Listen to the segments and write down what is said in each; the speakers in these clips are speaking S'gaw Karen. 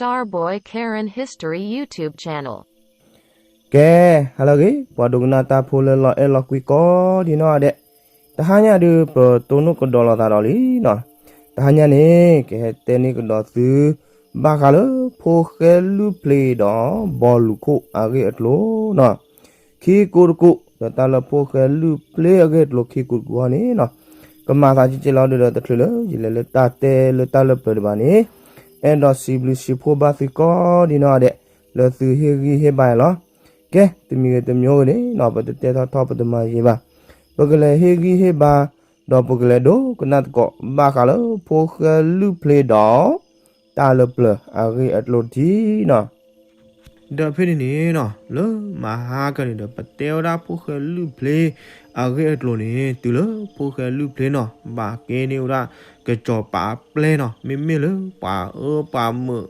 Starboy Karen History YouTube channel. ကဲ, ဟါလၢအဂ့ၤ ပှၤဒိကနၣ်တၢ်ဖိလၢလီၤအဲၣ်လီၤကွံကိးဒံနီၢ်ဂၤဒဲး, တဟါညါဒုး ပတိၢ်နီၣ်ကဒီးလိာ်သးဒီးလံနီၤ. တဟါညါန့ၣ် ကဟဲတဲန့ၢ်ကဒီးသု ဘၣ်ဃးလၢဖိၣ်ဃဲလုၢ်ဖျ့ဒီး ဘီလူၤခိၣ်အဂ့ၢ်အကျိၤနီၤ. ခံကူတကူ ဒီးတၢ်လၢဖိၣ်ဃဲလုၢ်ဖျ့အဂ့ၢ်အကျိၤ ခံကူတကူအံၤန့ၣ်နီၤ, ကမၤသးကဲကဲလီၤဒုးဒီး တချုးလၢယလဲၤလၢတၢ်တဲလၢတၢ်လၢပျၢၤဒံးဘၣ်န့ၣ်, အဲၣ်ဒိးစံးဘျုးစံးဖှိၣ်ဘၣ်သုကိးဒံနီၢ်ဂၤဒဲး လၢသုဟ့ၣ်ဂံၢ်ဟ့ၣ်ဘါအီၤလီၤ. ကဲ, တမံၤဂ့ၤတမံၤဂ့ၤန့ၣ်နီၤ, ပတတဲထီၣ်ထီၣ် ပတမၤယံာ်ဘၣ်, ပကလဲၤဟ့ၣ်ဂံၢ်ဟ့ၣ်ဘါ, ဒီးပကလဲၤဒိကနၣ်သကိး ဘၣ်ဃးလၢဖိၣ်ဃဲလုၢ်ဖျ့ဒီး တၢ်လၢပျၢၤအဂ့ၢ်အကျိၤတထံၣ်နီၤ. ဒီးဖဲန့ၣ်န့ၣ်နီၤ, လၢမဟါကန့ၣ်ဒီး ပတဲဝဲဒၣ်ဖိၣ်ဃဲလုၢ်ဖျ့အဂ့ၢ်အကျိၤန့ၣ် တုၤလၢဖိၣ်ဃဲလုၢ်ဖျ့နီၤ ဘၣ်ကဲန့ၢ်ဝဲဒၣ် ကစီၤပၤအပျဲၢ်နီၤ, မ့မ့ၢ်လၢပှၤအၢပှၤမုာ်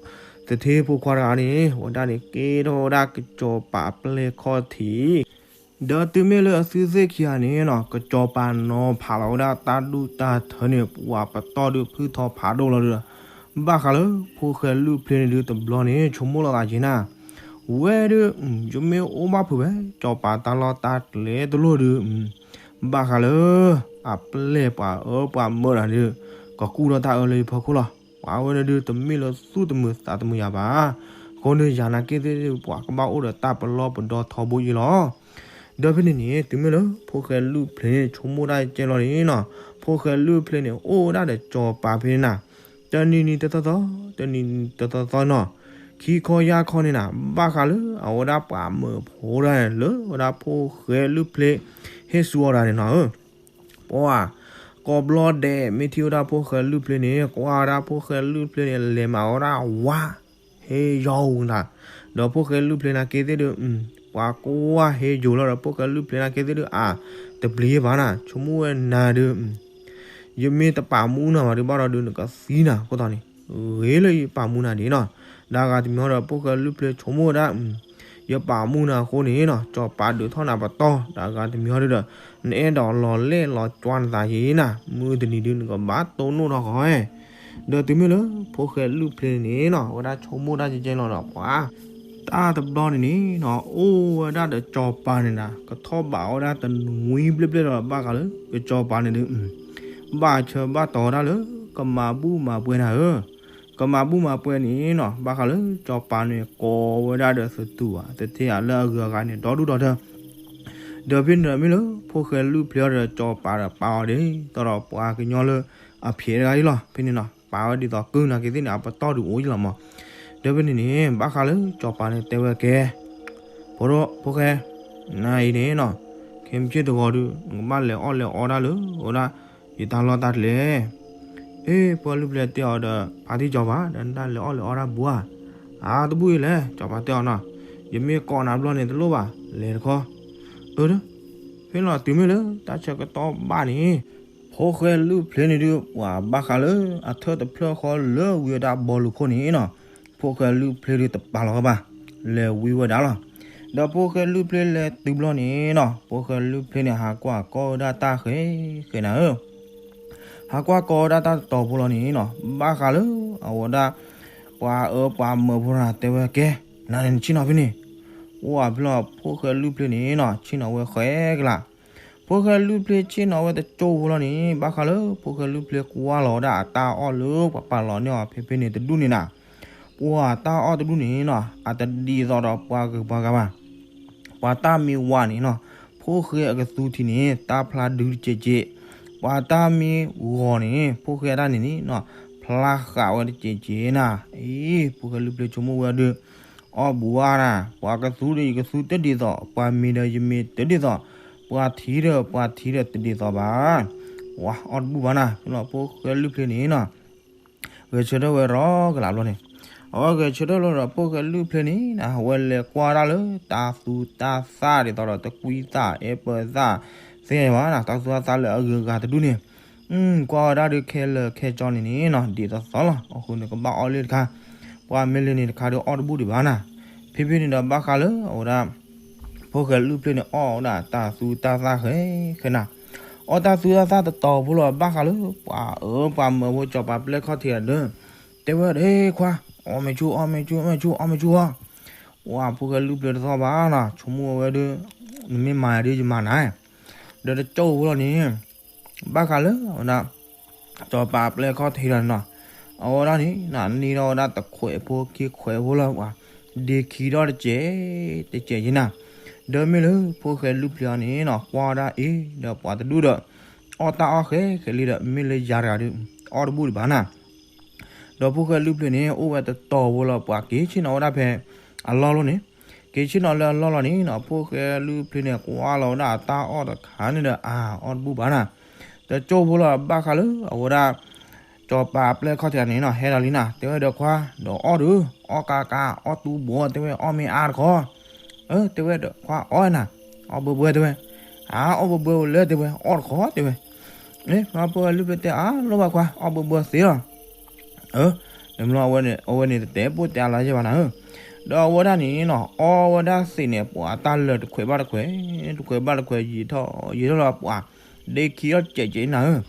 သထ့ဖိခွါတဂၤန့ၣ်, ဝဲဒၣ်န့ၣ်ကဲထီၣ်ဝဲဒၣ်ကစီၤပၤအပျဲၢ်ခီၣ်ထံး ဒီးတုၤမ့ၢ်လၢအသုသ့ၣ်ခံဂၤန့ၣ်နီၤ, ကစီၤပၤနီၤဖးလီၤဝဲဒၣ်တၢ်ဒူၣ်တၢ်ထၢန့ၣ် ပှၤပတီၢ်ဒုးဖုထီဖးဒိၣ်လီၤဒီး, ဘၣ်ဃးလၢဖိၣ်ဃဲလုၢ်ဖျ့န့ၣ်ဒုးတဘျီန့ၣ် ဆိကမိၣ်လီၤသးက့ၤနၤ, ဝဲဒုး ယမ့ၢ်အိၣ်ဘၣ်ဖုးဖဲ စီၤပၤတၢ်လီၢ်တၢ်ကျဲတလိၣ်ဒုး ဘၣ်ဃးလၢ အပျဲၢ်ပှၤအၢပှၤမုာ်တဂၤဒုး ကကူၣ်ထီၣ်တၢ်အၢလၢယဖီခိၣ်လီၤ. ပှၤဝဲန့ၣ်ဒုး တမ့ၢ်လၢသူၣ်တမုာ်သးတမုာ်ယၤဘၣ်. အဃိန့ၣ် ယၤနာ်က့သ့ၣ်ဒုး ပှၤကဘၣ်အိၣ်ဒီးတၢ်ပလီၢ်ပဒီထီဘိယ့လီၤ. ဒီးဖဲန့ၣ်န့ၣ် တုၤမ့ၢ်လၢဖိၣ်ဃဲလုၢ်ဖျ့န့ၣ် ဆိကမိၣ်တၢ်ကဲလီၤန့ၣ်နီၤ, ဖိၣ်ဃဲလုၢ်ဖျ့န့ၣ် အိၣ်ဝဲဒၣ်ဒီးစီၤပၤဖဲန့ၣ်နၤ, တနံၤနံၤတသီသီ, တနံၤနံၤတသီသီနီၤ, ခံခီယါခီန့ၣ်နၤ, ဘၣ်ဃးလၢအဝဲဒၣ်ပှၤမုာ်ဖိတဂၤန့ၣ် လၢဝဲဒၣ်ဖိၣ်ဃဲလုၢ်ဖျ့ ဟ့ၣ်ဆူအီၤတဂၤန့ၣ်နီၤဧၢ ပှၤ ကိးဘျီဒဲး မ့ၢ်ထံၣ်ဝဲဒၣ်ဖိၣ်ဃဲလုၢ်ဖျ့န့ၣ် ကွၢ်ဝဲဒၣ်ဖိၣ်ဃဲလုၢ်ဖျ့န့ၣ် လဲၤမၤဝဲဒၣ်ဝါ ဟ့ယိၤနၤ, ဒီးဖိၣ်ဃဲလုၢ်ဖျ့နာ်က့သ့ၣ်ဒုး ပှၤကွၢ်ဟ့ယိၤလီၤဒီး ဖိၣ်ဃဲလုၢ်ဖျ့နာ်က့သ့ၣ်ဒုး အါ တပျံၤဘၣ်နၤ, ဆိကမိၣ်ဝဲနၤဒုး ယမ့ၢ်တပာ်မူနၤဘၣ်ဒုး ဘၣ်ဒီးဒုး နကသံနၤအဃိသတးန့ၣ် ဂ့ၤလၢယပာ်မူနၤဒံးနီၤ. ဒီးအဂၤတမံၤဟီဒီး ဖိၣ်ဃဲလုၢ်ဖျ့ဆိကမိၣ်ဝဲဒၣ် ယပာ်မူနၤအဃိန့ၣ်နီၤ စီၤပၤဒုးထီၣ်နၤပတီၢ်, ဒီးအဂၤတမံၤဟီဒုးဒီး နအဲၣ်ဒိးလီၤလဲၢ်လီၤကွၢ်နသးယံၤနၤ, မုၢ်တနံၤဒုး နကဘၣ်တိၢ်နီၣ်ထီၣ်ဃီဧၢ. ဒီးတုၤမ့ၢ်လၢဖိၣ်ဃဲလုၢ်ဖျ့န့ၣ်နီၤ အဝဲဒၣ်ဆိကမိၣ်တၢ်ကဲကဲလီၤဒီးပှၤ တၢ်တဘျီန့ၣ်န့ၣ်နီၤ အိၣ်ဝဲဒၣ်ဒီးစီၤပၤန့ၣ်နၤ ကထီၣ်ဘးဝဲဒၣ်တနွံဘျဲၣ်ဘျဲၣ်ဒီး ဘၣ်ဃးလၢကစီၤပၤန့ၣ်ဒုး ဘၣ်ဆၢဘၣ်တီၤဝဲဒၣ်လၢ ကမၤဘူၣ်မၤပှဲၤနၤဧၢ. ကမၤဘူၣ်မၤပှဲၤန့ၣ်နီၤ ဘၣ်ဃးလၢစီၤပၤန့ၣ် ကိးဝဲဒၣ်ဒီးသတူၢ်ဘၣ် သထ့ဧါလၢအဂုၤအဂၤန့ၣ် ဒီဒူၣ်ဒီထၢ ဒီးဖဲန့ၣ်ဒီးမ့ၢ်လၢဖိၣ်ဃဲလုၢ်ဖျ့အီၤဒီးစီၤပၤဒီးပာ်အီၤဒ်သိးဒီးပှၤကညီလၢအဖျဲးတဂၤအံၤလီၤ. ဖဲန့ၣ်နီၤ ပာ်ဝဲဒ်သိးကုၢ်နာ်က့သ့ၣ်န့ၣ် အပတီၢ်ဒုးအိၣ်ယံလီၤမး. ဒီးဖဲန့ၣ်န့ၣ် ဘၣ်ဃးလၢစီၤပၤန့ၣ်တဲဝဲကဲ ဖိဒိၣ်ဖိၣ်ဃဲ နၤအံၤန့ၣ်နီၤ ခဲမုၢ်ဆ့ၣ်တဂီၤဒုး နကဘၣ်လဲၤအီၣ်လဲၤအီတၢ်လၢ အဝဲဒၣ် ယတၢ်လီၢ်တၢ်ကျဲ အ့ ဖိၣ်ဃဲလုၢ်ဖျ့တဲအီၤဒီး ဖါတံၢ်စီၤပၤ ဒီးနတၢ်လဲၤအီၣ်လဲၤအီတၢ်ဘူးဧါ. အါ တဘူၣ်အံၤလဲၣ် စီၤပၤတဲအီၤနီၤ ယမ့ၢ်ကိးနၤဘျီန့ၣ်တလိၣ်ဘၣ် လဲၤတခီ အၢ ဖဲလီၤတုၤမ့ၢ်လၢတၢ်ဆၢကတီၢ်ဘၣ်န့ၣ် ဖိၣ်ဃဲလုၢ်ဖျ့န့ၣ်ဒုး ပှၤဘၣ်ဃးလၢအထၢၣ်တဖျၢၣ်ဃီလၢဝံၤဝဲဒၣ်ဘီလူၤခိၣ်န့ၣ်နီၤ ဖိၣ်ဃဲလုၢ်ဖျ့ဒုးတပာ်လီၤဝဲဘၣ် လဲၤဝံၤဝဲဒၣ်လီၤ. ဒီးဖိၣ်ဃဲလုၢ်ဖျ့လဲၤတုၤဘျီန့ၣ်နီၤ ဖိၣ်ဃဲလုၢ်ဖျ့န့ၣ် ဟးကွၢ်ကီဝဲဒၣ်တၢ်ဃဲဃဲနၤဧၢ ဟးကွၢ်ကီဝဲဒၣ်တၢ်တတီၤဖိလီၤန့ၣ်နီၤ ဘၣ်ဃးလၢအဝဲဒၣ် ပှၤအၢပှၤမုာ်ဖိတဂၤတဲဝဲကဲ နၤန့ၣ်နဆ့ၣ်နီၤဖဲန့ၣ် အိၣ်အဖဲလီၤ ဖိၣ်ဃဲလုၢ်ဖျ့န့ၣ်နီၤ ဆ့ၣ်နီၤဝဲဃဲကလး ဖိၣ်ဃဲလုၢ်ဖျ့ဆ့ၣ်နီၤဝဲတကၠိဖိလီၤန့ၣ် ဘၣ်ဃးလၢဖိၣ်ဃဲလုၢ်ဖျ့ကွၢ်လီၤဝဲဒၣ်အတၢ်အီၣ်လၢပှၤပာ်လီၤန့ၢ်အီၤဖဲဖဲန့ၣ်တဒူၣ်န့ၣ်နၤ ပှၤတၢ်အီၣ်တဒူၣ်န့ၣ်နီၤ အတဒ်သိးဒီးပှၤဂုၤပှၤဂၤဘၣ် ပှၤတၢ်မ့ၢ်ဝါန့ၣ်နီၤ ဖိၣ်ဃဲအကသူထံးန့ၣ် တၢ်ဖျါဒုတကဲးကဲး, ပှၤတၢ်မ့ၢ်ဂီၤန့ၣ် ဖိၣ်ဃဲတၢ်န့ၣ်န့ၣ်နီၤ ဖျါဃးဝဲတကဲးကဲးနၤ, အံၤ ဖိၣ်ဃဲလုၢ်ဖျ့ဆိကမိၣ်ဝဲဒုး အီၣ်ဘူးဝါနၤ, ပှၤကသူဒီးယကသူတဒ်သိး, ပှၤမံၤဒီးယမံၤတဒ်သိး, ပှၤထံဒီးပှၤထံဒီးတဒ်သိးဘၣ်. ဝါ အီၣ်တဘူၣ်ဘၣ်နၤ, ဖဲလီၤဖိၣ်ဃဲလုၢ်ဖျ့န့ၣ်နီၤ ဂဲၤဆၢထၢၣ်ဝဲရီကလးဘျီန့ၣ်, အဝဲဂဲၤဆၢထၢၣ်လီၤဒီးဖိၣ်ဃဲလုၢ်ဖျ့န့ၣ်နၤ အဝဲလဲၤကွၢ်ဒၣ်လၢတၢ်သူတၢ်သၣ်ဒ်သိးဒီးတကွံသၣ်အဲၣ်ပၢၤသၣ်သ့ၣ်ဘၣ်နၤ, တၢ်သူတၢ်သၣ်လၢအဂုၤအဂၤတဒူၣ်န့ၣ်, ကွၢ်ဝဲဒၣ်ဒုးခဲလၢာ်ခဲဆ့န့ၣ်န့ၣ်နီၤ ဒ်သိးသိးလီၤ. အဃိန့ၣ်ကဘၣ်အီၣ်လၢတခါ, ပှၤမ့ၢ်လဲၤန့ၣ်တခါဒီးအီၣ်တဘူၣ်ဒံးဘၣ်နၤ. ဖဲဖဲန့ၣ်ဒီးဘၣ်ဃးလၢအဝဲဒၣ် ဖိၣ်ဃဲလုၢ်ဖျ့န့ၣ် အီၣ်ဝဲဒၣ်တၢ်သူတၢ်သၣ်ဃဲဃဲနၤ, အီၣ်တၢ်သူတၢ်သၣ်တတီၤဖိလီၤ ဘၣ်ဃးလၢပှၤအၢပှၤမၢဖိစီၤပၤပျဲၢ်ခီၣ်ထံးအဒၢး, တဲဝဲဒၣ်ခွါ, အီၣ်မ့ၤဆူၣ် အီၣ်မ့ၤဆူၣ် အီၣ်မ့ၤဆူၣ် အီၣ်မ့ၤဆူၣ်ဧါ. ပှၤဖိၣ်ဃဲလုၢ်ဖျၢၣ်တသီၣ်ဘၣ်နီၤ, ဆိကမိၣ်ဝဲဒုး နမ့ၢ်မၤယၤဒုး ယမၤနၤ, ဒီးတကၠိၢ်ဖိလီၤန့ၣ် ဘၣ်ဃးလၢအဝဲဒၣ် စီၤပၤအပျဲၢ်ခီၣ်ထံးဒီးနီၤ, အဝဲဒၣ်န့ၣ် န့ၢ်ထီၣ်ဝဲဒၣ်တခွဲးဖိခံခွဲးဖိလၢပှၤ ဒ့ခံထီၣ်တစဲး တစဲးယဲနၤ, ဒီးမ့ၢ်လၢဖိၣ်ဃဲလုၢ်ဖျၢၣ်အီၤန့ၣ်နီၤ ကွၢ်ဝဲဒၣ်အ့ၣ် ဒီးပှၤတဒူၣ်ဒီး အီၣ်တၢ်အီၣ်ဃဲဃဲလံဒီး မ့ၢ်လၢယၤတဂၤဒီး အီၣ်တဘူၣ်ဒံးဘၣ်နၤ. ဒီးဖိၣ်ဃဲလုၢ်ဖျၢၣ်န့ၣ် အိၣ်ဝဲတတီၤဖိလီၤ ပှၤက့ၤဆ့ၣ်နီၤဝဲဒၣ်ဖဲအလီၢ်လီၤန့ၣ်, က့ၤဆ့ၣ်နီၤလၢအလီၢ်လီၤန့ၣ်နီၤ ဖိၣ်ဃဲလုၢ်ဖျၢၣ်န့ၣ် ကွၢ်လီၤဝဲဒၣ်အတၢ်အီၣ်တခါန့ၣ်ဒီး အါ အီၣ်တဘူၣ်ဘၣ်နၤ. တကၠိၢ်ဖိလီၤ ဘၣ်ဃးလၢအဝဲဒၣ် စီၤပၤအပျဲၢ်ခီၣ်ထံးန့ၣ်နီၤ ဟဲလီၤလံနၤ, တဲဝဲဒီးခွါ ဒီးအီၣ်ဒီး အီၣ်ကါကါ အီၣ်တူဘီ တဲဝဲ အီၣ်မ့ၢ်အါတခီ တဲဝဲဒီးခွါ အီၣ်နၤ, အီၣ်ဘၢဘၢတဲဝဲ, အါ အီၣ်ဘၢဘၢအိၣ်လၢတဲဝဲ အီၣ်တခီတဲဝဲ, ဖိၣ်ဃဲလုၢ်ဖျၢၣ်တဲ အါ လီၤဘၣ်ခွါ အီၣ်ဘၢဘၢသ့လီၤ. နမ့ၢ်အဝဲန့ၣ် အဝဲန့ၣ်တတဲပိၢ်တဲအလီၤယဲၢ်ဘၣ်နၤဧၢ, ဒီးအဝဲဒၣ်န့ၣ်နီၤ အီၣ်ဝဲဒၣ်သ့ၣ်န့ၣ် ပှၤအတၢ်လၢာ်တခွဲးဘၣ်တခွဲး တခွဲးဘၣ်တခွဲး ယံာ်ထီၣ်ယံာ်ထီၣ်လီၤ ပှၤ ဒ့ခံအီၣ်စဲးစဲးနၤဧၢ,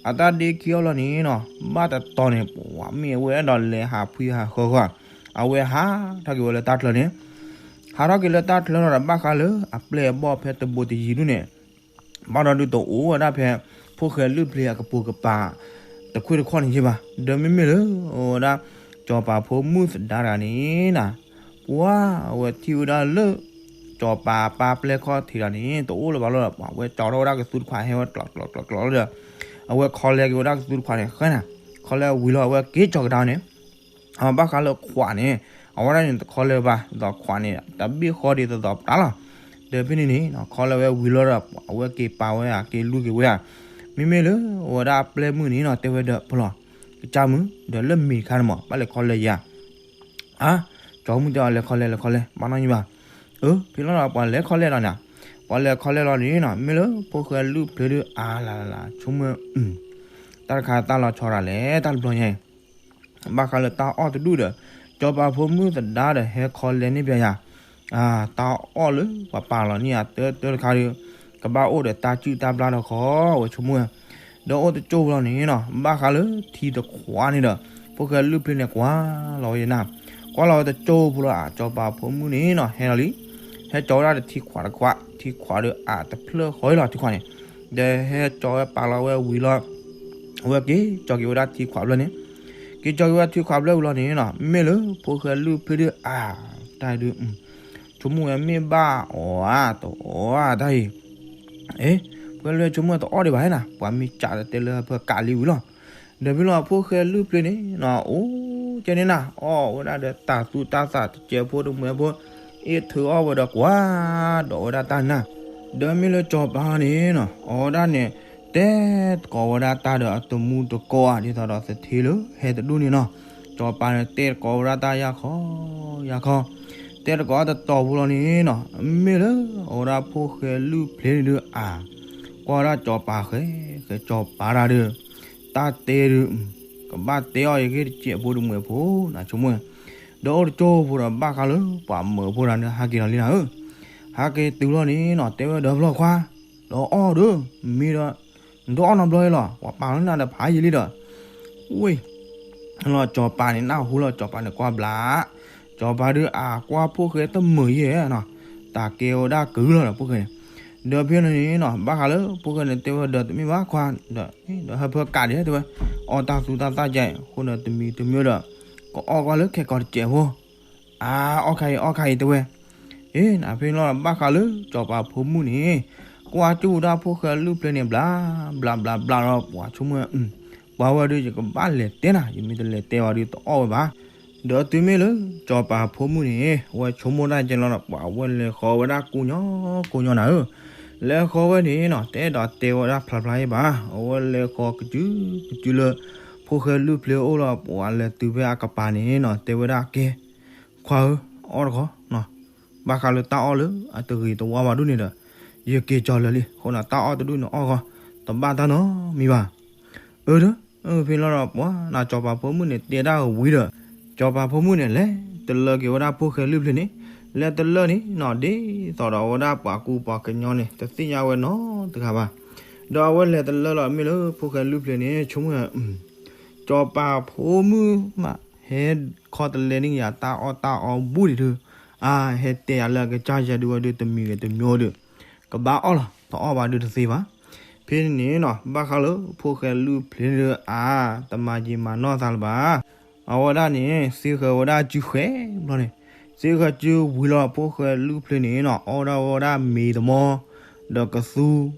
အတၢ်ဒ့ခံအီၣ်လီၤန့ၣ်နီၤ ဘၣ်တတီၤန့ၣ် ပှၤမ့ၢ်အဝဲအဲၣ်ဒိးလဲၤဟးဖှံဟးဃၢဃီ အဝဲဟးထီၣ်က့ၤဝဲလၢတၢ်ချၢန့ၣ်, ဟးထီၣ်က့ၤလၢတၢ်ချၢလီၤဒီး ဘၣ်ဃးလၢအပျဲၢ်အဘီၣ်ဖဲတဘိးတယံၤဒူၣ်န့ၣ် ဘၣ်ဒီးဒုးတအိၣ်ဝဲဒၣ်ဖဲ ဖိၣ်ဃဲလုၢ်ဖျၢၣ်အကပိာ်ကပၤ တခွ့ၣ်တခီၣ်န့ၣ်ယဲၢ်ဘၣ်, ဒီးမ့မ့ၢ်လၢ အဝဲဒၣ် စီၤပၤဖိမုၣ်သဒါတဂၤန့ၣ်နၤ, ပှၤအဝဲထံၣ်ဝဲဒၣ်လၢ စီၤပၤပၢ်ပျဲၢ်ခီၣ်ထံးတဂၤန့ၣ် တအိၣ်လၢၤဘၣ်လီၤဒီး ပှၤဝဲကၠီထီၣ်ဝဲဒၣ်ကသူတခွး ဟဲဝဲကျီးကျီးကျီးကျီးလီၤဒီး အဝဲခီလဲက့ၤဝဲဒၣ်ကသူတခွးန့ၣ် ဃဲနၤ, ခီလဲဝံၤလီၤ အဝဲက့ၤကၠီကဒါန့ၣ် အဘၣ်ဃးလၢခွးန့ၣ် အဝဲဒၣ်န့ၣ်တခီလဲဘၣ် ဒ်သိးခွးန့ၣ် တဘ့ၣ်ဃီဒ်သိးသိးပတၢ်လီၤ. ဒီးဖဲန့ၣ်န့ၣ် ခီလဲဝဲဝံၤလီၤဒီး အဝဲက့ၤပာ်ဝဲဧါ က့ၤလူၤက့ၤဝဲဧါ, မ့မ့ၢ်လၢအဝဲဒၣ်ပျဲၢ်မုၣ်န့ၣ်နီၤ တဲဝဲဒီးဖဲလီၤ ကစၢ်မုၣ် ဒီးလၢမ့ၤတခါန့ၣ်မး ဘၣ်လဲၤခီလဲယၤ အါ, ကၠီမုၣ်တဲအီၤ လဲၤခီလဲ လဲၤခီလဲ ဘၣ်နီၢ်ယံၤဘၣ်. အၢ ဖဲလီၤဒီး ပှၤလဲၤခီလဲလီၤန့ၣ်, ပှၤလဲၤခီလဲလီၤန့ၣ်နီၤ မ့ၢ်လၢဖိၣ်ဃဲလုၢ်ဖျၢၣ်ဒုးအါလၢ်လၢ် ဆိကမိၣ် တၢ်တခါတၢ်လီၤဆီဒၣ်လဲာ် တၢ်တဘျီညါအံၤ ဘၣ်ဃးလၢတၢ်အီၣ်တဒူၣ်ဒီး စီၤပၤဖိမုၣ်သဒါဒီးဟဲခီလဲန့ၣ်ပျဲယၤ, တၢ်အီၣ်လၢပှၤပာ်လီၤန့ၢ်အတၢတၢတခါဒီး ကဘၣ်အိၣ်ဒီးတၢ်စုၣ်တၢ်ဘျၣ်ဒီးဃီ အဝဲဆိကမိၣ်, ဒီးအိၣ်တကၠိၢ်လီၤန့ၣ်နီၤ ဘၣ်ဃးလၢထံတခွးန့ၣ်ဒီး ဖိၣ်ဃဲလုၢ်ဖျၢၣ်န့ၣ် ကွၢ်လီၤဝဲယနၤ, ကွၢ်လီၤဝဲတကၠိၢ်ဖိလီၤ အစီၤပၤဖိမုၣ်န့ၣ်နီၤ ဟဲလီၤလံ, ဟဲကၠီဝဲဒၣ်တထံခွးတခွး ထံခွးဒီးအတဖျၢၣ်ဃီလီၤ ထံခွးန့ၣ်, ဒီးဟဲကၠီဝဲပာ်လီၤဝဲဝံၤလီၤ အဝဲက့ၤကၠီက့ၤဝဲဒၣ်ထံခွးဖျၢၣ်န့ၣ်, က့ၤကၠီက့ၤဝဲထံခွးဖျၢၣ်ဝံၤလီၤန့ၣ်နီၤ မ့ၢ်လၢဖိၣ်ဃဲလုၢ်ဖျၢၣ်ဒုးအါ တၢ်ဒုး ဆိကမိၣ်ဝဲမ့ၢ်ဘၣ်အီၤဧါ တအီၣ်ဧါတၢ်အံၤ, အ့ ဖိၣ်ဃဲလုၢ်ဖျၢၣ်ဆိကမိၣ်တအီၣ်ဒံးဘၣ်ဟဲနၤ ပှၤမ့ၢ်ကးဒီးတဲလၢဟၢဖၢကးလံဝံၤလီၤ, ဒီးဖဲလီၤဖိၣ်ဃဲလုၢ်ဖျၢၣ်န့ၣ်နီၤ အိၣ်ကဲန့ၣ်နၤ အီၣ်ဝဲဒၣ်ဒီးတၢ်သူတၢ်သးတစဲးဖိတမှဲးဖိ, အ့ၣ်ထုးအီၣ်ဝဲဒီးကွၢ်ဒီးဝဲဒၣ်တၢ်နၤ, ဒီးမ့ၢ်လၢစီၤပၤန့ၣ်နီၤ အီၣ်ဝဲဒၣ်န့ၣ် တဲတကိးဝဲဒၣ်တၢ်ဒီးအတမူတကိးဧါ ဒ်သိးဒီးသထ့လၢဟဲတဒူၣ်န့ၣ်နီၤ, စီၤပၤန့ၣ်တဲတကိးဝဲဒၣ်တၢ်ယၢ်ခီယၢ်ခီ, တဲတကိးအတတီၤဖိလီၤန့ၣ်နီၤ မ့ၢ်လၢအဝဲဒၣ်ဖိၣ်ဃဲလုၢ်ဖျၢၣ်န့ၣ်ဒုးအါ, ကွၢ်ဝဲဒၣ်စီၤပၤဃဲ ဃဲစီၤပၤတၢ်ဒီး တၢ်တဲဒုး ကဘၣ်တဲအီၣ်ယဂ့ၢ်တစဲးဖိတမှဲးဖိ နဆိကမိၣ်, ဒီးအိၣ်တကၠိၢ်ဖိဒီးဘၣ်ဃးလၢပှၤမၢဖိတၢ်န့ၣ် ဟးက့ၤလီၤလံနၤဧၢ, ဟးက့ၤတုၤလီၤန့ၣ်နီၤ တဲဝဲဒီးဖဲလီၤခွါ ဒီးအီၣ်ဒီး မ့ၢ်ဒီး နတအီၣ်နီတဘျီအံၤလီၤ ပှၤပာ်လီၤနၤဒီးဖးယံာ်လံဒီး, ဝ့ၢ် လီၤစီၤပၤန့ၣ် နၢ်ဟူလီၤစီၤပၤန့ၣ်ကွၢ်ဘျး, စီၤပၤဒုးအါကွၢ်ဖိၣ်ဃဲတမုာ်ယဲၢ်နီၤ, တၢ်ကဲဝဲဒၣ်ကုၢ်လီၤဒီးဖိၣ်ဃဲန့ၣ်, ဒီးဖဲန့ၣ်န့ၣ်နီၤ ဘၣ်ဃးလၢဖိၣ်ဃဲန့ၣ်တဲဝဲဒီးတမ့ၢ်ဘၣ်ခွါ, ဒီး ဒီးဟၢဖၢကးဒံးတဲဝဲ, အီၣ်တၢ်သူတၢ်သၣ်ကဲအံၤ အဃိန့ၣ်တမံၤတမံၤဒီး ကအီၣ်ကွၢ်လၢခဲကိာ်တစဲးဖိ အါ အီၣ်ခါအံၤ အီၣ်ခါအံၤတဲဝဲ, အ့ နဖဲလီၤဘၣ်ဃးလၢစီၤပၤဖိမုၣ်န့ၣ် ကွၢ်ကၠူၣ်ဝဲဒၣ်ဖိၣ်ဃဲလုၢ်ဖျၢၣ်န့ၣ် ဘျး ဘျးဘျးဘျးဒီး ပှၤဆိကမိၣ်ဝဲ, ပှၤဝဲဒုး ယကဘၣ်လဲၤတဲနၤ ယမ့ၢ်တလဲၤတဲဝဲဒုးတအီၣ်ဝဲဘၣ်, ဒီးတုၤမ့ၢ်လၢစီၤပၤဖိမုၣ်န့ၣ် အဝဲဆိကမိၣ်တၢ်ကဲလီၤဒီး ပှၤဝဲလဲၤဃီဝဲဒၣ်ကိးညီကိးညီနၤဧၢ, လဲၤဃီဝဲန့ၣ်နီၤ တအဲၣ်ဒိးတဲဝဲဒၣ်ဖျါဖျါအံၤဘၣ်, အဝဲလဲၤဃီကစုကစုလၢ ဖိၣ်ဃဲလုၢ်ဖျၢၣ်အိၣ်လီၤ ပှၤလဲၤတုၤဖဲအကပၤန့ၣ်နီၤ တဲဝဲဒၣ်ကဲ ခွါဧၢ, အီၣ်တခီ, ဘၣ်ဃးလၢတၢ်အီၣ်လၢအတဂ့ၤတဝါဘၣ်ဒူၣ်န့ၣ်ဒီး ယက့ၤကၠီလၢာ်လံ, အဃိန့ၣ် တၢ်အီၣ်တဒူၣ်န့ၣ်အီၣ်ဃီ, တဘၣ်တၢ်နီတမံၤဘၣ်. အၢ ဒီး ဖဲလီၤဒီးပှၤနၤ စီၤပၤဖိမုၣ်န့ၣ်တဲတၢ်ဝံၤဒီး စီၤပၤဖိမုၣ်န့ၣ် လဲၤတလၢက့ၤဝဲဒၣ်ဖိၣ်ဃဲလုၢ်ဖျၢၣ်န့ၣ်, လဲၤတလၢန့ၣ်နီၤ ဒ်သိးဒီးအဝဲဒၣ်ပှၤကူပှၤကညီန့ၣ် တသ့ၣ်ညါဝဲနီတဂၤဘၣ်. ဒီးအဝဲလဲၤတလၢလီၤ မ့ၢ်လၢဖိၣ်ဃဲလုၢ်ဖျၢၣ်န့ၣ် ဆိကမိၣ် စီၤပၤဖိမုၣ်မး ဟဲခီတလဲန့ၢ်ယၤတၢ်အီၣ်တၢ်အီဘူးဒံးဒုး, အါ ဟဲတဲယၤလၢအကစၢ်ယဲဒုးဝဲဒုးတမံၤဂ့ၤတမံၤဒုး, ကဘၣ်အီၣ်လီၤ တအီၣ်ဘၣ်ဒုးတသ့ဘၣ်. ဖဲန့ၣ်နီၤ ဘၣ်ဃးလၢဖိၣ်ဃဲလုၢ်ဖျ့ဒုး အါ တမၤယံာ်မၤနီၢ်သးလၢၤဘၣ်. အဝဲဒၣ်န့ၣ် သ့ဃၢၤဝဲဒၣ်စုဃဲဘျီန့ၣ်, သ့ဃၢၤစုဝံၤလီၤဖိၣ်ဃဲလုၢ်ဖျ့န့ၣ်နီၤ အီၣ်ဒၣ်ဝဲဒၣ်မ့ၤတမီ, ဒီးကသူ,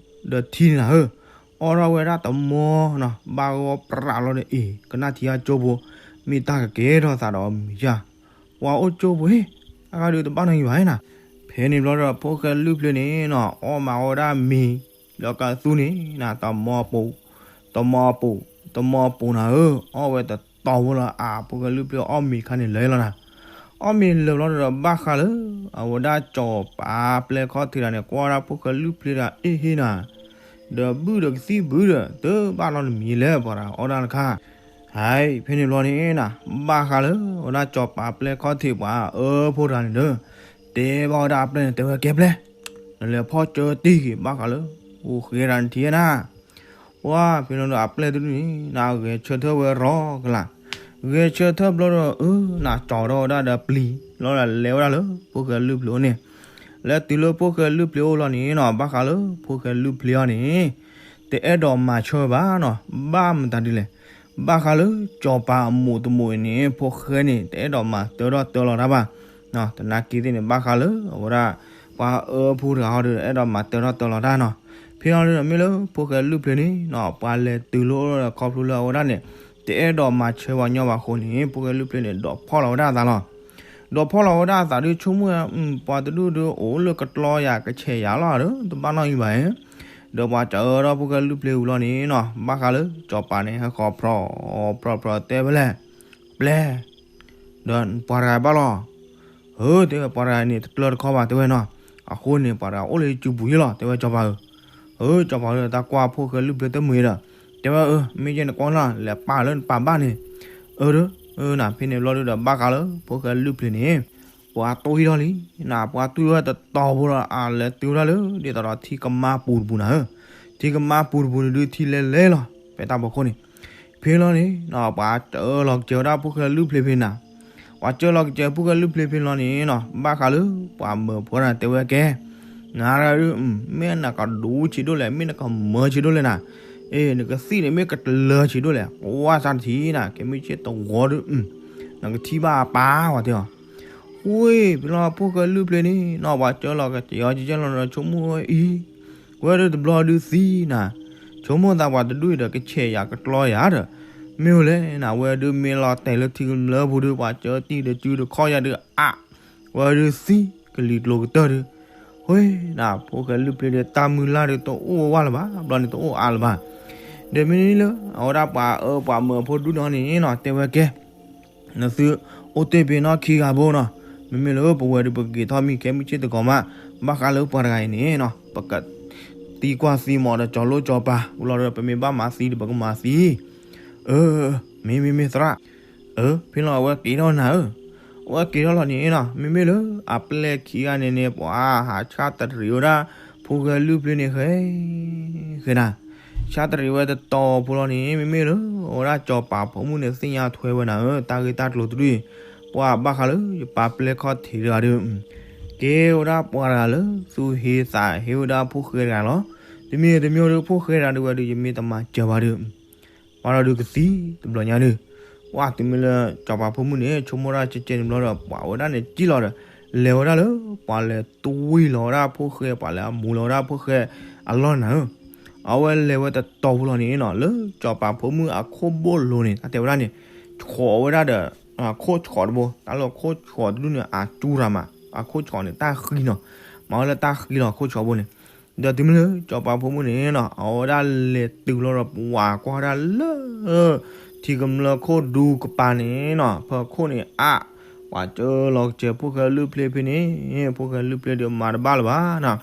ဒီးထံန့ၣ်နၤဧၢ, အီၣ်ဒၣ်ဝဲဒၣ်တမီနီၤ ဘၣ်ဂီၢ်ပြးလီၤဒီးအ့ၣ် ကနၣ်ထံအကၠိဖိ, မ့ၢ်တၢ်ကကဲထီၣ်သးဒီးမံၤယါ, ပှၤအိၣ်ကၠိဖိဟ့ၣ်, အဂၤဒုးတဘၣ်နီၣ်ဂံၢ်ဘၣ်ဟ့ၣ်နၤ. ဖဲန့ၣ်ဘျီဒီးဖိၣ်ဃဲလုၢ်ဖျ့န့ၣ်နီၤ အီၣ်မးဝဲဒၣ်မ့ၤ, ဒီးကသူန့ၣ်နၤ တမီပူၤ, တမီပူၤ, တမီပူၤနၤဧၢ, အီၣ်ဝဲတတီၤဖိလီၤ အါ ဖိၣ်ဃဲလုၢ်ဖျ့အီၣ်မ့ၤခါန့ၣ်လၢာ်လီၤနၤ. အီၣ်မ့ၤလၢာ်ဘျီဒီးဘၣ်ဃးလၢ အဝဲဒၣ်စီၤပၤပျဲၢ်ခီၣ်ထံးတဂၤန့ၣ် ကွၢ်ဝဲဒၣ်ဖိၣ်ဃဲလုၢ်ဖျ့တဂၤ အ့ၣ်ဟ့ၣ်နၤ, ဒီးဘုၣ်ဒီးကသံၣ်ဘုၣ်ဒီး တဘၣ်နီတမံၤလၢပှၤတဂၤအီၣ်ဒၣ်တခါ ဟဲ ဖဲန့ၣ်ဘျီန့ၣ်နၤ ဘၣ်ဃးလၢ အဝဲဒၣ်စီၤပၤပျဲၢ်ခီၣ်ထံးပှၤအၢဖိတဂၤန့ၣ်ဒီး တဲဘၣ်ဝဲဒၣ်အပျဲၢ်န့ၣ် တဲဝဲကဲပျဲၢ်, နလဲၤဖီၣ်ကၢတံၢ်က့ၤ ဘၣ်ဃးလၢ ဖိၣ်ဃဲတဂၤန့ၣ်ထံၣ်နၤ, ပှၤဖဲန့ၣ်ဒီးအပျဲၢ်တဒူၣ်န့ၣ် နဂဲၤဆၢထၢၣ်ဝဲရီကလာ်, ဂဲၤဆၢထၢၣ်ဘျီဒီး အၢ နကၠီထီၣ်ဝဲဒၣ်ဒီးပျံၤ လီၤဒီးလဲၤဝဲဒၣ်လၢဖိၣ်ဃဲလုၢ်ဖျ့အအိၣ်န့ၣ်, လဲၤတုၤလၢဖိၣ်ဃဲလုၢ်ဖျ့အအိၣ်လီၤန့ၣ်နီၤ ဘၣ်ဃးလၢဖိၣ်ဃဲလုၢ်ဖျ့အီၤန့ၣ် တအဲၣ်ဒိးမၤဆၢဘၣ်နီၤ, ဘၣ်မတၤဒ်လဲၣ်, ဘၣ်ဃးလၢစီၤပၤအမိၢ်တမိၢ်အံၤန့ၣ် ဖိၣ်ဃဲန့ၣ် တအဲၣ်ဒိးမၤတၢထီၣ်တၢလီၤတၢ်ဘၣ်, တနာ်က့သ့ၣ်န့ၣ် ဘၣ်ဃးလၢအဝဲဒၣ် ပှၤအၢဖိတဂၤဟီဒီး အဲၣ်ဒိးမၤတၢထီၣ်တၢလီၤတၢ်နီၤ, ဖဲလီၤဒုးမ့ၢ်လၢဖိၣ်ဃဲလုၢ်ဖျ့န့ၣ်နီၤ ပှၤလဲၤတုၤလၢအအိၣ်ဒီးခီဖျိလၢအဝဲဒၣ်န့ၣ် တအဲၣ်ဒိးမၤဆၢပှၤညီဘၣ်အဃိန့ၣ် ဖိၣ်ဃဲလုၢ်ဖျ့န့ၣ် ဒိးဖီၣ်လီၤဝဲဒၣ်အသးလီၤ. ဒိးဖီၣ်လီၤဝဲဒၣ်အသးဒုး ဆိကမိၣ်ဝဲ ပှၤတဒူၣ်ဒုးအိၣ်လၢကတြီယၤကဆဲးယၤလီၤဒီး တဘၣ်နီၣ်ဂံၢ်ဘၣ်အံၤ, ဒီးပှၤစၢၤထီၣ်ဖိၣ်ဃဲလုၢ်ဖျ့ဝံၤလီၤန့ၣ်နီၤ ဘၣ်ဃးလၢစီၤပၤန့ၣ် ဟဲဃီၤဖြီၣ်ဖြီၣ်ဖြီၣ်တဲဝဲလဲၣ်, ပျဲၢ် ဒီးပှၤတဂၤဘၣ်လီၤ. ဧၢ တဲဝဲပှၤတဂၤန့ၣ် တကျၢၤတခီဘၣ်တဲဝဲနီၤ, အဃိန့ၣ် ပှၤတဂၤအိၣ်လၢယစုပူၤယ့ၣ်လီၤ တဲဝဲစီၤပၤဧၢ, ဧၢ စီၤပၤဧၢတၢ်ကွၢ်ဖိၣ်ဃဲလုၢ်ဖျ့တမုာ်ဒီး, တဲဝဲဧၢ မ့ၢ်ယဲန့ၣ်ကွၢ်နီၤ လဲၤပာ်လၢနပာ်ဘၣ်န့ၣ်, အၢ ဒီး နဖဲန့ၣ်ဘျီဒုးဒီးဘၣ်ဃးလၢဖိၣ်ဃဲလုၢ်ဖျ့န့ၣ် ပှၤတွံၢ်ထီၣ်လံ, နပှၤတွံၢ်ဝဲတတီၤဖိလီၤ အလဲၤတုၤဝဲဒၣ်လၢ ဒ်သိးဒီးထံကမါပူၤတပူၤနၤဧၢ, ထံကမါပူၤတပူၤန့ၣ်ဒုးထံလဲၤလဲၤလီၤ ဖဲတၢ်ဖီခိၣ်န့ၣ်, ဖဲလီၤန့ၣ် ပှၤစၢၤလီၤကစၢၤဝဲဒၣ်ဖိၣ်ဃဲလုၢ်ဖျ့ဖဲနၤ, ပှၤစၢၤလီၤကစၢၤဖိၣ်ဃဲလုၢ်ဖျ့ဖဲလီၤန့ၣ်နီၤ ဘၣ်ဃးလၢပှၤမၢဖိတဂၤန့ၣ်တဲဝဲကဲ နၤဒုး မ့ၢ်နကဒိဆံးဒိၣ်လဲၣ် မ့ၢ်နကမၢဆံးဒိၣ်လဲၣ်နၤ, အ့ နကသံၣ်န့ၣ်မ့ၢ်ကတလၢဆံးဒိၣ်လဲၣ် ကွၢ်စၢ်တထံၣ်နၤ ကဲမုၢ်ဆ့ၣ်တဂီၤဒုး နကထံၣ်ဘၣ်အပၢ်ဝဲတဲအီၤ, ဃိ ဖဲလီၤဖိၣ်ဃဲလုၢ်ဖျ့န့ၣ်နီၤ ပှၤစၢၤလီၤကစၢၤအီၤကဲလီၤဒီးဆိကမိၣ်ဝဲအံၤ ဝဲဒုးတဘျီဒုးသံနၤ, ဆိကမိၣ်သးပှၤတဒူၣ်အံၤဒီးကဆဲးယၤကတြီယၤဒီး, မ့ၢ်အိၣ်လဲၣ်နၤ ဝဲဒုးမ့ၢ်လီၤတဲာ်လၢထံကမျၢၢ်ပူၤဒုး ပှၤစၢၤတံၢ်ဒီးစုဒီးခီၣ်ယၤဒုးအါ, ဝဲဒုးသံကလံၤကျိၤကတၢၢ်ဒုး, ဃိ နၤ ဖိၣ်ဃဲလုၢ်ဖျ့ဒီးတၢ်မုၢ်လၢ်ဒုးတအိၣ်ဝဲလၢၤဘၣ် ဘျီန့ၣ်တအိၣ်အါလၢၤဘၣ်. ဒီးမ့ၢ်လၢ အဝဲဒၣ်ပှၤအၢပှၤမၢဖိဒူၣ်နီၢ်န့ၣ်နီၤ တဲဝဲကဲ နသုအိၣ်တ့ၢ်ဖဲနီၢ်ခံဂၤဖိနီၤ, မ့မ့ၢ်လၢပဝဲဒုးပကက့ၤထီၣ်မံခဲမုၢ်ဆ့ၣ်တဂီၤမး, ဘၣ်ဃးလၢပှၤတဂၤအံၤန့ၣ်နီၤ ပကသံကွၢ်သံမီၤဒီးကၠီၤလိၣ်ကၠီၤပၤ ဝံၤလီၤဒီးပမ့ၢ်ဘၣ်မၤသံဒီးပကမၤသံ, အၢ မ့မ့ၢ်မ့ၢ်သရၣ်, အၢ ဖဲလီၤအဝဲက့ၤထီၣ်နၤဧၢ, အဝဲက့ၤထီၣ်လီၤန့ၣ်နီၤ မ့မ့ၢ်လၢအပျဲၢ်ခံဂၤန့ၣ်န့ၣ် ပှၤဟးဆၣ်တရံးဝဲဒၣ် ဖိၣ်ဃဲလုၢ်ဖျ့န့ၣ်ဃဲ ဃဲနၤ ဆၣ်တရံးဝဲတတီၤဖိလီၤန့ၣ် မ့မ့ၢ်လၢ အဝဲဒၣ်စီၤပၤဖိမုၣ်န့ၣ် သ့ၣ်ညါထွဲဝဲနၤဧၢ တၢ်ဂ့ၢ်တၢ်ကျိၤတဒူၣ်အံၤ, ပှၤဘၣ်ဃးလၢယပၢ်ပျဲၢ်ခီၣ်ထံးတဂၤဒီး ကဲဝဲဒၣ်ပှၤတဂၤလၢ သူၣ်ဟ့သးဟ့ဝဲဒၣ်ဖိၣ်ဃဲတဂၤလီၤ. တမံၤတမံၤဒီးဖိၣ်ဃဲတဂၤဒုးဝဲဒုး ယမ့ၢ်တမၤစၢၤဘၣ်ဒီး ပှၤလီၤဒုးကသံတဘျီညါဒီး, ပှၤတုၤမ့ၢ်လၢစီၤပၤဖိမုၣ်န့ၣ် ဆိကမိၣ်ဒၣ်ကဲကဲန့ၣ်ဘျီဒီး ပှၤဝဲဒၣ်န့ၣ်စံၣ်လီၤဒီး လဲၤဝဲဒၣ်လၢ ပှၤလဲၤတွံၢ်လီၤဝဲဒၣ်ဖိၣ်ဃဲ ပှၤလဲၤအမူလီၤဝဲဒၣ်ဖိၣ်ဃဲအလီၢ်နၤဧၢ, အဝဲလဲၤဝဲတတီၤဖိလီၤန့ၣ်နီၤ လၢစီၤပၤဖိမုၣ်အခိၣ်ဘိၣ်လိၤန့ၣ် တၢ်တဲဝဲဒၣ်န့ၣ် ဆှီးဝဲဒၣ်ဒီး ခိၣ်ဆှီးတဘိ တၢ်လၢခိၣ်ဆှီးတဒူၣ်န့ၣ် အစူရၤမး အခိၣ်ဆှီးန့ၣ် တၢ်ဃံနီၤ, မၤဝဲလၢတၢ်ဃံလီၤခိၣ်ဆှီးဘိန့ၣ်, ဒီးတုၤမ့ၢ်လၢစီၤပၤဖိမုၣ်န့ၣ်နီၤ အဝဲဒၣ်လဲၤတုၤလီၤဒီး ပှၤကွၢ်ဝဲဒၣ်လၢ ထံကမျၢၢ်ခိၣ်ဒူကပၤန့ၣ်နီၤ ဖၢခိၣ်န့ၣ်အါ, ပှၤစၢလီၤကစၢၤဖိၣ်ဃဲလုၢ်ဖျ့ဖဲန့ၣ် ဖိၣ်ဃဲလုၢ်ဖျ့ဒီးမၤတဘၣ်လၢၤဘၣ်နီၤ,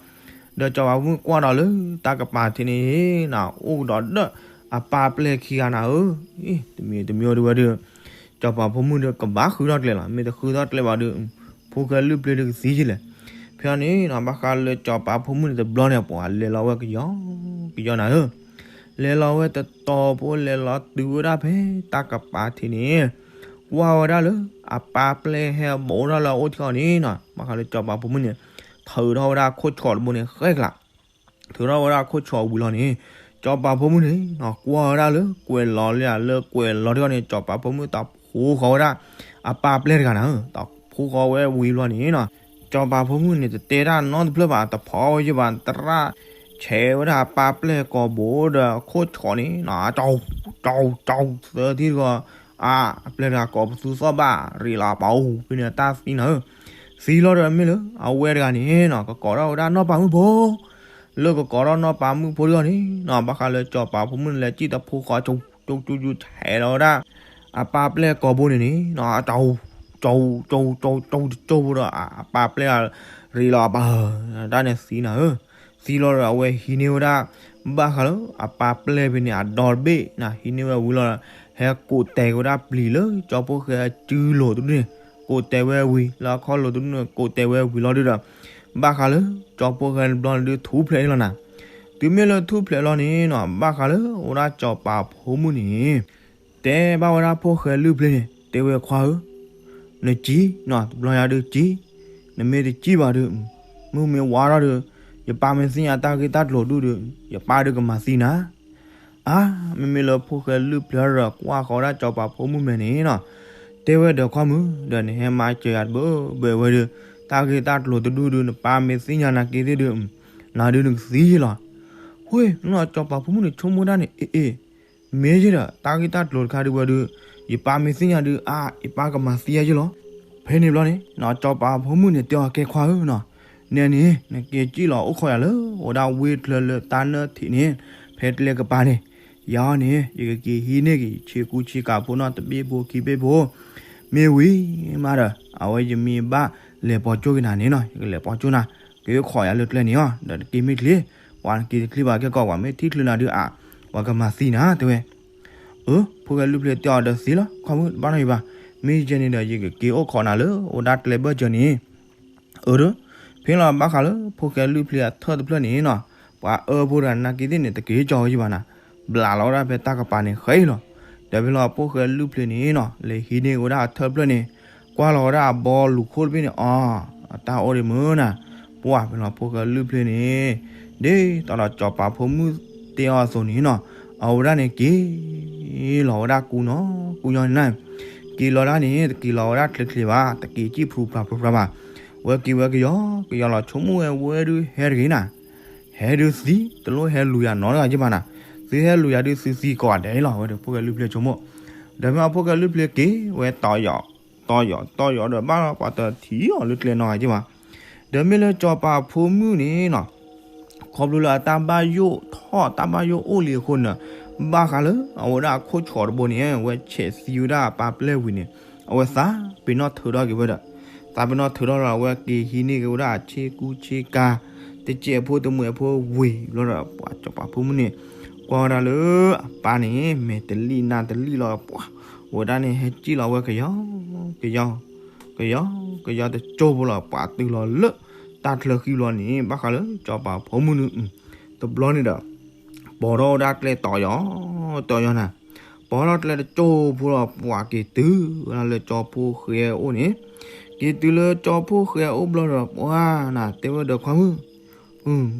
ဒီးစီၤပၤဖိမုၣ်ကွၢ်ဒီးလၢတၢ်ကပၤထံးန့ၣ်နီၤ အိၣ်ကဒီးဒီးအပၢ်ပျဲၢ်ခံဂၤနၤဧၢ, တမံၤတမံၤဒုးဝဲဒုး စီၤပၤဖိမုၣ်ဒီးကဘၣ်ဃုထီၣ်ကျဲလီၤ မ့ၢ်တဃုထီၣ်ကျဲဘၣ်ဒီး ဖိၣ်ဃဲလုၢ်ဖျ့ဒီးကသံကလဲၣ်, ဖဲန့ၣ်နီၤ ဘၣ်ဃးလၢစီၤပၤဖိမုၣ်န့ၣ်တဘျီန့ၣ် ပှၤလဲၤလီၤဝဲကယီကယီနၤဧၢ, လဲၤလီၤဝဲတတီၤဖိ လဲၤလီၤတုၤဝဲဒၣ်ဖဲတၢ်ကပၤထံးန့ၣ် ကွၢ်ဝဲဒၣ်လၢ အပၢ်ပျဲၢ်ဟဲဘိးထီၣ်လၢအအိၣ်ထံအီၤန့ၣ်နီၤ, ဘၣ်ဃးလၢစီၤပၤဖိမုၣ်န့ၣ် ထုးထီၣ်ဝဲဒၣ်ခိၣ်ဆှီတဘိန့ၣ် ဃဲကျး, ထုးထီၣ်ဝဲဒၣ်ခိၣ်ဆှီဝံၤလီၤန့ၣ်, စီၤပၤဖိမုၣ်န့ၣ် ကွၢ်ဝဲဒၣ်လၢကွဲးလီၤလၢ လၢကွဲးလီၤထံအီၤန့ၣ် စီၤပၤဖိမုၣ်တၢ်ဖိဃီၤဝဲဒၣ် အပၢ်ပျဲၢ်တဂၤနၤဧၢ, တၢ်ဖိဃီၤဝဲဝံၤဘျီန့ၣ်နီၤ, စီၤပၤဖိမုၣ်န့ၣ် တတဲတၢ်နီတဖျၢၣ်ဘၣ်, တဖီဝဲယဘၣ်, သရၣ်ဆဲးဝဲဒၣ်အပၢ်ပျဲၢ်ကိာ်ဘိဒီးခိၣ်ဆှီန့ၣ်နီၤ, ကၠီကၠီကၠီသၢထံတဂီၤ, အါ အပျဲၢ်တဂၤကိးပသူသီၣ်ဘၣ် ရ့းလီၤအပၢ်အိၣ်ဖဲန့ၣ် တၢ်သံနၤဧၢ, သံလီၤဒီးမ့ၢ်လၢ အဝဲတဂၤန့ၣ်နီၤ ကကိးထီၣ်ဝဲဒၣ်နီၢ်ပၤမုၣ်ဖိ လၢကကိးထီၣ်နီၢ်ပၤမုၣ်ဖိတဂၤန့ၣ်နီၤ ဘၣ်ဃးလၢစီၤပၤဖိမုၣ်န့ၣ် လဲၤစံၣ်တၢ်ဖိဃီၤ ကၠီကၠီကၠီဆဲးလီၤဝဲဒၣ် အပၢ်ပျဲၢ်ကိာ်ဘိန့ၣ်န့ၣ်နီၤ, ကၠီကၠီကၠီကၠီတကၠီဖိဒီး အပၢ်ပျဲၢ် ရ့းလီၤအပၢ်, တၢ်န့ၣ်သံနၤဧၢ, သံလီၤဒီးအဝဲဟံးန့ၢ်ဝဲဒၣ် ဘၣ်ဃးလၢအပၢ်ပျဲၢ်ဖဲန့ၣ် အဒီတဘ့ၣ်နၤ ဟံးန့ၢ်ဝဲဝံၤလီၤ, ဟဲကိးတဲာ်က့ၤဝဲဒၣ်ပျံၤလၢကၠီဖိဃဲအစုလိၤတဒူၣ်န့ၣ်, ကိးတဲာ်ဝဲဝံၤလၢအခီၣ်လိၤတဒူၣ်န့ၣ် ကိးတဲာ်ဝဲဝံၤလီၤဒုဒီး ဘၣ်ဃးလၢကၠီဖိဃဲတဘျီန့ၣ်ဒုးထူၣ်ဖျဲးလီၤနၤ, တုၤမ့ၢ်လၢထူၣ်ဖျဲးလီၤန့ၣ်နီၤ ဘၣ်ဃးလၢအိၣ်ဒၣ်စီၤပၤဖိမုၣ်န့ၣ် တဲဘၣ်ဝဲဒၣ်ဖိၣ်ဃဲလုၢ်ဖျ့န့ၣ် တဲဝဲခွါဧၢ, နစံၣ်နီၤ တဘျီညါဒုးစံၣ်, နမ့ၢ်တစံၣ်ဘၣ်ဒီး မုၢ်မ့ၢ်ဝါထီၣ်ဒီး ယပၢ်မ့ၢ်သ့ၣ်ညါတၢ်ဂ့ၢ်တၢ်ကျိၤဒူၣ်ဒီး ယပၢ်ဒုးကမၤသံနၤ အါ မ့မ့ၢ်လၢဖိၣ်ဃဲလုၢ်ဖျ့ဒီး ကွၢ်ဃီၤဝဲဒၣ်စီၤပၤဖိမုၣ်မဲာ်န့ၣ်နီၤ, တဲဝဲဒီးခွါမုၣ် ဒီးနဟဲမၤစၢၤယၤတဘၣ်ဘၣ်ဝဲဒီး တၢ်ဂ့ၢ်တၢ်ကျိၤတဒူၣ်ဒီး နပၢ်မ့ၢ်သ့ၣ်ညါနာ်က့သ့ၣ်ဒီး နၤဒုးနကသံလီၤ. ဃိ စီၤပၤဖိမုၣ်န့ၣ်ဆိကမိၣ်တၢ်န့ၣ် အ့ၣ်အ့ၣ် မ့ၢ်ယဲဒီး တၢ်ဂ့ၢ်တၢ်ကျိၤတခါဒုးဝဲဒီး ယပၢ်မ့ၢ်သ့ၣ်ညါဒုး အါ ယပၢ်ကမၤသံယၤယဲလီၤ. ဖဲန့ၣ်ဘျီန့ၣ်နီၤ စီၤပၤဖိမုၣ်န့ၣ်တဲအီၤ ကဲခွါဧၢနီၤ, နဲန့ၣ် နက့ၤစံၣ်လီၤအိၣ်ခိးယၤလၢ အိၣ်ဒၣ်ဝ့ၢ်ချၢလၢတၢ်နၢၣ်ထံးန့ၣ် ဖဲကျဲကပၤန့ၣ်, ယၤအီၤန့ၣ် ယကက့ၤဟံးန့ၢ်က့ၤ ဆ့ကူဆ့ကၤဖိနီတဘ့ၣ်ဖိခံဘ့ၣ်ဖိ မ့ၢ်ဝံၤမးဒီး အဝဲယမ့ၢ်ဘၣ်လဲၤပိာ်ကၠိက့ၤနၤန့ၣ်နီၤ ယကလဲၤပိာ်ကၠိနၤ, က့ၤအိၣ်ခိးယၤလၢကျဲန့ၣ်အီၤ ဒီးနက့ၤမ့ၢ်ချ့, ပှၤနက့ၤတချ့ဘၣ်ကဲကီး ပှၤမ့ၢ်ထံၣ်ချုးနၤဒုးအါ ပှၤကမၤသံနၤ တဲဝဲ. အၢ ဖိၣ်ဃဲလုၢ်ဖျ့တဲအီၤဒီးသ့လီၤ ခွါမုၣ် တဘၣ်နီတမံၤဘၣ်, မ့ၢ်ယဲန့ၣ်ဒီး ယကက့ၤအိၣ်ခိးနၤလၢ အိၣ်ဒၣ်ကျဲဘၢၣ်စၢၤန့ၣ် အၢ ဒီး ဖဲလီၤဘၣ်ဃးလၢဖိၣ်ဃဲလုၢ်ဖျ့အထၢၣ်တဖျၢၣ်န့ၣ်နီၤ, ပှၤအၢဖိတဂၤနာ်က့သ့ၣ်န့ၣ် တက့ၤကၠီဝဲယဘၣ်နၤ, ဘျးလီၤဝဲဒၣ်ဖဲတၢ်ကပၤန့ၣ်ဃဲလီၤ. ဒီးဖဲလီၤဖိၣ်ဃဲလုၢ်ဖျ့န့ၣ်နီၤ လဲၤဟံးန့ၢ်ဝဲဒၣ်အထၢၣ်တဖျၢၣ်န့ၣ်, ကွၢ်လီၤဝဲဒၣ်အဘီလူၤခိၣ်တဘ့ၣ်န့ၣ် အီ အတၢ်အိၣ်ဒံးမုၢ်နၤ, ပှၢ်ဖဲလီၤဖိၣ်ဃဲလုၢ်ဖျ့န့ၣ် ဒ်သိးဒီးစီၤပၤဖိမုၣ်တဲအီၤအသိးန့ၣ်နီၤ, အဝဲဒၣ်န့ၣ်က့ၤလီၤဝဲဒၣ်ကူနီၤကူညီန့ၣ်နၤ, က့ၤလီၤဒၣ်န့ၣ် တက့ၤလီၤဝဲဒၣ်ချ့ချ့ဘၣ်, တက့ၤစံၣ်ဖျိဖျါဖျိဖျါဘၣ်, ဝဲက့ၤဝဲကယီကယီလီၤ ဆိကမိၣ်ဝဲဝဲဒုးဟဲတဂ့ၤနၤ, ဟဲဒုးသံ တလိၣ်ဟဲလူၤယၤနီတဂၤက့ဘၣ်နၤ, သုဟဲလူၤယၤဒုးသုသံကိးဂၤဒဲးလီၤ ဝဲဒီးဖိၣ်ဃဲလုၢ်ဖျ့ဆိကမိၣ်. ဒီးမ့ၢ်အဖိၣ်ဃဲလုၢ်ဖျ့က့ၤဝဲတီၤယီၤ တီၤယီၤတီၤယီၤဒီးဘၣ်လီၤပှၤတထံၣ်အီၤလၢကျဲနီတဂၤက့ဘၣ်. ဒီးမ့ၢ်လၢစီၤပၤဖိမုၣ်န့ၣ်နီၤ ခီဖျိလၢအတၢ်ဘၣ်ယိၣ်ထီၣ်တၢ်ဘၣ်ယိၣ်အိၣ်လံအဃိန့ၣ်, ဘၣ်ဃးလၢအဝဲဒၣ်အခိၣ်ဆှီတဘိန့ၣ် အဝဲဆဲးသံဝဲဒၣ်အပၢ်ပျဲၢ်ဝံၤန့ၣ်, အဝဲသးပ့ၤနီၣ်ထုးထီၣ်က့ၤဝဲဒီး, သးပ့ၤနီၣ်ထုးထီၣ်ဒီး အဝဲက့ၤဟံးန့ၢ်က့ၤဝဲဒၣ်အဆ့ကူဆ့ကၤ တစဲးဖိတမှဲးဖိဝံၤဘျီဒီး ပှၤစီၤပၤဖိမုၣ်န့ၣ် ကွၢ်ဝဲဒၣ်လၢအပၢ်န့ၣ် မဲာ်တလံၣ်နါတလံၣ်လီၤ ပှၤ ဝဲဒၣ်န့ၣ်ဟဲစံၣ်လီၤဝဲကယီကယီ ကယီကယီတကၠိဖိလီၤ ပှၤတုၤလီၤလၢတၢ်ချၢဃံဘျီန့ၣ် ဘၣ်ဃးလၢစီၤပၤဖိမုၣ်န့ၣ် တဘျီန့ၣ်ဒီး ပိာ်ထီၣ်ဝဲဒၣ်ကျဲတီၤယီၤ တီၤယီၤနၤ, ပိာ်ထီၣ်ကျဲတကၠိဖိလီၤ ပှၤက့ၤတုၤဝဲဒၣ်လၢကၠီဖိဃဲအအိၣ်န့ၣ်, က့ၤတုၤလၢကၠီဖိဃဲအအိၣ်ဘျီဒီး ပှၤနၤ တဲဝဲဒီးခွါမုၣ်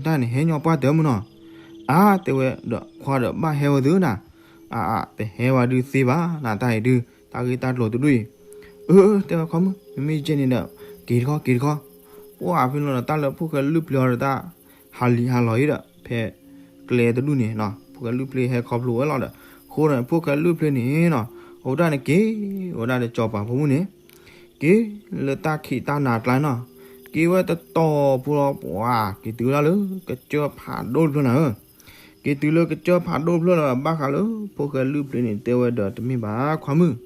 တၢ်န့ၣ်ဟဲညီပှၢ်တၢၢ်မုၢ်နီၤ, အါ တဲဝဲဒီးခွါဒီးဘၣ်ဟဲဝဲသုနၤ, အါ အါ တဟဲဝဲဒုးသ့ဘၣ်နၤ တၢ်အံၤဒုး တၢ်ဂ့ၢ်တၢ်ကျိၤတဒူၣ်အံၤ, အၢ တဲဝဲခွါမုၣ် မ့မ့ၢ်ယဲန့ၣ်ဒီး က့ၤတခီ က့ၤတခီ, ပှၤဖဲလီၤဒီးတၢ်လၢဖိၣ်ဃဲလုၢ်ဖျ့အီၤဒီးတၢ် ဟးလံၤဟးလီၤအံၤဒီး ဖဲကျဲတဒူၣ်န့ၣ်နီၤ ဖိၣ်ဃဲလုၢ်ဖျ့ဟဲခီဖျိဝဲလီၤဒီး အဃိဒီးဖိၣ်ဃဲလုၢ်ဖျ့န့ၣ်နီၤ အဝဲဒၣ်န့ၣ်က့ၤ အဝဲဒၣ်ဒီးစီၤပၤဖိမုၣ်န့ၣ် က့ၤလၢတၢ်ခံးတၢ်နၤကျါနီၤ, က့ၤဝဲတတီၤဖိလီၤ ပှၤက့ၤတုၤဝဲဒၣ်လၢကစၢၢ်ဖးဒိၣ်တဖျၢၣ်နၤဧၢ, က့ၤတုၤလၢကစၢၢ်ဖးဒိၣ်တဖျၢၣ်လီၤ ဘၣ်ဃးလၢဖိၣ်ဃဲလုၢ်ဖျ့န့ၣ် တဲဝဲဒီးတမ့ၢ်ဘၣ်ခွါမုၣ်,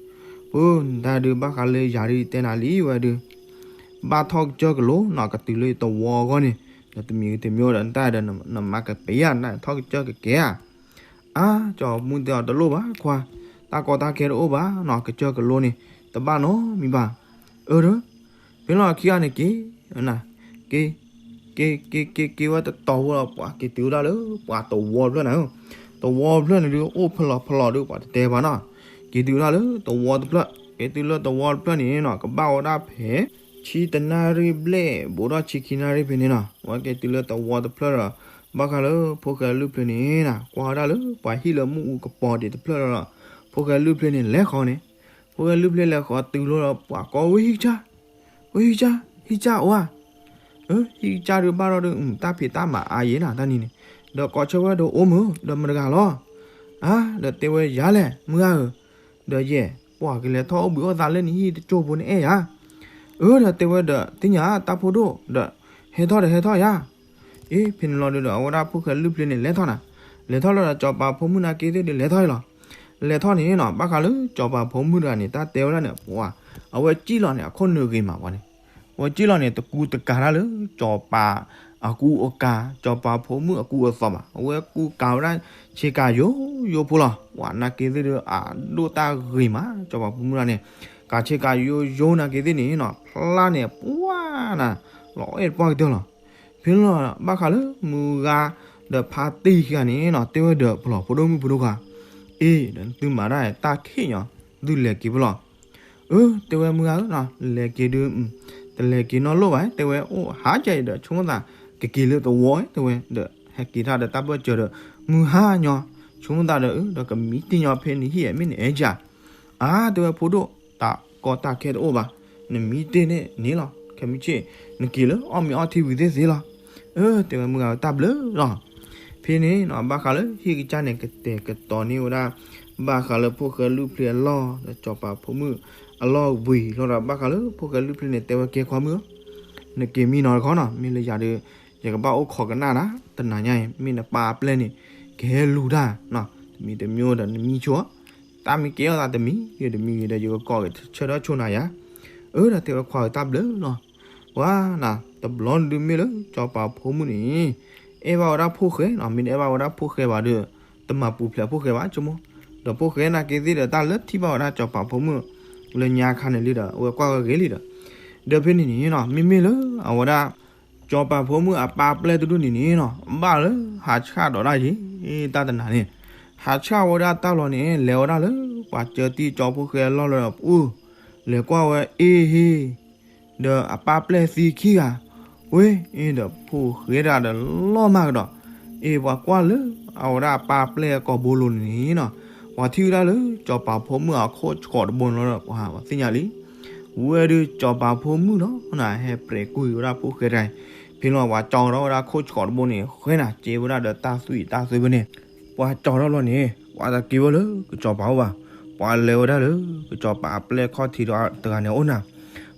ပတၢ်ဒုးဘၣ်ဃးလၢယၤဒုးတဲနၤလံဝဲဒုး ဘၣ်ထီၣ်ကစၢၢ်ကလိနီၤ ကတုၤလၢတဝီအဂီၢ်န့ၣ် ဒီးတမံၤတမံၤဒီးနတၢ်ဒီးနမၤကပၤဧါ နထီၣ်ကစၢၢ်ကကဲဧါ အါ စီၤမုၢ်တဲအီၤတလိၣ်ဘၣ်ခွါ, တၢ်ကီတၢ်ခဲတအိၣ်ဘၣ်နီၤ ကစၢၢ်ကလိန့ၣ် တဘၣ်နီတမံၤဘၣ်, အၢ ဒီး ဖဲလီၤခံဂၤန့ၣ်က့ၤ က့ၤ က့ၤ က့ၤ က့ၤ က့ၤဝဲတတီၤဖိလီၤ ပှၤက့ၤတုၤဝဲဒၣ်လၢပှၤတဝီတဖျၢၣ်နၤဧၢ, တဝီတဖျၢၣ်န့ၣ်ဒုး အိၣ်ဖဲလီၤဖဲလီၤဒုး ပှၤတတဲဘၣ်နီၤ, က့ၤတုၤဝဲဒၣ်လၢတဝီတဖျၢၣ် ကဲတုၤလၢသဝီတဖျၢၣ်န့ၣ်နီၤ ကဘၣ်ဝဲဒၣ်ဖဲ ဆံတနၣ်ရံၣ်ဘျဲၣ် ဘူးဒီးဆံခံနၣ်ရံၣ်ဖဲန့ၣ်နီၤ ဝဲကဲတုၤလၢသဝီတဖျၢၣ်ဒီး ဘၣ်ဃးလၢဖိၣ်ဃဲလုၢ်ဖျၢၣ်န့ၣ်နီၤ ကွၢ်ဝဲဒၣ်လၢပှၤဟံၣ်လၢမုၢ်အူကပီၤဒံးတဖျၢၣ်ဒီး ဖိၣ်ဃဲလုၢ်ဖျၢၣ်န့ၣ် လဲၤဃီၤန့ၣ် ဖိၣ်ဃဲလုၢ်ဖျၢၣ်လဲၤဃီၤတုၤလီၤဒီး ပှၤကိးဝဲ ဟံၣ်ကစၢ် ဝဲ ဟံၣ်ကစၢ် ဟံၣ်ကစၢ်အိၣ်ဧါ အၢ ဟံၣ်ကစၢ်ဒုးဘၣ်ထီၣ်ဒီး တၢ်ဖံးတၢ်မၤအါယဲနီၤ တၢ်နံၤန့ၣ် ဒီးကိးဆၢဝဲဒီး အိၣ်မုၢ် ဒီးမတၤတဂၤလီၤ အါ ဒီးတဲဝဲယၤလဲၣ် မုၢ်ဂၤဧၢ ဒီးယဲၢ် ပှၤကလဲၤထီၣ်အိၣ်ဘှံးအိၣ်သါလၢနဟံၣ်တကၠိၢ်ဖိန့ၣ်အဲၣ်ယၤ အၢ ဒီးတဲဝဲဒီး သ့ၣ်ညါတၢ်ဖိဒိၣ် ဒီး ဟဲထီၣ်ဒီးဟဲထီၣ်ယၤ အ့ ဖဲန့ၣ်လီၤဒုးဒီး အဝဲဒၣ်ဖိၣ်ဃဲလုၢ်ဖျၢၣ်န့ၣ် လဲၤထီၣ်နၤ လဲၤထီၣ်လီၤဒီး စီၤပၤဖိမုၣ်နာ်က့သ့ၣ်ဒီး လဲၤထီၣ်အံၤလီၤ လဲၤထီၣ်န့ၣ်နီၤ ဘၣ်ဃးလၢစီၤပၤဖိမုၣ်တဂၤန့ၣ် တၢ်တဲဝဲဒၣ်န့ၣ် ပှၤ အဝဲကံၣ်လီၤန့ၣ် အခိၣ်နူာ်ဂ့ၤမးပှၤန့ၣ် အဝဲကံၣ်လီၤန့ၣ် တကူတကၤတၢ်လၢ စီၤပၤအကူအကၤ စီၤပၤဖိမုၣ်အကူအသိးဘၣ် အဝဲကူကၤဝဲဒၣ် ဆ့ကၤယိယိဖိလီၤ ပှၤနာ်က့သ့ၣ်ဒီး အဒိၣ်တၢ်ဂ့ၤမး စီၤပၤဖိမုၣ်တဂၤန့ၣ် ကၤဆ့ကၤယိယိနာ်က့သ့ၣ်န့ၣ်နီၤ ဖျါန့ၣ် ပှၤနၤ လီၤအဲၣ်တပှၢ်ကတၢၢ်လီၤ ဖဲန့ၣ်လီၤ ဘၣ်ဃးလၢမုၢ်ဂၤ ဒီးဖါတံၢ်ခံဂၤန့ၣ်နီၤ တဲဝဲဒီး ပလီၢ်ဖိဒိၣ်မုၣ်ဖိဒိၣ်ခွါ အ့ ဒီးသုမၤဒၣ်တၢ်ခံးညီ သုလဲၤက့ၤဖဲလီၤ အၢ တဲဝဲမုၢ်ဂၤဧၢနီၤ လဲၤက့ၤဒုး တလဲၤက့ၤနီတလီၢ်ဘၣ် တဲဝဲအိၣ်ဟးကဲအံၤဒီး ဆိကမိၣ်သး ကက့ၤလၢသဝီ တဲဝဲ ဒီးဟဲက့ၤထီၣ်ဒီးတၢ်ဘၢၣ်စၢၤဒီး မုၢ်ဟါညီ ဆိကမိၣ်သးဒီး အၢ ဒီးကမံတ့ၢ်ညီဖဲနဟံၣ်အဲၣ်မ့ၢ်နအဲၣ်ကၢ် အါ တဲဝဲဖိဒိၣ် တၢ်ကီတၢ်ခဲတအိၣ်ဘၣ် နမံတ့ၢ်န့ၣ်န့ၣ်လီၤ ခဲမုၢ်ဆ့ၣ် နက့ၤလၢအီၣ်မ့ၤအီထံဝံၤသ့ၣ်သ့ၣ်လီၤ အၢ တဲဝဲမုၢ်ဂၤတၢ်ဘျုးလီၤ ဖဲန့ၣ်နီၤ ဘၣ်ဃးလၢဟံၣ်ကစၢ်န့ၣ် ကတဲာ်ကတီၤန့ၢ်ဝဲဒၣ် ဘၣ်ဃးလၢဖိၣ်ဃဲလုၢ်ဖျၢၣ်အလီၢ် ဒီးစီၤပၤဖိမုၣ်အလီၢ်ဝံၤလီၤဒီး ဘၣ်ဃးလၢဖိၣ်ဃဲလုၢ်ဖျၢၣ်န့ၣ် တဲဝဲကဲခွါမုၣ်ဧၢ နက့ၤမံနီၤတခီနီၤ မ့ၢ်လၢယၤဒီး ယကဘၣ်အိၣ်ခိးကနၣ်နၤ တနၤညါအံၤ မ့ၢ်နပၢ်အပျဲၢ်န့ၣ် ကဟဲလူၤတၢ် တမံၤတမံၤဒီးနမံဆိ တၢ်မ့ၢ်ကဲထီၣ်သးတမံၤဂ့ၤတမံၤဂ့ၤဒီး ယကကိးက့ၤဆၢထၢၣ်ဆိနၤယၤ အၢ ဒီးတဲဝဲခွါဧၢတၢ်ဘျုးလီၤ ပှၤနၤ တဘျီန့ၣ်ဒုးမ့ၢ်လၢ စီၤပၤဖိမုၣ်န့ၣ် အဲၣ်ဘၣ်ဝဲဒၣ်ဖိၣ်ဃဲနီၤ မ့ၢ်တအဲၣ်ဘၣ်ဝဲဒၣ်ဖိၣ်ဃဲဘၣ်ဒီး တမၤပူၤဖျဲးဖိၣ်ဃဲဘၣ်ဆိကမိၣ် ဒီးဖိၣ်ဃဲနာ်က့သ့ၣ်ဒီး တၢ်လၢထံၣ်ဘၣ်ဝဲဒၣ်စီၤပၤဖိမုၣ် လၢညါခါန့ၣ်လံဒီး အဝဲကွၢ်ဝဲဂ့ၤလံဒီး ဒီးဖဲန့ၣ်န့ၣ်နီၤ မ့မ့ၢ်လၢအဝဲဒၣ် စီၤပၤဖိမုၣ်အပၢ်ပျဲၢ်တဒူၣ်န့ၣ်န့ၣ်နီၤ ဘၣ်လၢဟးဆှၣ်ဒီးဒၣ်ယံၤ တၢ်တနၤန့ၣ် ဟးဆှၣ်ဝဲဒၣ်တၢ်လီၤန့ၣ် လဲၤဝဲဒၣ်လၢ ပှၤကၢတံၢ်ကၠီဖိၣ်ဃဲအလီၢ်လၢအပူၤ လဲၤကွၢ်ဝဲအ့ၣ်ဟ့ၣ် ဒီးအပၢ်ပျဲၢ်သံခံဂၤ ဝဲအ့ၣ်ဒီးဖိၣ်ဃဲတဂၤဒီးလီၤမၢ်ကဒီး အ့ၣ်ပှၤကွၢ်လၢ အဝဲဒၣ်အပၢ်ပျဲၢ်အကိာ်ဘိလိၤန့ၣ်နီၤ ပှၤထံၣ်ဝဲဒၣ်လၢ စီၤပၤဖိမုၣ်အခိၣ်ဆှီးတဘိန့ၣ်လီၤဒီး ပှၤသ့ၣ်ညါလံ ဝဲဒုးစီၤပၤဖိမုၣ်နီၤ ဟဲပြဲးကွံာ်ဝဲဒၣ်ဖိၣ်ဃဲတဂၤအံၤ ဖဲလီၤပှၤကၠီထီၣ်ဝဲဒၣ်ခိၣ်ဆှီးတဘိန့ၣ် ဃဲနၤ ကဲဝဲဒၣ်ဒီးတၢ်သွံၣ်တၢ်သွဲဖဲန့ၣ် ပှၤကၠီထီၣ်ဘျီန့ၣ် ပှၤတက့ၤဝဲလၢကစီၤပၤအိၣ်ဘၣ် ပှၤလဲၤဝဲဒၣ်လၢ ကစီၤပၤအပျဲၢ်ခီၣ်ထံးတဂၤန့ၣ်အိၣ်နၤ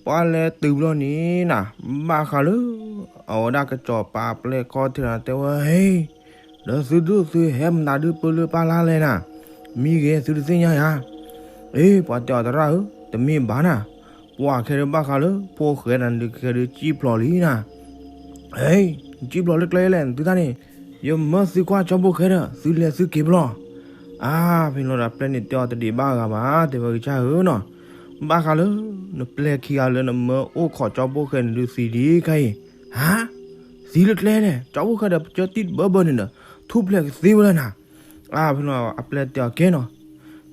ပှၤလဲၤတုၤဘျီန့ၣ်နၤ ဘၣ်ဃးလၢ အဝဲဒၣ်ကစီၤပၤအပျဲၢ်ခီၣ်ထံးတဂၤတဲဝဲ ဟ့ ဒီးသုဒိၣ်သုဟဲမနုၤဒုးပၢလၢပၢ်လါလဲၣ်နၤ မံဂ့ၤသုတသ့ၣ်ညါယၤ အ့ ပှၤတဲအီၤသရၣ်ဧၢ တမ့ၢ်ဘၣ်နၤ ပှၤခဲဒုးဘၣ်ဃးလၢ ဖိၣ်ဃဲတဂၤန့ၣ်ဒုးခဲဒုးကံၣ်ဖျိးလံနၤ အ့ ကံၣ်ဖျိးလၢကျဲလဲၣ် သုတၢ်န့ၣ် ယမၢသုကွၢ်ကၠီဖိၣ်ဃဲဒီး သုလဲၤသုက့ၤဘျီ အါ ဖဲန့ၣ်လီၤဒီးအပျဲၢ်န့ၣ်တဲအီၤတဒံးဘၣ်အဂၤဘၣ် တဲဝဲကစၢ်ဧၢနီၤ ဘၣ်ဃးလၢ နပျဲၢ်ခံဂၤလၢနမၢအိၣ်ခိးကၠီဖိၣ်ဃဲန့ၣ်ဒုးသံဒံးခဲအံၤ ဟါ သံလၢကျဲလဲၣ် ကၠီဖိၣ်ဃဲဒီးပကၢတံၢ်တဘၢဘၢန့ၣ်ဒီး ထူၣ်ဖျဲးကသ့ဝဲလၢနၤ အါ ဖဲန့ၣ်လီၤအပျဲၢ်တဲအီၤကဲနီၤ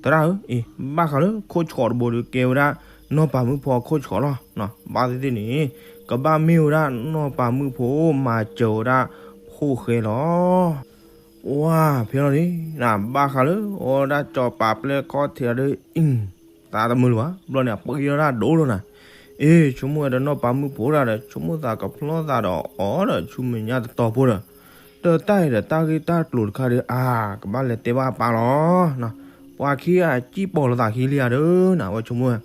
သရၣ်ဧၢ အ့ ဘၣ်ဃးလၢခိၣ်ဆှီးတဘိဒုးကဲဝဲဒၣ် နီၢ်ပၤမုၣ်ဖိအခိၣ်ဆှီးလီၤ ဘၣ်သ့ၣ်သ့ၣ်န့ၣ် ကဘၣ်မ့ၢ်ဝဲဒၣ်နီၢ်ပၤမုၣ်ဖိမၤစၢၤဝဲဒၣ်ဖိၣ်ဃဲလီၤ ဝါ ဖဲလီၤန့ၣ် နဘၣ်ဃးလၢ အဝဲဒၣ်စီၤပၤပျဲၢ်ခီၣ်ထံးဒီး အံၤ သးတမုာ်လၢၤဘၣ် ဘျီန့ၣ် အပှ့ၤထီၣ်ဒၣ်ဒိၣ်လီၤနၤ အ့ ဆိကမိၣ်ဝဲဒီးနီၢ်ပၤမုၣ်ဖိဒၣ်ဒီး ဆိကမိၣ်သးကဖျီသးဒီးအီၤဒီးဆူမဲာ်ညါတတီၤဖိဒီး ဒီးတၢ်အံၤဒီးတၢ်ဂ့ၢ်တၢ်ကျိၤတခါဒီး အါ ကဘၣ်လဲၤတဲဘၣ်အပၢ်လီၤ ပှၤခံဂၤစံၣ်ပိာ်လိာ်သးခံလံဧါဒီး နဝဲဆိကမိၣ်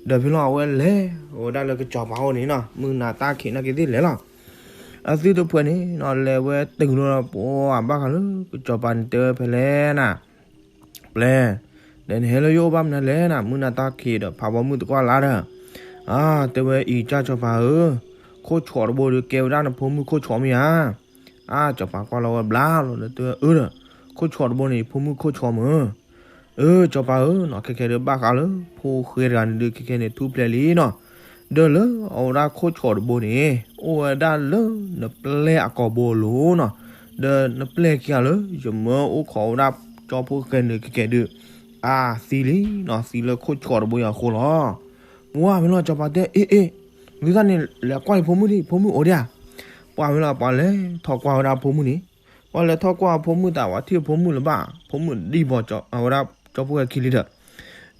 ဝဲ ဒီးဖဲလီၤအဝဲလဲၤ ဝဲဒၣ်လၢကစီၤပၤအိၣ်န့ၣ်နီၤ မုၢ်နၤတၢ်ခံးနာ်က့သ့ၣ်လဲၤလီၤ အသုတဖှဲးန့ၣ်နီၤ လဲၤဝဲတုၤလီၤပှၤဘၣ်ဃးလၢကစီၤပၤန့ၣ်တဲဝဲဖဲလဲၣ်နၤ ပျဲၢ် ဒီးနဟဲလၢယအိၣ်ဘၣ်မနုၤလဲၣ်နၤ မုၢ်နၤတၢ်ခံးဒီးဖးဘီမုၢ်တကွၢ်လါဒီး အါ တဲဝဲအံၤကၢ်စီၤပၤဧၢ ခိၣ်ဆှီးတဘိဒီးကဲဝဲဒၣ်နဖိမုၣ်ခိၣ်ဆှီးမ့ၢ်ဧါ အါ စီၤပၤကွၢ်လီၤဝဲဘျါလီၤဒီးတဲဝဲအၢဒီး ခိၣ်ဆှီးတဘိန့ၣ် ယဖိမုၣ်ခိၣ်ဆှီးမ့ၢ် အၢ စီၤပၤဧၢနီၤ ခဲခဲဒုးဘၣ်ဃးလၢ ဖိၣ်ဃဲတဂၤန့ၣ်ဒုးခဲခဲန့ၣ်ထူၣ်ဖျဲးလံနီၤ ဒီးလၢအဝဲဒၣ်ခိၣ်ဆှီးတဘိန့ၣ် အိၣ်ဝဲဒၣ်လၢနပျဲၢ်အကိာ်ဘိလိၤနီၤ ဒီးနပျဲၢ်ခံဂၤလၢ ယမၢအိၣ်ခိးဝဲဒၣ်ကၠီဖိၣ်ဃဲန့ၣ်ခဲခဲဒုး အါ သံလံနီၤ, သံလၢခိၣ်ဃီတဘိအံၤအဃိလီၤ. ပှၢ်ဖဲလီၤ စီၤပၤတဲ အ့ အ့ သုတၢ်န့ၣ် လဲၤကွၢ်အံၤဖိမုၣ်ဒံး, ဖိမုၣ်အိၣ်ဒံးဧါ. ပှၢ်ဖဲလီၤ ပှၤလဲၤထီၣ်ကွၢ်ဝဲဒၣ်ဖိမုၣ်န့ၣ်, ပှၤလဲၤထီၣ်ကွၢ်ဖိမုၣ်သး ပှၤထံၣ်ဖိမုၣ်လၢၤဘၣ်, ဖိမုၣ်ဒံးဘီ အဝဲဒၣ်ကၠီဖီၣ်ဃဲခံလံဒီး,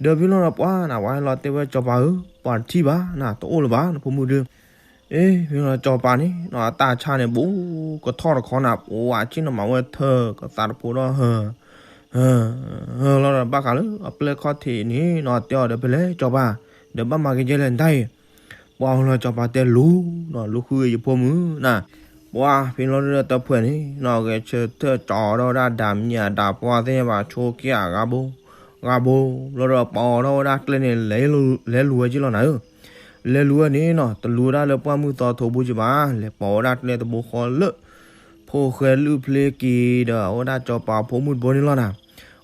ဒီးဖဲလီၤဒီးပှၢ်နၤ ပှၤဟဲလီၤတဲဝဲစီၤပၤဧၢ, ပှၤတထံၣ်ဘၣ်နၤ, တအိၣ်လၢၤဘၣ်နဖိမုၣ်ဒုး. အ့ ဖဲလီၤစီၤပၤန့ၣ်နီၤ အတၢ်ဆါန့ၣ် ဘူးကထီၣ်တခီနၤ, ပှၢ်ဆ့ၣ်နီၤမၤဝဲထၢၣ်ကသးတဖိဒီး ဟၢ ဟၢလီၤဒီး ဘၣ်ဃးလၢအပျဲၢ်ခီၣ်ထံးန့ၣ်နီၤ တဲအီၤဒီး ဖဲလဲၣ်စီၤပၤ, ဒီးဘၣ်မၤကဲကဲလဲၣ်နတၢ်အံၤ. ပှၢ်ဖဲလီၤစီၤပၤတဲ လူၤနီၤ, လူၤဃုယဖိမုၣ်နၤ. ပှၢ်ဖဲလီၤဒီးတဖုန့ၣ်နီၤ ဂဲၤဆၢထၢၣ်ကၠီထီၣ်ဝဲဒၣ် ဒၣ်မံၤအတၢ်ပှၢ်သ့ၣ်ညါဘၣ် ဆိခံဂၤဘိ ဂၤဘိ, လီၤဒီးပာ်အီၤထီၣ်ဝဲဒၣ်ကျဲန့ၣ် လဲၤလူၤဝဲက့လီၤနၤဧၢ. လဲၤလူၤဝဲန့ၣ်နီၤ တလူၤဝဲဒၣ်လၢပှၢ်မုၢ်သီထိးဘိက့ဘၣ်, လဲၤပိာ်ဝဲဒၣ်ကျဲတဘိဃီလၢ ဖိၣ်ဃဲလုၢ်ဖျ့က့ၤဒီး အဝဲဒၣ်စီၤပၤဖိမုၣ်တဘိန့ၣ်လီၤနၤ.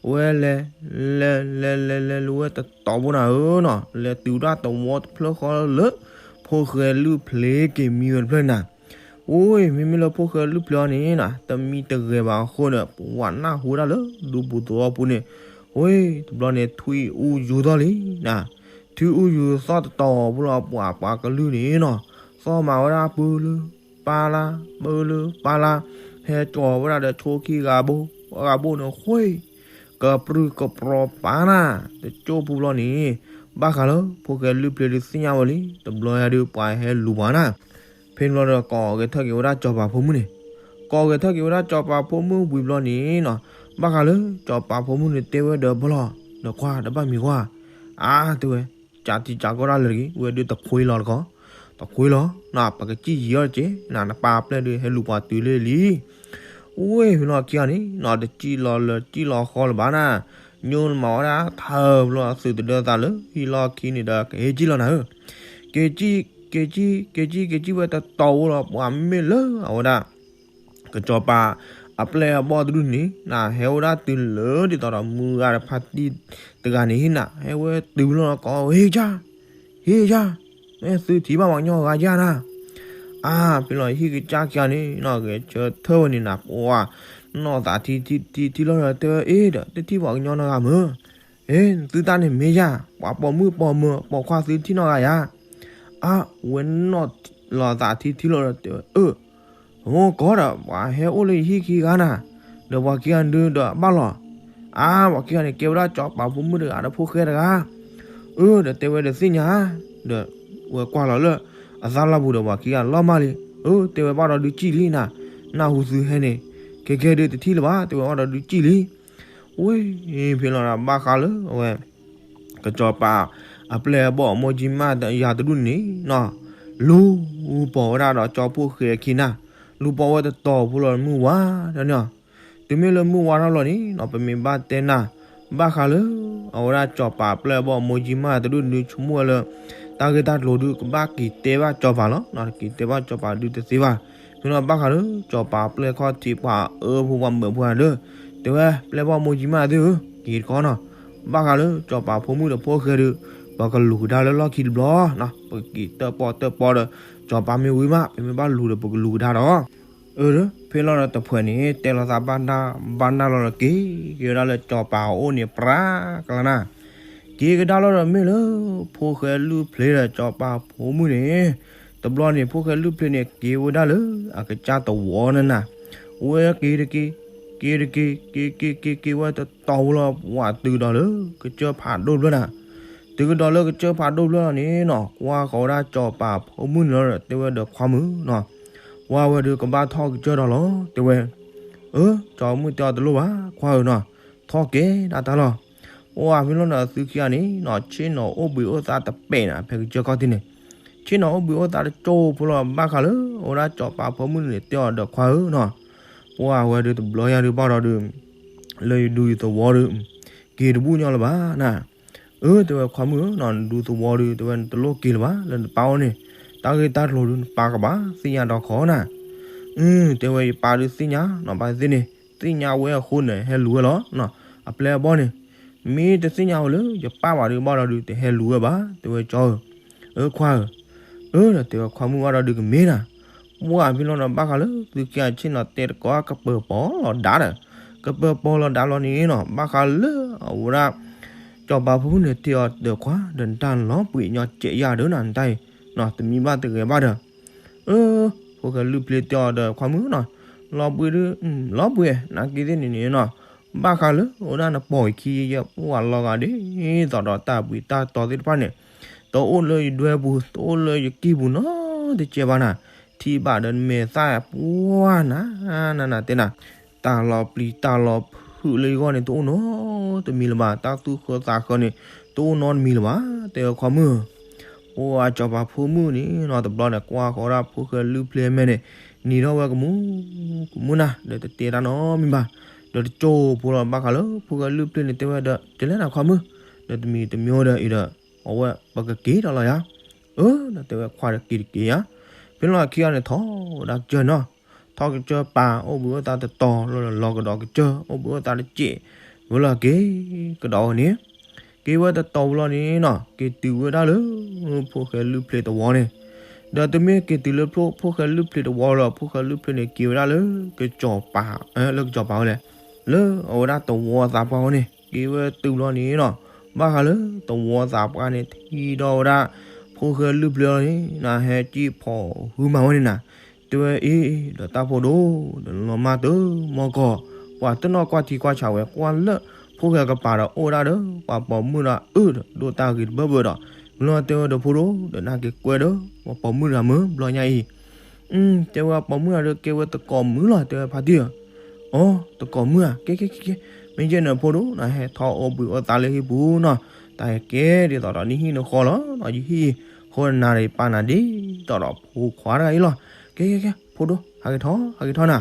ဝဲလဲၤ လဲၤ လဲၤ လဲၤ လဲၤလူၤဝဲတတီၤဘိနၤဧၢနီၤ, လဲၤတုၤဒၣ်သဝီတဖျၢၣ်ဃီလၢ ဖိၣ်ဃဲလုၢ်ဖျ့က့ၤမံဝဲတဖျၢၣ်န့ၣ်နၤ. အိၣ် မ့မ့ၢ်လၢဖိၣ်ဃဲလုၢ်ဖျ့အံၤန့ၣ်နၤ တမံတဂဲၤဘၣ်အဃိဒီး ပှၢ်နၢ်ဟူဒၣ်လၢဒူပူၤသဝီပူၤန့ၣ်, အိၣ် တဘျီန့ၣ် ထွံၣ်အူယူၤသီၣ်လံနၤ. ထွံၣ်အူယူၤသီၣ်တတီၤဖိလီၤ ပှၢ်ပှၤကလုၢ်န့ၣ်နီၤ သီၣ်မၤဝဲဒၣ်ပၢလၢပၢလါ ပၢလၢပၢလါ, ဟဲကၠီဝဲဒၣ်ဒီးဆိခံဂၤဘိ, ဂၤဘိန့ၣ် ဃ့ ကပြုၢ်ကပြီၤပာ်နၤ တကၠိၢ်ပူၤဘျီန့ၣ်, ဘၣ်ဃးလၢဖိၣ်ဃဲလုၢ်ဖျ့ဒုးသ့ၣ်ညါဝဲလံ တဘျီယၤဒုးပှၤဟဲလူၤပှၤနၤ. ဖဲန့ၣ်ဘျီဒီး ကိးဂဲၤထၢၣ်က့ၤဝဲဒၣ်စီၤပၤဖိမုၣ်န့ၣ်, ကိးဂဲၤထၢၣ်က့ၤဝဲဒၣ်စီၤပၤဖိမုၣ်ဝံၤဘျီန့ၣ်နီၤ, ဘၣ်ဃးလၢစီၤပၤဖိမုၣ်န့ၣ်တဲဝဲဒီး ပလီၤ ဒီးခွါ ဒီးဘၣ်မံၤခွါ, အါ တဲဝဲ, ကးတံာ်ကးကီတၢ်လၢာ်တဂ့ၤ, ဝဲဒုးတခွ့လီၤတခီ, တခွ့လီၤနၤ ပကစံၣ်ယံာ်အီၤတက့ၢ်နၤ, နပၢ်ပျဲၢ်ဒုးဟဲလူၤပှၤတုၤလၢလံ. ဝ့ၢ်ဖဲလီၤခံဂၤန့ၣ်နီၤ တစံၣ်လီၤလၢၤစံၣ်လီၤဃီလၢၤဘၣ်နၤ, ညိနမၤဝဲဒၣ်ထၢၣ်ဖဲလီၤ သုးတဒၢသးလၢဟံၣ်လီၢ်ခံန့ၣ်ဒီး ကဟဲစံၣ်လီၤနၤဧၢ. က့ၤစံၣ် က့ၤစံၣ် က့ၤစံၣ် က့ၤစံၣ်ဝဲတတီၤဝဲလီၤ ပှၤမ့ၢ်လၢအဝဲဒၣ် ကစီၤပၤအပျဲၢ်အဘီၣ်တဒူၣ်န့ၣ်နၤ ဟဲဝဲဒၣ်တုၤလၢဒ်သိးဒီးမုၢ်ဂၤတဖါတံၢ်တဂၤန့ၣ်နၤ ဟဲဝဲတုၤဖဲလီၤကိး ဟ့ၣ်ကၢ် ဟ့ၣ်ကၢ်, မ့ၢ်သုထံၣ်ဘၣ်ပှၤကညီဂၤဧါနၤ. အါ ဖဲလီၤဟံၣ်ကစၢ်ခံဂၤန့ၣ်နီၤ ဂဲၤဆၢထၢၣ်ဝဲန့ၣ်နၤ ပှၤနီၢ်သးထံထံထံထံလီၤဒီးတဲဝဲ အ့ဒီး တထံၣ်ပှၤကညီနီတဂၤမ့ၢ် အ့ သုတၢ်န့ၣ်မ့ၢ်ယၤ ပှၤပိာ်မုၣ်ပိာ်မၢၤပိာ်ခွါသုထံၣ်နီတဂၤဧါ. အါ ဝဲနီၢ်လီၤသးထံထံလီၤဒီးတဲဝဲ အၢ အိၣ်ကီးဒီး ပှၤဟဲအိၣ်လၢယဟံၣ်ခံဂၤနၤ, ဒီးပှၤခံဂၤဒုးဒီးဘၣ်လီၤ. အါ ပှၤခံဂၤန့ၣ် ကဲဝဲဒၣ်စီၤပၤဖိမုၣ်တဂၤဒီးဖိၣ်ဃဲတဂၤ. အၢ ဒီးတဲဝဲဒီးသ့ၣ်ညါ, ဒီးဝဲကွၢ်လီၤလၢအသးလီၢ်ပူၤဒီးပှၤခံဂၤလီၤမၢ်လံ. အၢ တဲဝဲဘၣ်ဒီးဒုးစံၣ်လံနၤ, နၢ်ဟူသုဟဲန့ၣ် ခဲကဲဒုးတထံၣ်လၢၤဘၣ် တဲဝဲဘၣ်ဒီးဒုးစံၣ်လံ. ဝ့ၢ် ဖဲလီၤဒီးဘၣ်ဃးလၢအဝဲ ကစီၤပၤအပျဲၢ်အဘီၣ်အမိၢ်ကၠံမၢ်ယၤတဒူၣ်န့ၣ်နီၤ, လူၤပိာ်ဝဲဒၣ်ဒီးကၠီဖိၣ်ဃဲခံနၤ, လူၤပိာ်ဝဲတတီၤဖိလီၤမုၢ်ဝါဒီးန့ၣ်, တုၤမ့ၢ်လၢမုၢ်ဝါထီၣ်လီၤန့ၣ်နီၤ ပမ့ၢ်ဘၣ်တဲနၤ, ဘၣ်ဃးလၢ အဝဲဒၣ်ကစီၤပၤအပျဲၢ်အဘီၣ်အမိၢ်ကၠံမၢ်တဒူၣ်န့ၣ် ဆိကမိၣ်ဝဲလၢ တၢ်ဂ့ၢ်တၢ်ကျိၤဒုးကဘၣ်က့ၤတဲဘၣ်ကစီၤပၤလီၤ, တက့ၤတဲဘၣ်ကစီၤပၤဒုးတသ့ဘၣ်. မ့ၢ်လီၤဘၣ်ဃးလၢ ကစီၤပၤအပျဲၢ်ခီၣ်ထံးပှၤအၢဖိပှၤမၢဖိဂၤဒီး တဲဝဲ ပျဲၢ်ဘီၣ်မိၢ်ကၠံမၢ်သ့ၣ်ဧၢ, က့ၤတခီနီၤ, ဘၣ်ဃးလၢကစီၤပၤဖိမုၣ်ဒီးဖိၣ်ဃဲဒီး ပကလူၤကဒါလၢလီၢ်ခံတဘျီနီၤ, ပက့ၤတၢၣ်ပီၣ်တၢၣ်ပီဒီး ကစီၤပၤမ့ၢ်ဝံၤမး ပမ့ၢ်ဘၣ်လူၤဒီးပကလူၤကဒါဒီး အၢ ဖဲလီၤဒီးတဖုန့ၣ် တဲလီၤသးဘၣ်နၢ်ဘၣ်နၢ်လီၤဒီးက့ၤက့ၤဝဲဒၣ်လၢကစီၤပၤအအိၣ်န့ၣ် ပြးကလါနၤ, က့ၤကဒါလီၤဒီးမ့ၢ်လၢ ဖိၣ်ဃဲလုၢ်ဖျ့ဒီးကစီၤပၤဖိမုၣ်န့ၣ်, တဘျီန့ၣ် ဖိၣ်ဃဲလုၢ်ဖျ့န့ၣ် က့ၤဝဲဒၣ်လၢအကစၢ်သဝီန့ၣ်နၤ, ဝဲက့ၤတက့ၤ က့ၤတက့ၤ က့ၤက့ၤက့ၤက့ၤဝဲတတီၤဖိလီၤ ပှၤတုၤကဒီးလၢကစၢၢ်ဖးဒိၣ်ဖျၢၣ်နၤ, တုၤကဒီးလၢကစၢၢ်ဖးဒိၣ်ဖျၢၣ်လီၤန့ၣ်နီၤ ကွၢ်ဃီၤဝဲဒၣ်ကစီၤပၤဖိမုၣ်န့ၣ်လီၤဒီး တဲဝဲဒီးခွါမုၣ်နီၤ, ဝဲဝဲဒုးကဘၣ်ထီၣ်ကစၢၢ်ဒီးလီၤ တဲဝဲ, အၢ ကစီၤမုၣ်တဲအီၤတလိၣ်ဘၣ် ခွါဧၢနီၤ, ထီၣ်ကဲဒၣ်တၢ်လီၤ. အိၣ် အဖဲလီၤဒီးသုခံဂၤန့ၣ်နီၤ ဆ့ၣ်နီၤအိၣ်ဘှံးအိၣ်သါတပဲာ်နၤ ဖဲကစၢၢ်ခီၣ်ထံးန့ၣ်, ဆ့ၣ်နီၤအိၣ်ဘှံးအိၣ်သါတကၠိဖိလီၤ ဘၣ်ဃးလၢ အဝဲဒၣ်ကစီၤပၤဖိမုၣ်န့ၣ် တဲအီၤဒီးခွါဧၢနီၤ, ပှၢ်ဝဲဒုးတဘျီယၤဒုးဘၣ်ဒီးဒုး လၢယဒူယသဝီဒီး က့ၤတဘူၣ်ညီလၢၤဘၣ်နၤ, အၢ တဲဝဲခွါမုၣ်ဧၢနီၤ နဒူသဝီဒုး တဲဝဲနတလိၣ်က့ၤလၢၤဘၣ် လၢနပၢ်အိၣ်န့ၣ်, တၢ်ဂ့ၢ်တၢ်ကျိၤဒုး နပၢ်ကဘၣ်သ့ၣ်ညါဒီးခီနၤ, အၢ တဲဝဲယပၢ်ဒုးသ့ၣ်ညါနီၤ ဘၣ်သ့ၣ်န့ၣ် သ့ၣ်ညါဝဲအဃိန့ၣ် ဟဲလူၤဝဲလီၤနီၤ, အပျဲၢ်အဘီၣ်န့ၣ်, မ့ၢ်တသ့ၣ်ညါဝဲလၢ ယပၢ်ဘၣ်ဒုးဘၣ်ဒီးဒုး တဟဲလူၤဝဲဘၣ် တဲဝဲကၠီဧၢ, အၢ ခွါဧၢ, အၢ ဒီးတဲဝဲခွါမုၣ်ဘၣ်ဒီးဒုးကမ့ၢ်နၤ, ပှၢ်ဖဲလီၤဒီးဘၣ်ဃးလၢသုခံဂၤဆ့ၣ်နီၤတဲတကိးကပၢၤပီၤလီၤဒၣ်ဒီး, ကပၢၤပီၤလီၤဒၣ်လီၤန့ၣ်နီၤ ဘၣ်ဃးလၢအဝဲဒၣ် စီၤပၤဖိမုၣ်န့ၣ်တဲအီၤဒီး ခွါဒီး နတၢ်လီၤပှံၤညီကဲးယၤဒီးနၤ နတၢ်အံၤ တမံၤဘၣ်တဂဲၤဘၣ်ဒီး. အၢ ဖိၣ်ဃဲလုၢ်ဖျ့တဲအီၤဒီး ခွါမုၣ်နီၤ, လီၤပှံၤဒုး လီၤပှံၤ နာ်က့သ့ၣ်န့ၣ်န့ၣ်နီၤ, ဘၣ်ဃးလၢအိၣ်ဒၣ်နပိာ်ယခံယဲၢ်ပှၢ်လီၤဂာ်ဒ်သိးဒီးတၢ်ဘှံးတၢ်တီၤသ့ၣ်တဖၣ်န့ၣ်, တအိၣ်လၢယဒွဲပူၤ တအိၣ်လၢယကံၢ်ပူၤနီတကဲးဘၣ်နၤ, ထံၣ်ဘၣ်ဒီးနမဲာ်သၣ်ပှၢ်နၤ, နနတဲနၤ, တၢ်လီၤပျံၤတၢ်လီၤဖုးလၢယဂီၢ်န့ၣ် တအိၣ်နီတမံၤလၢၤဘၣ်, တၢ်သူၣ်ဃၢသးဃၢန့ၣ် တအိၣ်နီတမံၤလၢၤဘၣ် တဲဝဲခွါမုၣ်ဧၢ. ပှၢ်စီၤပၤဖိမုၣ်န့ၣ်နီၤ တဘျီန့ၣ် ကွၢ်ဃီၤဒၣ်ဖိၣ်ဃဲလုၢ်ဖျ့အမဲာ်န့ၣ် နံၤထီၣ်ဝဲကမူၣ်ကမူၣ်နၤ ဒီးတတဲတၢ်နီတမံၤဘၣ်, ဒီးတကၠိဖိလီၤ ဘၣ်ဃးလၢဖိၣ်ဃဲလုၢ်ဖျ့န့ၣ် တဲဝဲဒီး ကလဲၤနၤခွါမုၣ်, ဒီးတမံၤတမံၤဒီးအံၤဒီး အဝဲပကက့ၤဒီးလီၤယၤ, အၢ ဒီးတဲဝဲခွါဒီးက့ၤတက့ၤယၤ, ဖဲလီၤခံဂၤန့ၣ်ထီၣ်ဝဲဒၣ်ကစၢၢ်နီၤ, ထီၣ်ကစၢၢ်ပာ် အိၣ်ဘှံးအိၣ်သါတတီၤလီၤဒီးလီၤကဒီးကစၢၢ် အိၣ်ဘှံးအိၣ်သါတစဲး, ဝဲလီၤက့ၤကဒီးဝဲန့ၣ်, က့ၤဝဲတတီၤဝံၤလီၤန့ၣ်နီၤ က့ၤတုၤဝဲဒၣ်လၢ ဖိၣ်ဃဲလုၢ်ဖျ့တဝီန့ၣ်, ဒီးတမ့ၢ်က့ၤတုၤလၢဖိၣ်ဃဲလုၢ်ဖျ့တဝီလီၤ ဖိၣ်ဃဲလုၢ်ဖျ့န့ၣ် က့ၤဝဲဒၣ်လၢ ကစီၤပၤ လၢကစီၤပၤဝဲလဲၣ်, လၢအဝဲဒၣ်သဝီသးပှၢ်ဝဲန့ၣ် က့ၤဝဲတုၤလီၤန့ၣ်နီၤ, ဘၣ်ဃးလၢသဝီသးပှၢ်န့ၣ် ထံၣ်ဒီးဝဲဒၣ် ဖိၣ်ဃဲလုၢ်ဖျ့လီၤန့ၣ် နဟဲကံၢ်ဖီၣ်ဟုမၤဝဲန့ၣ်နၤ, တဲဝဲအ့ၣ် ဒီးတၢ်ဖိဒိၣ် ဒီးလီၤမၢ်တမီၢ်ကီၢ်, ပှၤတနီၣ်ကွၢ်ထံကွၢ်ဆးဝဲ ကွၢ်လၢ ဖိၣ်ဃဲကပၤဒီးအိၣ်ဝဲဒၣ်ဒီး ပှၤပိာ်မုၣ်ဒီးအၢဒီး ဒိၣ်တၢ်ဂ့ၤတဘၢဘၢဒီး, မ့ၢ်လီၤတဲဝဲဒီးဖိဒိၣ် ဒီးနက့ၤကွဲဒီး ပှၤပိာ်မုၣ်တဂၤမ့ၢ်ဘျီညါအံၤ, တဲဝဲပိာ်မုၣ်တဂၤဒီး ကဲဝဲသကိးမုၣ်လီၤ တဲဝဲဖါတံၢ်ဧၢ, အိ သကိးမုၣ်ဧါ, ကဲကဲကဲကဲ, မ့ၢ်ယဲန့ၣ်ဖိဒိၣ် နဟဲထီၣ်အိၣ်ဘှံးအိၣ်သါလၢဟံၣ်ပူၤနီၤ, တၢ်ဟဲကဲဒ်သိးဒီးနဟံၣ်နဃီလီၤနီၤ, ယဟံၣ်ဃီနၤဒီး ယပာ်နၤဒ်သိးဒီးဖိခွါတဂၤအံၤလီၤ, ကဲကဲကဲ ဖိဒိၣ် ဟးက့ၤထီၣ် ဟးက့ၤထီၣ်နၤ,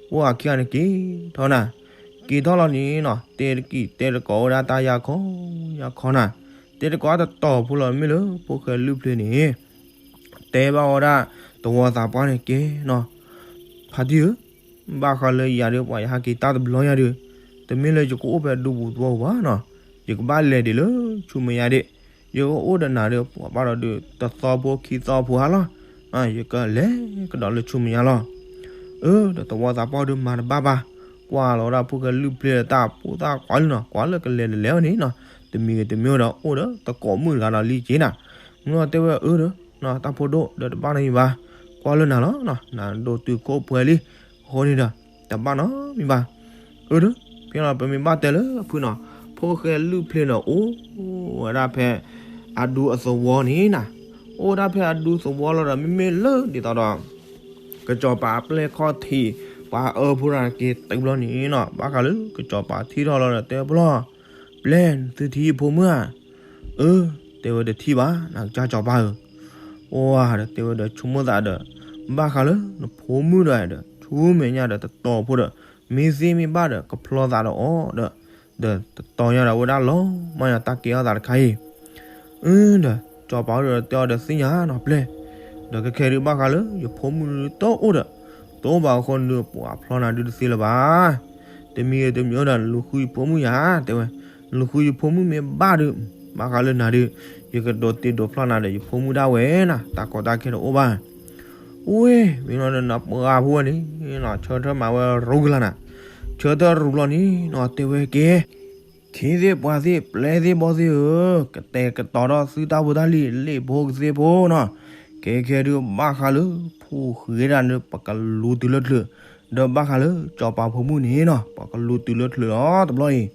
ပှၢ်ခံဂၤန့ၣ်က့ၤထီၣ်နၤ, က့ၤထီၣ်လီၤန့ၣ်နီၤ တဲတကံၢ်တဲတကိးဝဲဒၣ်တၢ်ယၤခီယၤခီနၤ, တဲတကိးတတီၤဖိလီၤ မ့ၢ်လၢဖိၣ်ဃဲလုၢ်ဖျ့န့ၣ် တဲဘၣ်ဝဲဒၣ် သဝီသးပှၢ်န့ၣ်ကဲနီၤ, ဖါတံၢ်ဧၢ, ဘၣ်ဃးလၢယၤဒီး ပှၤယဟးက့ၤတၢ်တဘျီညါဒီး, တမ့ၢ်လၢယကအိၣ်ဖဲဒူပူၤသဝီပူၤဘၣ်နီၤ, ယကဘၣ်လဲၤဒံးလၢဆူမဲာ်ညါဒံး, ယကအိၣ်ဒီးနၤဒီး ပှၤဘၣ်ဒီးဒုး တသီဖိခံသီဖိဟါလီၤ, ယကလဲၤကဒီးလၢဆူမဲာ်ညါလီၤ. အၢ ဒီးသဝီသးပှၢ်ဒုးမၤတဘၣ်ဘၣ်, ကွၢ်လီၤဝဲဒၣ်ဖိၣ်ဃဲလုၢ်ဖျ့ဒီးတၢ်ဖိသၣ်ကွၢ်လံနီၤ, ကွၢ်လၢကလဲၤတလဲၤဝဲန့ၣ်နီၤ, တမံၤဂ့ၤတမံၤဒီးအိၣ်ဒီးသကိးမုၣ်တဂၤဒီးလံက့ၤနၤ, မ့ၢ်လီၤတဲဝဲအၢဒီး တၢ်ဖိဒိၣ်ဒီးတဘၣ်နီတမံၤဘၣ်, ကွၢ်လၢနၤလီၤ, နၤဒိၣ်တုာ်ခိၣ်ပှဲၤလံ, အဃိန့ၣ်ဒီး တဘၣ်နီတမံၤဘၣ်. အၢဒီး ဖဲလီၤပမ့ၢ်ဘၣ်တဲလၢအဖုၣ်နီၤ, ဖိၣ်ဃဲလုၢ်ဖျ့န့ၣ်အိၣ်ဝဲဒၣ်ဖဲ အဒူအသဝီန့ၣ်နၤ, အိၣ်ဝဲဒၣ်ဖဲအဒူသဝီလီၤဒီး မ့မ့ၢ်လၢဒ်သိးဒီး ကစီၤပၤအပျဲၢ်ခီၣ်ထံး ပှၤအၢဖိတဂၤက့ၤတုၤဘျီန့ၣ်နီၤ, ဘၣ်ဃးလၢကစီၤပၤထံၣ်ထီၣ်လီၤဒီးတဲပျီၢ်, ပျဲၢ် သုထံၣ်ယဖိမုၣ်ဧါ, အၢ တဲဝဲတထံၣ်ဘၣ် နကစၢ်စီၤပၤဧၢ, ပှၢ်ဒီးတဲဝဲဒီးဆိကမိၣ်သးဒီး, ဘၣ်ဃးလၢနဖိမုၣ်ဒီးဒီး ဆူမဲာ်ညါဒီးတတီၤဖိဒီး မ့ၢ်သ့မ့ၢ်ဘၣ်ဒီးကဖျီသးဒီးအီၤဒီး, ဒီးတတီၤညါဒီးဝဲဒၣ်လီၤမၢ်ယၤတၢ်ကဲထီၣ်သးတခါအံၤ အၢ ဒီးစီၤပၤအိၣ်ဒီးတဲအီၤဒီးသ့ၣ်ညါနီၤပျဲၢ်, ဒီးခဲခဲဒုးဘၣ်ဃးလၢယဖိမုၣ်ဒုးတအိၣ်ဒီး, တအိၣ်ဘၣ်အဃိဒုး ပှၤဖျီနၤဒုးတသ့လၢၤဘၣ်, တမံၤဂ့ၤတမံၤဒီးလူၤဃုယဖိမုၣ်ယၤ, တဲဝဲ, လူၤဃုယဖိမုၣ်မ့ၢ်ဘၣ်ဒုး, ဘၣ်ဃးလၢနၤဒုး, ယကဒိးတ့ဒိးဖျီနၤဒီးယဖိမုၣ်ဒၣ်ဝဲနၤ, တၢ်ကီတၢ်ခဲတအိၣ်ဘၣ်. ဝ့ၢ် မ့ၢ်နီၤဒီးနပှၤဖိဝဲန့ၣ်, ဆၢထၢၣ်မၤဝဲရူကလာ်နၤ, ဆၢထၢၣ်ရူလီၤန့ၣ်နီၤ တဲဝဲကဲ ခ့သ့ၣ်ပှၤသ့ၣ်ပျဲၢ်သ့ၣ်ဘီသ့ၣ်ဧၢ, ကတဲာ်ကတီၤထီၣ်သုတၢ်ဖိတၢ်လံၤ လ့ၣ်ဖိကသ့ၣ်ဖိနီၤ, ခဲခဲဒုးဘၣ်ဃးလၢ ဖိၣ်ဃဲတဂၤန့ၣ် ပကလူၤတုၤလၢချုး, ဒီးဘၣ်ဃးလၢစီၤပၤဖိမုၣ်န့ၣ်နီၤ ပှၤကလူၤတုၤလၢချုးလီၤတဘျီအံၤ,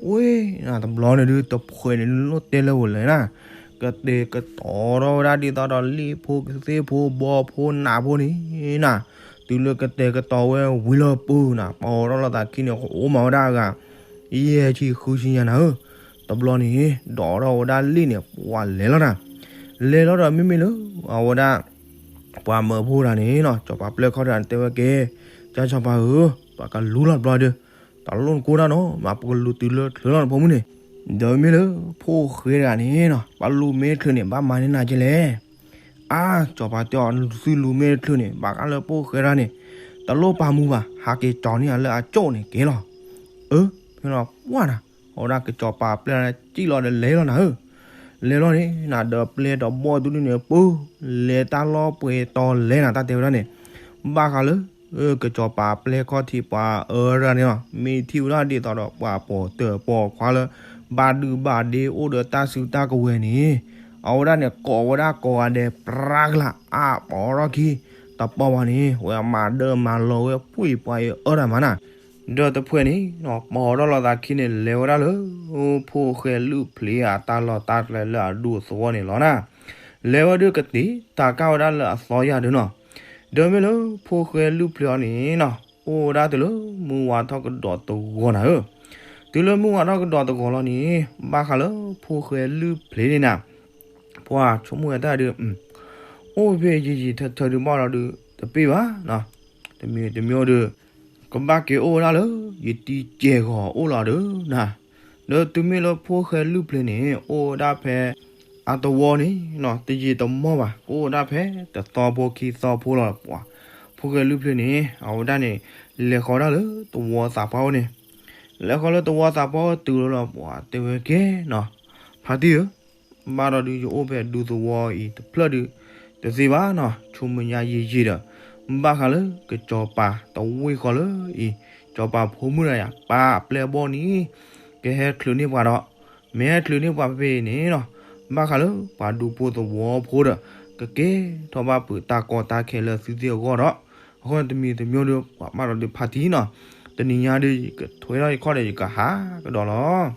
ဝ့ၢ်နၤတဘျီန့ၣ်ဒုး တဖှဲးန့ၣ်လိၣ်တဲလၢဝဲလဲၣ်နၤ, ကတဲာ်ကတီၤထီၣ်ဝဲဒၣ်ဒ်သိးဒီးလ့ၣ်ဖိကသ့ၣ်ဖိ ဘီဖိနးဖိန့ၣ်နၤ, တုၤလၢကတဲာ်ကတီၤဝဲဝံၤလီၤပူၤနၤ ပီၤထီၣ်လိာ်သးခံန့ၣ် ကအိၣ်မးဝဲဒၣ်အဂၤ ယဲၢ်ဆံဃုဆံညါနၤဧၢ, တဘျီန့ၣ် ဒိးထီၣ်ဝဲဒၣ်လ့ၣ်န့ၣ် ပှၤလဲၤလီၤနၤ, လဲၤလီၤဒီးမ့မ့ၢ်လၢ အဝဲဒၣ် ပှၤမၢဖိတဂၤန့ၣ်နီၤ စီၤပၤပျဲၢ်ခီၣ်တဂၤန့ၣ် တဲဝဲကဲ, ကၢ်စီၤပၤဧၢ, ပှၤကလူၤလီၤတဘျီဒီး, တၢ်လိၣ်နကိၢ်တၢ်နီၤ မ့ၢ်ပကလူၤတုၤလၢချုးလီၤနဖိမုၣ်န့ၣ်, ဒီးမ့ၢ်လၢဖိၣ်ဃဲတဂၤန့ၣ်နီၤ ပလူၤမ့ၢ်ချုးန့ၣ် ဘၣ်မၤန့ၢ်နၤကဲလဲၣ် အါ စီၤပၤတဲအီၤ သုလူၤမ့ၢ်ချုးန့ၣ် ဘၣ်ဃးလၢဖိၣ်ဃဲတဂၤန့ၣ် တလိၣ်ပာ်မူဘၣ် ဟးက့ၤကၠီၤန့ၢ်ယၤလၢအကၠိၣ်န့ၣ်ကဲလီၤ. အၢ ဖဲလီၤပှၢ်နၤ အဝဲဒၣ်ကစီၤပၤပျဲၢ်န့ၣ် စံၣ်လီၤဒီးလဲၤလီၤနၤဧၢ, လဲၤလီၤန့ၣ်နၤ ဒီးပျဲၢ်တဘီၣ်တုၤဒုန့ၣ်ပၢ လဲၤတၢ်လီၢ်ပှဲၤတီၤလဲၤနၤ တၢ်တဲဝဲဒၣ်န့ၣ်, ဘၣ်ဃးလၢ ကစီၤပၤပျဲၢ်ခီၣ်ထံးပှၤအၢတဂၤန့ၣ်လီၤ မ့ၢ်ထံၣ်ဝဲဒၣ်ဒ်သိးဒီးပှၤပိာ်တၢၢ်ပိာ်ခွါလၢ ဘၣ်ဒုၣ်ဘၣ်ဒ့အိၣ်ဒီးတၢ်စုတၢ်ကဝဲၤန့ၣ်, အဝဲဒၣ်န့ၣ်ကိးဝဲဒၣ်ကိးဂၤဒဲးပြါကလာ်အါပီးထီၣ်ခံ, တပီၢ်ဘၣ်န့ၣ် ဝဲမၤဒၢမၤလီၤဝဲပှ့ၤပှၤအံၤအၢတၢ်မၤနၤ, ဒီးတဖှဲးန့ၣ် ပီးထီၣ်လိာ်သးခံန့ၣ် လဲၤဝဲဒၣ်လၢ ဖိၣ်ဃဲလုၢ်ဖျ့အတၢ်လီၢ်တၢ်ကျဲလၢအဒူသဝီန့ၣ်လီၤနၤ, လဲၤဝဲဒုးကတ့ၤတၢ်ကၢ်ဝဲဒၣ်လၢအသီယၢ်ဒုနီၤ, ဒီးမ့ၢ်လၢဖိၣ်ဃဲလုၢ်ဖျ့အီၤန့ၣ်နီၤ အိၣ်ဝဲဒၣ်တုၤလၢမုၢ်ဝါထီၣ်ကဒီးတဂီၤနၤဧၢ, တုၤလၢမုၢ်ဝါထီၣ်ကဒီးတဂီၤလီၤန့ၣ် ဘၣ်ဃးလၢဖိၣ်ဃဲလုၢ်ဖျ့န့ၣ်နၤ ပှၤဆိကမိၣ်ဝဲတၢ်ဒုး, အိၣ်ဖဲယံာ်ယံာ်ထၢထၢဒုးဘၣ်လီၤဒုး တပ့ၢ်ဘၣ်နီၤ, တမံၤတမံၤဒုး ကဘၣ်က့ၤအိၣ်ဝဲဒၣ်လၢ ယတံၤကဲၤဂီၤအိၣ်လီၤဒုးနၤ, ဒီးတုၤမ့ၢ်လၢဖိၣ်ဃဲလုၢ်ဖျ့န့ၣ် အိၣ်ဝဲဒၣ်ဖဲ အသဝီန့ၣ်နီၤ တယံာ်တမီၢ်ဘၣ် ကအိၣ်ဝဲဒၣ်ဖဲတသီဖိခံသီဖိလီၤပှၤ, ဖိၣ်ဃဲလုၢ်ဖျ့န့ၣ် အဝဲဒၣ်န့ၣ် လဲၤဃီၤဒၣ်လၢသဝီသးပှၢ်အိၣ်န့ၣ်, လဲၤဃီၤလၢသဝီသးပှၢ်အိၣ်တုၤလီၤလီၤ ပှၤတဲဝဲကဲနီၤ, ဖါတံၢ်ဧၢ ဘၣ်ဒီးဒုးယအိၣ်ဖဲဒူသဝီအံၤတဖျၢၣ်ဒုး တသ့ဘၣ်နီၤ ဆူမဲာ်ညါယံာ်ယံာ်ဒီး ဘၣ်ဃးလၢကစီၤပၤတဝ့ၢ်ဃီလၢအံၤ စီၤပၤဖိမုၣ်ဒီးယၤ ပၢ်အပျဲၢ်အဘီၣ်န့ၣ် ကဟဲချုးန့ၢ်ပှၤဒီး မ့ၢ်ဟဲချုးန့ၢ်ပှၤဖဲဖဲအံၤန့ၣ်နီၤ ဘၣ်ဃးလၢပှၤဒူဖိသဝီဖိဒီး ကကဲထီၣ်ဘၣ်ပှၤတၢ်ကီတၢ်ခဲလၢသုသ့ၣ်အဂီၢ်ဒီး အဃိတမံၤတမံၤဒီး ပှၤဘၣ်ဒီးဒုးဖါတံၢ်နီၤ တနံၤညါဒုးယကထွဲထီၣ်ယခီၣ်ဒီးယကဟးကဒီးလီၤ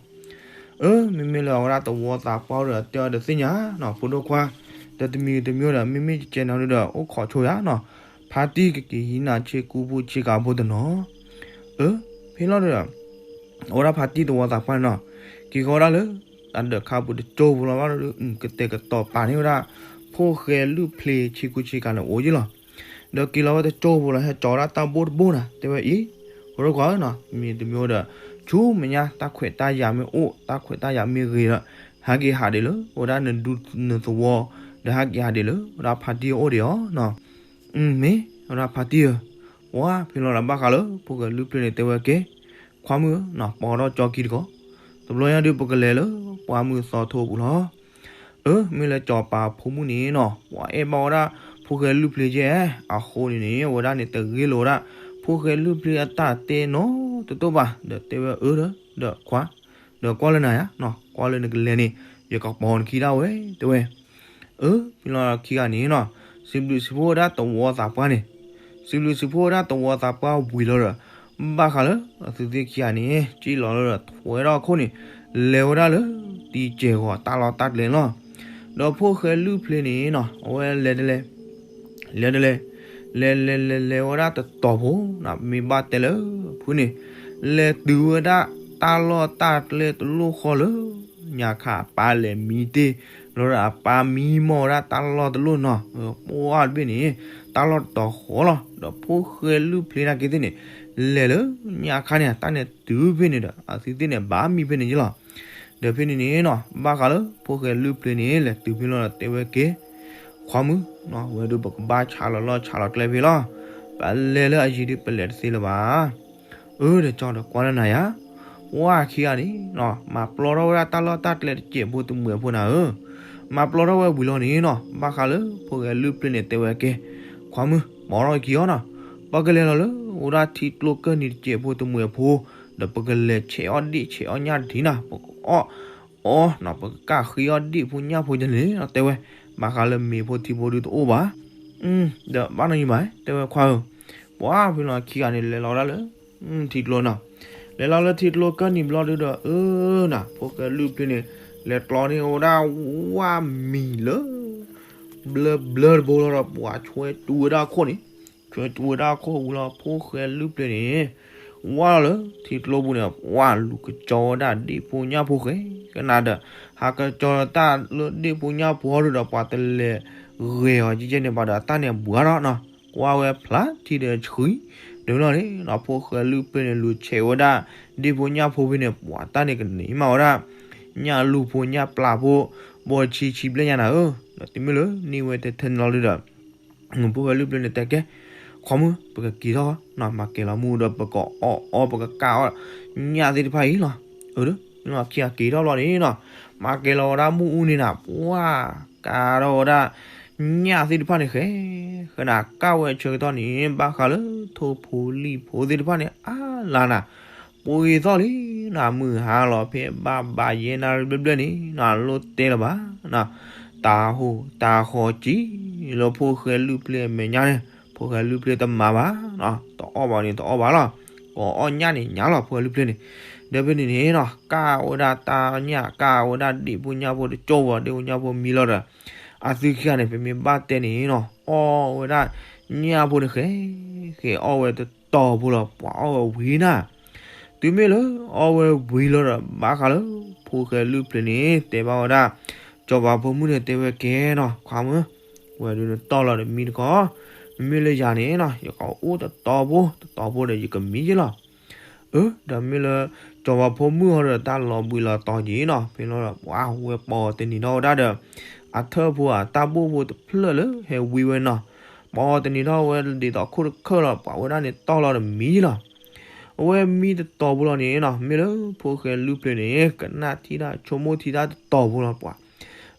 အၢ မ့မ့ၢ်လၢအဝဲဒၣ်သဝီသးပှၢ်ဒီးတဲအီၤတသ့ၣ်ညါနီၤ ဖိဒိၣ်ခွါ, ဒီးတမံၤတမံၤဒီး မ့မ့ၢ်ကကဲနီၤဒုးဒီး အိၣ်ခိးဆိယၤနီၤ, ဖါတံၢ်ကက့ၤဟံးနၤဆ့ကူပူၤဆ့ကၤဖိတနီၤ, အၢ ဖဲလီၤဒုးဒီး အဝဲဒၣ်ဖါတံၢ်သဝီသးပှၢ်န့ၣ်နီၤ, က့ၤဃီဒၣ်လၢ တၢ်ဒၢးခါပူၤတကၠိဖိလီၤဘၣ်ဒီး ကတဲာ်ကတီၤပာ်န့ၢ်ဝဲဒၣ် ဖိၣ်ဃဲလုၢ်ဖျ့ဆ့ကူဆ့ကၤန့ၣ်အိၣ်ယံၤလီၤ ဒီးက့ၤလီၤဝဲတကၠိဖိလီၤ ဟဲကၠီဝဲဒၣ်တၢ်ဘိၣ်တဘိၣ်နၤ တဲဝဲအံၤ, ဖိဒိၣ်ခွါဧၢနီၤ မံၤတမံၤဒီး ဆူမဲာ်ညါ တၢ်ခွဲးတၢ်ယာ်မ့ၢ်အိၣ် တၢ်ခွဲးတၢ်ယာ်မ့ၢ်ဂ့ၤဒီး ဟဲက့ၤဟးဒံးလၢ ဝဲဒၣ်နဒူနသဝီ, ဒီးဟဲက့ၤဟးဒံးလၢ ဝဲဒၣ်ဖါတံၢ်အအိၣ်ဒံးအီၤနီၤ. မ့ၢ်ဝဲဒၣ်ဖါတံၢ်ဧၢ, ပှၤဖဲလီၤလၢဘၣ်ဃးလၢ ဖိၣ်ဃဲလုၢ်ဖျ့န့ၣ် တဲဝဲကဲ, ခွါမုၣ်ဧၢနီၤ ပီးထီၣ်ကၠီခံတကီၢ်, တဘျီညါဒုးပကလဲၤလၢ ပှၢ်မုၢ်သီထိပူၤလီၤ. အၢ မ့ၢ်လၢစီၤပၤဖိမုၣ်န့ၣ်နီၤ ပှၤအဲၣ်ဘၣ်ဝဲဒၣ် ဖိၣ်ဃဲလုၢ်ဖျ့ကဲ, အဃိန့ၣ်န့ၣ် အဝဲဒၣ်န့ၣ် တဂ့ၤလိာ်ဝဲဒၣ် ဖိၣ်ဃဲလုၢ်ဖျ့အတၢ်တဲနီတတိၢ်ဘၣ်, ဒီးတဲဝဲအၢဒီး ဒီးခွါ, ဒီးကွၢ်လၢနၤယါနီၤ ကွၢ်လၢနကလဲၤန့ၣ် ယကပီးနခံဒၣ်ဝဲ တဲဝဲ. အၢ ဖဲလီၤခံဂၤန့ၣ်နီၤ စံးဘျုးစံးဖှိၣ်ဝဲဒၣ်သဝီသးပှၢ်န့ၣ်, စံးဘျုးစံးဖှိၣ်ဝဲဒၣ်သဝီသးပှၢ်ဝံၤလီၤဒီး ဘၣ်ဃးလၢ အသုသ့ၣ်ခံဂၤန့ၣ် ကံၣ်လီၤလၢဒီးထွဲထီၣ်အခိၣ်န့ၣ် လဲၤဝဲဒၣ်လၢ တံၤကဲၤဂီၤတၢ်လီၢ်တၢ်ကျဲန့ၣ်လီၤ. ဒီးဖိၣ်ဃဲလုၢ်ဖျ့န့ၣ်နီၤ အဝဲလဲၤတလဲၤ လဲၤတလဲၤ လဲၤလဲၤလဲၤလဲၤဝဲဒၣ်တတီၤဖိနီၤ မ့ၢ်ဘၣ်တဲလၢဖုန့ၣ် လဲၤတုၤဝဲဒၣ်တၢ်လီၢ်တၢ်ကျဲတလိၣ်ဃီလၢ ညါခါအပၢ်လဲၤမံတ့ၢ် လီၤဒီးအပၢ်မံမီၢ်ဝဲဒၣ်တၢ်လီၢ်တလိၣ်နီၤ ပှၢ်တဘ့ၣ်န့ၣ် တၢ်လီၢ်တတီၤဃီလီၤ. ဒီးဖိၣ်ဃဲလုၢ်ဖျ့နာ်က့သ့ၣ်န့ၣ် လဲၤလၢညါခါန့ၣ် တၢ်န့ၣ်တုၤဖဲန့ၣ်ဒီး အသုသ့ၣ်န့ၣ် ဘၣ်မံဖဲန့ၣ်ယ့လီၤ. ဒီးဖဲန့ၣ်န့ၣ်နီၤ ဘၣ်ဃးလၢဖိၣ်ဃဲလုၢ်ဖျ့န့ၣ် လဲၤတုၤဖဲလီၤဒီးတဲဝဲကဲ ခွါမုၣ်, ဝဲဒုးပကဘၣ်ဆါလီၤလီၢ်ဆါလီၤကျဲဖဲလီၤ. ပလဲၤလၢအယံၤဒုးပလဲၤတသ့လၢၤဘၣ်. အၢ ဒီးကၠီဒီးကွၢ်လၢနၤယါ, ပှၢ်ခံဂၤန့ၣ်နီၤ မၤပျီထီၣ်ဝဲဒၣ်တၢ်လီၢ်တၢ်ကျဲတစဲးဖိတမှဲးဖိနၤဧၢ. မၤပျီထီၣ်ဝဲဝံၤလီၤန့ၣ်နီၤ ဘၣ်ဃးလၢဖိၣ်ဃဲလုၢ်ဖျ့န့ၣ်တဲဝဲကဲ, ခွါမုၣ်, ပီးထီၣ်က့ၤအီၤနီၤ, ပကလဲၤလီၤလၢအိၣ်ဒၣ်ထံကျိကၢၢ်နံၤတစဲးဖိတမှဲးဖိ, ဒီးပကလဲၤဆဲးအီၣ်ဒ့ၣ်ဆဲးအီၣ်ညၣ်တထံနၤ, ပကအီၣ် အီၣ်နီၤ ပကကၢ်ဃ့အီၣ်ဒ့ၣ်ဖိညၣ်ဖိယလဲၣ်နီၤ တဲဝဲ, ဘၣ်ဃးလၢမ့ၤဖိထံဖိဒုးတအိၣ်ဘၣ်. ဒီးဘၣ်နီၢ်ယံၤမး တဲဝဲခွါဧၢ, ပှၢ်ဖဲလီၤခံဂၤန့ၣ် လဲၤလီၤဒၣ်လၢ ထံကျိနီၤ, လဲၤလီၤလၢထံကျိကၢၢ်နံၤဘျီဒုးဒီး အၢနီၤ ဖိၣ်ဃဲလုၢ်ဖျ့န့ၣ် လဲၤကျီန့ၢ်ဝဲဒၣ်ဝၣ်မံၤလၢ ဘျၢဘျၢတဘိလီၤဒီး ပှၤဆွဲတူဝဲဒၣ်အခိၣ်န့ၣ်, ဆွဲတူဝဲဒၣ်အခိၣ်ဝံၤလီၤ ဖိၣ်ဃဲလုၢ်ဖျ့န့ၣ် ဝၢ်လီၤလၢထံကျိပူၤန့ၣ် ဝၢ်လူၤကကၠီဝဲဒၣ်ဒ့ၣ်ဖိညၣ်ဖိဃဲကနၤဒီး ဟးကကၠီတၢ်လၢဒ့ၣ်ဖိညၣ်ဖိဟီဒုးဒီး ပှၤတလဲၤဂဲၤအီၤကဲကဲန့ၣ်ဘၣ်ဒီး အတၢ်န့ၣ်ဘှါထီၣ်နီၤ, ကွၢ်ဝဲဖျါထံဒီးဆှံ, ဒီးလီၤန့ၣ်နီၤ ဖိၣ်ဃဲလုၢ်ဖျ့န့ၣ် လူၤဆဲးဝဲဒၣ် ဒ့ၣ်ဖိညၣ်ဖိဖဲန့ၣ် ပှၤတၢ်န့ၣ်ကန့ၢ်မးဝဲဒၣ် ညၣ်လူၢ်ဖိညၣ်ပျၢ်ဖိ ဘီတဆံဆံဘျဲၣ်ညါနၤဧၢ, ဒီးတုၤမ့ၢ်လၢန့ၢ်ဝဲထဲထဲန့ၣ်လီၤဒုးဒီး ဖိၣ်ဃဲလုၢ်ဖျ့န့ၣ်တဲကဲ, ခွါမုၣ် ပကက့ၤထီၣ်နီၤ မၤကဲၤလီၤမ့ၣ်အူဒီး ပကအီၣ်အီၣ် ပကကၢ်အီၣ်ညၣ်သ့ၣ်တဖၣ်အံၤလီၤ. အၢ ဒီး ခံဂၤက့ၤထီၣ်ဘျီန့ၣ်နီၤ မၤကဲၤလီၤဝဲဒၣ်မ့ၣ်အူန့ၣ်နၤ ပှၢ်ကါထီၣ်ဝဲဒၣ် ညၣ်သ့ၣ်တဖၣ်န့ၣ်ဃဲ ဃဲနၤ ကၢ်ဝဲအဆၢကတီၢ်န့ၣ် ဘၣ်ဃးလၢထိၣ်ဖိလံၣ်ဖိသ့ၣ်တဖၣ်န့ၣ် အါလါနၤ ပှ့ၤသီၣ်လံ, နမုၢ်ဟါလီၤဖဲဘၣ်ဘၣ်ယဲနၣ်ရံၣ်ဘျဲၣ်ဘျဲၣ်န့ၣ် နလိၣ်တဲလၢၤဘၣ်, တၢ်ဟိၣ်တၢ်ဃီၤကံလၢဖိၣ်ဃဲလုၢ်ဖျဲၣ်အမဲာ်ညါန့ၣ်, ဖိၣ်ဃဲလုၢ်ဖျဲၣ်တမၤဘၣ်, တအီၣ်ဘၣ်န့ၣ်တအီၣ်ဘၣ်လီၤ, ကအီၣ်ညၣ်န့ၣ်ညၣ်လီၤ ဖိၣ်ဃဲလုၢ်ဖျဲၣ်န့ၣ်, ဒီးဖဲန့ၣ်န့ၣ်နီၤ ကၢ်ဝဲဒၣ်တၢ်ညၣ် ကၢ်ဝဲဒၣ်ဒ့ၣ်ဖိညၣ်ဖိတကၠိဖိ ဒ့ၣ်ဖိညၣ်ဖိမံလီၤဒီး အသုခံဂၤန့ၣ် ပမ့ၢ်ဘၣ်တဲန့ၣ်နီၤ အီၣ်ဝဲဒၣ်ညၣ်ဖိန့ၣ်ဃဲ, ဃဲအီၣ်ဝဲတတီၤဖိလီၤ ပှၤအီၣ်ဝဲဝံၤနၤ တုၤမ့ၢ်လၢအီၣ်ဝဲဝံၤလီၤဒီး ဘၣ်ဃးလၢဖိၣ်ဃဲလုၢ်ဖျဲၣ်န့ၣ် တဲဘၣ်ဝဲဒၣ် စီၤပၤဖိမုၣ်န့ၣ် တဲဝဲကဲနီၤ ခွါမုၣ်, ဝဲဒုးနတီၢ်လီၤဒီးမံတခီ, မ့မ့ၢ်လၢယၤန့ၣ်နီၤ ယကအိၣ်တတီၤဖိ တတီၤဖိဒီးယကမံယ့လီၤ. အၢ ဒီးမ့ၢ်လၢ စီၤပၤဖိမုၣ်ဟီဒီးတၢ်လီၤဘှံးလီၤတီၤက့ၤနီၤ ဖဲလီၤဒီး ပှၤဝဲပီၤတနံၤထီၣ်ဝဲဒၣ်ဒီး အထၢၣ်ဖိအတၢ်ဘိၣ်ဖိတဖျၢၣ်လၢဟဲဝံဝဲနီၤ, ပီၤတနံၤထီၣ်ဝဲဒ်သိးခိၣ်တခၢၣ်လီၤ ပှၤဝဲဒၣ်န့ၣ်တီၢ်လီၤဒီးမံယ့လီၤ. အဝဲမံတတီၤဖိလီၤန့ၣ်နီၤ မ့ၢ်လၢဖိၣ်ဃဲလုၢ်ဖျဲၣ်န့ၣ် ကနၣ်ထံၣ်တၢ်ဆိကမိၣ်ထံတၢ်တတီၤဖိလီၤ ပှၤ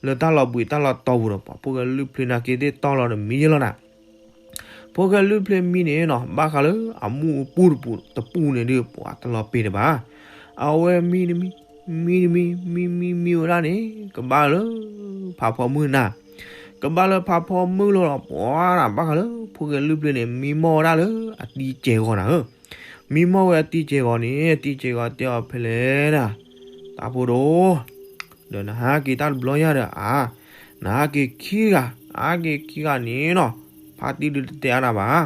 လၢတၢ်လီၤဘှံးတၢ်လီၤတီၤပူၤဒီး ပှၤဖိၣ်ဃဲလုၢ်ဖျဲၣ်နာ်က့သ့ၣ်တီၢ်လီၤဒီးမံယ့လီၤနၤ ဖိၣ်ဃဲလုၢ်ဖျဲၣ်မံန့ၣ်နီၤ ဘၣ်ဃးလၢအမူးအပူၤတပူၤန့ၣ်ဒုး ပှၤတလီၤပ့ၤတဘၣ်. အဝဲမံတမံ, မံတမံ, မံမံမံဝဲဒၣ်န့ၣ် ကဘၣ်လၢဖးဖီမုၢ်နၤ, ကဘၣ်လၢဖးဖီမုၢ်လီၤဒီး ပှၤနၤ ဘၣ်ဃးလၢဖိၣ်ဃဲလုၢ်ဖျဲၣ်န့ၣ် မံမီၢ်ဝဲဒၣ်လၢအတံၤစဲၤဂီၤနၤဧၢ မံမီၢ်ဝဲအတံၤစဲၤဂီၤန့ၣ် တံၤစဲၤဂီၤတဲအီၤဖဲလဲၣ်ဒၣ်, တၢ်ဖိဒိၣ်, ဒီးနဟးက့ၤတၢ်တဘျီညါဒီး အါ, နဟးက့ၤခံဂၤ, နဟးက့ၤခံဂၤန့ၣ်နီၤ, ဖါတံၢ်ဒုးတတဲအါနၤဘၣ်.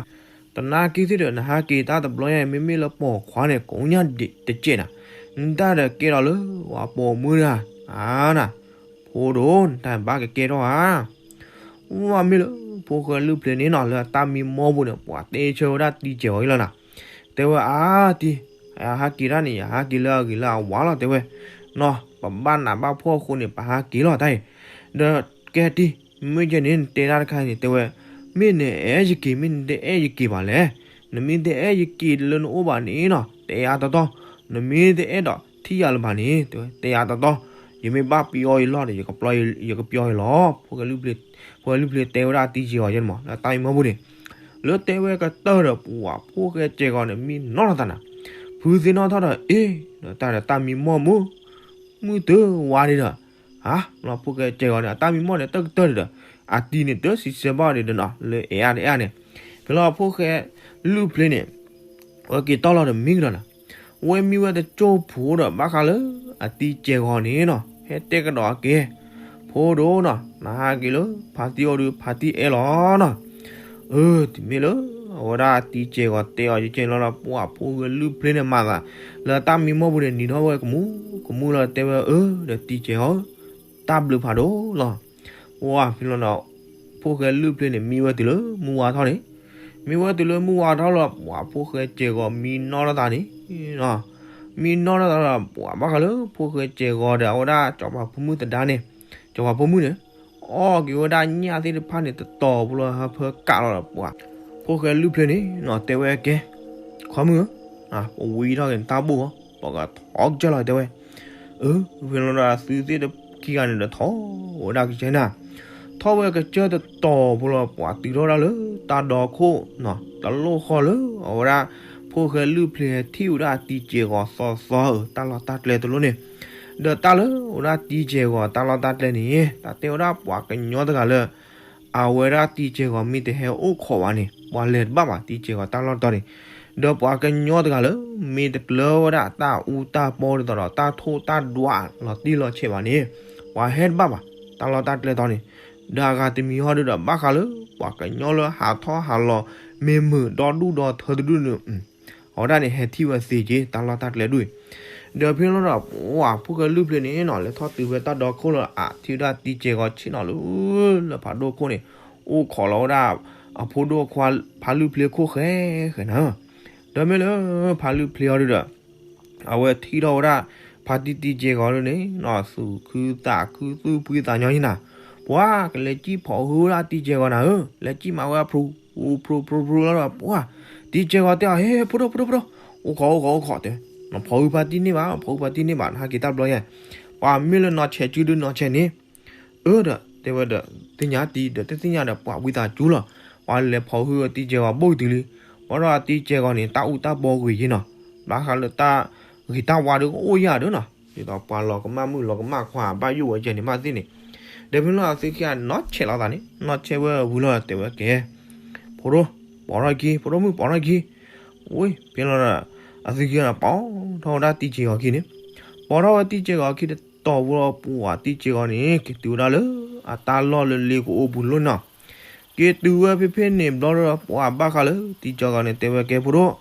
တနာ်က့ၤသ့ၣ်ဒီး နဟးက့ၤတၢ်တဘျီညါအံၤ မ့မ့ၢ်လၢပိာ်ခွါန့ၣ် ကိးညါတစဲးနၤ, နတၢ်ဒီးကဲထီၣ်လၢပှၤပိာ်မုၣ်တဂၤ, အါနၤ, ဖိဒိၣ် နတၢ်ဘၣ်ကကဲထီၣ်ဧါ ဝဲမ့ၢ်လၢဖိၣ်ဃဲလုၢ်ဖျဲၣ်န့ၣ်နီၤ လၢအတၢ်မံမီၢ်ပူၤန့ၣ် ပှၤတဲဆၢဝဲဒၣ်တံၤစဲၤဂီၤအံၤလီၤနၤ, တဲဝဲအါတံၤ, ယဟးက့ၤတၢ်န့ၣ် ယဟးက့ၤလၢအဂ့ၤလၢအဝါလီၤ တဲဝဲ, နီၤ ပဘၣ်နးဘၣ်ဖှီၣ်အဃိန့ၣ် ပဟးက့ၤလီၤတၢ်အံၤ, ဒီးကဲတံၤ, မ့ၢ်ကဲန့ၣ် နတဲတၢ်တခါန့ၣ် တဲဝဲ, မ့ၢ်နအဲၣ်ယက့ၤ မ့ၢ်နတအဲၣ်ယက့ၤဘၣ်လဲၣ်, နမ့ၢ်တအဲၣ်ယက့ၤလၢနအိၣ်ဘၣ်န့ၣ်နီၤ တဲယၤတီတီ, နမ့ၢ်တအဲၣ်ဒိးထံၣ်ယၤလၢၤဘၣ်န့ၣ် တဲဝဲ တဲယၤတီတီ, ယမ့ၢ်ဘၣ်ပျီယလီၢ်ဒီး ယကပျီယလီၤ, ဖိၣ်ဃဲလုၢ်ဖျဲၣ်တဲဝဲဒၣ်တံၤစဲၤဂီၤယဲန့ၣ်မး လၢတၢ်မံမီၢ်ပူၤန့ၣ်, လၢတဲဝဲကတၢၢ်ဒီး ပှၤဖိၣ်ဃဲစဲၤဂီၤန့ၣ် မံနီၢ်ထီၣ်သးနၤ, ဖုးသ့ၣ်နီၣ်ထီၣ်ဒီး အ့ၣ်, ဒီးတၢ်ဒီးတၢ်မံမီၢ်မုၢ်, မုၢ်တဝါဒံးဒီး, ဟါ, ဖိၣ်ဃဲစဲၤဂီၤန့ၣ် အတၢ်မံမီၢ်န့ၣ် တၢ်ကတၢၢ်ဒံးဒီး, အတံၤန့ၣ် တၢ်စံးဆၢဘၣ်ဒံးဒီးနီၤ လၢအဲၣ်အါတအဲၣ်န့ၣ်, ဖဲလီၤဖိၣ်ဃဲလုၢ်ဖျဲၣ်န့ၣ် ဝဲက့ၤတီၢ်လီၤဒီးမံကဒီးနၤ, ဝဲမံဝဲတကၠိဖိဒီး ဘၣ်ဃးလၢအတံၤစဲၤဂီၤန့ၣ်နီၤ ဟဲတဲကဒီးအကဲ, ဖိဒိၣ်နီၤ နဟးက့ၤလၢဖါတံၢ်အိၣ်ဒီး ဖါတံၢ်အဲၣ်လီၤနီၤ, အၢ တမ့ၢ်လၢ အဝဲဒၣ်တံၤစဲၤဂီၤတဲအီၤယကဲလီၤဒီး ပှၤဖိၣ်ဃဲလုၢ်ဖျဲၣ်န့ၣ်မၤသး လၢတၢ်မံမီၢ်ပူၤန့ၣ် နံၤထီၣ်ဝဲကမူၣ်ကမူၣ်လီၤ တဲဝဲအၢ ဒီးတံၤစဲၤဂီၤဧၢ, တၢ်ဘျုးဖးဒိၣ်လီၤ. ဝဲဖဲလီၤဒီး ဖိၣ်ဃဲလုၢ်ဖျဲၣ်န့ၣ် မံဝဲတုၤလၢမုၢ်ဝါထီၣ်န့ၣ်, မံဝဲတုၤလၢမုၢ်ဝါထီၣ်လီၤ ပှၤဖိၣ်ဃဲစဲၤဂီၤမံနီၢ်ထီၣ်သးန့ၣ်, မံနီၢ်ထီၣ်သးဒီး ပှၤဘၣ်ဃးလၢဖိၣ်ဃဲစဲၤဂီၤဒီး အဝဲဒၣ်စီၤပၤဖိမုၣ်သဒါန့ၣ်, စီၤပၤဖိမုၣ်န့ၣ် အီၣ်က့ၤဝဲဒၣ်ညၣ်သ့ၣ်တဖၣ်န့ၣ် တတီၤဖိလီၤ ဟၢဖၢကးလီၤဒီးပှၤ ဖိၣ်ဃဲလုၢ်ဖျဲၣ်န့ၣ်နီၤ တဲဝဲကဲ, ခွါမုၣ်ဧၢ, ပဝံထီၣ်က့ၤနတၢ်ဘိၣ်အီၤ ပကထီၣ်ကစၢၢ်လီၤ တဲဝဲ, အၢ ဖဲလီၤဒီးသုသ့ၣ်တခံဂၤန့ၣ်ဒီးထီၣ်ဝဲဒၣ်ကစၢၢ်နၤ, ထီၣ်ဝဲကစၢၢ်တတီၤဖိလီၤ ပှၤတုၤထီၣ်ဝဲဒၣ်လၢတၢ်ဒီခိၣ်နီၤ တလိၣ်ဃီလၢ အဝဲဒၣ် ဖိၣ်ဃဲလုၢ်ဖျဲၣ်ထံၣ်ဝဲဒၣ်တံၤစဲၤဂီၤသီသီဧၢ တၢ်လီၢ်တၢ်ကျဲတလိၣ်န့ၣ်, ဒီးတၢ်လၢအဝဲဒၣ်တံၤစဲၤဂီၤတၢ်လီၢ်တၢ်ကျဲန့ၣ် တၢ်တဲဝဲဒၣ်ပှၤကညီတဂၤလၢ အဝဲဒၣ်တံၤစဲၤဂီၤမ့ၢ်တဟဲအိၣ်ခိးဘၣ်န့ၣ် ပှၤလဲၤတဘၣ်ဘၣ် တံၤစဲၤဂီၤတၢ်လီၢ်တတီၤန့ၣ်, ဒီးပှၤကညီတဂၤလၢ မ့ၢ်တကျၢၤဝဲဒၣ်တၢ်အူတၢ်ပီဒ်သိးဒီး တၢ်ထိၣ်တၢ်ဒွးလီၤတံၢ်လီၤဆဲးဘၣ်န့ၣ် ပှၤဟဲတဘၣ်ဘၣ် တၢ်လီၢ်တၢ်ကျဲတီၤန့ၣ်, ဒီးအဂၤတမံၤဟီဒုဒီး ဘၣ်ဃးလၢ ပှၤကညီလၢဟးထီၣ်ဟးလီၤ မ့ၢ်မုာ်ဒီဒူၣ်ဒီထၢတဒူၣ်န့ၣ် အဝဲဒၣ်န့ၣ် ဟဲထံၣ်ဝဲသ့က့ၤ တၢ်လီၢ်တၢ်ကျဲဒူၣ်အံၤ, ဒီးဖဲလီၤဒီး ပှၤဖိၣ်ဃဲလုၢ်ဖျဲၣ်န့ၣ်နီၤ လဲၤထီၣ်တုၤဖဲတၢ်ဒီခိၣ်လီၤ အထံၣ်ဝဲဒၣ်တံၤစဲၤဂီၤဆ့ၣ်နီၤလၢ လၢဖးဒိၣ်ခိၣ်န့ၣ် အိၣ်ခိးလီၤဝဲဒၣ် အဖိဒိၣ်ခွါ ဖါလုၢ်ဖျဲၣ်ခိၣ်ဃဲဃဲနၤဧၢ, ဒီးမ့ၢ်လၢ ဖါလုၢ်ဖျဲၣ်အီၤဒုဒီး အဝဲထံၣ်ထီၣ်ဝဲဒၣ် ဖါတံၢ်တံၤစဲၤဂီၤဒုန့ၣ် သူၣ်ခုသးခုသူၣ်ဖှံသးညီယဲနၤ, ပှၤကလဲၤစံၣ်ဖီၣ်ဟုဝဲဒၣ်တံၤစဲၤဂီၤနၤဧၢ, လဲၤစံၣ်မၤဝဲအဖျိ ဖျိဖျိဖျိလီၤဒီး ပှၤ တံၤစဲၤဂီၤတဲအီၤ ဟ့ ဖိဒိၣ်ဖိဒိၣ်ဖိဒိၣ်, အိၣ်ခိးအိၣ်ခိးအိၣ်ခိးတဲ, နဖီၣ်ဟုဖါတံၢ်န့ၢ်ဘၣ် ဖီၣ်ဟုဖါတံၢ်န့ၢ်ဘၣ် နဟးက့ၤတၢ်တဘျီယဲ, ပှၤမ့ၢ်လၢနီၢ်ဆဲးစုဒုနီၢ်ဆဲးန့ၣ် အၢဒီး တဲဝဲဒီး သ့ၣ်ညါတံၤဒီး တသ့ၣ်ညါဒီး ပှၤဝံသးစူၤလီၤ, ပှၤလဲၤဖီၣ်ဟုအတံၤစဲၤဂီၤဘိၣ်တုၤလံ, ဘၣ်ဒီးအတံၤစဲၤဂီၤန့ၣ် တၢ်အူတၢ်ပီဂ့ၤယဲနီၤ, ဘၣ်ဃးလၢတၢ် ဂ့ၤတၢ်ဝါဒီးကအိၣ်ယၤဒီးနီၤ, ဒ်သိးပှၤလီၤကမၣ်မုၣ်လီၤကမၣ်ခွါဘၣ်ယိၣ်ဝဲကဲန့ၣ်မးသ့ၣ်န့ၣ်, ဒီးဖဲလီၤအသုခံဂၤနီၢ်ဆဲးလီၤသးန့ၣ် နီၢ်ဆဲးဝဲဝံၤလီၤတဲဝဲကဲ, ဖိဒိၣ်, ပိာ်ထီၣ်ခံ, ဖိဒိၣ်မုၣ်ပိာ်ထီၣ်ခံ, ဝ့ၢ် ဖဲလီၤဒီး အသုခံဂၤနီၤ ပိာ်ထီၣ်ဝဲဒၣ်တံၢ်စဲးဂီၤခံန့ၣ်, ပိာ်ထီၣ်ဝဲတံၢ်စဲးဂီၤခံတတီၤဖိလီၤ ပှၤတံၢ်စဲးဂီၤန့ၣ် က့ၤတုၤဝဲဒၣ်လၢ အတၢ်လီၢ်လၢလ့ကအိပူၤလီၤနီၤ, က့ၤတုၤဝဲဖဲဖဲန့ၣ်ဘျီဒီး ပှၤဘၣ်ဃးလၢတံၢ်စဲးဂီၤန့ၣ် တဲဝဲကဲဖိဒိၣ်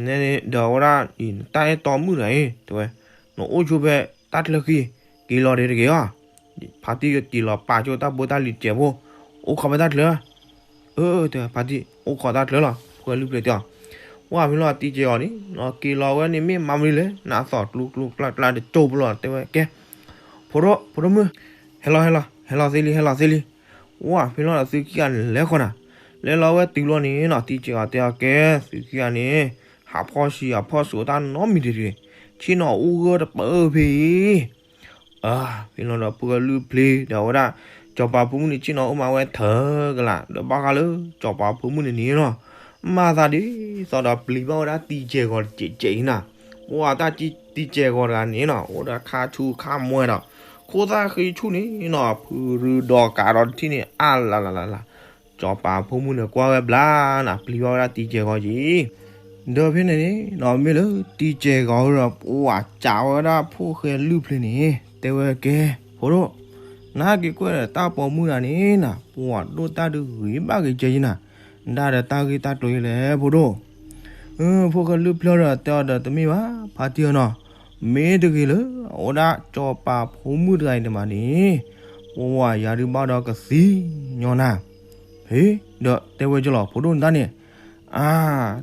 နဲန့ၣ်ဒီးဝဲဒၣ်အံၤ နတၢ်အဲၣ်တီမုၣ်တဂၤအံၤ တဲဝဲ, နအိၣ်ဆိဖဲတၢ်ချၢဃံ က့ၤလီၤဒဲးတဂ့ၤအီၤ, ဖါတံၢ်က့ၤလီၤပာ်ဆိတၢ်ဘိတၢ်လံၤစဲးဖိ, အိၣ်ခိးဖဲတၢ်ချၢ, အၢ တဲဝဲ ဖါတံၢ် အိၣ်ခိးတၢ်ချၢလီၤ ဖိလုၢ်ဖျဲးတဲအီၤ, ဝဲဖဲလီၤတံၢ်စဲးဂီၤန့ၣ် က့ၤလီၤဝဲန့ၣ်မ့ၢ်မၤမနုၤလဲၣ် နသီၣ်ကျူကျူကျါကျါတကၠိဖိလီၤ တဲဝဲကဲ, ဖိဒိၣ် ဖိဒိၣ်မုၣ်, ဟဲလီၤ ဟဲလီၤ ဟဲလီၤသ့လံ ဟဲလီၤသ့လံ ဝဲဖဲလီၤဒီးသုခံဂၤန့ၣ်လဲၤဃီနၤ, လဲၤလီၤဝဲတုၤလီၤန့ၣ်နီၤ တံၢ်စဲးဂီၤတဲအီၤကဲ, သုခံဂၤန့ၣ် ဟးဖီၣ်ဆံးဟးဖီၣ်စိးတၢ်နီတမံၤတဂ့ၤ, ဆ့ၣ်နီၤအိၣ်ဂၢၢ်တပၢၢ်ဖဲအံၤ, ဖဲလီၤဒီးဖိၣ်ဃဲလုၢ်ဖျဲးဒီးဝဲဒၣ် စီၤပၤဖိမုၣ်န့ၣ် ဆ့ၣ်နီၤအိၣ်မးဝဲထၢကလး ဒီးဘၣ်ဃးလၢ စီၤပၤဖိမုၣ်န့ၣ်န့ၣ်နီၤ မၤသးဒ်သိးဒီးပျံၤဘၣ်ဝဲဒၣ်တံၢ်စဲးဂီၤတစဲးစဲးအံၤနၤ, ပှၤတၢ်တံၢ်စဲးဂီၤတဂၤန့ၣ်နီၤ အိၣ်ဒီးခါဆူခါမွဲဒီး ခိၣ်သၣ်ဃ့ဆူၣ်န့ၣ်နီၤ ဖုရူဒီးကးဒီးတထံၣ်န့ၣ် အါလလလလ, စီၤပၤဖိမုၣ်န့ၣ်ကွၢ်ဝဲဘျါနၤ ပျံၤဘၣ်ဝဲဒၣ်တံၢ်စဲးဂီၤက့ၤ ဒီးဖဲန့ၣ်န့ၣ်နီၤ မ့ၢ်လၢတံၢ်စဲးဂီၤဒီး ပှၤစံးဝဲဒၣ်ဖိၣ်ဃဲလုၢ်ဖျဲးန့ၣ် တဲဝဲကဲ, ဖိဒိၣ်, နဟဲက့ၤကွဲးဒီးတၢ်ပိာ်မုၣ်တဂၤန့ၣ်နၤ ပှၤဒိၣ်တၢ်ဒုးဂ့ၤဘၣ်ဂ့ၤကဲယနၤ, ဒၣ်ဒီးတၢ်ဂ့ၢ်တၢ်ကျိၤယလဲၣ် ဖိဒိၣ် ဖိၣ်ဃဲလုၢ်ဖျဲးဒီးတဲအီၤဒီးတမ့ၢ်ဘၣ် ဖါတံၢ်ဧၢနီၤ, မ့ၢ်တဂ့ၤလၢ အဝဲဒၣ်စီၤပၤဖိမုၣ်တဂၤအံၤန့ၣ်မးန့ၣ် ပှၤယၤဒုးဘၣ်ဒီးကသံညီနၤ, ဟ့ ဒီးတဲဝဲကလီၤ ဖိဒိၣ်နတၢ်န့ၣ်, အါ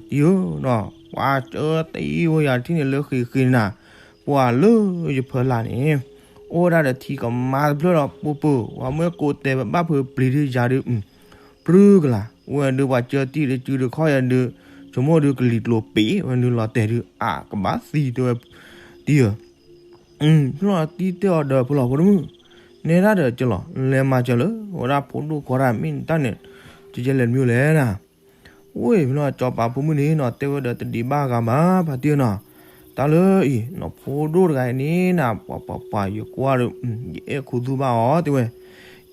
တံၢ်ဧၢနီၤ ပှၤကၢတအံၤဝဲယၤတထံၣ်န့ၣ်လၢဃ့ဃ့နၤ, ပှၤလၢယဖၢလၢ်န့ၣ် အိၣ်ဝဲဒၣ်ဒီးထံကမါတဖျၢၣ်ဒီးပူၤပူၤ ပှၤမ့ၢ်ကိးတဲာ်ပဘၣ်ဖုးပျံၤဒုးယၤဒုး ပြူကလၤ ဝဲဒုးပှၤကၢတံၢ်ဒုးစုဒုးခီၣ်ယၤဒုး ဆိကမိၣ်ဒုးကလံၤကျိၤပ့ၤဝဲဒုးလီၤတဲာ်ဒုး အကဘၣ်သံတဲဝဲ, တံၢ်ဧၢ, ဖဲလီၤတံၢ်တဲအီၤဒီးဖဲလီၤဖိဒိၣ်မုၣ်, နဲဒၣ်ဒီးကလီၤ လဲၤမၤစၢၤလၢ ဝဲဒၣ်ဖိဒိၣ်ခွါတၢ်မ့ၢ်နတၢ်န့ၣ် ကကဲလဲၤမံၤလဲၣ်နၤ, ဝ့ၢ်ဖဲလီၤစီၤပၤဖိမုၣ်န့ၣ်နီၤ တဲဝဲဒီးတဒံးဘၣ်ဂၤဘၣ် ဖါတံၢ်ဧၢနီၤ, တၢ်လၢအံၤ နဖိဒိၣ်တဂၤအံၤန့ၣ်နၤ ပှၤပှၤပှၤယကွၢ်ဒီး ယအဲၣ်ခူသူၣ်ဘၣ်အီၤတဲဝဲ,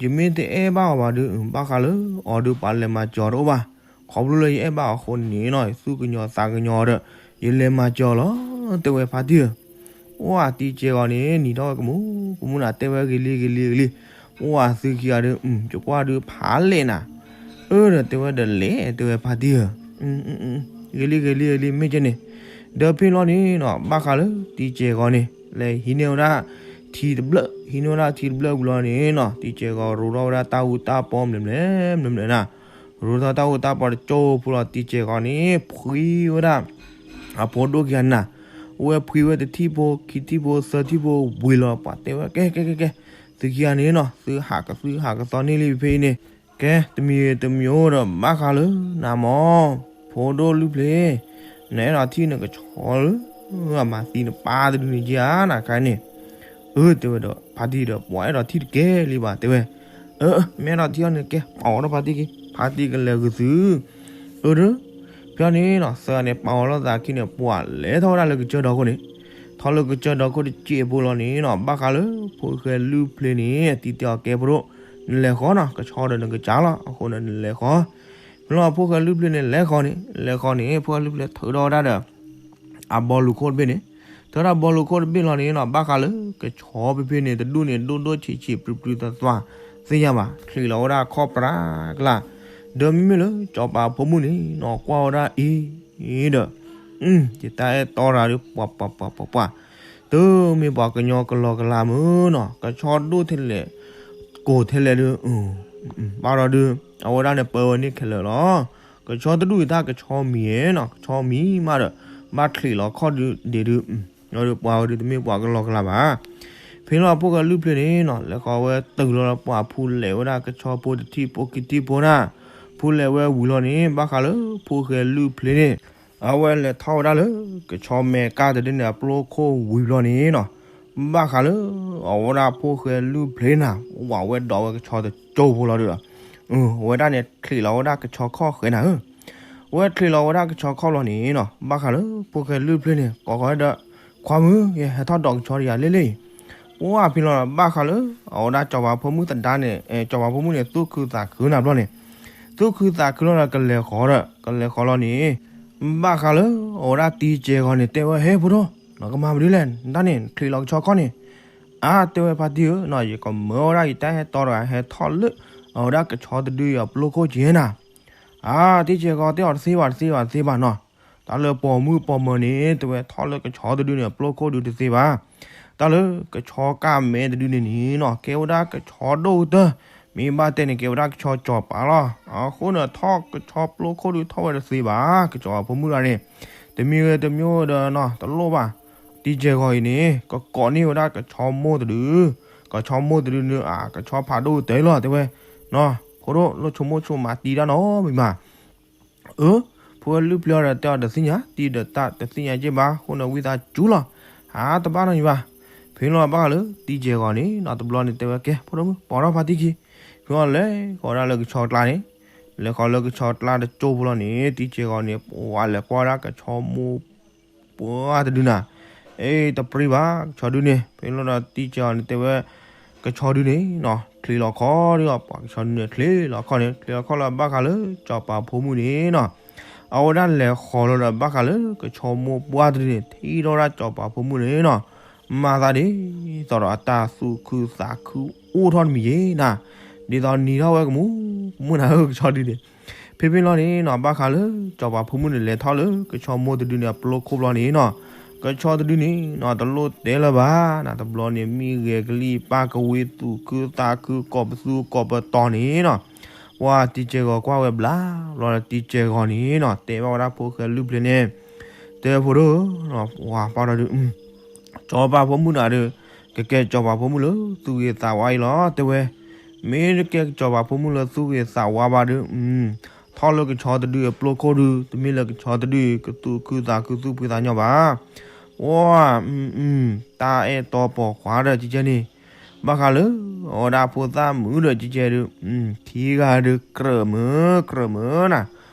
ယမ့ၢ်တအဲၣ်ဘၣ်အီၤဘၣ်ဒီး ဘၣ်ဃးလၢအီၤဒီးပှၤလဲၤမၤစၢၤတအိၣ်ဘၣ်, ခီဖျိလၢယအဲၣ်ဘၣ်အီၤအဃိန့ၣ်နီၤ သူၣ်ကညီၤသးကညီၤဒီး ယလဲၤမၤစၢၤလီၤ တဲဝဲဖါတံၢ်ဧၢ, အိၣ်အတံၢ်စဲးဂီၤန့ၣ် နံၤထီၣ်ဝဲကမူး ကမူးနၤတဲဝဲဂ့ၤလံဂ့ၤလံဂ့ၤလံ, အိၣ်အသုခံဂၤဒီး ယကွၢ်ဒုးဖးလဲၣ်နၤ, အၢဒီးတဲဝဲဒီးလဲၣ် တဲဝဲဖါတံၢ်ဧၢ, ဂ့ၤလံဂ့ၤလံဂ့ၤလံ မ့ၢ်ကဲန့ၣ်, ဒီးဖဲလီၤန့ၣ်နီၤ ဘၣ်ဃးလၢတံၢ်စဲးဂီၤန့ၣ် လဲၤဟံးန့ၢ်ဝဲဒၣ်ထံတဘျၢၣ် ဟံးန့ၢ်ဝဲဒၣ်ထံတဘျၢၣ်ဝံၤလီၤန့ၣ်နီၤ တံၢ်စဲးဂီၤရိးထီၣ်ဝဲဒၣ်တၢ်အူတၢ်ပီ မနုၤမနုၤနၤ, ရိးထီၣ်တၢ်အူတၢ်ပီတကၠိဖိလီၤ တံၢ်စဲးဂီၤန့ၣ် ဖှံဝဲဒၣ် အဖိဒိၣ်ခံဂၤနၤ, အဝဲဖှံဝဲတထံၣ်ဖိ ခံထံၣ်ဖိ သၢထံၣ်ဖိဝံၤလီၤ ပှၤတဲဝဲ ကဲ ကဲ ကဲ ကဲ, သုခံဂၤန့ၣ်နီၤ သုဟးကသုဟးကသီန့ၢ်လံဖဲအံၤန့ၣ်, ကဲ တမံၤတမံၤအိၣ်ဒီး ဘၣ်ဃးလၢနၤမၢ် ဖိဒိၣ်လုၢ်ဖျဲး, နအဲၣ်ဒိးထံၣ်နကဆီလၢ အမၤသံနပၢ်တဒုန့ၣ်က့ဧါ နခါန့ၣ်, အၢ တဲဝဲဒီး ဖါတံၢ်ဒီး ပှၤအဲၣ်ဒိးထံၣ်တကဲလံဘၣ် တဲဝဲ, အၢ မ့ၢ်အဲၣ်ဒိးထံၣ်အီၤန့ၣ် ကဲ ပာ်အီၤဒီးဖါတံၢ်က့ၤ ဖါတံၢ်ကလဲၤဂုာ်သု အၢ ဒီး ဖဲန့ၣ်နီၤ သၢဂၤန့ၣ် ပာ်အီၤလိာ်သးခံန့ၣ် ပှၤလဲၤထီၣ်ဝဲဒၣ်လၢကစၢၢ်ဒီခိၣ်န့ၣ်, ထီၣ်လၢကစၢၢ်ဒီခိၣ်တစဲးဖိလီၤန့ၣ်နီၤ ဘၣ်ဃးလၢဖိၣ်ဃဲလုၢ်ဖျဲးန့ၣ် အတံၢ်တဲအီၤကဲဖိဒိၣ်, နလဲၤဃီနီၤ ကဆီဒီးနကစၢ်လီၤ အဃိန့ၣ်နလဲၤဃီ, မ့ၢ်လီၤဖိၣ်ဃဲလုၢ်ဖျဲးန့ၣ် လဲၤဃီန့ၣ် လဲၤဃီန့ၣ် ဖိၣ်ဃဲလုၢ်ဖျဲးထုးထီၣ်ဝဲဒၣ်ဒီး အဘီလူၤခိၣ်တဘ့ၣ်န့ၣ်, ထုးထီၣ်ဘီလူၤခိၣ်တဘ့ၣ်လီၤန့ၣ်နီၤ ဘၣ်ဃးလၢကဆီဖဲဖဲန့ၣ် တဒူၣ်န့ၣ် ဒိၣ်ဒိၣ်ဆံးဆံး ပြူပြူသွါသွါ သ့ၣ်ညါဘၣ် ချံးလီၤဝဲဒၣ်ခီၣ်ပြးကလါ, ဒီးမ့မ့ၢ်လၢစီၤပၤဖိမုၣ်န့ၣ်နီၤ ကွၢ်ဝဲဒၣ်အံၤဒီး ယတၢ်အဲၣ်တီတဂၤဒီး ပှၤပှၤပှၤပှၤပှၤ, တမ့ၢ်ပှၤကညီကလီကလါမုၢ်နီၤ ကဆီဒိၣ်ထဲလဲၣ် ကိၢ်ထဲလဲၣ်ဒီး ဘၣ်ဒီးဒုး အဝဲဒၣ်န့ၣ်ပၢဝဲန့ၣ်ခဲလၢာ်လီၤ. ကဆီတဒူၣ်အံၤတၢ်ကဆီမံၤနီၤ ကဆီမံၤမးဒီး ဘၣ်ချံးလီၤခီၣ်ဒုးဒ့းဒုး ဒီးပှၤဝဲဒုးတမ့ၢ်ပှၤကလီကလါဘၣ်. ဖဲလီၤဖိၣ်ဃဲလုၢ်ဖျဲးန့ၣ်နီၤ လဲၤဃီၤဝဲတုၤလီၤပှၤဖူလဲးဝဲဒၣ်ကဆီဖိတထံၣ်ဖိခံထံၣ်ဖိဒၣ်, ဖူလဲးဝဲဝံၤလီၤန့ၣ် ဘၣ်ဃးလၢဖိၣ်ဃဲလုၢ်ဖျဲးန့ၣ် အဝဲလဲၤထီၣ်ဝဲဒၣ်လၢ ကဆီမဲာ်ကၢ်တဒုန့ၣ် အပျိခိၣ်ဝံၤဘျီန့ၣ်နီၤ, ဘၣ်ဃးလၢ အဝဲဒၣ်ဖိၣ်ဃဲလုၢ်ဖျဲးနၤ ဝဲဝဲဒိးဝဲကဆီတကၠိဖိလီၤဒီး, အဝဲဒၣ်န့ၣ် ချံးလီၤဝဲဒၣ်ကဆီခီၣ်ဃဲနၤဧၢ, အဝဲချံးလီၤဝဲဒၣ်ကဆီခီၣ်လီၤန့ၣ်နီၤ ဘၣ်ဃးလၢဖိၣ်ဃဲလုၢ်ဖျဲးန့ၣ် ကိးဃီဒီး ခွါမုၣ် ယဟဲထီၣ်ဒိးကဆီတယၤလ့လ့အံၤ. ပှၢ်ဖဲလီၤဒီး ဘၣ်ဃးလၢအဝဲဒၣ်စီၤပၤဖိမုၣ်သဒါန့ၣ်, စီၤပၤဖိမုၣ်န့ၣ် သူၣ်ခုသးခုနၤဘျီန့ၣ်, သူၣ်ခုသးခုလီၤဒီး ကလဲၤဃီၤဒီး ကလဲၤဃီၤလီၤန့ၣ်, ဘၣ်ဃးလၢအဝဲဒၣ်တံကဲၢ်ဂီၤန့ၣ် တဲဝဲ ဟဲဖိဒိၣ်, နကမၤမနုၤလဲၣ်, နတၢ်န့ၣ် နချံးလီၤကဆီခီန့ၣ်. အါ တဲဝဲ ဖါတံၢ်ဧၢ, ယကမၢဝဲဒၣ်ယတၢ်ဟဲတီတဂၤ ဟဲထီၣ်လၢအဝဲဒၣ်ကဆီတဒုအပျိခိၣ်က့ၤနၤ. အါ တံကဲၢ်ဂီၤတဲအီၤ တသ့ဘၣ် တသ့ဘၣ် တသ့ဘၣ်နီၤ. တၢ်လၢပိာ်မုၣ်ပိာ်မၢၤန့ၣ် တဲဝဲ ထီၣ်လၢကဆီတဒုန့ၣ် အပျိခိၣ်ဒုတသ့ဘၣ်. တၢ်လၢကဆီကၢ်မဲတဒုန့ၣ်န့ၣ်နီၤ ကဲဝဲဒၣ်ကဆီဒိၣ်ကတၢၢ်, မ့ၢ်ဘၣ်တဲန့ၣ် ကဲဝဲဒၣ်ကဆီစီၤပၤလီၤ. အဃိန့ၣ် ထီၣ်ကဆီပျိခိၣ်ဒုထီၣ်ဝဲတသ့ဘၣ်. ကဆီဖိမုၣ်တဂၤန့ၣ် တမံၤဂ့ၤတမံၤဂ့ၤဒီးနီၤ တလိၣ်ဘၣ်. တံကဲၢ်ဂီၤအံၤန့ၣ် ကကိးန့ၢ်ဝဲဒၣ်ကဆီမိၢ်တဒု, ကဆီမိၢ်တဒုန့ၣ် အကဆီဖးဒိၣ်ကတၢၢ်လီၤ တဲဝဲ. ဖိဒိၣ် လိၣ်ဆိကမိၣ်ဆိကမးတံတၢ်နီတမံၤဘၣ်. အၢ ဖိဝဲလုၢ်ပျၢၤဒီးတဲအီၤ တသ့ၣ်ညါ တံဒီးတၢ်တသ့ၣ်ညါက့ၢ်ဘၣ် အဃိန့ၣ်ဝံသးစူၤလီၤ. ဟးတဘၣ်နီတမံၤဘၣ်. ဖဲလီၤဘၣ်ဃးလၢတံကဲၢ်ဂီၤန့ၣ်နီၤ တဘျီန့ၣ် တဲဝဲ ကဲ ဖိဒိၣ်မုၣ် ပိာ်ထီၣ်ဖါတံၢ်ခံ. ဖဲလီၤလဲၤဃီၤဒၣ်လၢကဆီကျါန့ၣ်, လဲၤဃီၤလၢကဆီကျါတကၠိဖိလီၤန့ၣ် တံကဲၢ်ဂီၤန့ၣ် ပှၤလဲၤကွၢ်ဝဲဒၣ်ကဆီမိၢ်ပှၢ်တဒုနၤ. အ့ တပြံဘၣ် ကဆီဒုန့ၣ်. ဖဲလီၤဒီးတံကဲၢ်ဂီၤန့ၣ် တဲဝဲ ကဆီဒုန့ၣ်နီၤ ချံးလီၤခီဒုအီၤ, ပှၤကဆီဒုန့ၣ် ချံးလီၤခီန့ၣ် ချံးလီၤခီလီၤ ဘၣ်ဃးလၢစီၤပၤဖိမုၣ်န့ၣ်နီၤ အဝဲဒၣ်လဲၤဃီၤလီၤဒီး ဘၣ်ဃးလၢကဆီမိၢ်ပှၢ်တဒုန့ၣ် ထံၣ်ထီၣ်ဝဲဒၣ်စီၤပၤဖိမုၣ်န့ၣ်နီၤ မၤသးဒ်သိးဒီးအတၢ်သူၣ်ခုသးခုအိၣ်ထီၣ်တမံၤယ့ၤနၤ, ဒ်သိးနံၤထီၣ်ဝဲကမူးမူးနၤဧၢ ကဆီဒုန့ၣ်. ဖဲဖဲလီၤန့ၣ်နီၤ ဘၣ်ဃးလၢစီၤပၤဖိမုၣ်န့ၣ် လဲၤထီၣ်လၢကဆီမိၢ်တဒုန့ၣ် အပျိခိၣ်ဘျီန့ၣ်နီၤ ကဆီတဒုန့ၣ်နီၤ တလိၣ်တဲလၢၤဘၣ်နၤ တဘျီန့ၣ် မံဂဲၤကလံၣ်ပၢ်ကဝ့ၤ သူၣ်ခုသးခု ကိးပသူကိးပတီၤန့ၣ်နီၤ ပှၤတံကဲၢ်ဂီၤကွၢ်ဝဲဘျါဘျီဒီး တံကဲၢ်ဂီၤန့ၣ်နီၤ တဲဘၣ်ဝဲဒၣ်ဖိၣ်ဃဲလုၢ်ဖျ့န့ၣ်, တဲဖိဒိၣ်, ပှၤပာ်ဒီးဒုး စီၤပၤဖိမုၣ်နၤဒီး ကကဲစီၤပၤဖိမုၣ်လၢသူၣ်ဂ့ၤသးဝါအံၤလီၤ တဲဝဲ. မ့ၢ်တကဲစီၤပၤဖိမုၣ်လၢသူၣ်ဂ့ၤသးဝါဘၣ်ဒီး ထီၣ်လၢကဆီတဒုအပျိခိၣ်ဒု တမ့ၢ်လၢကဆီတဒု ကသူၣ်ခုသးခုသူၣ်ဖှံသးညီဘၣ်. ပှၤ တၢ်အဲၣ်တီပိာ်ခွါဒီးကကဲန့ၣ် ဘၣ်ဃးလၢ အဝဲဒၣ်ဖိသၣ်မုၣ်ဒီးကကဲဒုး ခံဂၤဒုး ကြၢးမုာ် ကြၢးမုာ်နၤ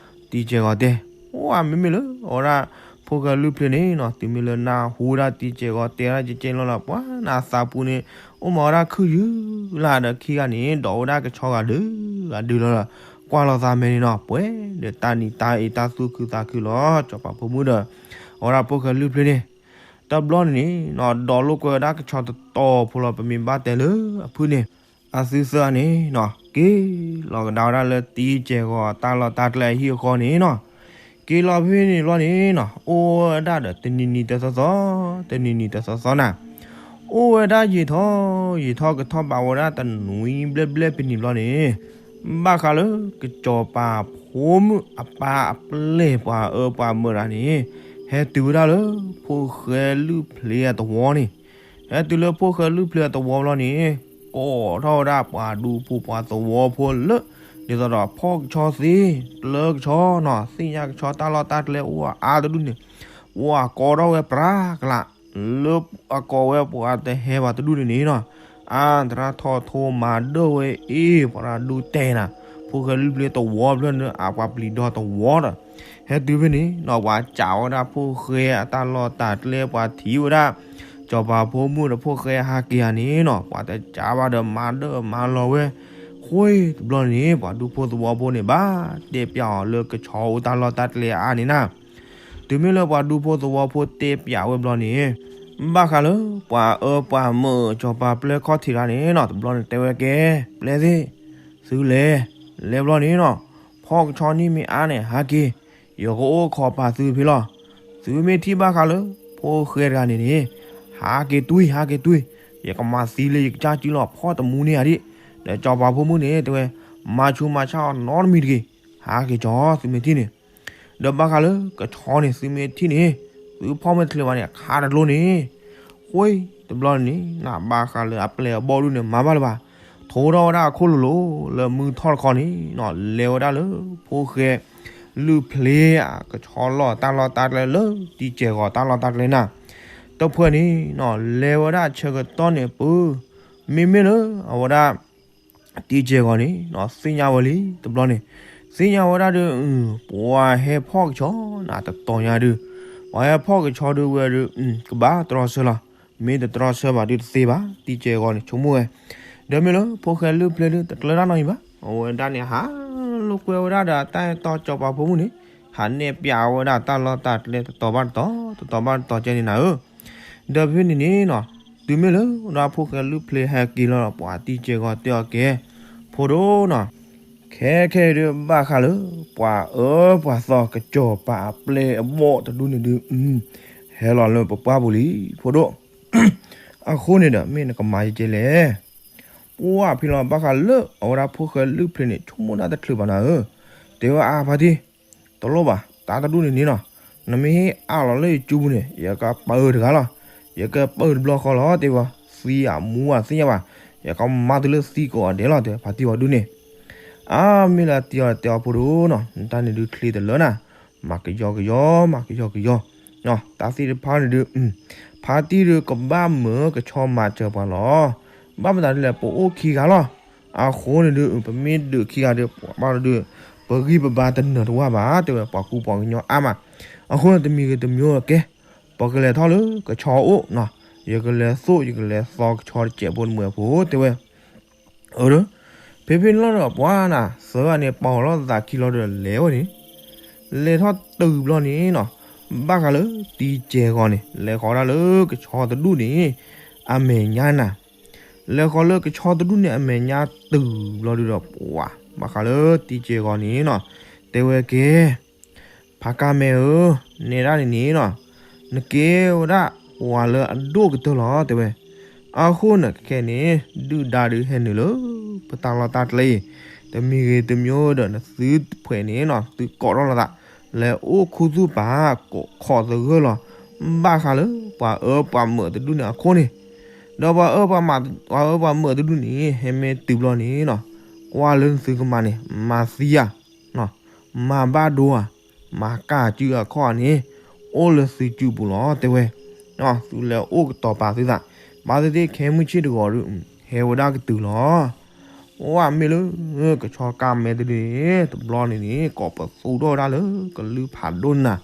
တံကဲၢ်ဂီၤတဲ. ပှၤမ့မ့ၢ်လၢအဝဲဒၣ်ဖိၣ်ဃဲလုၢ်ဖျ့န့ၣ်နီၤ တုၤမ့ၢ်လၢနၢ်ဟူဒၣ်တံကဲၢ်ဂီၤတဲဒၣ်ကကဲလီၤလီၤ ပှၤနသးပူၤန့ၣ် အိၣ်မၤဝဲဒၣ်ခုၣ်ယုၢ်လၢ်ဒီးခံဂၤန့ၣ် ဒိးဝဲဒၣ်ကဆီဂၤဒုးဂၤဒုးလီၤလီၤ. ကွၢ်လီၤသးမဲာ်န့ၣ်နီၤ ပှဲၤဒီးတၢ်နံၤတၢ်အ့ၣ်တၢ်သူၣ်ခုသးခုလီၤ စီၤပၤဖိမုၣ်ဒီး အဝဲဒၣ်ဖိၣ်ဃဲလုၢ်ဖျ့န့ၣ်. တဘျီန့ၣ်န့ၣ်နီၤ ဒိးလိာ်ကွဲဝဲဒၣ်ကဆီတတီၤဖိလီၤ ပမ့ၢ်ဘၣ်တဲလၢအဖုၣ်န့ၣ် အသုသၢဂၤန့ၣ်နီၤ က့ၤလီၤကဒါဝဲဒၣ်လၢတံကဲၢ်ဂီၤတၢ်လီၢ်တၢ်ကျဲအဟံၣ်အဃီန့ၣ်နီၤ. က့ၤလီၤဖဲန့ၣ်ဘျီန့ၣ်နီၤ အိၣ်ဝဲဒၣ်ဒီးတနံၤနံၤတသီသီ တနံၤနံၤတသီသီနၤ အိၣ်ဝဲဒၣ်ယံာ်ထီၣ်ယံာ်ထီၣ်ကထီၣ်ဘးဝဲဒၣ်တနွံဘျဲၣ်ဘျဲၣ်ဖဲန့ၣ်ဘျီန့ၣ် ဘၣ်ဃးလၢကစီၤပၤဖိမုၣ်အပၢ်အပျဲၢ်ပှၤအၢပှၤမၢၤတဂၤန့ၣ် ဟဲတုၤဝဲဒၣ်လၢဖိၣ်ဃဲလုၢ်ဖျ့အသဝီန့ၣ်. ဟဲတုၤလၢဖိၣ်ဃဲလုၢ်ဖျ့အသဝီဘျီန့ၣ် ကိးထီၣ်ဝဲဒၣ်ပှၤဒူဖိပှၤသဝီဖိလၢ ဒ်သိးဒီးဖီၣ်ကဆီသ့ ကျၢကဆီနီၤ သ့ၣ်ညါကဆီတၢ်လီၢ်တၢ်ကျဲအိၣ်အါတဒူၣ်န့ၣ် ပှၤကိးထီၣ်ဝဲပြးကလး လၢအကိးဝဲပှၤတဟဲပှၤတဒူၣ်န့ၣ်န့ၣ်နီၤ အါ သရၣ်ထီၣ်ထိမၤဒၢၣ်ဝဲအ့ၣ် ပှၤဒူတဲနၤ ဖိၣ်ဃဲလုၢ်ဖျ့သဝီဖျၢၣ်န့ၣ် အပှၤပျံၤဒီးသဝီဒီး ဟဲတုၤဖဲန့ၣ်နီၤ ပှၤစံးဝဲဒၣ်ဖိၣ်ဃဲအတၢ်လီၢ်တၢ်ကျဲ ပှၤထံၣ်ဝဲဒၣ် စီၤပၤဖိမုၣ်ဒီးဖိၣ်ဃဲဟးက့ၤဧါန့ၣ်နီၤ ပှၤတစံးဘၣ်ဒီးမၤဒၢၣ်မၤလီၤဝဲ ဃိတဘျီန့ၣ် ပှၤဒူဖိသဝီဖိန့ၣ် ဘၣ်တဲပျးအီၤလၢကဆီအိၣ်တၢ်လီၢ်တၢ်ကျဲအါန့ၣ်နၤ တုၤမ့ၢ်လၢပှၤဒူဖိသဝီဖိတဲပျးဝဲဘျီန့ၣ် ဘၣ်ဃးလၢ ပှၤအၢပှၤမၢၤစီၤပၤပျဲၢ်ခီၣ်ထံးတဂၤန့ၣ်နီၤ တဘျီန့ၣ်တဲဝဲကဲ ပျဲၢ်သ့ၣ် သုလဲၤ လဲၤဘျီန့ၣ်နီၤ ဖီၣ်ကဆီန့ၢ်မ့ၢ်အါန့ၣ် ဟးက့ၤ ယကအိၣ်ခိးပာ်သုဖဲလီၤ. သုမ့ၢ်ထံၣ်ဘၣ်ဃးလၢ ဖိၣ်ဃဲတဂၤန့ၣ်န့ၣ် ဟးက့ၤတွံၢ် ဟးက့ၤတွံၢ် ယကမၤသံလၢယကစၢ်စုလီၤ ဖီၣ်တမူန့ၢ်ဧါဒံး ဒီးစီၤပၤဖိမုၣ်န့ၣ် တဲဝဲ မၤဆူးမၤဆါအီၤနီတမံၤတဂ့ၤ ဟးက့ၤကီ သုမ့ၢ်ထံၣ်န့ၣ် ဒီးဘၣ်ဃးလၢကဆီန့ၣ် သုမ့ၢ်ထံၣ်န့ၣ် သုဖီၣ်မ့ၢ်တချုးဘၣ်န့ၣ် ခးတကျိန့ၣ် ဃိတဘျီန့ၣ် နဘၣ်ဃးလၢအပျဲၢ်အဘီၣ်ဒူၣ်န့ၣ် မၤဘၣ်လၢၤဘၣ် ထိထီၣ်ဝဲဒၣ်အခိၣ်လိၤလိၤ လၢမုၢ်ထီၣ်တခီန့ၣ်နီၤ လဲၤဝဲဒၣ်လၢ ဖိၣ်ဃဲ လုၢ်ဖျ့အကဆီလီၢ်တၢ်လီၢ်တၢ်ကျဲလၢ တံကဲၢ်ဂီၤတၢ်လီၢ်တၢ်ကျဲနၤ တဖုန့ၣ်နီၤ လဲၤဝဲဒၣ်ဆၢကတီၢ်န့ၣ်ပူၤ မ့မ့ၢ်လၢအဝဲဒၣ် တံကဲၢ်ဂီၤန့ၣ်နီၤ သ့ၣ်ညါဝဲလံ တဘျီန့ၣ် သ့ၣ်ညါဝဲဒၣ်ဒီး ပှၤဟဲဖီၣ်ကဆီနၤ တတီၤညါဒုး ပှၤဟဲဖီၣ်ကဆီဒုးဝဲဒုး ကဘၣ်တြီဆၢလီၤ. မ့ၢ်တတြီဆၢဘၣ်ဒုးတသ့ဘၣ် တံၢ်ကဲဂီၤန့ၣ် ဆိကမိၣ်ဝဲ. ဒီးမ့ၢ်လၢဖိၣ်ဃဲလုၢ်ဖျဲဒုး တကျၢၤတၢ်နီတမံၤဘၣ်. အဝဲဒၣ်န့ၣ် ဟးလိာ်ကွဲဝဲဒၣ်ဒီးတၢ်အဲၣ်တီကၠီၤပၤဖိမုၣ်န့ၣ် ဟးနဲၣ်ပျးဝဲဒၣ်တၢ်လီၢ်တၢ်ကျဲတတီၤဘၣ်တတီၤ တတီၤဘၣ်တတီၤကဲန့ၣ်နၤဧၢ. ဒီးဖဲန့ၣ်န့ၣ်နီၤ တုၤမ့ၢ်လၢဝဲဒၣ်ဖိၣ်ဃဲလုၢ်ဖျဲဟဲက့ၤလီၤဒီး ပှၤတံၢ်ကဲဂီၤတဲအီၤကဲ ဖိဒိၣ်နီၤ ခဲခဲအံၤဒုးဘၣ်ဃးလၢ ပှၤအၢပှၤသီကစီၤပၤအပျဲၢ်အဘီၣ်တဒူၣ်န့ၣ်ဒုး ဟဲလီၤလၢပပှၢ်ပူၤလံ ဖိဒိၣ်. အဃိန့ၣ်ဒီး မ့ၢ်နကမၤယကဲလဲၣ်. ပှၢ်ဖဲလီၤဘၣ်ဃးလၢ အဝဲဒၣ်ဖိၣ်ဃဲလုၢ်ဖျဲန့ၣ် ဆိကမိၣ်တၢ်တချုးဘၣ်နၤဧၢ. တဲဝဲအါဖါတံၢ် တလိၣ်ဘၣ် တၢ်တဒူၣ်န့ၣ်န့ၣ်နီၤ နမ့ၢ်ဟ့ၣ်အါလီၤလၢယစုပူၤန့ၣ် ယကပာ်အၢတဂၤလီၤ. ယကပာ်အၢတဘျီဃီလီၤ တဲဝဲ သံအမူအသ့ၣ်ညါဘၣ် ယကမၤတုၤလၢသံကိးဂၤဒဲးလီၤ တဲဝဲဖါတံၢ်ဝဲဒုးန့ၣ်. အါမ့ၢ်လၢတံၢ်အီၤတဲအီၤဖိဒိၣ်နီၤ နတၢ်န့ၣ်ဒုးချ့တလၢနၤ မၤကယီကယီ မၤကယီကယီ တၢ်သ့ၣ်တဖၣ်န့ၣ်ဒုး ဖါတံၢ်ဒုးကဘၣ်မၢကဆီမၤစၢၤပှၤလီၤ. ဘၣ်မတၤဒ်လဲၣ် ပအိၣ်ခံဂၤလီၤ. အဃိန့ၣ်ဒုး ပမ့ၢ်ဒုးခံဂၤဒီး ပှၤဘၣ်လီၤဒုး ပဂံၢ်ပဘါတနၢၤတဝၢ်ဘၣ် တဲဝဲ ပှၤကူပှၤကညီအါမး. အဃိန့ၣ်တမံၤဂ့ၤတမံၤဂ့ၤကဲ ပကလဲၤထီၣ်လၢကဆီအိၣ်နီၤ ယကလဲၤသိၣ် ယကလဲၤသီကဆီတစဲးဖိတမှဲးဖိ တဲဝဲ အၢ ဖဲဖဲန့ၣ်လီၤဒီးပှၤနၤ သၢဂၤန့ၣ် ပာ်အီၤလီၤသးခံလီၤဒီးလဲၤဝဲန့ၣ် လဲၤထီၣ်တုၤဘျီန့ၣ်နီၤ ဘၣ်ဃးလၢတံၢ်ကဲဂီၤန့ၣ် လဲၤဃီၤဒၣ်လၢကဆီတဒူၣ်န့ၣ် အမဲာ်ညါနၤ လဲၤဃီၤလၢကဆီတဒူၣ်န့ၣ် အမဲာ်ညါတုၤဘျီဒုးဒီးပှၤ ဘၣ်ဃးလၢတံၢ်ကဲဂီၤန့ၣ်နီၤ တဲဝဲကဲ ဖါကါမဲဧၢ, နဲဒၣ်န့ၣ်န့ၣ်နီၤ, နကဲဝဲဒၣ်ပှၤလၢအဒိၣ်ကတၢၢ်လီၤ တဲဝဲ. အဃိန့ၣ်ခဲခဲန့ၣ် ဒုၣ်ဒါဒုးဟဲနုာ်လၢ ပတၢ်လီၢ်တၢ်ကျဲအံၤ, တမံၤဂ့ၤတမံၤဒီး နသုတဖှဲးန့ၣ်နီၤ သုကိးထီၣ်လိာ်သး လဲၤအိၣ်ခူသူၣ်ပာ် ကိးခီၣ်သဂၢၢ်လီၤ. ဘၣ်ဃးလၢပှၤအၢပှၤမၢးတဒူၣ်န့ၣ်အဃိန့ၣ်, ဒီးပှၤအၢပှၤမၢးတဒူၣ်န့ၣ် ဟဲမ့ၢ်တုၤဘျီန့ၣ်နီၤ, ကွၢ်လၢနသုကမၤန့ၣ် မၤသံဧါ မၤဘၣ်ဒိဧါ, မၤကၢ်စုအခီၣ်ဧါန့ၣ် အိၣ်လၢသုစုပူၤလီၤ တဲဝဲ. သုလဲၤအိၣ်ကတီၤပာ်သုသး, ဘၣ်သ့ၣ်သ့ၣ်ခဲမုၢ်ဆ့ၣ်တဂီၤဒီး ဟဲဝဲဒၣ်ကတုၤလီၤ. အိၣ်မ့ၢ်လၢ ကဆီကါမဲတဒုန့ၣ် တဘျီန့ၣ်န့ၣ် ကိးပသူထီၣ်ဝဲဒၣ်လၢကလုၢ်ဖးဒိၣ်နၤ,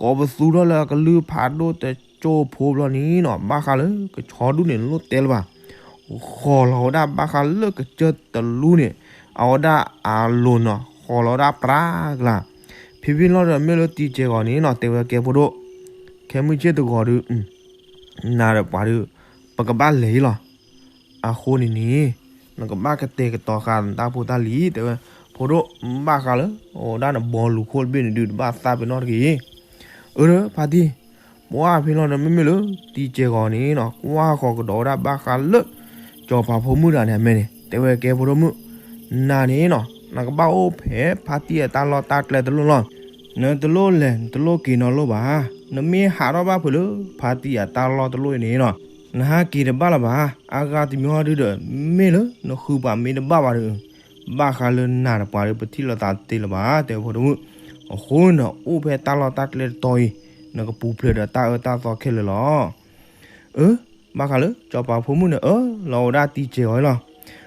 ကိးပသူထီၣ်လၢကလုၢ်ဖးဒိၣ်တကၠိဖိဘျီန့ၣ်နီၤ ဘၣ်ဃးလၢကဆီဒူၣ်န့ၣ်လိၣ်တဲလၢၤဘၣ် ဃီၤလီၤဝဲဒၣ်ဘၣ်ဃးလၢကစၢၢ်တလူန့ၣ် အဝဲဒၣ်အလိၤနီၤ ဃီၤလီၤဝဲဒၣ်ပြးကလါ. ဖံဖံလီၤဒီးမ့ၢ်လၢတံၢ်စဲးဂီၤန့ၣ်နီၤ တဲဝဲကဲဖိဒိၣ်, ခဲမုၢ်ဆ့ၣ်တဂီၤဒီး နၤဒီးပှၤဒီး ပကဘၣ်လဲၤလီၤ. အဃိန့ၣ်န့ၣ် နကဘၣ်ကတဲာ်ကတီၤဃာ်နတၢ်ဖိတၢ်လံၤ တဲဝဲ. ဖိဒိၣ်ဘၣ်ဃးလၢ အိၣ်ဒၣ်နဘီလူၤခိၣ်တဘ့ၣ်န့ၣ်ဒုး တဘၣ်သၣ်ပ့ၤနီၣ်တဂ့ၤ အၢ ဖါတံၢ်, ပှၢ်ဖဲလီၤဒီးမ့မ့ၢ်လၢ တံၢ်စဲးဂီၤန့ၣ်နီၤ ကွၢ်ဃီၤကဒီးဝဲဒၣ်ဘၣ်ဃးလၢ စီၤပၤဖိမုၣ်တဂၤန့ၣ်အမဲာ်န့ၣ် တဲဝဲကဲဖိဒိၣ်မုၣ်, နၤန့ၣ်နီၤ နကဘၣ်အိၣ်ဖဲဖါတံၢ်အတၢ်လီၢ်တၢ်ကျဲတလိၣ်လီၤ. နတလိၣ်လဲၤ နတလိၣ်က့ၤနီတလိၣ်ဘၣ်. နမ့ၢ်ဟးထီၣ်ဘၣ်ဖဲလၢ ဖါတံၢ်အတၢ်လီၢ်တလိၣ်အံၤန့ၣ်နီၤ နဟးက့ၤတဘၣ်လၢၤဘၣ်. အဂၤတမံၤဟီဒုဒီး မ့ၢ်လၢနဃုပှၤမ့ၢ်တဘၣ်ဘၣ်ဒီး ဘၣ်ဃးလၢနၤဒီးပှၤဒီး ပထံၣ်လိာ်သးတသ့လၢၤဘၣ် တဲဝဲဖိဒိၣ်မုၣ်. အဃိန့ၣ် အိၣ်ဖဲတၢ်လီၢ်တၢ်ကျဲတတီၤအံၤ နကပူၤဖျဲးဒီးတၢ်အၢတၢ်သီခဲလၢာ်လီၤ. အၢ ဘၣ်ဃးလၢ စီၤပၤဖိမုၣ်န့ၣ် အၢၣ်လီၤဝဲဒၣ်တံၢ်စဲးဂီၤလီၤ.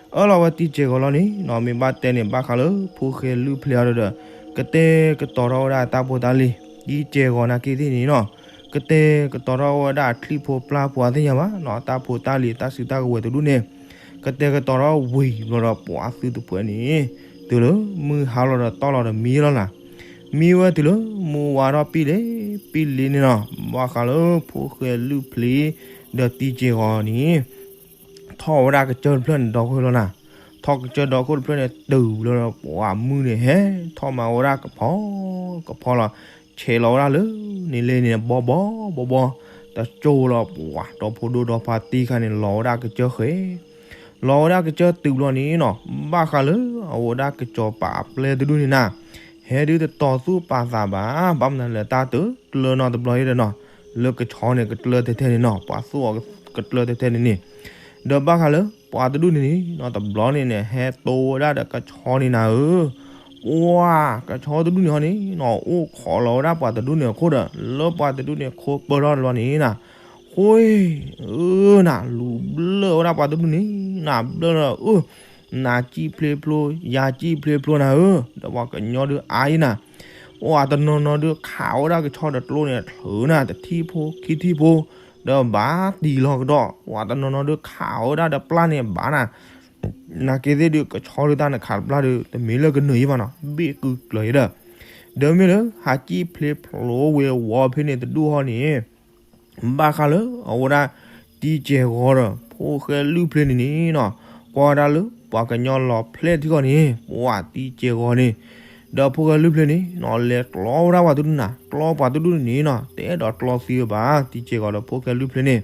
အၢၣ်လီၤဝဲတံၢ်စဲးဂီၤလီၤန့ၣ်နီၤ မ့ၢ်ဘၣ်တဲန့ၣ် ဘၣ်ဃးလၢဖိၣ်ဃဲလုၢ်ဖျဲးအီၤဒီး ကတဲာ်ကတီၤထီၣ်ဝဲဒၣ်တၢ်ဖိတၢ်လံၤ တံၢ်စဲးဂီၤနာ်က့သ့ၣ်န့ၣ်နီၤ ကတဲာ်ကတီၤထီၣ်ဝဲဒၣ်အချံၣ်ဖိပျၢ်ဖိအသ့ၣ်ညါဘၣ်နီၤ တၢ်ဖိတၢ်လံၤတၢ်စုတၢ်ကဝဲၤတဒူၣ်န့ၣ် ကတဲာ်ကတီၤထီၣ်ဝံၤဘျီဒီး ပှၤသုတဖှဲးန့ၣ် တုၤလၢမုၢ်ဟါလီၤဒီးတီၢ်လီၤဒီးမံလီၤနၤ. မံဝဲတုၤလၢမုၢ်ဝါထီၣ်ပံၣ်လ့ ပံၣ်လ့န့ၣ်နီၤ ဘၣ်ဃးလၢဖိၣ်ဃဲလုၢ်ဖျဲး ဒီးတံၢ်စဲးဂီၤန့ၣ် ထီၣ်ဝဲဒၣ်ကစၢၢ်တဖျၢၣ်န့ၣ်ဒီခိၣ်လီၤနၤ. ထီၣ်ကစၢၢ်ဒီခိၣ်တဖျၢၣ်န့ၣ် တုၤလၢ ပှၤမုၢ်န့ၣ်ဟဲထီၣ်မၤဝဲဒၣ်ကဖီ ကဖီလီၤ ဆဲးလီၤဝဲဒၣ်လၢန့ၣ်လ့န့ၣ် ဘီဘီဘီဘီ တကၠိလီၤ ပှၤဒီဖိဒိၣ်ဒီဖါတံၢ်ခါန့ၣ် လီၤဝဲဒၣ်ကစၢၢ်ဃဲ လီၤဝဲဒၣ်ကစၢၢ်တုၤဘျီန့ၣ်နီၤ ဘၣ်ဃးလၢအဝဲဒၣ်ကစီၤပၤအပျဲၢ်တဒူၣ်န့ၣ်နၤ ဟဲဒုးတတီၤသူၣ်ပာ်သးဘၣ် ဘၣ်မနုၤလဲၣ်တၢ်တကျၢၤနီတဘျီအံၤဒီးနီၤ လၢကဆီန့ၣ်ကကျၢၤထဲထဲန့ၣ်နီၤ ပှၤသူၣ်အီၤကကျၢၤထဲထဲန့ၣ်န့ၣ် ဒီးဘၣ်ဃးလၢပှၤတဒူၣ်န့ၣ်န့ၣ်နီၤ တဘျီန့ၣ်န့ၣ် ဟဲတိဝဲဒၣ်ဒီးကဆီန့ၣ်နၤဧၢ ပှၤကဆီတဒူၣ်န့ၣ်ဟီန့ၣ်နီၤ အိၣ်ခိးလီၤဝဲဒၣ်ပှၤတဒူၣ်န့ၣ်အခိၣ်ဒီး လၢပှၤတဒူၣ်န့ၣ်ခိၣ်ပၢၢ်ထီၣ်တဘျီန့ၣ်နၤ ဃိ အၢ နၤ လူၤဘျၢၣ်ဝဲဒၣ်ပှၤတဒူၣ်န့ၣ် နၤဘျၢၣ်လီၤ အၢ နၤကံၣ်ဖျ့ဖျိ ယၤကံၣ်ဖျ့ဖျိနၤဧၢ ဒီးပှၤကညီဒုးအါအံၤနၤ ပှၤတနီၤနီၤဒုးခးဝဲဒၣ်ကဆီဒီးကျိန့ၣ်ချုးနၤ တထံၣ်ဖိခံထံၣ်ဖိ, ဒီးဘၣ်တံၢ်လီၤကဒီး, ပှၤတနီၤနီၤဒုးခးဝဲဒၣ်ဒီးပျၢ်န့ၣ်ဘၣ်နၤ, နာ်က့သ့ၣ်ဒုး ကဆီဒုးတၢ်နခးတပျၢ်ဒုး တမ့ၢ်လၢကနၢၤယံဘၣ်နီၤ, ဘ့ၣ်ကုၢ်ကျၢၤယဲဒီး, ဒီးမ့ၢ်လၢဟးကံၣ်ဖျ့ဖျိဝဲဝီဖဲန့ၣ်တဒူၣ်ဟီန့ၣ် ဘၣ်ဃးလၢအဝဲဒၣ်တံကဲၢ်ဂီၤဒီးဖိၣ်ဃဲလုၢ်ဖျ့န့ၣ်န့ၣ်နီၤ, ကွၢ်ဝဲဒၣ်လၢပှၤကညီလီၤဖျဲၣ်ထံကီၢ်န့ၣ် ပှၤတံကဲၢ်ဂီၤန့ၣ်, ဒီးဖိၣ်ဃဲလုၢ်ဖျ့န့ၣ်နီၤ လဲၤကျီဝဲဒၣ်ပှၤတဒူၣ်နၤ, ကျီပှၤတဒူၣ်န့ၣ်နီၤ တအဲၣ်ဒိးကျီသံဘၣ်, တံကဲၢ်ဂီၤဒီးဖိၣ်ဃဲလုၢ်ဖျ့န့ၣ်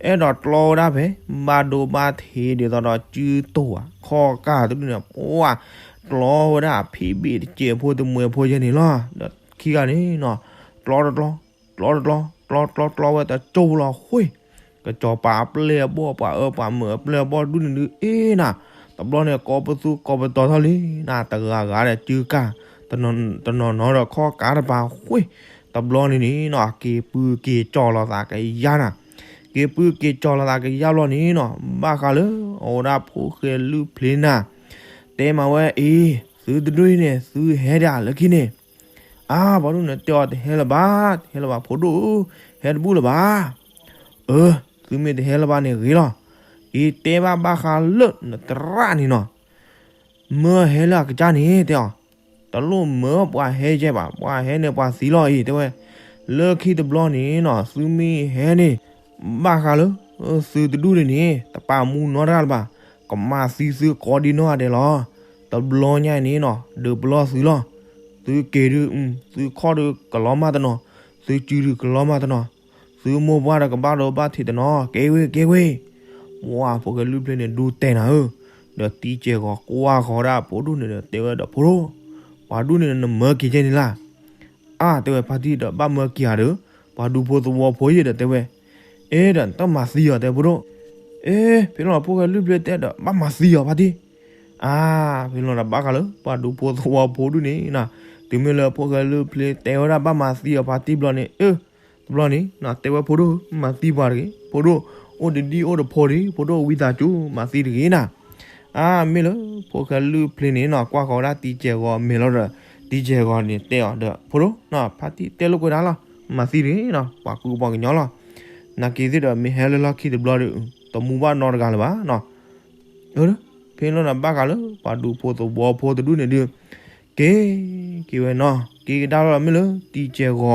အဲၣ်ဒိးကျီဝဲဒၣ်ဖဲ ဘၣ်ဒိဘၣ်ထံးဒ်သိးဒီးစုတိၢ်ဧါ ခီၣ်ကၢ်တဒူၣ်န့ၣ် ပှၤကျီဝဲဒၣ်အဖံးဘ့ၣ်တစဲးဖိတမှဲးဖိယဲန့ၣ်လီၤ. ဒီးခံဂၤန့ၣ်နီၤ ကျီတကျီ ကျီတကျီ ကျီတကျီကျီဝဲတကၠိလီၤဃ့ၢ်, ကစီၤပၤအပျဲၢ်အဘီၣ် ပှၤအၢပှၤမုာ်အပျဲၢ်အဘီၣ်တဒူၣ်န့ၣ်ဒုး အ့ၣ်နၤ, တဘျီန့ၣ် ကိးပသူကိးပတီၤထီၣ်လံနၤ, တဂၤဂၤဒီးစုကၢ်, တနီၤနီၤဒီးခီၣ်ကၢ်တပၤဃ့ၢ်, တဘျီန့ၣ်န့ၣ်နီၤ က့ၤပူၤက့ၤကၠီၤလိာ်သးကယါနၤ, က့ၤပူၤက့ၤကၠီၤလိာ်သးကယါဘျီန့ၣ်နီၤ ဘၣ်ဃးလၢအဝဲဒၣ်ဖိၣ်ဃဲလုၢ်ဖျ့နၤ တဲမးဝဲ အ့ သုတဒူၣ်အံၤန့ၣ် သုဟဲဒၣ်လၢခံန့ၣ်, အါ ပှၤဒူၣ်န့ၣ်တဲအီၤ တဟဲလၢၤဘၣ်, တဟဲလၢၤဘၣ် ဖိဒိၣ်ဧၢ, ဟဲတဘူၣ်လၢၤဘၣ်. အၢ သုမ့ၢ်တဟဲလၢၤဘၣ်န့ၣ်ဂ့ၤလီၤ, အံၤတဲဘၣ်ဘၣ်ဃးလၢနသရၣ်န့ၣ်နီၤ မၢဟဲလၢအကစၢ်န့ၣ် တဲအီၤ, တလိၣ်မၢပှၤဟဲယဲဘၣ်, ပှၤဟဲန့ၣ်ပှၤသံလီၤအံၤ တဲဝဲ, လၢခံတဘျီန့ၣ်နီၤ သုမ့ၢ်ဟဲန့ၣ် ဘၣ်ဃးလၢ သုတဒူၣ်န့ၣ်န့ၣ် တပာ်မူနီတဂၤလၢၤဘၣ်, ကမၤသံသုကိးဒံနီၢ်ဂၤဒဲးလီၤ. တဘျီညါအံၤန့ၣ်နီၤ ဒုးပလီၢ်သုလီၤ. သုက့ၤဒုး သုခီၣ်ဒုးကလီၤမၢ်တနီၤ, သုစုဒုးကလီၤမၢ်တနီၤ, သုမိၢ်ပှၢ်ဒီးကဘၣ်ဒိဘၣ်ထံးတနီၤ, က့ၤဝ့ၤ က့ၤဝ့ၤ. ပှၤဖိၣ်ဃဲလုၢ်ဖျ့န့ၣ် ဒူတဲနၤဧၢ, ဒီးတံကဲၢ်ဂီၤကွၢ်ဃီၤဒၣ်ဖိဒိၣ်န့ၣ်ဒီးတဲဝဲဒီး ဖိဒိၣ်, ပှၤဒူၣ်န့ၣ် နမၢက့ၤကဲန့ၣ်လၢ အါ တဲဝဲဖါတံၢ်ဒီး ဘၣ်မၢက့ၤဧါဒီး ပှၤဒူဖိသဝီဖိယဲဒီးတဲဝဲ, အ့ဒီး တမၤသံအီၤ တဲဖိဒိၣ်. အ့ ဖဲလီၤဖိၣ်ဃဲလုၢ်ဖျ့တဲဒီး ဘၣ်မၤသံအီၤဖါတံၢ်. အါ ဖဲလီၤဒီးဘၣ်ဃးလၢ ပှၤဒူဖိသဝီဖိဒူၣ်န့ၣ်နီၤ, တုၤမ့ၢ်လၢဖိၣ်ဃဲလုၢ်ဖျ့တဲဝဲဒၣ် ဘၣ်မၤသံအီၤဖါတံၢ်ဘျီန့ၣ် အၢ တဘျီန့ၣ်နီၤ တဲဝဲဖိဒိၣ် မၤသံပှၤတဂ့ၤ, ဖိဒိၣ် အိၣ်တဒံၣ်အိၣ်တဖိတဂ့ၤ, ဖိဒိၣ်ဝံသးစူၤ မၤသံတဂ့ၤနၤ. အါ မ့ၢ်လၢ ဖိၣ်ဃဲလုၢ်ဖျ့န့ၣ်နီၤ ကွၢ်ဃီၤဝဲဒၣ်တံကဲၢ်ဂီၤအမဲာ်လီၤဒီး တံကဲၢ်ဂီၤန့ၣ်တဲအီၤဒီး ဖိဒိၣ်နီၤ ဖါတံၢ်တဲလိာ်ကွဲဒၣ်လီၤ, မၤသံတဂ့ၤနီၤ ပှၤကူပှၤကညီလီၤ. နာ်က့သ့ၣ်ဒီး မ့ၢ်ဟဲလၢလီၢ်ခံတဘျီဒီး တမူဘၣ်နီတဂၤလၢၤဘၣ်နီၤ. ဖဲလီၤဒီးဘၣ်ဃးလၢ ပှၤဒူဖိသဝီဖိတဒူၣ်န့ၣ်ဒုး က့ၤက့ၤဝဲနီၤ က့ၤကဒါလီၤဒီး မ့ၢ်လၢတံကဲၢ်ဂီၤ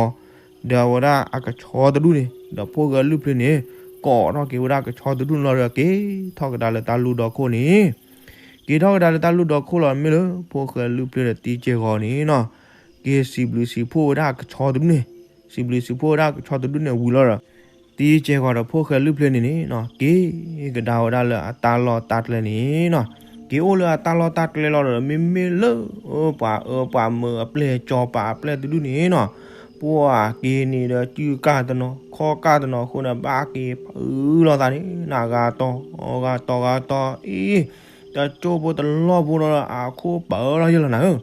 ဒီးအဝဲဒၣ်အကဆီတဒူၣ်န့ၣ် ဒီးဖိၣ်ဃဲလုၢ်ဖျ့န့ၣ် ကိးထီၣ်က့ၤဝဲဒၣ်ကဆီတဒူၣ်န့ၣ်လီၤဒီး က့ၤထီၣ်ကဒါလၢတၢ်လူၢ်ဒီခိၣ်န့ၣ်, က့ၤထီၣ်ကဒါလၢတၢ်လူၢ်ဒီခိၣ်လီၤ မ့ၢ်လၢ ဖိၣ်ဃဲလုၢ်ဖျ့ဒီးတံကဲၢ်ဂီၤန့ၣ်နီၤ က့ၤစံးဘျုးစံးဖှိၣ်ဝဲဒၣ်အကဆီတဒူၣ်န့ၣ်, စံးဘျုးစံးဖှိၣ်ဝဲဒၣ်အကဆီတဒူၣ်န့ၣ်ဝံၤလီၤဒီး တံကဲၢ်ဂီၤဒီးဖိၣ်ဃဲလုၢ်ဖျ့န့ၣ်န့ၣ်နီၤ က့ၤကဒါဝဲဒၣ်လၢအတၢ်လီၢ်တၢ်ကျဲန့ၣ်နီၤ, က့ၤအိၣ်လၢအတၢ်လီၢ်တၢ်ကျဲလီၤဒီး မ့မ့ၢ်လၢ ပှၤအၢပှၤမုာ်အပျဲၢ် ကၠီၤပၤအပျဲၢ်တဒူၣ်န့ၣ်နီၤ ပှၤက့ၤန့ၣ်ဒီးစုကၢ်တနီၤ ခီၣ်ကၢ်တနီၤအဃိန့ၣ် ဘၣ်က့ၤဖုးလိာ်သးန့ၣ် နဂၤတီၤ ဂၤတီၤ ဂၤတီၤအံၤ တကၠိဖိတလီၢ်ဖိဒီး အခိၣ်ပၢၢ်ထီၣ်ယဲၢ်လီၤနၤဧၢ,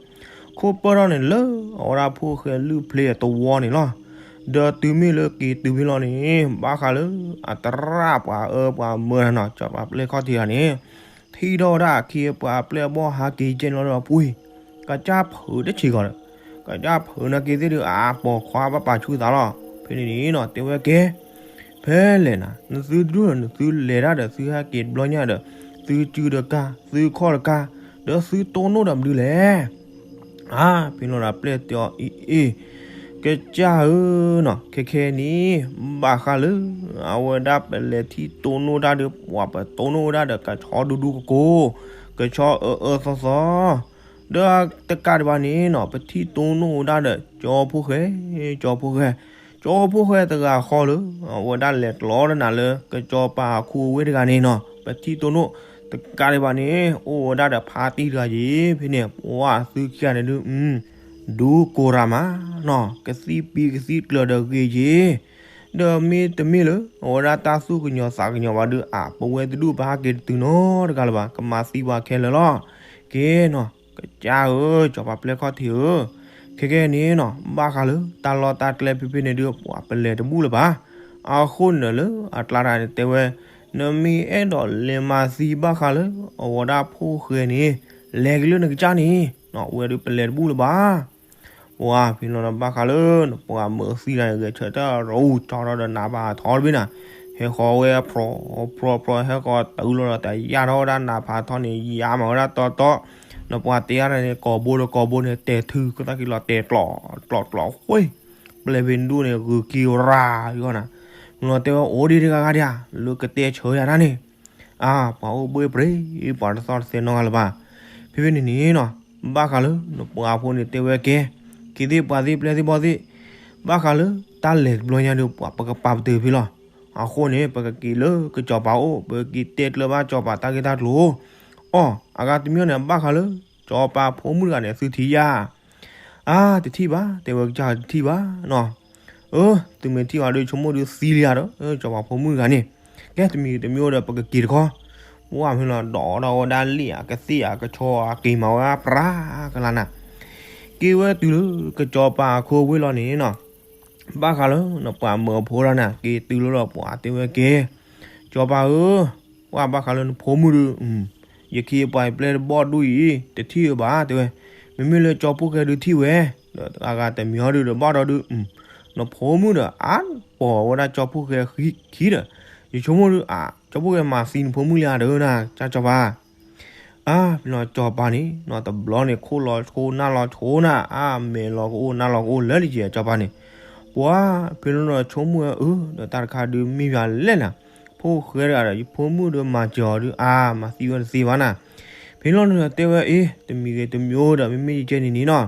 ခိၣ်ပၢၢ်ထီၣ်န့ၣ်လၢ အဝဲဒၣ်ဖိၣ်ဃဲလုၢ်ဖျ့အသဝီန့ၣ်လီၤ. ဒီးတုၤမ့ၢ်လၢက့ၤတုၤဖဲလီၤန့ၣ် ဘၣ်ဃးလၢ အသရၣ်ပှၤအၢပှၤမုာ်တနီၤ ကၠီၤပၤပျဲၢ်ခီၣ်ထံးတဂၤန့ၣ် ထံၣ်ထီၣ်ဝဲဒၣ်အခ့အပှၤအပျဲၢ်အဘီၣ်ဟးက့ၤကဲန့ၣ်လီၤဒီးပှ့ၤ ကစၢ်ဖုးတဆံးဂီၤဒီး ကစၢ်ဖုးနာ်က့သ့ၣ်ဒီး အပိာ်ခွါဘၣ်ပာ်ဆူၣ်သးလီၤ. ဖဲန့ၣ်န့ၣ်နီၤ တဲဝဲကဲ ဖဲလဲၣ်နၤ နသုတဒူၣ်ဒီး နသုလဲၤတၢ်ဒီး သုဟဲက့ၤတဘျီညါဒီး သုစုတကၢ် သုခီၣ်တကၢ် ဒီးသုတိၢ်နီၣ်ဒီးမနုၤလဲၣ်. အါ ဖဲလီၤဒီးပျဲၢ်တဲအီၤ အ့ အ့ ကစၢ်ဧၢနီၤ ခဲခဲန့ၣ် ဘၣ်ဃးလၢ အဝဲဒၣ်ပလဲၤထံၣ်တိၢ်နီၣ်တၢ်ဒီး ပှၤပတိၢ်နီၣ်ဝဲဒၣ်ဒီး ကဆီဒူဒူကကိး ကဆီအၢအၢသီသီ ဒီးတကးဒံးဘၣ်န့ၣ်နီၤ ပထံၣ်တိၢ်နီၣ်ဝဲဒၣ်ဒီး ကၠီဖိၣ်ဃဲ ကၠီဖိၣ်ဃဲ ကၠီဖိၣ်ဃဲတဂၤဃီလၢ အဝဲဒၣ်လဲၤကျီတနၤလၢ ကစီၤပၤအခိအဝ့ၢ်တဂၤန့ၣ်နီၤ ပထံၣ်တိၢ်နီၣ် တကးဒံးဘၣ်န့ၣ် အိၣ်ဝဲဒၣ်ဒီးဖါတံၢ်တဂၤယံၤ ဖဲန့ၣ် ပှၤသုခံဂၤန့ၣ်ဒုး ဒူကိၤရၤမးနီၤ ကသံၣ်ပံၤကသံၣ်ကျၢၤဒီးဂ့ၤယံၤ ဒီးမ့တမ့ၢ်လၢ အဝဲဒၣ်တၢ်သူၣ်ကညီၤသးကညီၤဘၣ်ဒီး အပဝဲတဒူၣ်ပဟဲက့ၤတတုၤနီတဂၤလၢၤဘၣ် ကမၤသံပှၤခဲလၢာ်လီၤ. ကဲနီၤ ကစၢ်ဧၢ ကၠီၤပၤပျဲၢ်ခီၣ်ထံးဧၢ, ခဲကဲန့ၣ်နီၤ ဘၣ်ဃးလၢတၢ်လီၢ်တၢ်ကျဲဖဲဖဲန့ၣ်ဒုး ပှၤပလဲၤတဘူၣ်လၢၤဘၣ်. အဃိန့ၣ်လၢအကျါတဂၤန့ၣ်တဲဝဲ, နမ့ၢ်အဲၣ်ဒိးလဲၤမၤသံဘၣ်ဃးလၢ အဝဲဒၣ်ဖိၣ်ဃဲန့ၣ် လဲၤက့ၤလၢနကစၢ်န့ၣ်, ဝဲဒုးပလဲၤတဘူၣ်လၢၤဘၣ်. ပှၤဖဲလီၤဒီး ဘၣ်ဃးလၢနပှၤမုၢ်သံလၢဂဲၤဆၢထၢၣ်ရူၢ်ကၠီထီၣ်ဒီးနးဖးထီတဘ့ၣ်နၤ, ဟဲဃီဝဲအဖျိဖျိဖျိ ဟဲဃီတအုလီၤဒီးတယၢ်ထီၣ်ဝဲဒၣ်နးဖးထီန့ၣ် ယါမၤဝဲဒၣ်တီတီ, နပှၤတဲယါန့ၣ် ကိာ်ဘိဒီးကိာ်ဘိန့ၣ် တဲာ်ထုကသၣ်က့ၤလီၤ တဲာ်ကျိးကျိးကျိးဃ့, ပျဲၢ်ဖဲဒူၣ်န့ၣ် ဂုာ်က့ၤရၤယီၤနၤ, မ့ၢ်လီၤတဲဝဲအိၣ်ဒံးတဂၤဂၤဒံးဧါ လၢကတဲဆၢယၤဒၣ်န့ၣ် အါ ပှၤအိၣ်ဘှ့ၣ်ပြ့ ပှၤတသီၣ်တသဲနီတဂၤလၢၤဘၣ်. ဖဲဖဲန့ၣ်န့ၣ်နီၤ, ဘၣ်ဃးလၢနပှၤဖိန့ၣ်တဲဝဲကဲ, က့ၤသ့ၣ်ပှၤသ့ၣ်ပျဲၢ်သ့ၣ်ဘီၣ်သ့ၣ်, ဘၣ်ဃးလၢတၢ်လဲၤတဘျီညါဒီး ပှၤပကပာ်ပတုာ်ဖဲလီၤ. အဃိန့ၣ် ပကက့ၤလၢကစီၤပၤအိၣ် ပကက့ၤတဲကျၢၤဘၣ်စီၤပၤတၢ်ဂ့ၢ်တၢ်ကျိၤ, အီ အဂၤတမံၤန့ၣ် ဘၣ်ဃးလၢ စီၤပၤဖိမုၣ်တဂၤန့ၣ် သုထံၣ်ယါ အါ တထံၣ်ဘၣ် တဲဝဲကစၢ်တထံၣ်ဘၣ်နီၤ, အၢ သုမ့ၢ်ထံၣ်ဘၣ်ဒီး ဆိကမိၣ်ဒီးသံလံဧါဒီး စီၤပၤဖိမုၣ်တဂၤန့ၣ်, ကဲတမံၤတမံၤအိၣ်ဒီး ပကက့ၤတခီ, ပှၢ်မ့ၢ်လီၤ ဒိးထီၣ်ဝဲဒၣ်လံာ်ဧါ ကသ့ၣ်ဧါ ကဆီဧါ က့ၤမၤဝဲပြးကလါနၤ, က့ၤဝဲတုၤလၢကစီၤပၤအခိအဝ့ၢ်လီၤန့ၣ်နီၤ, ဘၣ်ဃးလၢနပှၤမုၢ်ဖိဒၣ်နၤ က့ၤတုၤလီၤဒီးပှၤတဲဝဲကဲ, စီၤပၤဧၢ, ပှၢ်ဘၣ်ဃးလၢနဖိမုၣ်ဒီး ယခံပှၤပျဲၢ်တဘီၣ်ဒူၣ်အံၤ တထံၣ်ဝဲဘၣ်တဲဝဲ, မ့မ့ၢ်လၢကၠီဖှိၣ်ဃဲဒုးထံၣ်ဝဲ, ဒီးအဂၤတမံၤဟီဒုးဒီးဘၣ်ဒီးဒုး, နဖိမုၣ်ဒီးအါပီၤဝဲဒၣ်ကၠီဖှိၣ်ဃဲခံဒီး, ယဆိကမိၣ်ဒီး အါ ကၠီဖှိၣ်ဃဲမၤသံနဖိမုၣ်လံဧါဒီးနၤ ကၢ်စီၤပၤ အါ ဖဲလီၤစီၤပၤန့ၣ်နီၤ တဘျီန့ၣ် ခိၣ်လီၤဆိနၢ်လီၤဆိနၤ အါမဲာ်လီၤကအိၣ်နၢ်လီၤကအိၣ်လၢလံကဲစီၤပၤန့ၣ်, ပှၢ်ဖဲလီၤနီၤ ဆိကမိၣ်ဝဲအၢ ဒီးတၢ်တခါဒုးမ့ၢ်ယၤလဲၣ်နၤ, ဖိၣ်ဃဲတဂၤဒီး ယဖိမုၣ်ဒီးမၤစၢၤအီၤဒုး အါ မၤသံဝဲတသ့ဘၣ်နၤ, ဖဲလီၤနီၤတဲဝဲအ့ တမံၤဂ့ၤတမံၤဒီး မ့မ့ၢ်ယကဲန့ၣ်န့ၣ်နီၤ,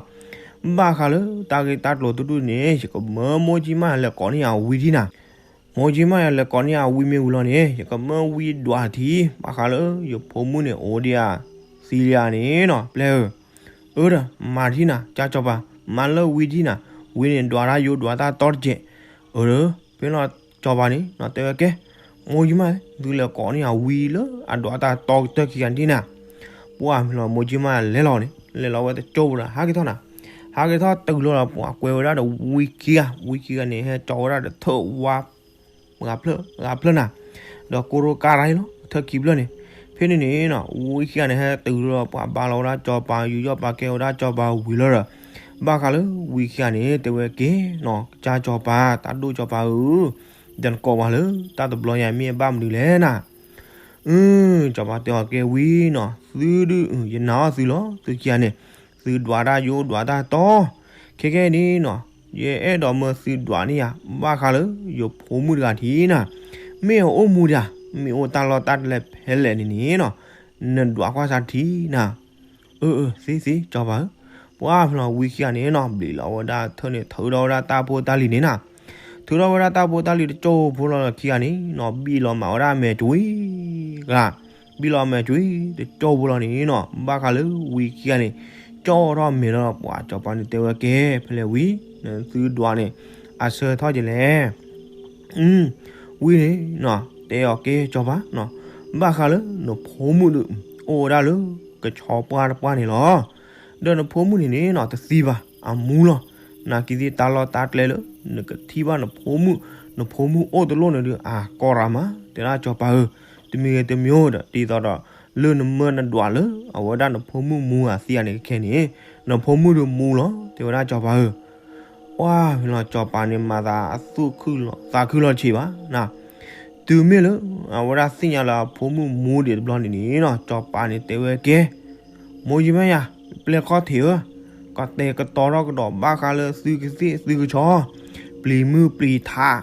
ဘၣ်ဃးလၢတၢ်ဂ့ၢ်တၢ်ကျိၤတဒူၣ်န့ၣ် ယကမၢမိၢ်ကၠံမးလဲၤကိးန့ၢ်ယၤဝံထံၣ်နၤ မိၢ်ကၠံမးယလဲၤကိးန့ၢ်အဝံမ့ၢ်ဝံၤလီၤန့ၣ် ယကမၢဝံဒွးထံ ဘၣ်ဃးလၢယဖိမုၣ်န့ၣ် အိၣ်ဒံးဧါ သံလံဧါန့ၣ်နီၤ ပျဲၢ်ဧၢ, အၢဒီး မၤထံၣ်နၤ ကၢ်စီၤပၤ မၤလၢဝံထံၣ်နၤ ဝံန့ၣ်ဒွးတၢ်ယိဒွးတၢ်တီတကဲး, အၢဒီး ဖဲလီၤစီၤပၤန့ၣ်နီၤ တဲဝဲကဲ, မိၢ်ကၠံမး သုလဲၤကိးန့ၢ်အဝံလၢအဒွးတၢ်တီကတၢၢ်ခံဂၤန့ၣ်နၤ, ပှၢ်မ့ၢ်လီၤမိၢ်ကၠံမးလဲၤလီၤန့ၣ် လဲၤလီၤဝဲတကၠိပူၤဒီး ဟးက့ၤထီၣ်နၤ, ဟးက့ၤထီၣ်တုၤလီၤဒီးပှၤကွဲးဝဲဒၣ်ဒီးဝံခံဂၤ ဝံခံဂၤန့ၣ် ဟဲကၠီဝဲဒၣ်ဒီးထၢၣ်ဝါ ဂၤဖျၢၣ် ဂၤဖျၢၣ်နၤ, ဒီးကိရိကါရၤလီၤ ထၢၣ်ခံဖျၢၣ်န့ၣ်, ဖဲန့ၣ်န့ၣ်နီၤ ဝံခံဂၤန့ၣ် ဟဲတုၤလီၤဒီးပှၤဘါလီၤဝဲဒၣ်စီၤပၤ ယူးယီၣ်ပာ်ကဲဝဲဒၣ်စီၤပၤဝံၤလီၤဒီး, ဘၣ်ဃးလၢဝံခံဂၤန့ၣ် တဲဝဲကဲနီၤ ကစၢ်စီၤပၤ တၢ်ဒိၣ်စီၤပၤဧၢ, ဒီးနကိးပှၤလၢတၢ်တဘျီညါမ့ၢ်အဘၣ်မနုၤလဲၣ်နၤ အၢ စီၤပၤတဲအီၤကဲဝံနီၤ သုဒုး ယနာ်အီၤသုလီၤ သုခံဂၤန့ၣ်, သုဒွးတၢ်ယိဒွးတၢ်တီ, ခဲကဲန့ၣ်နီၤ ယအဲၣ်ဒိးမၢသုဒွးန့ၢ်ယၤ ဘၣ်ဃးလၢယဖိမုၣ်တဂၤထံၣ်နၤ, မ့ၢ်အအိၣ်မူဒံးဧါ, မ့ၢ်အိၣ်တၢ်လီၢ်တၢ်ကျဲဖဲလဲၣ်န့ၣ်န့ၣ်နီၤ, နဒွးကွၢ်စၢ်ထံနၤ အၢ အၢ သ့သ့ စီၤပၤဧၢ, ပှၢ်ဖဲလီၤဝံခံဂၤန့ၣ်နီၤ ဘျံးလီၤဝဲဒၣ်ထၢၣ်န့ၣ် ထုးထီၣ်ဝဲဒၣ်တၢ်ဖိတၢ်လံၤန့ၣ်နၤ, ထုးထီၣ်ဝဲဒၣ်တၢ်ဖိတၢ်လံၤတကၠိဖိလီၤခံဂၤန့ၣ်နီၤ ဘံၣ်လီၤမၤဝဲဒၣ်မဲာ်ကွံဂၤ, ဘံၣ်လီၤမဲာ်ကွံတကၠိဖိလီၤန့ၣ်နီၤ ဘၣ်ဃးလၢဝံခံဂၤန့ၣ် ကၠီထီၣ်မဲာ်လီၤပှၤစီၤပၤန့ၣ်တဲဝဲကဲ ဖဲလဲၣ်ဝံ နသုဒွးန့ၣ် အဆၢထီၣ်ကလဲၣ် ဝံန့ၣ်နီၤ တဲအီၤကဲစီၤပၤနီၤ, ဘၣ်ဃးလၢနဖိမုၣ်ဒီး အိၣ်ဝဲဒၣ်လၢကဆီပှၢ်တပှၢ်န့ၣ်လီၤ. ဒီးနဖိမုၣ်န့ၣ်န့ၣ်နီၤ တသံဘၣ် အမူလီၤ. နာ်က့သ့ၣ်တၢ်လီၢ်တၢ်ကျဲလၢ နကထံၣ်ဘၣ်နဖိမုၣ် နဖိမုၣ်အိၣ်တလိၣ်န့ၣ်ဒီး အကီရၤမး တဲဒၣ်စီၤပၤဧၢ, တမံၤဂ့ၤတမံၤဒီး ဒ်သိးဒီး လၢနမၢနဒွးလၢ အဝဲဒၣ်နဖိမုၣ်မူဧါသံဧါန့ၣ်ကခဲန့ၣ် နဖိမုၣ်ဒီးမူလီၤ တဲဝဲဒၣ်စီၤပၤဧၢ ပှၢ်ဖဲလီၤစီၤပၤန့ၣ် မၤသးအသူၣ်ခုလီၤသးခုလီၤဆံးဘၣ်, တုၤမ့ၢ်လၢ အဝဲဒၣ်သ့ၣ်ညါလၢအဖိမုၣ်မူဒံးတဘျီန့ၣ်န့ၣ်နီၤ စီၤပၤန့ၣ်တဲဝဲကဲ, မိၢ်ယမ့ၢ်ယၤ ပျဲၢ်ခီၣ်ထံးဧၢ, ကတဲာ်ကတီၤထီၣ်ကဒီးဘၣ်ဃးလၢသုကသ့ၣ်သုကဆီ, ပျံၤမုၢ်ပျံၤထး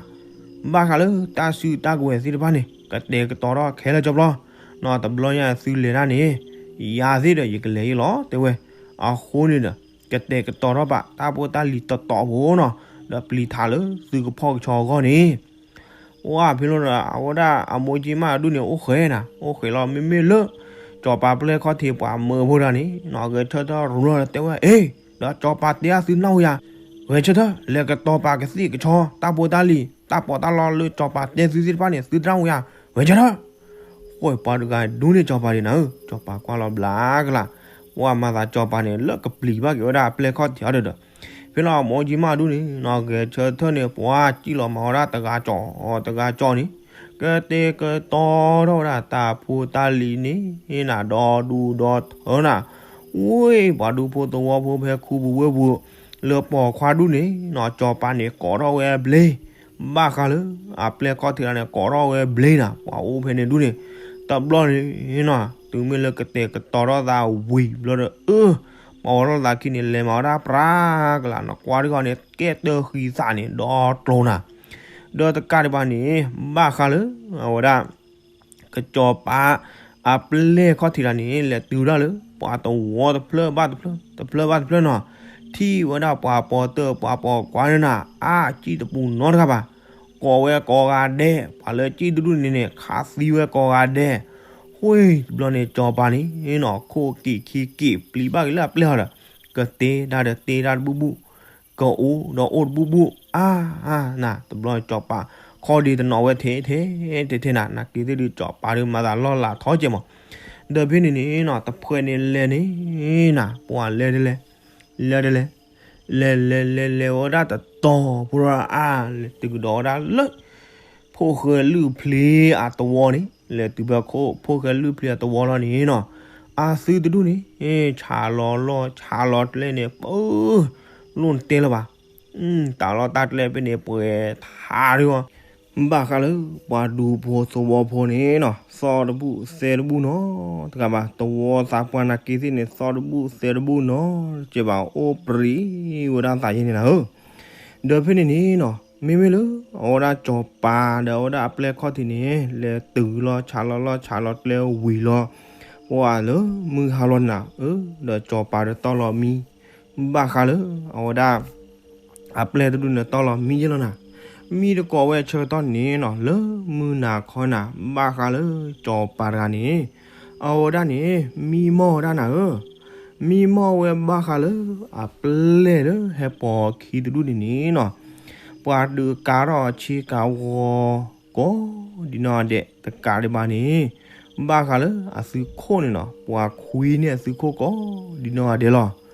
ဘၣ်ဃးလၢတၢ်စုတၢ်ကဝဲၤသ့ၣ်တဖၣ်န့ၣ် ကတဲာ်ကတီၤထီၣ်ခဲလၢာ်ကၠီပျီ, နီၤတဘျီညါသုလဲၤဒၣ်န့ၣ် ယၤသ့ၣ်ဒီးယကလဲၤယ့လီၤ တဲဝဲ, အဃိန့ၣ်ဒီး ကတဲာ်ကတီၤထီၣ်ဘၣ်တၢ်ဖိတၢ်လံၤတတီၤဖိနီၤ, ဒီးပျံၤထးလၢသုကဖီၣ်ကဆီအဂီၢ်န့ၣ် ပှၢ်ဖဲလီၤဒီး အဝဲဒၣ်အမိၢ်ကၠံမးအဒူၣ်န့ၣ် အိၣ်ဃဲၤနၤ အိၣ်ဃဲၤလီၤ မ့မ့ၢ်လၢ စီၤပၤပျဲၢ်ခီၣ်ထံးပှၤမၢဖိတဂၤန့ၣ်နီၤ ဂဲၤဆၢထၢၣ်ရူလီၤဒီးတဲဝဲ အ့ ဒီးစီၤပၤတဲအသုနၢ်ဟူယၤ, ဂဲၤဆၢထၢၣ် လဲၤကတီၤပာ်ကသ့ၣ်ကဆီ တၢ်ဖိတၢ်လံၤ တၢ်ပီးတၢ်လီလၢစီၤပၤတဲသုသ့ၣ်တဖၣ်န့ၣ် သုတနၢ်ဟူယၤ, ဂဲၤဆၢထၢၣ် ဃိပှၤတဂၤဒူန့ၣ်စီၤပၤဒံးနၤဧၢ, စီၤပၤကွၢ်လီၤဘျါကလး, ပှၤမၤသးစီၤပၤန့ၣ် လၢကပျံၤဘၣ်က့ၤဝဲဒၣ်အပျဲၢ်ခီၣ်ထံးအီၤဒီး, ဖဲလီၤအမိၢ်ကၠံမးဒူန့ၣ်နီၤ ဂဲၤဆၢထၢၣ်န့ၣ် ပှၤစံၣ်လီၤမၤဝဲဒၣ်တဂၤကၠီ တဂၤကၠီန့ၣ်, ကတဲာ်ကတီၤထီၣ်ဝဲဒၣ်တၢ်ဖိတၢ်လံၤန့ၣ် နၤဒီဒူဒီထၢနၤ, ဝ့ၢ်ပှၤဒူဖိသဝီဖိဖဲခူပူၤဝ့ၢ်ပူၤ, က လၢပိာ်ခွါဒူၣ်န့ၣ်နီၤ စီၤပၤန့ၣ်ကိးထီၣ်ဝဲဘျ့, ဘၣ်ဃးလၢ အပျဲၢ်ခီၣ်ထံးတဂၤန့ၣ် ကိးထီၣ်ဝဲဘျ့နၤ ပှၤအိၣ်ဖဲန့ၣ်ဒူၣ်န့ၣ်, တဘျီန့ၣ်နီၤ တုၤမ့ၢ်လၢကတဲာ်ကတီၤထီၣ်သးဝံၤဘျီဒီး အၢ ပှၤအိးထီၣ်သးခံန့ၣ် လဲၤမၤဝဲဒၣ်ပြးကလးနီၤ ကွၢ်တဂီၢ်န့ၣ် ကဲတၢဃံသးန့ၣ် ဒီကျိၤနၤ, ဒီးတကးဒံးဘၣ်န့ၣ် ဘၣ်ဃးလၢ အဝဲဒၣ် ကစီၤပၤ အပျဲၢ်ခီၣ်ထံးတဂၤန့ၣ် လဲၤတုၤဒၣ်လၢ ပှၤသဝီတဖျၢၣ်ဘၣ်တဖျၢၣ် တဖျၢၣ်ဘၣ်တဖျၢၣ်နီၤ, ထံၣ်ဝဲဒၣ်ပှၤပိာ်တၢၢ်ပှၤပိာ်ခွါန့ၣ်နၤ အါ စံၣ်တပူၤနီတဂၤဘၣ်, ကိးဝဲကိးဂၤဒဲး ပှၤလၢစံၣ်တဒူၣ်န့ၣ်န့ၣ် ခးသံဝဲကိးဂၤဒဲး, ဃိတဘျီန့ၣ် စီၤပၤန့ၣ်နီၤ ခိၣ်က့ၤခံက့ၤပျံၤဘၣ်က့ၤလၢအပျဲၢ်ဟီဒီး ကတ့တၢ်ဒီးတ့တၢ်တဘူၣ်ဘူၣ် ကအိၣ်ဒီးအိၣ်တဘူၣ်ဘူၣ် အါ အါ နၤ တဘျီစီၤပၤ ခီၣ်ဒ့တနီၤဝဲထဲထဲ ထဲထဲနၤ နၤက့ၤသ့ၣ်ဒုးစီၤပၤဒုးမၤသးလီၢ်လၤထီကဲမး, ဒီးဖဲန့ၣ်န့ၣ်နီၤ တဖှဲန့ၣ်လဲၤန့ၣ်နၤ ပှၤလဲၤဒ်လဲၣ်, လဲၤဒ်လဲၣ်, လဲၤလဲၤလဲၤလဲၤဝဲဒၣ်တတီၤဖိလီၤအါ လဲၤတုၤကဒီးဝဲဒၣ်လၢ ဖိၣ်ဃဲလုၢ်ဖျ့အသဝီန့ၣ် လဲၤတုၤဖဲခိၣ် ဖိၣ်ဃဲလုၢ်ဖျ့အသဝီလီၤန့ၣ်နီၤ, အသုတဒူၣ်န့ၣ် ဆးလီၤလီၢ်ဆးလီၤကျဲန့ၣ် ပၢ လိၣ်နတဲလၢၤဘၣ်, တၢ်လီၢ်တၢ်ကျဲဖဲန့ၣ် ပှဲၤထါဒုးအီၤ, ဘၣ်ဃးလၢ ပှၤဒူဖိသဝီဖိန့ၣ်နီၤ သီၣ်တဘူၣ်သဲတဘူၣ်နီၤ တဂၤဘၣ် သဝီသးပှၢ်နၤက့ၤသ့ၣ်န့ၣ် သီၣ်တဘူၣ်သဲတဘူၣ်နီၤ ကဲဘၣ်အိၣ်ပြံဝဲဒၣ်သးယဲန့ၣ်နၤဧၢ ဒီးဖဲန့ၣ်န့ၣ်နီၤ မ့မ့ၢ်လၢ အဝဲဒၣ်စီၤပၤဒီးအဝဲဒၣ်အပျဲၢ်ခီၣ်ထံးန့ၣ် လဲၤတုၤလီၤဆးလီၤလီၢ်ဆးလီၤကျဲဝံၤလီၤ, ပှၤလၢမုၢ်ဟါလီၤနၤ အၢ ဒီးစီၤပၤဒီးတီၢ်လီၤမံ, ဘၣ်ဃးလၢ အဝဲဒၣ် အပျဲၢ်တဒူၣ်န့ၣ်တီၢ်လီၤမံယဲလီၤနၤ, မံတကိးဝဲဆၢကတီၢ်န့ၣ်နီၤ လၢမုၢ်နၤခီနၤ ဘၣ်ဃးလၢစီၤပၤတဂၤန့ၣ် အဝဲဒၣ်န့ၣ် မံမီၢ်ဝဲဒၣ်နၤဧၢ မံမီၢ်ဝဲဘၣ်ဃးလၢ အပျဲၢ်လၢဟဲပိာ်အခံတဒူၣ်န့ၣ်န့ၣ်နီၤ, ပှၤဒုးကၤထီၣ်အဆ့ကၤဂီၤ ကိးဒံနီၢ်ဂၤဒဲး တကးဒံးဘၣ်န့ၣ် ဘၣ်ဃးလၢအသုးခိၣ်န့ၣ်နီၤ ပှၤခွံန့ၢ်အသုးခိၣ်ကိးဒံနီၢ်ဂၤဒဲးလီၤ.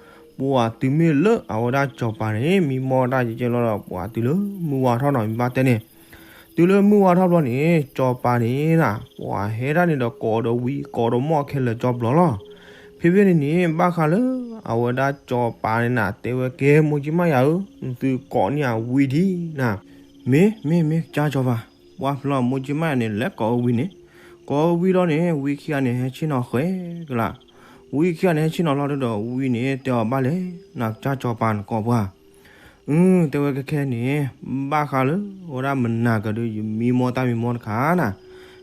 ပှၤတုၤမ့ၢ်လၢအဝဲဒၣ်စီၤပၤန့ၣ် မံမီၢ်တၢ်ကဲကဲလီၤဒီး ပှၤတုၤလၢမုၢ်ဝါထီၣ်နီၤ မ့ၢ်ဘၣ်တဲန့ၣ် တုၤလၢမုၢ်ဝါထီၣ်ဘျီန့ၣ် စီၤပၤန့ၣ်နၤ ပှၤဟဲဒၣ်န့ၣ်ဒီးကိးဒီးဝံကိးဒီးမီၢ်ခဲလၢာ်ကၠီဘျီလီၤ. ဖဲဖဲန့ၣ်န့ၣ် ဘၣ်ဃးလၢ အဝဲဒၣ်စီၤပၤန့ၣ်နၤ တဲဝဲကဲ မိၢ်ကၠံမးယၤဧၢ နသုကိးန့ၢ်အဝံဒံးနၤ, မ့ၢ် မ့ၢ် မ့ၢ် ကစၢ်စီၤပၤ, ပှၤဖျီမိၢ်ကၠံမးယၤန့ၣ် လဲၤကိးအဝံန့ၣ်, ကိးအဝံလီၤန့ၣ် ဝံခံဂၤန့ၣ် ဟဲဆ့ၣ်နီၤဃဲကလး, ဝံခံဂၤန့ၣ် ဟဲဆ့ၣ်နီၤလီၤဒီး ဝံန့ၣ် တဲအီၤဘၣ်လဲၣ် နကစၢ်စီၤပၤနကိးပှၤ အၢ တဲဝဲကဲခဲန့ၣ် ဘၣ်ဃးလၢ အဝဲဒၣ်မနၤကဒီး ယမံမီၢ်တၢ်မံမီၢ်တခါနၤ,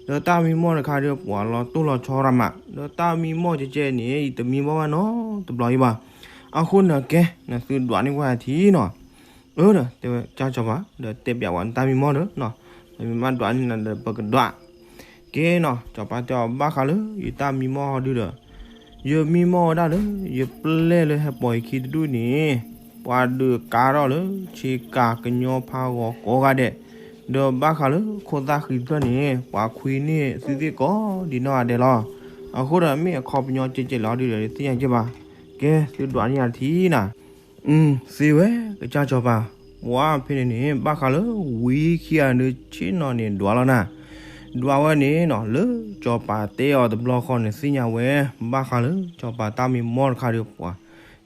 ဒီးတၢ်မံမီၢ်တခါဒီး ပှၤလီၤတိၢ်လီၤဆီရၤမး, ဒီးတၢ်မံမီၢ်ကဲကဲန့ၣ် ယတမံမီၢ်ဘၣ်နီတဘျီအံၤဘၣ်. အဃိန့ၣ်ကဲ နသုဒွးန့ၢ်ကွၢ်ယၤထံနီၤ. အၢ ဒီးတဲဝဲ ကစၢ်စီၤပၤ ဒီးတဲပျးဝဲနတၢ်မံမီၢ်ဒီး ပမ့ၢ်ဘၣ်ဒွးန့ၢ်နၤဒီး ပကဒွး ကဲနီၤ စီၤပၤတဲအီၤ ဘၣ်ဃးလၢ ယတၢ်မံမီၢ်ဟီဒုဒီး ယမံမီၢ်ဝဲဒၣ်လၢ ယပျဲၢ်လၢဟဲပိာ်ယခံတဒူၣ်န့ၣ် ပှၤဒုးကၤထီၣ်လၢ ဆ့ကၤကညီဖးဂီၤကိးဂၤဒဲး, ဒီးဘၣ်ဃးလၢခိၣ်သၣ်ဃံတဖျၢၣ်န့ၣ် ပှၤခွံန့ၢ်သုသ့ၣ်ကိးဒံနီၢ်ဂၤဒဲးလီၤ. အဃိဒီးမ့ၢ်အခီပညီကဲကဲလီၤဒုဒီး သ့ၣ်ညါကဲဘၣ်. ကဲ သုဒွးန့ၢ်ယၤထံနၤ. သ့ဝဲ ကစၢ်စီၤပၤ, ပှၤဖဲန့ၣ်န့ၣ် ဘၣ်ဃးလၢဝံခံဂၤဒုးဆ့ၣ်နီၤန့ၣ်ဒွးလီၤနၤ. ဒွးဝဲန့ၣ်နီၤ လၢစီၤပၤတဲအီၤတဘျီဃီန့ၣ် သ့ၣ်ညါဝဲ ဘၣ်ဃးလၢစီၤပၤတၢ်မံမီၢ်တခါဒီးပှၤ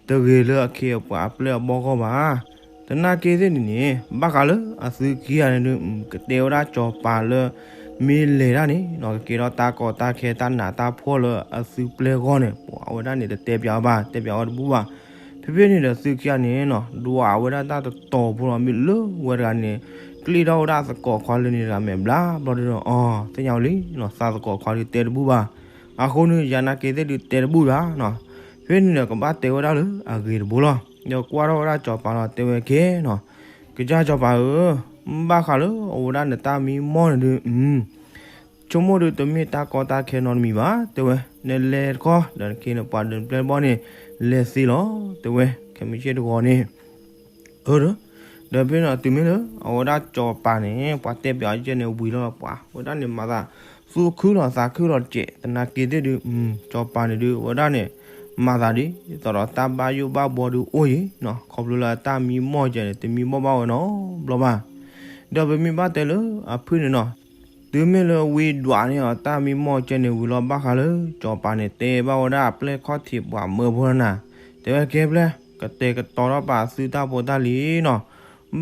တဂ့ၤလၢအခ့အပှၤအပျဲၢ်အဘီၣ်ဂီၢ်ဘၣ်. သနာ်က့သ့ၣ်န့ၣ်န့ၣ် ဘၣ်ဃးလၢအသုခံဂၤန့ၣ်ဒုး ကတဲဝဲဒၣ်စီၤပၤလၢ မ့ၢ်လဲၤတၢ်န့ၣ်နီၤ ကကဲထီၣ်တၢ်ကီတၢ်ခဲတၢ်နးတၢ်ဖှီၣ်လၢအသုပျဲၢ်ဂီၢ်န့ၣ် ပှၤအဝဲဒၣ်န့ၣ် တတဲပျးအီၤဘၣ် တဲပျးအီၤတဘူၣ်ဘၣ်. ဖဲဖဲန့ၣ်ဒီးသုခံဂၤန့ၣ်နီၤ ဒွးဝဲဒၣ်တၢ်တတီၤဖိလီၤ မ့ၢ်လၢဝဲတဂၤန့ၣ် ကျ့ထီၣ်ဝဲဒၣ်သကိးခွါလၢန့ၣ်တဂၤမဲာ်ဘျါဘျီဒီး အီၤ သ့ၣ်ညါဝဲလံနီၤ သးသကိးခွါဒုးတဲတဘူၣ်ဘၣ်. အဃိန့ၣ် ယၤနာ်က့သ့ၣ်ဒုးတဲတဘူၣ်ဘၣ်နီၤ. ဖဲန့ၣ်ဒီးကဘၣ်တဲဝဲဒၣ်လၢအဂ့ၤတဘိလီၤ. ဒီးကွၢ်ထီၣ်ဝဲဒၣ်စီၤပၤလီၤ တဲဝဲကဲနီၤ ကစၢ်စီၤပၤဧၢ, ဘၣ်ဃးလၢအဝဲဒၣ်နတၢ်မံမီၢ်န့ၣ်ဒုး ဆိကမိၣ်ဒုးတမ့ၢ်တၢ်ကီတၢ်ခဲနီတမံၤဘၣ် တဲဝဲ, နလဲၤတခီ ဒီးနခ့နပှၤဒုးပျဲၢ်တဘီၣ်န့ၣ် လဲၤသ့လီၤ တဲဝဲ, ခဲမုၢ်ဆ့ၣ်တဂီၤန့ၣ် အၢ ဒီးဖဲန့ၣ်တုၤမ့ၢ်လၢ အဝဲဒၣ်စီၤပၤန့ၣ် ပှၤတဲပျးအီၤကဲန့ၣ်ဝံၤလီၤ ပှၤဝဲဒၣ်န့ၣ်မၤသး သူၣ်ခုလီၤသးခုလီၤတစဲး သနာ်က့သ့ၣ်ဒုး စီၤပၤန့ၣ်ဒုး အဝဲဒၣ်န့ၣ် မၤသးဒ်သိးဒီးတၢ်ဘၣ်ယိၣ်ဘၣ်ဘှီဒုးအိၣ်ယံၤနီၤ ခီဖျိလၢအတၢ်မံမီၢ်ကဲန့ၣ် တမံဘီၣ်ဘၣ်ဝဲနီတဘျီဘၣ်. ဒီးပမ့ၢ်ဘၣ်တဲလၢအဖုၣ်န့ၣ်နီၤ တုၤမ့ၢ်လၢဝံဒွးန့ၢ်အီၤတၢ်မံမီၢ်ကဲန့ၣ်ဝံၤလီၤ ဘၣ်ဃးလၢ စီၤပၤန့ၣ် တဲဘၣ်ဝဲဒၣ်အပျဲၢ်ခီၣ်ထံးပှၤမၢဖိလီၤနၤ, တဲဝဲကဲပျဲၢ် ကတဲာ်ကတီၤထီၣ်ပာ်သုတၢ်ဖိတၢ်လံၤနီၤ.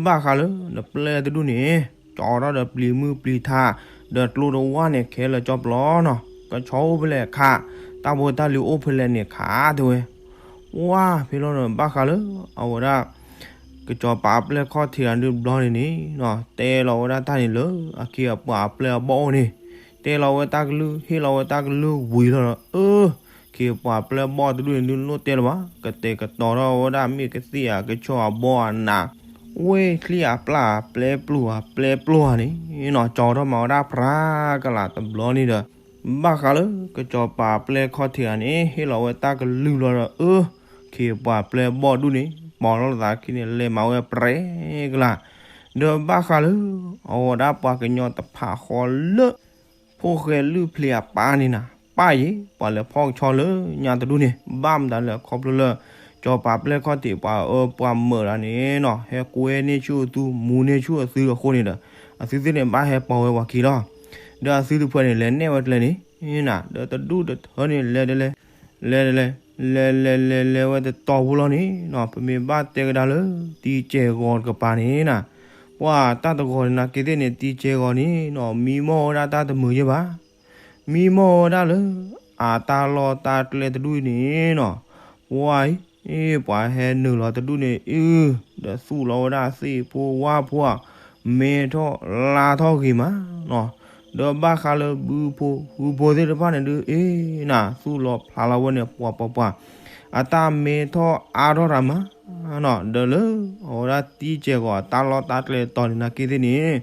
ဘၣ်ဃးလၢနပျဲၢ်တဒူၣ်န့ၣ် ကၠီထီၣ်ဒီးပျံၤမုၢ်ပျံၤထး ဒီးကျိတဝၢ်န့ၣ် ခဲလၢာ်ကၠီပျီနီၤ. ကဆီအိၣ်ဖဲလဲၣ်ခါ, တၢ်ဖိတၢ်လံၤအိၣ်ဖဲလဲၣ်န့ၣ်ခါ တဲဝဲ. ဝါ ဖဲလီၤဒီး ဘၣ်ဃးလၢအဝဲဒၣ် ကစီၤပၤအပျဲၢ်ခီၣ်ထံးတဒူၣ်တဘျီန့ၣ်န့ၣ်နီၤ, တဲလီၤဝဲဒၣ်တၢ်န့ၣ်လၢ အခ့အပှၤအပျဲၢ်အဘီၣ်အိၣ်န့ၣ်, တဲလီၤဝဲတၢ်ကလုၢ် ဟ့ၣ်လီၤဝဲတၢ်ကလုၢ်ဝံၤလီၤဒီး အၢ ခ့ပှၤပျဲၢ်ဘီၣ်တဒူၣ်န့ၣ်ဒုး လိၣ်တဲလၢၤဘၣ်, ကတဲာ်ကတီၤထီၣ်ဝဲဒၣ်မ့ၢ်ကသ့ၣ်ဧါ ကဆီအဘီၣ်အနး, ဝ့ၢ်ချံအပျၢ်အပျဲၢ်ပျိၢ်အပျဲၢ်ပျိၢ်ဧါန့ၣ်နီၤ, ကၠီထီၣ်မၤဝဲဒၣ်ဖြးကလာ်တဘျီန့ၣ်ဒီး ဘၣ်ဃးလၢ ကစီၤပၤအပျဲၢ်ခီၣ်ထံးဧါန့ၣ် ဟ့ၣ်လီၤဝဲတၢ်ကလုၢ်လီၤဒီး အၢ ခ့ပှၤပျဲၢ်ဘီၣ်ဒူၣ်န့ၣ် ပိာ်ထီၣ်လိာ်သးခံန့ၣ် လဲၤမၤဝဲပြဲကလာ်, ဒီးဘၣ်ဃးလၢ အဝဲဒၣ်ပှၤကညီတဖးဃီလၢ ဖိၣ်ဃဲလုၢ်ဖျ့အပၢ်န့ၣ်နၤ, ပၢ်ယ့ၤ ပှၤလဲၤဖီၣ်ကဆီလၢညါတဒူၣ်န့ၣ် ဘၣ်မတၤလဲၣ် ခီဖျိလၢ ကစီၤပၤပျဲၢ်ခီၣ်ထံးပှၤအၢပှၤမၢးဒၣ်န့ၣ်နီၤ, ဟဲကွဲန့ၢ်ဆူၣ်အသူ မူန့ၢ်ဆူၣ်အသုအဃိန့ၣ်ဒီး အသုသ့ၣ်န့ၣ် ဘၣ်ဟဲပိာ်ဝဲပှၤခံလီၤ. ဒီးအသုတဖုန့ၣ် လဲၤနဲၣ်ဝဲကျဲန့ၣ် နၤ ဒီးတဒူၣ်တထၢန့ၣ် လဲၤတလဲၤ လဲၤတလဲၤ လဲၤလဲၤလဲၤလဲၤဝဲတတီၤဖိလီၤန့ၣ်နီၤ, ပမ့ၢ်ဘၣ်တဲကဒါလၢ တံကဲၢ်ဂီၤတကပၤန့ၣ်နၤ, ပှၤတၢ်တဂီၤန့ၣ် နာ်က့သ့ၣ်န့ၣ် တံကဲၢ်ဂီၤန့ၣ်နီၤ မံမီၢ်ဝဲဒၣ်တၢ်တမုာ်ယဲၢ်ဘၣ်. မံမီၢ်ဝဲဒၣ်လၢ အတၢ်လီၢ်တၢ်ကျဲတဒူၣ်အံၤန့ၣ်နီၤ, ပှၤအံၤ ပှၤဟဲနုာ်လီၤတဒူၣ်န့ၣ်အု ဒီးသူၣ်လီၤဝဲဒၣ်သ့ၣ်ဖိဝၣ်ဖိဧါ, မဲထီၣ်လါထီၣ်ဂ့ၤမးနီၤ, ဒီးဘၣ်ဃးလၢဘုဖိဃုဖိသ့ၣ်တဖၣ်န့ၣ်ဒုးအ့နၤ သူၣ်လီၤဖျးလီၤဝဲန့ၣ် ပှၤပှၤပှၤ အတၢ်မဲထီၣ်အါထီၣ်တၢ်မးနီၤ, ဒီးလၢအဝဲဒၣ်တံကဲၢ်ဂီၤအတၢ်လီၢ်တၢ်ကျဲတတီၤန့ၣ် နာ်က့သ့ၣ်န့ၣ်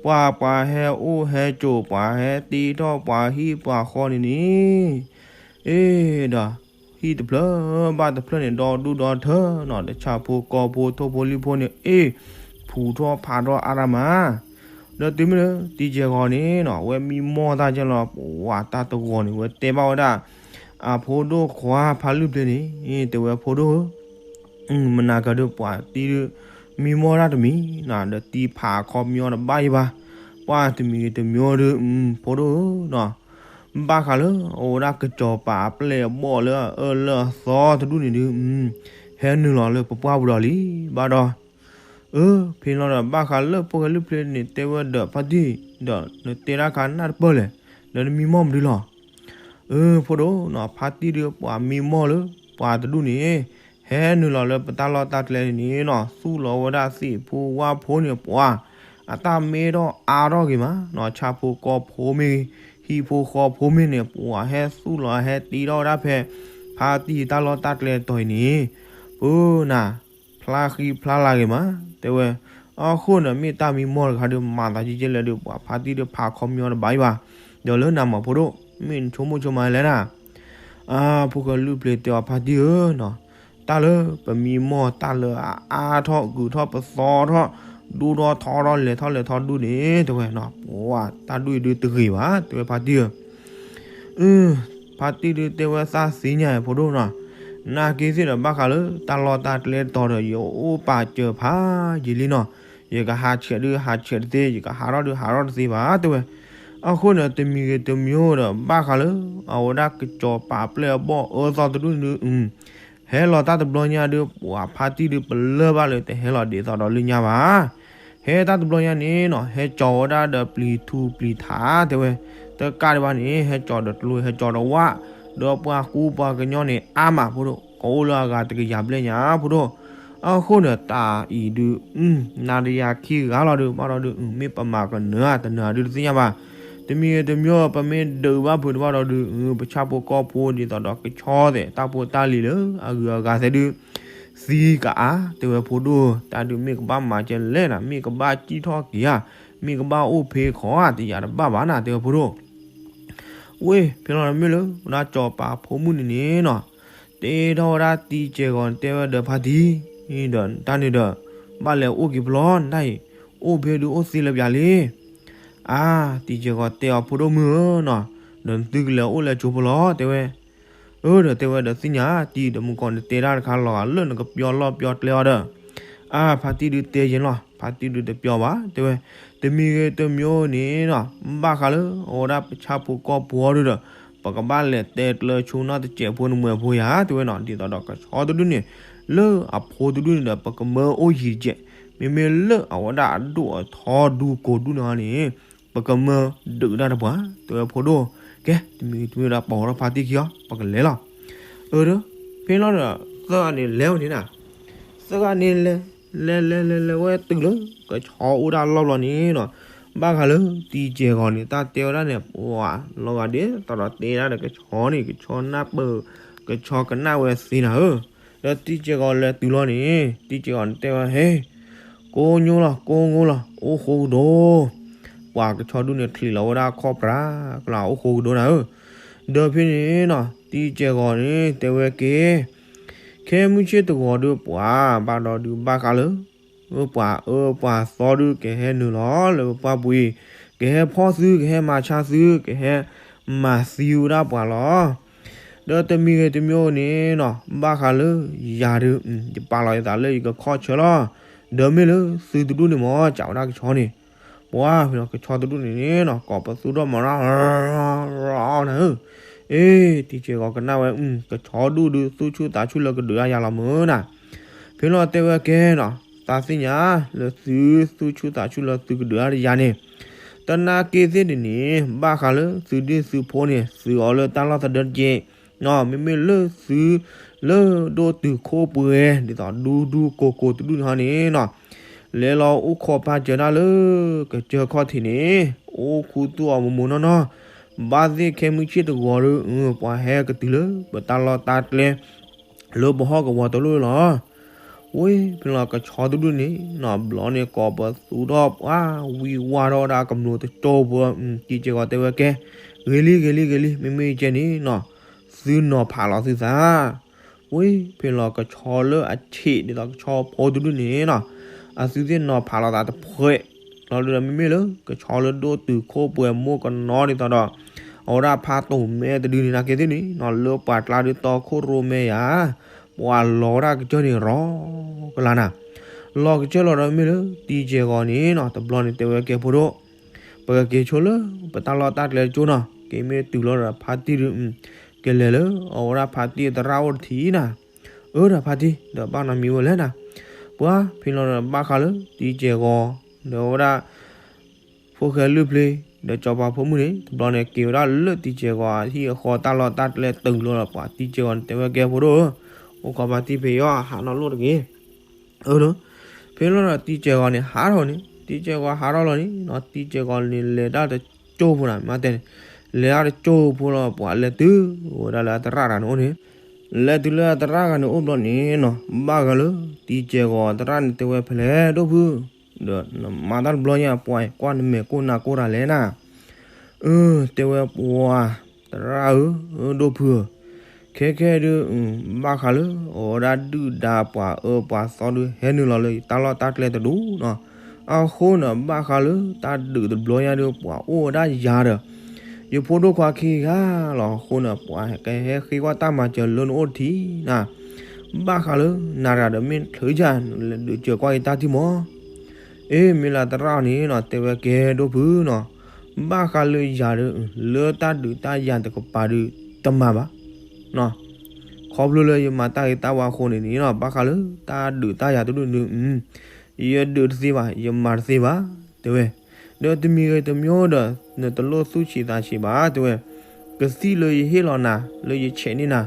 ပှၤပှၤဟဲအိၣ်ဟဲကၠိၤ ပှၤဟဲတ့ထီၣ်ပှၤဟံၣ်ပှၤဃီန့ၣ်န့ၣ် အ့ဒီး ဟံၣ်တဖျၢၣ်ဘၣ်တဖျၢၣ်န့ၣ် ဒီဒူၣ်ဒီထၢနီၤ, တၢ်ဆၣ်ဖိကီၢ်ဖိထိၣ်ဖိလံၣ်ဖိန့ၣ် အ့ ဖူးထီၣ်ဖးထီၣ်အါတၢ်မး, ဒီးတုၤမ့ၢ်လၢတံကဲၢ်ဂီၤန့ၣ်နီၤ ဝဲမံမီၢ်တၢ်ကဲလီၤ ပှၤတၢ်တဂီၤန့ၣ် ဝဲတဲဘၣ်ဝဲဒၣ် အဖိဒိၣ်ခွါဖါလုၢ်ဖျ့န့ၣ် တဲဝဲဖိဒိၣ်ဧၢ မနၤကဒီးပှၤတံဒုး မံမီၢ်တၢ်တမံၤနီၤ, ဒီးတံဖးအခီပညီတဘၣ်ယဲၢ်ဘၣ်, ပှၤတမံၤဂ့ၤတမံၤဒုး ဖိဒိၣ်ဧၢနီၤ, ဘၣ်ဃးလၢအဝဲဒၣ်ကစီၤပၤအပျဲၢ်အဘီၣ်လၢအအၢလၢအသီတဒူၣ်န့ၣ်ဒုး ဟဲနုာ်လီၤလၢပပှၢ်ပူၤဒီးလံ ဘၣ်ဒီး အၢ ဖဲလီၤဒီး ဘၣ်ဃးလၢဖိၣ်ဃဲလုၢ်ဖျ့န့ၣ် တဲဝဲဒီးဖါတံၢ် ဒီးနတဲတၢ်ခါနၢ်တပၢၢ်လဲၣ်, ဒီးနမံမီၢ်မနုၤလီၤ. အၢ ဖိဒိၣ်နီၤ ဖါတံၢ်ဒုးပှၤမံမီၢ်လၢ ပှၤတဒူၣ်န့ၣ် ဟဲနုာ်လီၤလၢပတၢ်လီၢ်တၢ်ကျဲန့ၣ်နီၤ, သူၣ်လီၤဝဲဒၣ်သ့ၣ်ဖိဝၣ်ဖိန့ၣ်ပှၤ အတၢ်မဲထီၣ်အါထီၣ်ဂ့ၤမးနီၤ, ဆၣ်ဖိကီၢ်ဖိမ့ၢ်ဂ့ၤ ဟံၣ်ဖိဃီဖိမ့ၢ်န့ၣ် ပှၤဟဲသူၣ်လီၤဟဲတ့ထီၣ်ဝဲဒၣ်ဖဲ ဖါတံၢ်တၢ်လီၢ်တၢ်ကျဲတီၤအံၤန့ၣ် ပၢနၤ ဖျါဃံဖျါလၤဂ့ၤမး တဲဝဲ. အဃိန့ၣ် မ့ၢ်တၢ်မံမီၢ်တခါဒုး မၤသးကဲကဲလဲၣ်ဒုး ပှၤဖါတံၢ်ဒုးဖးခီပညီတဘၣ်အံၤဘၣ်. ဒီးလၢနၤမးဖိဒိၣ် မ့ၢ်နဆိကမိၣ်ဆိကမးလဲၣ်နၤ. အါ ဖိၣ်ဃဲလုၢ်ဖျ့တဲအီၤ ဖါတံၢ်ဧၢနီၤ, တၢ်လၢပမံမီၢ် တၢ်လၢအအါထီၣ်ကုာ်ထီၣ်ပသီထီၣ် ဒိၣ်ထီၣ်ထီထီၣ် လဲၤထီၣ်လဲၤထီၣ်ဒူၣ်န့ၣ် တဲဝဲနီၤ, ပှၤတၢ်ဒူၣ်အံၤဒုးတဂ့ၤဘၣ် တဲဝဲဖါတံၢ်ဧၢ. အၢ ဖါတံၢ်ဒုးတဲဝဲသးသ့ၣ်ညါအံၤဖိဒိၣ်နီၤ, နာ်က့သ့ၣ်ဒီး ဘၣ်ဃးလၢတၢ်လီၢ်တၢ်ကျဲတီၤဒီး ယအိၣ်ပာ်စၢၤဖးယံာ်လံနီၤ, ယကဟးဆှဲးဒုးဟးဆှဲးတသ့ ယကဟးထီၣ်ဒုးဟးထီၣ်တသ့ဘၣ် တဲဝဲ. အဃိန့ၣ် တမံၤဂ့ၤတမံၤဒီး ဘၣ်ဃးလၢ အဝဲဒၣ်ကစီၤပၤပျဲၢ်အဘီၣ်အၢသီတဒူၣ်န့ၣ်ဒုး ဟဲလီၤတၢ်တဘျီညါဒုး ပှၤဖါတံၢ်ဒုးပလၢၢ်ဘၣ်လၢတဟဲလီၤဒ်သိးဒီးလၢညါဘၣ်. ဟဲတၢ်တဘျီညါန့ၣ်နီၤ ဟဲကၠီၤဝဲဒၣ်ဒီးပျံၤထူပျံၤထး တဲဝဲ, တကးဒံးဘၣ်န့ၣ် ဟဲကၠီၤဒီးကျိ ဟဲကၠီၤဒီးဝၣ်, ဒီးပှၤကူပှၤကညီန့ၣ် အါမးဖိဒိၣ် ကအိၣ်လၢအဂၤတကယၤဘျဲၣ်ညါဖိဒိၣ်. အဃိန့ၣ် တၢ်အံၤဒုး နၤဒီးယၤခံဂၤလီၤဒုး ဘၣ်ဒီးဒုး မ့ၢ်ပမၤကနၢၤဧါ တနၢၤဧါဒုးတသ့ၣ်ညါဘၣ်. တမံၤဂ့ၤတမံၤ ပမ့ၢ်ဒုးဘၣ်ဖုးတဘၣ်ဒီးဒုး ပဆၣ်ဖိကီၢ်ဖိဒ်သိးဒီးကဆီသဲး တၢ်ဖိတၢ်လံၤလၢအဂုၤအဂၤသဲးဒုး သံကအါ တဲဝဲဖိဒိၣ်, တၢ်ဒုးမ့ၢ်ကဘၣ်မၤကဲလဲၣ်နၤ မ့ၢ်ကဘၣ်စံၣ်ထီၣ်က့ၤဧါ, မ့ၢ်ကဘၣ်အိၣ်ဖဲခီဧါ တယာ်တဘၣ်ဘၣ်နၤ တဲဝဲဖိဒိၣ်. ဝ့ၢ် ဖဲလီၤမ့ၢ်လၢ ဝဲဒၣ်ကၠီၤပၤဖိမုၣ်န့ၣ်န့ၣ်နီၤ တဲထီၣ်ဝဲဒၣ်တံကဲၢ်ဂီၤန့ၣ် တဲဝဲဒီးဖါတံၢ်, ဒီးတၢ်န့ၣ်ဒီး ဘၣ်လဲၤအိၣ်က့ၤဖဲလဲၣ်နတၢ်အံၤ, အိၣ်ဖဲဒုးအိၣ်သ့လၢပျၢၤလံ. အါ တံကဲၢ်ဂီၤတဲအီၤဖိဒိၣ်မုၣ်ဧၢနီၤ, ဒီးနသုကလဲၤအိၣ်လၢကၠိဖိလီၤ တဲဝဲ. အၢ ဒီးတဲဝဲဒီးသ့ၣ်ညါတံၢ်ဒီးမုၢ်ကီၢ်န့ၣ်တဲတၢ်တခါလီၤဂာ်လၢနကပျီလီၢ်ပျီကျဲအီၤဒီး အါ ဖါတံၢ်ဒုးတဲယဲၢ်လီၤ, ဖါတံၢ်ဒုးတပျီဘၣ် တဲဝဲ. တမံၤဂ့ၤတမံၤန့ၣ်နီၤ ဘၣ်ဃးလၢအဝဲဒၣ်ပဆၣ်ဖိကီၢ်ဖိအီၤဒုးဒီး ပကဘၣ်လဲၤတဲကျၢၤဆိနီၢ်တစဲးဖိနမှဲးဖိယၤ တဲဝဲနီၤ, ဒ်သိးဒီးကဆီတဒုန့ၣ် လၢအဖိတဒူၣ်န့ၣ်ဒီး ပကမၢအိၣ်ယံၤတကဲး, မ့မ့ၢ်လၢအဝဲဒၣ်အဒိၣ်အထီဒူကိာ်ဒူၣ်န့ၣ်န့ၣ် ပကမၢဒုးတၢ်တပှၤ, တဲဝဲဖိဒိၣ်, ကဲ တမံၤတမံၤဒီးပိာ်ထီၣ်ဖါတံၢ်ခံအီၤ ပကလဲၤလီၤ. အၢ ဒီး ဖဲလီၤဒီး သၢဂၤန့ၣ်လဲၤဝဲန့ၣ်နၤ, သၢဂၤန့ၣ်လဲၤ လဲၤလဲၤလဲၤလဲၤဝဲတုၤလၢ ကဆီအိၣ်ဒၣ်လီၢ်ဘျီန့ၣ်နီၤ, ဘၣ်ဃးလၢတံကဲၢ်ဂီၤန့ၣ် တၢ်တဲဝဲဒၣ်န့ၣ် ပှၤလီၤဂာ်ဒ်သိးဒီးတဲဒၣ်ဒီးကဆီန့ၣ် ကဆီနၢ်ပၢၢ် ကဆီကနၣ်ဝဲသ့နၤဧၢ, ဒီးတံကဲၢ်ဂီၤလဲၤတုၤလီၤန့ၣ် တံကဲၢ်ဂီၤန့ၣ်တဲဝဲ ဟဲ ကိးညိလီၤ ကိးညိလီၤ အိၣ်ဃိကဒီး, ပှၤကဆီဒူၣ်န့ၣ် ချံးလီၤဝဲဒၣ်ခီၣ်ပြၤ ကလီၤအိၣ်ဃိကဒီးနၤဧၢ, ဒီးဖဲန့ၣ်နီၤ တံကဲၢ်ဂီၤန့ၣ် တဲဝဲကဲ ခဲမုၢ်ဆ့ၣ်တဂီၤဒီးပှၤဘၣ်ဒီးဒုးဘၣ်ဃးလၢ ပှၤအၢပှၤသီဒုးကဟဲနုာ်လီၤလၢပပှၢ်ပူၤအံၤ, ကဟဲဖီၣ်သု ကဟဲမၤဆါသု ကဟဲမၤသံဝဲဒၣ်ပှၤလီၤ. ဒီးတမံၤဂ့ၤတမံၤဂ့ၤန့ၣ်နီၤ ဘၣ်ဃးလၢယၤဒုး ယပာ်လီၤယသးလၢယကခီၣ်ဆၢလီၤ. ဒီးမ့ၢ်လၢသုတဒူၣ်န့ၣ်မ့ၢ် ကးဝဲဒၣ်ကဆီန့ၣ် ပှၤဖဲလီၤကဆီတဒူၣ်န့ၣ်နီၤ ကိးပသူထီၣ်မၤရၣ် နၤဧၢ, အ့ တံကဲၢ်ဂီၤကနၣ်ဝဲ ကဆီဒူၣ်ဒုး သူၣ်ဆူၣ်သးဆူၣ်လၢကဒုးတၢ်ယၤလီၤမ့ၢ်နၤ, ဖဲလီၤတဲဝဲကဲနီၤ သးသ့ၣ်ညါ လၢသုသူၣ်ဆူၣ်သးဆူၣ်လၢသုကဒုးတၢ်ယၤန့ၣ်, တနာ်က့ၤသ့ၣ်ဒ်န့ၣ် ဘၣ်ဃးလၢသုဒ့ၣ်သုဖိန့ၣ် သုးအီၤလၢတၢ်လီၢ်သဒၢတက့ၢ် မ့မ့ၢ်လၢသု လၢဒိၣ်တုာ်ခိၣ်ပှဲၤ ဒ်သိးဒူဒူကိၢ်ကိၢ်တဒူၣ်န့ၣ်ဟီန့ၣ်နီၤ, လဲၤလီၤအိၣ်ခိးပာ်စၢၤတၢ်လၢ ကစၢၢ်ခီၣ်ထံးန့ၣ် အိၣ်ခူသူၣ်အီၤမိၢ်မိၢ်နီၢ်နီၢ်, ဘၣ်သ့ၣ်ခဲမုၢ်ဆ့ၣ်တဂီၤဒီး ပှၤဟဲကတုၤလၢ ပတၢ်လီၢ်တၢ်ကျဲ လၢပဟီၣ်ကဝီၤတလိၣ်လီၤ. ဝဲဖဲလီၤကဆီတဒူၣ်န့ၣ်နီၤ ဘျီန့ၣ်ကိးပသူထီၣ်ပှၤဝံဝါထီၣ်ဝဲဒၣ်ကမျိာ်တကၠိဖိ, တံကဲၢ်ဂီၤတဲဝဲကဲ ဂ့ၤလံ ဂ့ၤလံ ဂ့ၤလံ မ့မ့ၢ်ယကဲန့ၣ်နီၤ သုနီၤဖးလီၤသုသး, ဝဲဖဲလီၤကဆီလၢအဆံးဒ်သိးကဆီဖိတဒူၣ်န့ၣ်နီၤ အသုသ့ၣ်နီၤဖးလီၤသးတဖှဲး, လီၤဒုးဒီးမ့မ့ၢ်လၢ ကဆီလၢဒိၣ်တုာ်ခိၣ်ပှဲၤမိၢ်ကနီၤဒ်သိးဒီး အဝဲဒၣ်ဖးတိၢ်မဲတဒုန့ၣ် နာ်က့ၤသ့ၣ်န့ၣ်နီၤ လၢပှၤကျါဒုးတီခိၣ်ရိၣ်မဲယၤ, ပှၤလီၤဝဲဒၣ်ကစၢၢ်န့ၣ်ရီကလါနၤ, လီၤကစၢၢ်လီၤဒီးမ့ၢ်လၢ တံကဲၢ်ဂီၤန့ၣ်နီၤ တဘျီန့ၣ်တဲဝဲကဲဖိဒိၣ် ပကက့ၤဆိလၢ ပတၢ်လီၢ်တၢ်ကျဲတကၠိနီၤ က့ၤမ့ၢ်တုၤလီၤဒီးဖါတံၢ်ဒုး ကလဲၤလၢအဝဲဒၣ်ဖါတံၢ်အသရၣ်အိၣ်တထံၣ်နၤ, အၢဒီးဖါတံၢ် ဒီးဘၣ်နီတမံၤဝဲလဲၣ်နၤ, ပှၤဖဲလီၤဒီးဘၣ်ဃးလၢတံကဲၢ်ဂီၤ ဒီးအဝဲဒၣ် ဖိၣ်ဃဲလုၢ်ဖျ့ ဒီးစီၤပၤဖိမုၣ်န့ၣ် တဘျီန့ၣ် က့ၤဝဲဒၣ်လၢတံကဲၢ်ဂီၤအဟံၣ်အဃီတၢ်လီၢ်တၢ်ကျဲတုၤလီၤဒီးပှၤ တံကဲၢ်ဂီၤန့ၣ်တဲဝဲကဲဖိဒိၣ်ဧၢ, အိၣ်ခိးပာ်တံၢ်ဖဲအံၤအီၤ ဟးနီၢ်လိၣ်တဂ့ၤ အၢ ဖဲလီၤဒီးတံကဲၢ်ဂီၤန့ၣ် ဟးထီၣ်န့ၣ် တံကဲၢ်ဂီၤဟးထီၣ်လီၤန့ၣ်နီၤ တံကဲၢ်ဂီၤန့ၣ် လဲၤတၢ်တကၠိဖိနၤ မ့ၢ်တဲန့ၣ် လဲၤတၢ်တကၠိဖိလီၤ ပှၤလဲၤတုၤဝဲဒၣ်လၢအသရၣ်တဂၤန့ၣ်အိၣ်န့ၣ်, လဲၤတုၤလၢအသရၣ်တဂၤန့ၣ်အိၣ်ဘျီန့ၣ်နီၤ ဘၣ်ဂၤလၢ တံကဲၢ်ဂီၤအသရၣ်န့ၣ်တဲဝဲဖဲလဲၣ်ဒိၣ်ဖု ဒီးနမၤတၢ်တဘျီညါပှၤကွၢ်နမဲာ်ကိၢ်နၤကိၢ်တၢ်လဲၣ်နၤ, အၢ တဲဝဲပှၤ သရၣ်ဧၢ ဒိၣ်ဖုဧၢ, ခဲခဲဒုး ဘၣ်ဃးလၢ အဝဲဒၣ်ဒုၣ်ဒါပှၤအၢပှၤသီဒုးဟဲနုာ်လီၤလၢယတၢ်လီၢ်တၢ်ကျဲတဒူၣ်နီၤ, အဃိန့ၣ် ဘၣ်ဃးလၢတၢ်ဒုးတဘျီညါဒုး ပှၤအိၣ်ဝဲဒၣ်ယၤဒီး ယဖိဒိၣ်ခွါခံဂၤလီၤ အဃိန့ၣ် ပှၤကဟဲဃ့ကွၢ်တၢ်မၤစၢၤလၢနအိၣ်တထံၣ်နၤ, ဘၣ်ဃးလၢနၤတဂၤဒီးမ့ၢ်ချုးယၤ နလဲၤဒုးစၢၤကွၢ်ယတၢ်ထံၣ်မး အ့ မ့ၢ်လၢသရၣ်န့ၣ်နီၤ တဲဝဲကဲဒိၣ်ဖုနီၤ, ဘၣ်ဃးလၢယၤဒီး လၢတၢ်ဒုးတၢ်ယၤတကပၤဒီး တမၤဘၣ်, ခီဖျိလၢယမၤတၢ်ဂ့ၤတၢ်ဝါအဃိန့ၣ်န့ၣ်နီၤ ဘၣ်ဃးလၢတၢ်ဒုးတၢ်ယၤတဒူၣ်န့ၣ် ယဒုးတသ့ဘၣ် ယမၤတသ့ဘၣ် တဲဝဲ, ဒီးတမံၤဂ့ၤတမံၤဒီး နတလိၣ်သူၣ်ဆံးသးဆံးဘၣ် တဲဝဲ, ကသံၣ်လၢယဟ့ၣ်လီၤနၤ လၢယဆဲးန့ၢ်နၤ,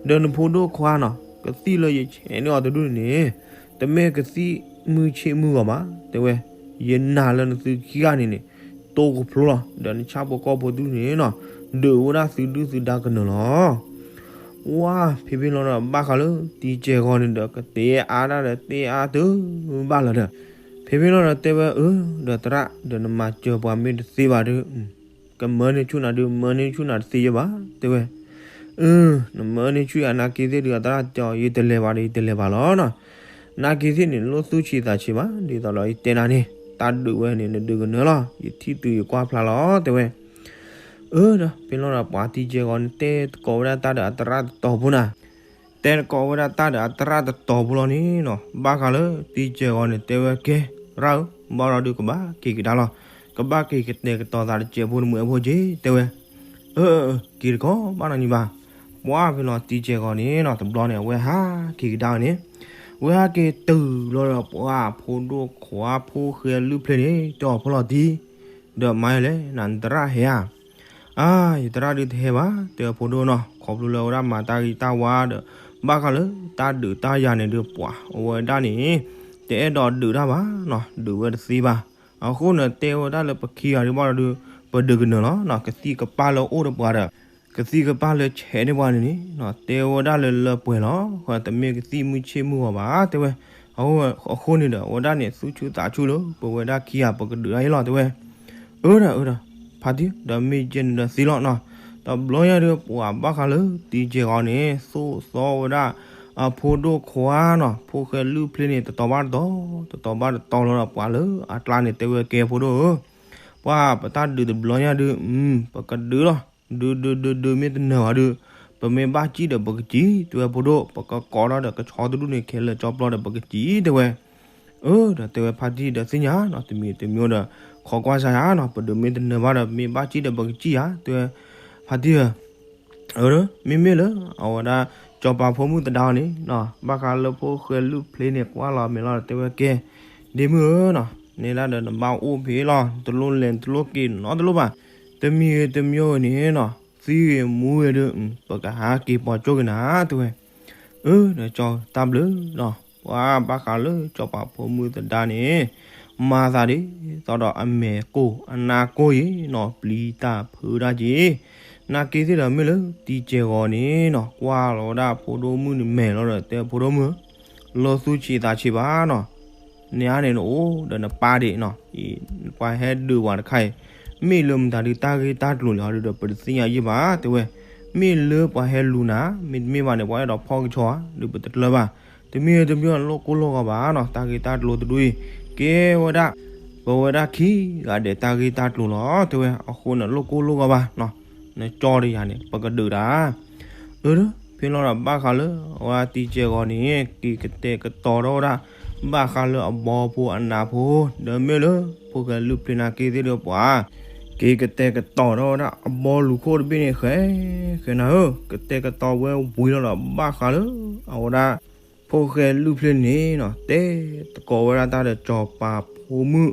ဒီးနဖိဒိၣ်ခွါနီၤ ကသံၣ်လၢယဆဲးန့ၢ်အီၤတဒူၣ်န့ၣ် တမ့ၢ်ကသံၣ်မုၢ်ဆ့ၣ်မုၢ်ဂီၤဘၣ် တဲဝဲ, ယနာ်လၢနသုခံဂၤန့ၣ်န့ၣ် တိၢ်ကဖျိလီၤ ဒီးနဆၣ်ဖိကီၢ်ဖိတဒူၣ်န့ၣ်နီၤ ဒုးဝဲဒၣ်သုဒုၣ်သုဒါကနၢၤလီၤ ဝါ ဖဲဖဲလီၤဒီးဘၣ်ဃးလၢတံကဲၢ်ဂီၤန့ၣ်ဒီး ကတဲအါတၢ်ဒီးတဲအါတဘၣ်လီၤဒီး, ဖဲဖဲလီၤဒီးတဲဝဲအၢ ဒီးသရၣ် ဒီးနမၤစၢၤပှၤမ့ၢ်တသ့ဘၣ်ဒီး ကမၢန့ၢ်ဆူၣ်နၤဒီး မၢန့ၢ်ဆူၣ်နၤတသ့ယဲဘၣ် တဲဝဲ, အၢ နမၢန့ၢ်ဆူၣ်ယၤနာ်က့ၤသ့ၣ်ဒီး အသရၣ်တဲအီၤ ယတလဲၤဘၣ်ဒီး ယတလဲၤဘၣ်လီၤနီၤ, နာ်က့ၤသ့ၣ်န့ၣ် လိၣ်သူၣ်ဆံးသးဆံးဘၣ် ဒ်သိးဒီးယတဲနၤန့ၣ် တၢ်ဒုးဝဲန့ၣ် နဒုးကနၢၤလီၤ ယထံၣ်သုယကွၢ်ဖျါလီၤ တဲဝဲ အၢ ဒီး ဖဲလီၤဒီးပှၤတံကဲၢ်ဂီၤန့ၣ် တဲသကိးဝဲဒၣ်တၢ်ဒီးအသရၣ်တတီၤဖိနၤ, တဲသကိးဝဲဒၣ်တၢ်ဒီးအသရၣ်တတီၤဖိလီၤန့ၣ်နီၤ ဘၣ်ဃးလၢတံကဲၢ်ဂီၤန့ၣ် တဲဝဲကဲ သရၣ်ဧၢ ဘၣ်ဒီးဒုးကဘၣ်က့ၤကဒါလီၤ, ကဘၣ်က့ၤကတဲာ်ကတီၤသးတစဲးဖိတမှဲးဖိက့ၤ တဲဝဲ, အၢ အၢ က့ၤတကီး ဘၣ်နီတမံၤဘၣ်, ပှၤဖဲလီၤတံကဲၢ်ဂီၤန့ၣ်နီၤ တဘျီန့ၣ် အဝဲဟးက့ၤကဒါဝဲန့ၣ် ဝဲဟဲက့ၤတုၤလီၤဒီးပှၤဖိဒိၣ်ခွါဖိၣ်ဃဲလုၢ်ဖျ့န့ၣ် တဲအီၤ ဖိလီၤတံၢ်, ဒီးမၤယလဲၣ် နသရၣ်ဟဲဧါ. အါ ယသရၣ်ဒုးတဟဲဘၣ် တဲဝဲဖိဒိၣ်နီၤ, ခီဖျိလၢအဝဲဒၣ်မၤတၢ်ဂ့ၤတၢ်ဝါဒီး ဘၣ်ဃးလၢတၢ်ဒုးတၢ်ယၤန့ၣ်ဒုး ပှၤအဝဲဒၣ်န့ၣ် တအဲၣ်ဒိးဒုးတၢ်ဘၣ်နီၤ, ဒုးဝဲတသ့ဘၣ်. အဃိန့ၣ် တဲဝဲဒၣ်လၢပခံဂၤဒုးဘၣ်ဒီးဒုး ပဒုးကနၢၤလီၤနီၤ, ကသံၣ်ကပၢ်လၢအိၣ်ဒီးပှၤဒီး ကသံၣ်ကပၢ်လၢဆဲးန့ၢ်ပှၤန့ၣ်န့ၣ် တဲဝဲဒၣ်လၢလၢပှဲၤလီၤ. တမ့ၢ်ကသံၣ်မုၢ်ဆ့ၣ်မုၢ်ဂီၤဘၣ် တဲဝဲ. အဃိန့ၣ်ဒီး အဝဲဒၣ်န့ၣ် သူၣ်ဆူၣ်သးဆူၣ်လၢ ပဝဲဒၣ်ခံဂၤပကဒုးတၢ်အံၤလီၤ တဲဝဲ. အၢဒီး အၢဒီး ဖါတံၢ် ဒီးမ့ၢ်ကဲန့ၣ်ဒီးသ့လီၤနီၤ. တဘျီညါဒုး ပှၤဘၣ်ဃးလၢတံၤစဲးဂီၤန့ၣ် သိၣ်သီဝဲဒၣ် အဖိဒိၣ်ခွါနီၤ, ဖိၣ်ဃဲလုၢ်ဖျ့န့ၣ် တတီၤဘၣ်တတီၤ, တတီၤဘၣ်တတီၤလီၤဒီး ပှၤလၢအကျါန့ၣ် တဲဝဲ ကဲဖိဒိၣ်ဧၢ, ပှၤပတၢ်ဒုးတဘျီညါဒုး ပကဒုးလီၤ. ဒုးဒုးဒုးဒုး မ့ၢ်တနၢၤဘၣ်ဒုး ပမ့ၢ်ဘၣ်စံၣ်ဒီးပကစံၣ် တဲဝဲဖိဒိၣ်, ပကကိးထီၣ်ဒီးကဆီတဒူၣ်န့ၣ် ခဲလၢာ်ကၠီပျီဒီးပကစံၣ် တဲဝဲ. အၢ ဒီးတဲဝဲ ဖါတံၢ်ဒီးသ့ၣ်ညါနီၤ, တမံၤတမံၤဒီး ခိးကွၢ်စၢ်ယၤနီၤ, ပဒုးမ့ၢ်တနၢၤဘၣ်ဒီး ပမ့ၢ်ဘၣ်စံၣ်ဒီးပကစံၣ်ဧါ တဲဝဲ ဖါတံၢ်ဧၢ. အၢ မ့မ့ၢ်လၢ အဝဲဒၣ် စီၤပၤဖိမုၣ်သဒါအီၤန့ၣ်နီၤ, ဘၣ်ဃးလၢဖိၣ်ဃဲလုၢ်ဖျ့န့ၣ် ကွၢ်လီၤမဲာ်လီၤဒီး တဲဝဲ ကဲ ဒ့မုၣ်ဧၢနီၤ, နဲဒၣ်ဒီးနဘၣ်အိၣ်ဖဲအံၤလီၤ, တလိၣ်လဲၤတလိၣ်က့ၤနီတလိၣ်ဘၣ်. တမံၤဂ့ၤတမံၤဂ့ၤန့ၣ်နီၤ, သံဂ့ၤမူဂ့ၤဒုး ပကဟးက့ၤပိာ်ကၠိက့ၤနၤ တဲဝဲ. အၢ ဒီးကၠီတၢ်ဘျုးနီၤ, ပှၤဘၣ်ဃးလၢစီၤပၤဖိမုၣ်သဒါန့ၣ် မၤသးဒ်သိးဒီးအမဲာ်ကိၢ်အနါကိၢ်အံၤနီၤ, ပျံၤတၢ်ဖုးတၢ်က့ၤ နာ်က့သ့ၣ်ဒီး မ့ၢ်လၢတံၤစဲးဂီၤန့ၣ်နီၤ, ကွၢ်လီၤဝဲဒၣ်ဖိဒိၣ်မုၣ်န့ၣ်မဲာ်လီၤဒီး တဲဖိဒိၣ်မုၣ် လီၤသူၣ်ဆံးသးဆံးဘၣ်နီၤ, နအါန့ၣ်နအိၣ်ဒီးနပၢ်ဒံးနီၤ, ပှၤဟဲဒုးပှၤတခါအံၤ မ့ၢ်လၢမတၤဒုးတၢ်ဂ့ၢ်တၢ်ကျိၤလဲၣ်ဟီဒုးဒီး ပတသ့ၣ်ညါယံာ်ဘၣ် တဲဝဲ. မ့ၢ်လၢပှၤဟဲလူၤနၤ မ့တမ့ၢ်ဘၣ်န့ၣ် ပှၤအဲၣ်ဒိးဖီၣ်ကဆီဧါ ဒုးပတကျၢၤဘၣ်. တမံၤတမံၤလိၣ်ကိၢ်လိၣ်ဂီၤဘၣ်နီၤ, တၢ်ဂ့ၢ်တၢ်ကျိၤတဒူၣ်အံၤ ကဲဝဲဒၣ် ပဝဲဒၣ်ခံဂၤဒဲးတၢ်ဂ့ၢ်တၢ်ကျိၤလီၤ တဲဝဲ. အဃိန့ၣ် လိၣ်ကိၢ်လိၣ်ဂီၤဘၣ်နီၤ, နကၠီတယၤန့ၣ် ပကဒုးတၢ် အၢ ဖဲလီၤဒီးဘၣ်ဃးလၢအဝဲဒၣ်တံၤစဲးဂီၤန့ၣ် က့ၤကတဲာ်ကတီၤထီၣ်ဝဲဒၣ် ဘၣ်ဃးလၢအဘီဖိအနးဖိ ဒီးမ့ၢ်လၢ ဖိၣ်ဃဲလုၢ်ဖျ့နာ်က့သ့ၣ်ဒီးပှၤ က့ၤကတဲာ်ကတီၤထီၣ်ဝဲဒၣ်အဘီလူၤခိၣ်တဘ့ၣ်န့ၣ် ဃဲ ဃဲနၤဧၢ, ကတဲာ်ကတီၤဝဲဝံၤလီၤဒီး ဘၣ်ဃးလၢအဝဲဒၣ် ဖိၣ်ဃဲလုၢ်ဖျ့န့ၣ်နီၤ တဲသကိးဝဲဒၣ်တၢ်ဒီးစီၤပၤဖိမုၣ်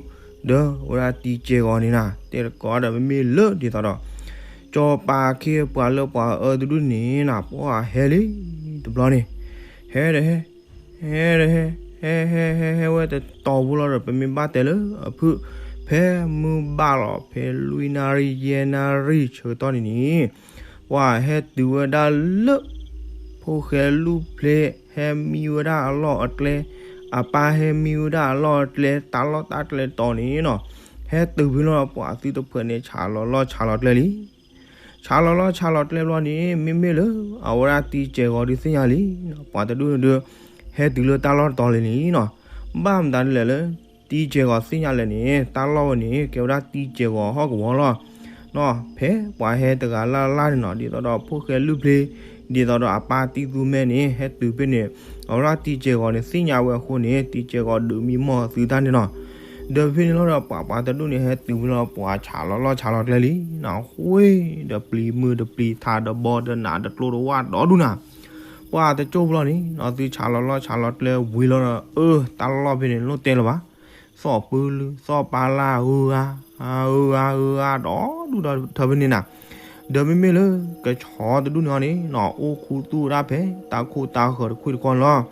ဒီးဝဲဒၣ်တံၤစဲးဂီၤန့ၣ်နၤ, တဲသကိးဒီးမ့မ့ၢ်လၢဒ်သိးဒီး စီၤပၤအခ့အပှၤလၢပှၤအၢတဒူၣ်န့ၣ်နၤ ပှၤဟဲလံတဘျီန့ၣ် ဟဲဒီးဟဲ ဟဲဒီးဟဲ ဟဲဟဲဟဲဟဲဝဲတတီၤဖိလီၤဒီး ပမ့ၢ်ဘၣ်တဲလၢအဖုၣ် ဖဲမုၢ်ဘၣ်လီၤ ဖဲလွံၢ်နၣ်ရံၣ်ယဲၢ်နၣ်ရံၣ်ဆၢကတီၢ်န့ၣ်န့ၣ် ပှၤဟဲတုၤဝဲဒၣ်လၢ ဖိၣ်ဃဲလုၢ်ဖျ့ ဟဲမံဝဲဒၣ်အလီၢ်အကျဲ, အပၢ်ဟဲမံဝဲဒၣ်အလီၢ်အကျဲ တၢ်လီၢ်တၢ်ကျဲတီၤန့ၣ်နီၤ, ဟဲတုၤဖဲလီၤ ပှၤသုတဖှဲးန့ၣ် ဆးလီၤလီၢ်ဆးလီၤကျဲလံ ဆးလီၤလီၢ်ဆးလီၤကျဲဘျီန့ၣ် မ့မ့ၢ်လၢ အဝဲဒၣ်တံၤစဲးဂီၤဒုးသ့ၣ်ညါလံ, ပှၤတဒူၣ်န့ၣ်ဒုး ဟဲတုၤလၢတၢ်လီၢ်တတီၤလံလံနီၤ, ဘၣ်မတၤဒ်လဲၣ်လၢ တံၤစဲးဂီၤသ့ၣ်ညါလဲၣ်န့ၣ် တၢ်လီၢ်ဝဲန့ၣ် ကဲဝဲဒၣ်တံၤစဲးဂီၤဟီၣ်ကဝီၤလီၤ. နီၤ ဖဲပှၤဟဲတဂၤလၢ်လၢ်န့ၣ်နီၤ ဒ်သိးဒီးဖိၣ်ဃဲလုၢ်ဖျ့ ဒ်သိးဒီးအပၢ်တံၢ်သူမဲန့ၣ် ဟဲတုၤဖဲန့ၣ် အဝဲဒၣ်တံၤစဲးဂီၤန့ၣ် သ့ၣ်ညါဝဲအဃိန့ၣ် တံၤစဲးဂီၤဒုးမံမီၢ်သုတၢ်န့ၣ်နီၤ, ဒီးဖဲန့ၣ်လီၤဒီး ပှၤပှၤတဒူၣ်န့ၣ် ဟဲတုၤဖဲလီၤ ပှၤဆးလီၤလီၢ်ဆးလီၤကျဲလံနီၤ, ဃ့ ဒီးပျံၤမုၢ်တပျံၤ ထးတဘီဒီးနးတကျိတဝၣ်ဒီဒူၣ်နၤ ပှၤတကၠိၢ်ဘျီန့ၣ်နီၤ သုဆးလီၤလီၢ်ဆးလီၤကျဲဝံၤလီၤဒီး အၢ တၢ်လီၢ်ဖဲန့ၣ် လိၣ်တဲလၢၤဘၣ်, သီၣ်ပၢလု သီၣ်ပၢလၢ အၢဂၤ အၢဂၤ အၢဂၤ ဒီဒူၣ်ဒီထၢဖဲန့ၣ်နၤ, ဒီးမ့မ့ၢ်လၢ ကဆီတဒူၣ်န့ၣ်အီၤန့ၣ်နီၤ အိၣ်ခူသူၣ်ဝဲဒၣ်ဖဲ တၢ်ခိၣ်တၢ်ဃၢၤတခွံၣ်တခီန့ၣ်လီၤ.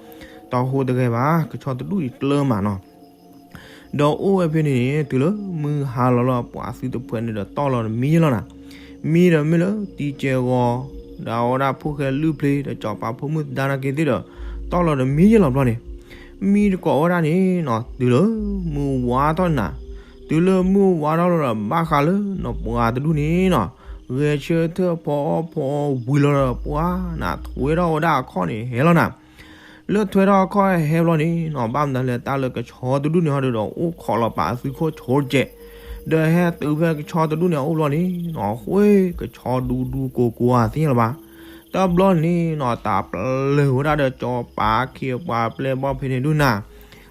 တဟူးတဂဲၤဘၣ် ကဆီတဒူၣ်အံၤကျၢၤမးနီၤ ဒီးအိၣ်ဝဲဖဲန့ၣ်န့ၣ် တုၤလၢမုၢ်ဟါလီၤလီၤ ပှၤသုတဖှဲးန့ၣ်ဒီးတီၢ်လီၤတမံၤလီၤနၤ, မံဒီးမ့ၢ်လၢတံၤစဲးဂီၤ ဒီးအဝဲဒၣ်ဖိၣ်ဃဲလုၢ်ဖျ့ ဒီးစီၤပၤဖိမုၣ်သဒါနာ်က့သ့ၣ်ဒီး တီၢ်လီၤတမံၤလီၤဘျီန့ၣ်, မံတကိးဝဲဒၣ်န့ၣ်နီၤ တုၤလၢမုၢ်ဝါထီၣ်နၤ, တုၤလၢမုၢ်ဝါထီၣ်လီၤဒီး ဘၣ်ဃးလၢနီၤ ပှၤတဒူၣ်န့ၣ်နီၤ ဂဲၤဆၢထၢၣ်ဖီအီၣ်ဖီအီဝံၤလီၤဒီး ပှၤနၤထွဲထီၣ်ဝဲဒၣ်အခီၣ်န့ၣ်ဟဲလီၤနၤ လၢထွဲထီၣ်အခီၣ်ဟဲဘျီန့ၣ်နီၤ ဘၣ်မတၤလဲၣ် တၢ်လၢကဆီတဒူၣ်န့ၣ်ဟီဒီး အိၣ်ခိးလီၤပာ်အသုခိၣ်ဆိတကဲး, ဒီးဟဲတုၤဖဲကဆီတဒူၣ်န့ၣ်အအိၣ်ဘျီန့ၣ်နီၤ ဃ့ကဆီဒူဒူကိၤကိၤဧါသ့ၣ်ညါလၢၤဘၣ်. တဘျီန့ၣ်နီၤ တၢ်ပျၢၤဝဲဒၣ်ဒီးစီၤပၤအခ့အပှၤပျဲၢ်ဘီၣ်ဖဲန့ၣ်ဒူၣ်နၤ,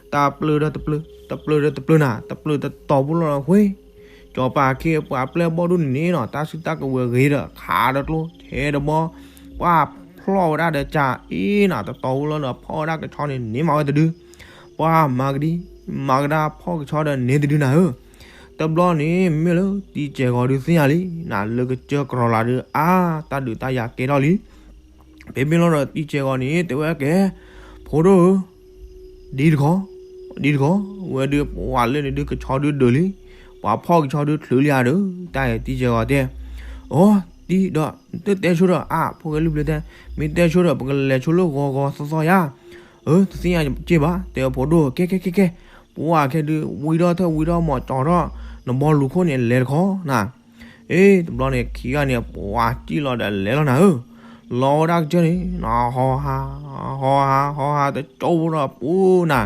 တၢ်ပျၢၤဒီးတပျၢၤ တပျၢၤဒီးတပျၢၤနၤ တပျၢၤတတီၤဖိလီၤဃ့ စီၤပၤအခ့အပှၤပျဲၢ်ဘီၣ်ဒူၣ်န့ၣ်န့ၣ်နီၤ တၢ်စုတၢ်ကဝဲၤဂ့ၤဒီး ခးတကျိ ဆဲးတဘီ ပှၤ ဖျီၣ်ဝဲဒၣ်ဒီးကၢ်အ့နၤ တတီၤဝဲလီၤဒီး ဖီၣ်ဝဲဒၣ်ကဆီန့ၣ် န့ၢ်မးဝဲတဒု, ပှၤမၤကဒံ မၤကဒါဖီၣ်ကဆီဒီးန့ၢ်တဒုနၤဧၢ. တဘျီန့ၣ် မ့မ့ၢ်လၢတံကဲၢ်ဂီၤဒုးသ့ၣ်ညါလံနၤ လၢကစၢၢ်ကရီၤလာ်ဒုးအါ တၢ်ဒုးတၢ်ယၤကဲထီၣ်လံ. မ့မ့ၢ်လီၤဒီးတံကဲၢ်ဂီၤန့ၣ် တဲဝဲကဲ ဖိဒိၣ်ဧၢ ဒ်တခီ ဒ်တခီ ဝဲဒုးပှၤလၢန့ၣ်ဒုးကဆီဒုးဒၢးလံ, ပှၤဖီၣ်ကဆီဒုးချုးလံဧါဒီး တၢ်အံၤတံကဲၢ်ဂီၤတဲ, အိ တံဒီး နတတဲဆိဒီးအါ ဖိၣ်ဃဲလုၢ်ပျ့ၤတဲ, မ့ၢ်တဲဆိဒီး ပကလဲၤဆိလၢဂီၤဂီၤသီသီယါ, အၢ တသ့ၣ်ညါက့ဘၣ် တဲဖိဒိၣ် ကဲကဲကဲကဲ, ပှၤခဲဒုး ဝံထီၣ်ထၢၣ်ဝံထီၣ်မီၤကၠီထီၣ် နဘီလူၤခိၣ်န့ၣ် လဲၤတခီနၤ အ့ တဘျီန့ၣ် ခံဂၤန့ၣ် ပှၤစံၣ်လီၤဒီးလဲၤလီၤနၤဧၢ, လီၤဝဲဒၣ်ကစၢၢ်န့ၣ် ဟီဟး ဟီဟး ဟီဟး တကၠိဖိဒီးပူၤနၤ,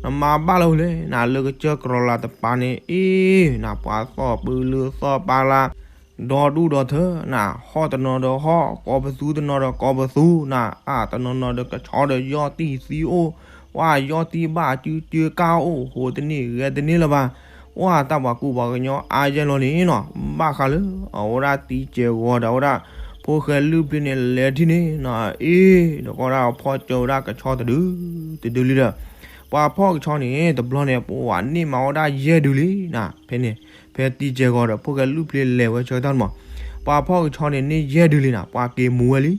နမၤဘၣ်လၢဝဲလဲၣ်နၤ လၢကစၢၢ်ကရီၤလာ်တပၤန့ၣ် အ့ နၤ ပှၤသီၣ်ပၢလၢသီၣ်ပၢလါ ဒီဒူၣ်ဒီထၢနၤ, ဟီၣ်တနီၤဒီးဟီၣ် ကိးပသူတနီၤဒီးကိးပသူနၤ, အါတနီၤနီၤဒီးကဆီဒီးယီၢ်တံၢ်သံအိၣ်, ပှၤယီၢ်တံၢ်ဘၣ်စုစၢကၢ်အိၣ် ဟိးတန့ၢ်ဂဲၤတန့ၢ်လၢၤဘၣ်, ပှၤတၢ်ပှၤကူပှၤကညီအါယဲၢ်လီၤန့ၣ်နီၤ, ဘၣ်ဃးလၢ အဝဲဒၣ်တံကဲၢ်ဂီၤဒီးဝဲဒၣ် ဖိၣ်ဃဲလုၢ်ပျ့ၤန့ၣ် လဲၤထံၣ်န့ၣ်နီၤ, အ့ ဒီးကီၢ်ဒၣ်ဖီၣ်ကၠီဝဲဒၣ်ကဆီတဒု တဒုလံဒီး ပှၤဖီၣ်ကဆီန့ၣ် တဘျီန့ၣ် ပှၤန့ၢ်မၤဝဲဒၣ်ယဲၢ်ဒုလံနၤ, ဖဲန့ၣ် ဖဲတံကဲၢ်ဂီၤဒီး ဖိၣ်ဃဲလုၢ်ပျ့ၤလဲၤဝဲဆၢကတီၢ်န့ၣ်မး, ပှၤဖီၣ်ကဆီန့ၣ် န့ၢ်ယဲၢ်ဒုလံနၤ, ပှၤက့ၤမူၤဝဲလံ,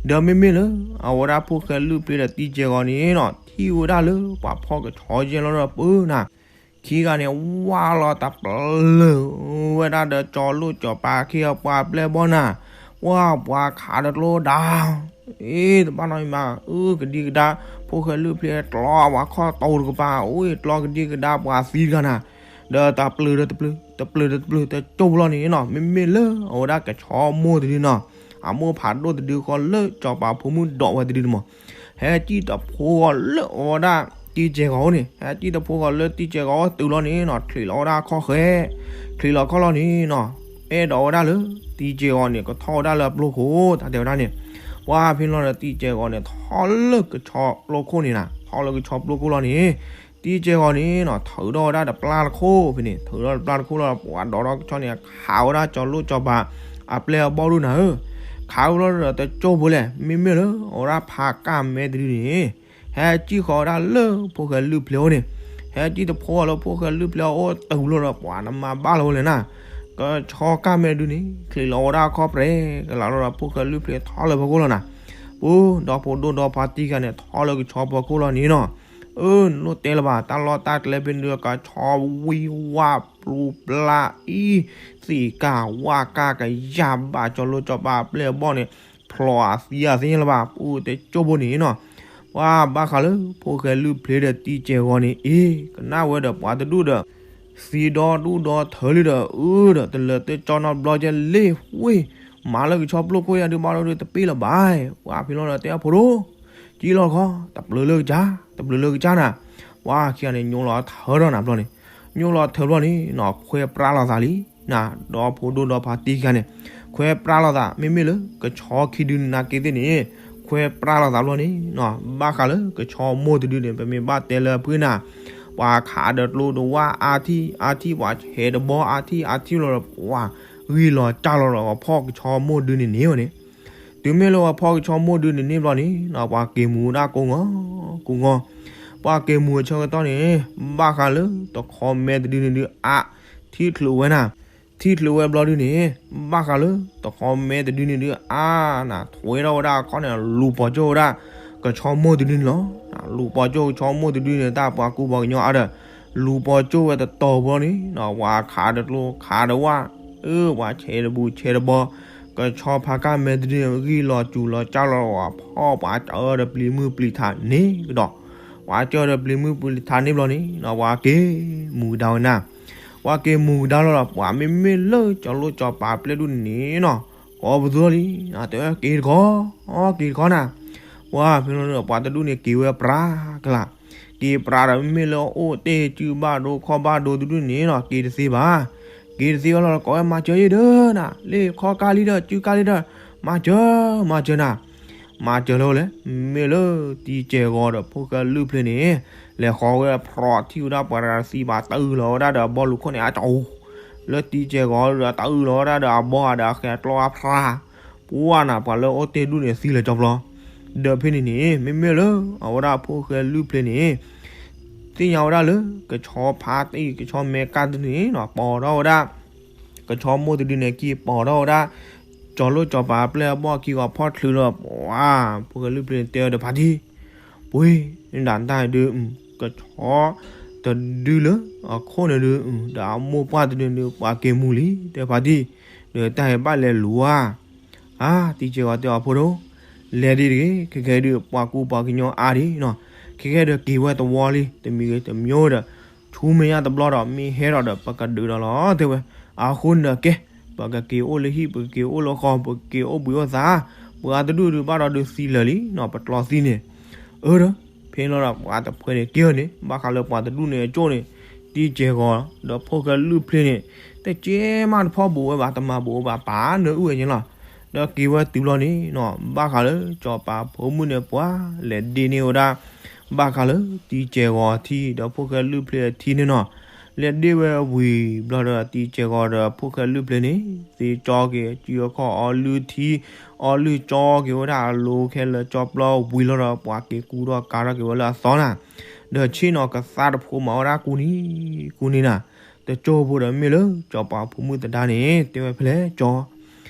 ဒီးမ့မ့ၢ်လၢ အဝဲဒၣ်ဖိၣ်ဃဲလုၢ်ပျ့ၤဒီးတံကဲၢ်ဂီၤန့ၣ်နီၤ ထံၣ်ဝဲဒၣ်လၢ ပှၤဖီၣ်ကဆီယဲၢ်လီၤဒီးပၢနၤ ခံဂၤန့ၣ် ဝါလီၤတပျၢၤဝဲဒၣ်ဒီးကၠီလိၣ်ကၠီပၤခံဂၤပှၤပျဲၢ်ဘီၣ်နၤ, ဝါပှၤခးတကျိဒၣ်, အ့ တဘၣ်နီတမံၤဘၣ်, အၢ ကဒံကဒါ, ဖိၣ်ဃဲလုၢ်ပျ့ၤကျီပှၤခီၣ်တိၤတကပၤ, အိၣ်ကျီကဒံကဒါပှၤသံတဂၤနၤ, ဒီးတပျၢၤဒီးတပျၢၤ, တပျၢၤဒီးတပျၢၤ တကၠိဖိလီၤန့ၣ်နီၤ, မ့မ့ၢ်လၢအဝဲဒၣ်ကဆီမိၢ်တဒုနီၤ, အမိၢ်ဖးဒိၣ်တဒုဃီလၢကၠီပၤဖိမုၣ်ဒိးဝဲတဒုန့ၣ်မး ဟဲစံၣ်တဖိဂီၤလၢအဝဲဒၣ်တံကဲၢ်ဂီၤန့ၣ်, ဟဲစံၣ်တဖိဂီၤလၢတံကဲၢ်ဂီၤတုၤလီၤန့ၣ်နီၤ, ချံးလီၤဝဲဒၣ်ခီၣ်ဃဲ, ချံးလီၤခီၣ်လီၤန့ၣ်နီၤ, အဲၣ်ဒိးဝဲဒၣ်လၢ တံကဲၢ်ဂီၤန့ၣ် ကထီၣ်ဝဲဒၣ်လၢအပျိခိၣ် တၢ်တဲဝဲဒၣ်န့ၣ်, ပှၤဖဲလီၤဒီးတံကဲၢ်ဂီၤန့ၣ် ထီၣ်လၢကဆီပျိခိၣ်န့ၣ်နၤ, ထီၣ်လၢကဆီပျိခိၣ်လီၤန့ၣ်, တံကဲၢ်ဂီၤန့ၣ်နီၤ ထုးထီၣ်ဝဲဒၣ်တပျၢ်တခိၣ်ဖဲန့ၣ်, ထုးထီၣ်တပျၢ်တခိၣ်လီၤဒီး ပှၤဒိးထီၣ်ကဆီန့ၣ် ခးဝဲဒၣ်ကၠီလိၣ်ကၠီပၤ အပျဲၢ်အဘီၣ်ဒုနၤဧၢ, ခးဝဲလီၤဒီးတကၠိဖိလဲၣ်, မ့မ့ၢ်လၢအဝဲဒၣ်ဖးကၢ်မဲတဒုန့ၣ် ဟဲစံၣ်ဃီၤဝဲဒၣ်လၢဖိၣ်ဃဲလုၢ်ပျ့ၤအအိၣ်န့ၣ်, ဟဲစံၣ်တဖိဂီၤလၢဖိၣ်ဃဲလုၢ်ပျ့ၤအအိၣ်တုၤလီၤဒီး ပှၤနမၤဘၣ်လၢဝဲလဲၣ်နၤ, ကဆီကၢ်မဲတဒုန့ၣ် ချံးလီၤဝဲဒၣ်ခီၣ်ပြဲကလးလီၤဒီး ဖိၣ်ဃဲလုၢ်ပျ့ၤထီၣ်လၢဖီခိၣ်လီၤနၤ, ပူၤဒီဖိဒိၣ်ဒီဖါတံၢ်ခံဂၤန့ၣ် ထီၣ်လၢကဆီဖီခိၣ်လီၤန့ၣ်နီၤ, အၢ နလိၣ်တဲလၢၤဘၣ် တၢ်လီၢ်တၢ်ကျဲဖဲန့ၣ်ဒီး ကဆီဝံဝါပျူၤပျါအံၤ သ့ၣ်ကၢ်ဝၣ်ကၢ်ကယၢ်ဘၣ် ကၠီလိၣ်ကၠီပၤအပျဲၢ်အဘီၣ်န့ၣ် ဖျိးအသံအသ့ၣ်ညါလၢၤဘၣ် ပူၤတကၠိဖိန့ၣ်နီၤ, ပှၤဘၣ်ဃးလၢ ဖိၣ်ဃဲလုၢ်ပျ့ၤဒီးတံကဲၢ်ဂီၤန့ၣ် အ့ ကနၣ်ဝဲဒီးပှၤတဒူၣ်ဒီး သံဒီဒူၣ်ဒီထၢလံဒီး အၢ ဒီးတလၢၤတကၠီနီတဘျီကဲလ့ၣ်ဝ့ၢ် မၤလၢကဆီပျိခိၣ်ယါဒုးဘၣ်ဒီးတပ့ၢ်လၢၤဘၣ်, ပှၤဖဲလီၤဒီးတဲအဖိဒိၣ် ကံၣ်လီၤတခီ တပျၢၤလၢကစၢ် တပျၢၤလၢကစၢ်နၤ, ပှၤခံဂၤန့ၣ် ညိလီၤထၢထီၣ်နၤဘျီန့ၣ်, ညိလီၤထၢဘျီန့ၣ်နီၤ ခွဲးပြါလိာ်သးလံ နၤ ဒီဖိဒိၣ်ဒီဖါတံၢ်ခံဂၤန့ၣ် ခွဲးပြါလိာ်သး မ့မ့ၢ်လၢကဆီခံဒုန့ၣ်နာ်က့သ့ၣ်န့ၣ် ခွဲးပြါလိာ်သးဘျီန့ၣ်နီၤ ဘၣ်ဃးလၢကဆီမိၢ်တဒုန့ၣ် ပမ့ၢ်ဘၣ်တဲလၢအဖုနၤ ပှၤခးဒီးကျိတဝၣ်အါထံၣ်အါထံၣ် ပှၤဆဲးတဘီအါထံၣ်အါထံၣ်လီၤဒီး ပှၤဂံၢ်လီၤစၢ်လီၤဒီး ပှၤဖီၣ်ကဆီမိၢ်ဒုန့ၣ်န့ၣ်ဝဲန့ၣ် တုၤမ့ၢ်လၢပှၤဖီၣ်ကဆီမိၢ်ဒုန့ၣ်န့ၣ်ဘျီန့ၣ်နီၤ ပှၤက့ၤမူၤဝဲဒၣ်ကိးဂီၤ ကိးဂီၤ, ပှၤက့ၤမူၤအဆၢကတီၢ်န့ၣ် ဘၣ်ဃးလၢတခီမဲတဒုန့ၣ်ဒုးအါ ထံၣ်ချုးဝဲနၤ, ထံၣ်ချုးဝဲဘျီဒုန့ၣ် ဘၣ်ဃးလၢတခီမဲတဒုန့ၣ်ဒုးအါနၤ ထွဲထီၣ်ဝဲဒၣ်အခီၣ်န့ၣ် လူၤပိာ်ကၠိၣ်ဝဲဒၣ် ကဆီမိၢ်တဒုန့ၣ်လီၤ. လူၤပိာ်ကၠိၣ်ကဆီမိၢ်တဒုန့ၣ် တၢ်ပှၤကူပှၤကညီအါဒီး လူၤပိာ်ကၠိၣ်ဝဲတတီၤဘျီန့ၣ်နီၤ ပှၤခးဒီးကျိခးဒီးဝၣ် အၢ ပှၤဆဲးတဘူၣ်ဆဲးတဘီ ကဆီဖါကၢ်မဲတဒုန့ၣ် ဂံၢ်လီၤစူၤလီၤစၢ်လီၤ ပှၤဖီၣ်ပှၤစၢၤဒီးပျံၤမုၢ်ပျံၤထးန့ၣ်ကဒီး, ပှၤစၢၤဒီးပျံၤမုၢ်ပျံၤထးန့ၣ်ဘျီန့ၣ်နီၤ ပှၤက့ၤမူၤကဒါဝဲနၤ, ပှၤက့ၤမူၤကဒါလီၤဒီး ပှၤမ့မ့ၢ်လၢကၠီလိၣ်ကၠီပၤပျဲၢ်ဒူၣ်န့ၣ်နီၤ ကိးပသူလီၤလံ တဲဝဲက့ၤတခီ က့ၤတခီနၤ, ပှၤဖဲလီၤဒီး ပှၤတဒူၣ်န့ၣ်က့ၤဝဲပြးကလာ် က့ၤပြးဒီးမ့မ့ၢ်လၢအိၣ်တ့ၢ်စုဘၣ်ဒိခီၣ်ဘၣ်ဒိတဒူၣ်န့ၣ်နီၤ က့ၤတသ့ဘၣ်, က့ၤတသ့ဘၣ်လီၤဒီး ကိးဝဲမၤစၢၤယ့ၢ်ဒီးနၤ လ့ၣ်ခီၣ်ကၢ်လံဒီး စုကၢ်လံဒီး မၤစၢၤ မၤစၢၤနၤ, မၤစၢၤလၢဝဲလဲၣ်, မ့ၢ်လၢတံကဲၢ်ဂီၤဒီးဖိၣ်ဃဲလုၢ်ဖျ့န့ၣ် လဲၤဃီၤဝဲဖျိးထံၣ်ဝဲဒၣ်ပှၤတဂၤသံဘၣ် တအုၣ်လီၤဝဲဒၣ်ဒီးအဘီလူၤခိၣ်န့ၣ် အကၠီ လၢတံကဲၢ်ဂီၤဒီးတအုၣ်လီၤဝဲဒၣ်ဒီးအဘီဒီးအဃဲၤကျီအဖျါ, ပှၤနၤ ပှၤလၢအိၣ်တ့ၢ်ဒူၣ်န့ၣ်သံလၢကၠီပျီ ဒီးဖဲန့ၣ်န့ၣ် မ့မ့ၢ်လၢအဝဲဒၣ်ဖိၣ်ဃဲလုၢ်ဖျ့န့ၣ် သ့ၣ်ညါဝဲဒၣ်လၢ ကဆီဖါတံၢ် ကဆီမဲာ်ကၢ်တဒုန့ၣ်နီၤ ပိာ်ထီၣ်ဝဲဒၣ် ကဆီမိၢ်တဒုန့ၣ်အခံ ပိာ်ထီၣ်ဝဲဒၣ် ကၠီၤလိၣ်ကၠီၤပၤအပျဲၢ်အဘီၣ်အခံဂီၤဖီၣ်ချုးလီၤ. ပှၤဖိၣ်ဃဲလုၢ်ဖျ့န့ၣ်တဲဝဲဒီး ဖါတံၢ်, ပှ့ၤဒၣ်တၢ်ဒုး ကဆီတဒုလၢအခိၣ်န့ၣ်ဒုး ဒီးအမိၢ်ပှၢ်တဒုန့ၣ်ဒုး ပှၤက့ၤမူလံ တဲဖါတံၢ်, ဒီးတၢ်အံၤဘၣ်လဲၤလူၤဧါ. အါ တံၤစဲးဂီၤတဲအီၤ ဖိဒိၣ်, လဲၤဒ်တဂ့ၤ, ခဲကဲဒုး ပှၤကူပှၤကညီအါဒံးနီၤ, ခဲကဲဒီးက့ၤဝဲသဝီလံ တမံၤဂ့ၤတမံၤဒီး ဆူမဲာ်ညါတဘျီဒီး မ့ၢ်ဟဲထီၣ်ဒီး ပကဒုးဒီးလီၤ တဲဝဲ. အဃိန့ၣ်ဒီးကဲ ပကက့ၤအိၣ်လၢဟံၣ် ပကက့ၤအိၣ်လၢဃီ ပကက့ၤအိၣ်ဘှံးအိၣ်သါ, ပှၤတဒူၣ်ဒုးဘၣ်ဒီးဒုးသံလၢာ်လံနီၤ ပတြီသံန့ၣ်. အၢဒီး ဖဲန့ၣ်လီၤဒီး ပှၤတဖုန့ၣ်က့ၤအီၤန့ၣ် ဘၣ်ဃးလၢပှၤတဒူၣ်န့ၣ်အကၠိၣ်န့ၣ် တံၤစဲးဂီၤ ဒီးဖိၣ်ဃဲလုၢ်ဖျ့န့ၣ် တကဲမးတဖီၣ်ဘူးဝဲဘၣ် တမၤဘူးဝဲဘၣ် ပာ်နၢအုၣ်ဝဲန့ၣ်လီၤ. ဒီးက့ၤဝဲတုၤဘျီန့ၣ်နီၤ ဘၣ်ဃးလၢကၠီၤပၤဖိမုၣ်န့ၣ် ပှၤလဲၤဒ့န့ၢ်ဝဲဒၣ် ဘၣ်ဃးလၢတံၤစဲးဂီၤအထံ ဒီးဖိၣ်ဃဲလုၢ်ဖျ့အထံန့ၣ်နီၤ. လဲၤဒ့ဝဲဝံၤဘျီဒီး တံၤစဲးဂီၤဒီးဖိၣ်ဃဲလုၢ်ဖျ့န့ၣ် သ့ကၠီက့ၤ စုအခီၣ်အီလုၢ်ထံ အီလုၢ်ကၠီက့ၤဝဲဒၣ်အလိၤခဲလၢာ် ကၠီပျီဝံၤလီၤဒီး ပှၤက့ၤကူထီၣ်ကၤထီၣ်က့ၤဝဲလၢအသီနၤ. ဒီးဆ့ၣ်နီၤကသါတဖိမၤဝဲဒၣ်ကူနံၤ ကူနံၤနၤ, တကၠိဖိဒီးမ့ၢ်လၢကၠီၤပၤဖိမုၣ်သဒါန့ၣ် တဲဝဲဖဲလဲၣ်ကၠီၤ,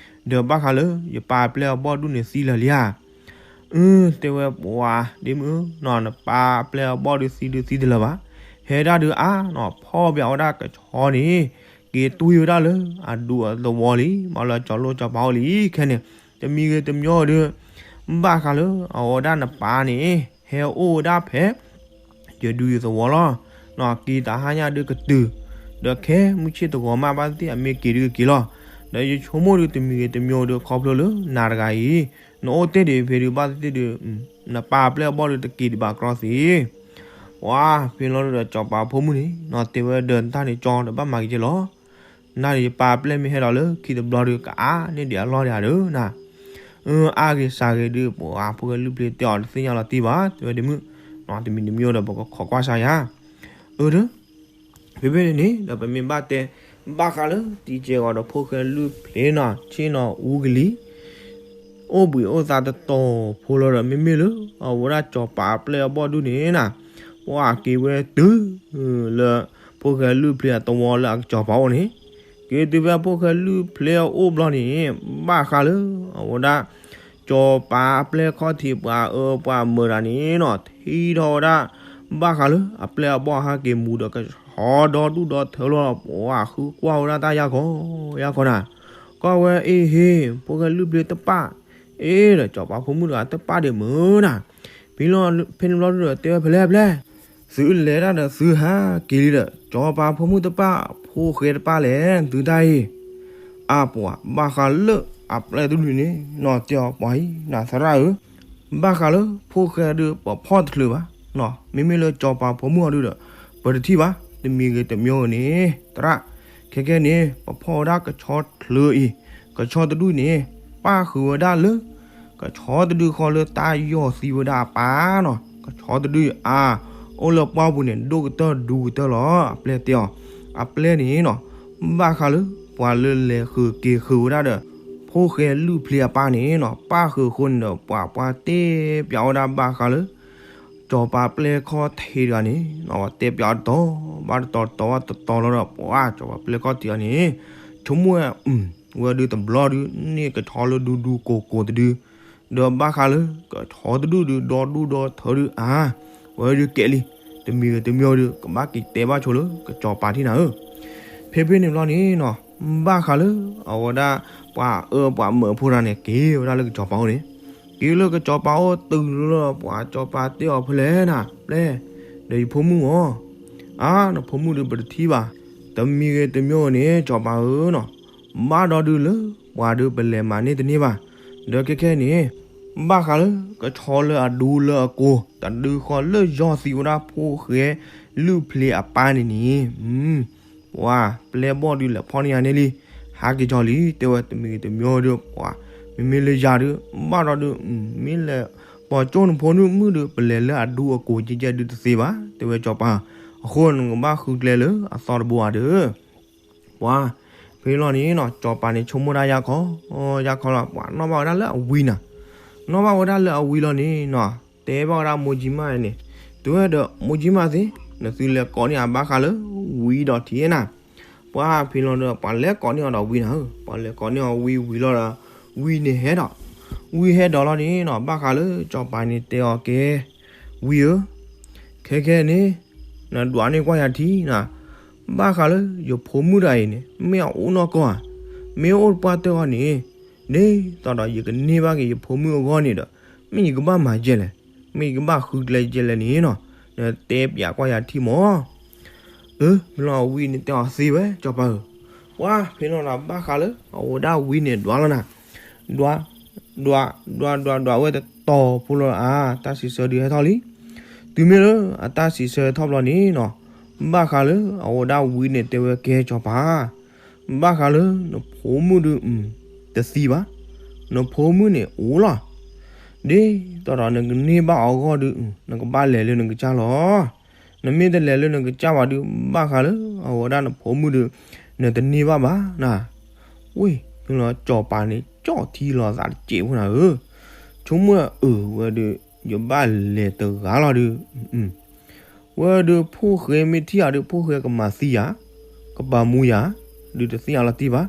ဒီးဘၣ်ဃးလၢယပၢ်အပျဲၢ်အဘီၣ်ဒူၣ်န့ၣ်သံလၢာ်လံဧါ. အၢ တဲဝဲပှၤဒ့မုၣ်ဧၢနီၤ နပၢ်အပျဲၢ်အဘီၣ်ဒုးသံဒုးသံတလၢာ်ဘၣ်. ဟဲဒၣ်ဒုးအါနီၤ ဖီၣ်ဘၣ်ဝဲဒၣ်ကဆီန့ၣ် က့ၤတွံၢ်ဝဲဒၣ်လၢအဒူအသဝီလံ မ့ၢ်လၢကၠီၤလိၣ်ကၠီၤပၤအိၣ်လံခဲန့ၣ် တမံၤဂ့ၤတမံၤဒုး ဘၣ်ဃးလၢအဝဲဒၣ်နပၢ်န့ၣ် ဟဲအိၣ်ဝဲဒၣ်ဖဲ ယဒုယသဝီလီၤ. နီၢ်က့ၤတဟါညါဒုးကတုၤ, ဒီးခဲမုၢ်ဆ့ၣ်တဂီၤမးဘၣ်သ့ၣ်သ့ၣ်အမ့ၢ်က့ၤဒုးက့ၤလီၤ. ဒီးယဆိကမိၣ်ဒုးတမံၤဂ့ၤတမံၤဒုးခီဖျိလၢနၤတဂၤအံၤ နအိၣ်တ့ၢ်ဒံးဖဲဒုးဘၣ်သ့ၣ်သ့ၣ်ဒုး နပၢ်အပျဲၢ်အဘီၣ်ဒုးတက့ၤဒံးဘၣ်ကြီသ့. ပှၤဖဲလီၤဒုးဒီးကၠီၤပၤဖိမုၣ်န့ၣ် နီၢ်တဲဝဲဒီးတၢ်န့ၣ်ကၠီၤဒီးဘၣ်မၤက့ၤက့ၤလီၤ. နၤန့ၣ်ယပၢ်အပျဲၢ်မ့ၢ်ဟဲလီၤလၢခံတဘျီဒုး ကအါန့ၢ်ဒံးအလီၢ်ဒံးဧါဒုးနၤ. အၢ အါဂ့ၤစှၤဂ့ၤဒုး ပှၤဖိၣ်ဃဲလုၢ်ဖျ့တဲအီၤတသ့ၣ်ညါလီၤတံၢ်ဘၣ် တဲဝဲဒ့မုၣ်, နီၢ်တမံၤတမံၤဒီးပကခိးကွၢ်ဆါယၤ. အၢ ဒီး ဖဲဖဲန့ၣ်န့ၣ် ဒီးပမ့ၢ်ဘၣ်တဲ ဘၣ်ဃးလၢတံၤစဲးဂီၤဒီးဖိၣ်ဃဲလုၢ်ဖျ့နီၤ ဆ့ၣ်နီၤအူကလံၤ အိၣ်ဘှံးအိၣ်သါတတီၤဖိလီၤဒီး မ့မ့ၢ်လၢအဝဲဒၣ်ကၠီၤပၤအပျဲၢ်အဘီၣ်ဒူၣ်န့ၣ်နၤ, ပှၤက့ၤဝဲတုၤ လၢဖိၣ်ဃဲလုၢ်ဖျ့အသဝီလၢအကစီၤပၤအိၣ်န့ၣ်, က့ၤတုၤဖဲဖိၣ်ဃဲလုၢ်ဖျ့အအိၣ်ဘျီန့ၣ် ဘၣ်ဃးလၢအဝဲဒၣ် ကၠီၤပၤအပျဲၢ်ခီၣ်ထံးပှၤအၢပှၤမၢၤတၢ်န့ၣ်နီၤ ထံၣ်ထီၣ်ဝဲဒၣ် ဘၣ်ဃးလၢအပျဲၢ်အဘီၣ်ဟဲက့ၤမူဒီးကဆီဒီဒူၣ်ဒီထၢလီၤ ပှၤဃုကွၢ်ဝဲဒၣ်တၢ်ယၢ်ခီ ယၢ်ခီနၤ, ကွၢ်ဝဲအ့ဟ့ ဖိၣ်ဃဲလုၢ်ဖျ့တပၣ်, အ့ဒီး ကၠီၤပၤဖိမုၣ်တဂၤတပၣ်ဒံးမုၢ်နၤ, ဖဲလီၤဖဲန့ၣ်ဘျီဒုးဒီးတဲဝဲဖဲလဲၣ်ဖဲလဲၣ်, သုလဲၤတၢ်ဒီးသုဟးက့ၤလံဒီး ကၠီၤပၤဖိမုၣ်တပၣ် ဖိၣ်ဃဲတပၣ်လဲၣ် သုတၢ်အံၤ အါပှၤဘၣ်ဃးလၢအပျဲၢ်တဒူၣ်န့ၣ် နီၢ်တဲအီၤပှၤအံၤ နၤသရၣ်ဧၢ, ဘၣ်ဃးလၢဖိၣ်ဃဲဒုးပဖီၣ်တချုးဘၣ်, မ့မ့ၢ်လၢကၠီၤပၤဖိမုၣ်အီၤဒုးဒီး ပတထံၣ်ဘၣ် တမံၤဂ့ၤတမံၤဂ့ၤန့ၣ် သရၣ်, ခဲကဲန့ၣ် ပဖီၣ်ဝဲဒၣ်ကဆီတချုးအံၤ, ကဆီတဒူၣ်န့ၣ် ပၣ်ဃုာ်ဝဲဒၣ်လၢ ကဆီတဒူၣ်ဃီလၢတၢ်ယီၢ်သံဝဲဒၣ်အပၢ်နီၤ, ကဆီတဒူၣ်အါ အိၣ်လၢပှၢ်ပူၤန့ၣ် ဒိၣ်ကတၢၢ်ဒူကတၢၢ်လီၤ အပျဲၢ်တဲအီၤ, အပျဲၢ်န့ၣ်နီၤ ဘၣ်ဃးလၢ ပှၤလၢလဲၤဃုာ်က့ၤဃုာ်ဝဲဒၣ်ဒီး ဖိၣ်ဃဲလုၢ်ဖျ့အပၢ်န့ၣ်နီၤ ပၣ်ဃုာ်အဃိန့ၣ်ဒီး ပှၤပှၤတဲပၠးဝဲဒၣ်ဘၣ်ဃးလၢ ကၠီၤပၤပျဲၢ်ခီၣ်ထံးတဂၤန့ၣ် တဲပၠးတတီၤဘၣ်တတီၤ တတီၤဘၣ်တတီၤလီၤဒီး ပှၤကၠီၤပၤပျဲၢ်ခီၣ်ထံးတဂၤန့ၣ် ဆိကမိၣ်ဝဲ ဝဲဒုးတဘျီဒုး န့ၢ်ကဆီလၢဒူဒူကိၢ်ကိၢ်တဒု ဒီးဘၣ်ဃးလၢ ကဆီတဒူၣ်ဒုး ဒီဒူၣ်ဒီထၢဒုးအါ ဝဲဒုးကဲလံ, တမံၤဂ့ၤတမံၤဒုး ကဘၣ်က့ၤတဲဘၣ်ဆိလၢ ကၠီၤပၤထံၣ်နၤဧၢ, ဖဲဖဲန့ၣ်ဘျီန့ၣ်နီၤ ဘၣ်ဃးလၢ အဝဲဒၣ် ပှၤအၢပှၤမၢၤဖိတဂၤန့ၣ် က့ၤဝဲဒၣ်လၢကၠီၤပၤအိၣ်န့ၣ်, က့ၤလၢကၠီၤပၤအိၣ်တုၤလၢ ပှၤကၠီၤပၤတဲအီၤဖဲလဲၣ်နၤ ပျဲၢ်, ဒီးယဖိမုၣ်ဧၢ, အါ နဖိမုၣ်ဒုးပတထံၣ်ဘၣ်, တမံၤဂ့ၤတမံၤဂ့ၤန့ၣ် ကၠီၤပၤဧၢနီၤ ဘၣ်ဒီးဒုးလၢ ပှၤဒုးပလဲၤမၤန့ၢ်တန့ၢ်ဘၣ်, ဒီးခဲခဲန့ၣ် ဘၣ်ဃးလၢ ကဆီလၢအဒူလၢအကိၢ် တဒုဃီလၢယီၢ်သံဝဲဒၣ်ဖိၣ်ဃဲလုၢ်ဖျ့အပၢ်န့ၣ်န့ၣ်, ပှၤပျဲၢ်ဘီၣ်ဒုးလဲၤဖီၣ်န့ၢ်ယၤန့ၣ်လံ, ဟးက့ၤကၠီလံ တဲဝဲတမံၤဂ့ၤတမံၤဒုး ပှၤ မ့မ့ၢ်လၢယၤဒုး ဘၣ်ဒီးဒုး မ့ၢ်လဲၤ ပှၤကၠိနဖိနုၢ်မုၣ်ဒုး ပလဲၤလၢအဒူအကိၢ်ကဲကဲဒုးတသ့ဘၣ် တဲဝဲကၠီၤပၤ, အဃိနကဘၣ်ဃုကျဲလၢအသီတဘိဧါဒုး ပှၤ ဖဲလီၤန့ၣ်နီၤ ကၠီၤပၤန့ၣ်ဆိကမိၣ်ဒၣ်ယၢ်ခီ, ယၢ်ခီလီၤ ပှၤနီၣ်ဘၣ်ဝဲဒၣ်လၢအဝံၤနၤ, နီၣ်ဘၣ်ဝဲဒၣ်လၢအဝံလီၤန့ၣ်နီၤ, တဲဘၣ်ဝဲဒၣ်မိၢ်ကၠံမၣ်န့ၣ်, တုၤဝဲဒီးမိၢ်ကၠံမၣ်သ့ၣ်, နသုလဲၤကိးန့ၢ်အဘၣ်ဃးလၢဝံဒီးထံးနၤ. ပှၢ်ဖဲလီၤဒီး ပှၤလဲၤကိးန့ၢ်အီၤဒီးဝံနၤဧၢ, ပှၤလဲၤကိးန့ၢ်အီၤဝံဝံၤလီၤဒီး, ဝံန့ၣ်ဟဲဒီး, ဝံဟဲဒီးလီၤန့ၣ်နီၤ, ဘၣ်ဃးလၢစီၤပၤန့ၣ်တဲအီၤကဲ, ဝံဧၢ, ခဲခဲန့ၣ်, နဒွးန့ၢ်ကွၢ်ယၤထံနၤ, ဘၣ်ဃးလၢယဖိမုၣ်တဂၤအံၤန့ၣ် မ့ၢ်အအိၣ်နီၢ်ကီၢ်ဧါ, မ့ၢ်အိၣ်တပှၢ်တၢၢ်အဂီၢ်န့ၣ်, ဒ်သိးဒီးယကန့ၢ်ဘၣ်က့ၤယဖိမုၣ်အဂီၢ်န့ၣ်ဒီး, မ့ၢ်ယကဘၣ်မၤဒ်လဲၣ်, မ့ၢ်ယကဘၣ်ဃုကျဲဒ်လဲၣ်န့ၣ်နီၤ, နတဲပၠးကွၢ်ယၤထံမၢ်. အၢ မ့ၢ်လီၤဝံန့ၣ်တဲအီၤသ့ဝဲ စီၤပၤဧၢ. ပှၢ်ဖဲလီၤဒီးဘၣ်ဃးလၢအဝဲဒၣ်ဝံန့ၣ်ဒွးလီၤနၤ, ဒွး, ဒွး, ဒွးဒွးဒွးဝဲတတီၤဖိလီၤဧါ, တၢ်စံးဆၢဒုးဟဲထီၣ်လံ. တုၤမ့ၢ်လၢအတၢ်စံးဆၢထီၣ်ဘျီန့ၣ်နီၤ, ဘၣ်ဃးလၢအဝဲဒၣ်ဝံန့ၣ်တဲဝဲကဲစီၤပၤ, ဘၣ်ဃးလၢနဖိမုၣ်ဒုး, တသံဘၣ်, နဖိမုၣ်န့ၣ်အိၣ်လီၤ. ဒ်သိးဒီးနကန့ၢ်ဘၣ်အီၤအဂီၢ်ဒုး, နကဘၣ်လဲၤလၢနကစၢ်လီၤ. နမ့ၢ်တလဲၤလၢနကစၢ်ဘၣ်ဒုး, ဘၣ်ဃးလၢအဝဲဒၣ်နဖိမုၣ်ဒုး, နတန့ၢ်ဘၣ်ဘၣ်နၤ. ဝ့ၢ်, မ့ၢ်လီၤစီၤပၤန့ၣ် ကၠီၣ်ထံလီၤသးတစဲးဖိနၤဧၢ, ဆိကမိၣ်အၢ ဝဲဒုး, ယဘၣ်လဲၤတဂၤလီၤဒုး ဝဲဒုးဖိၣ်ဃဲမ့ၢ်ထံၣ်ယၤဒုး ဖိၣ်ဃဲကမၤသံယၤ, ကပာ်မူယၤ, ဒုးတသ့ၣ်ညါလီၤတံၢ်ဘၣ်.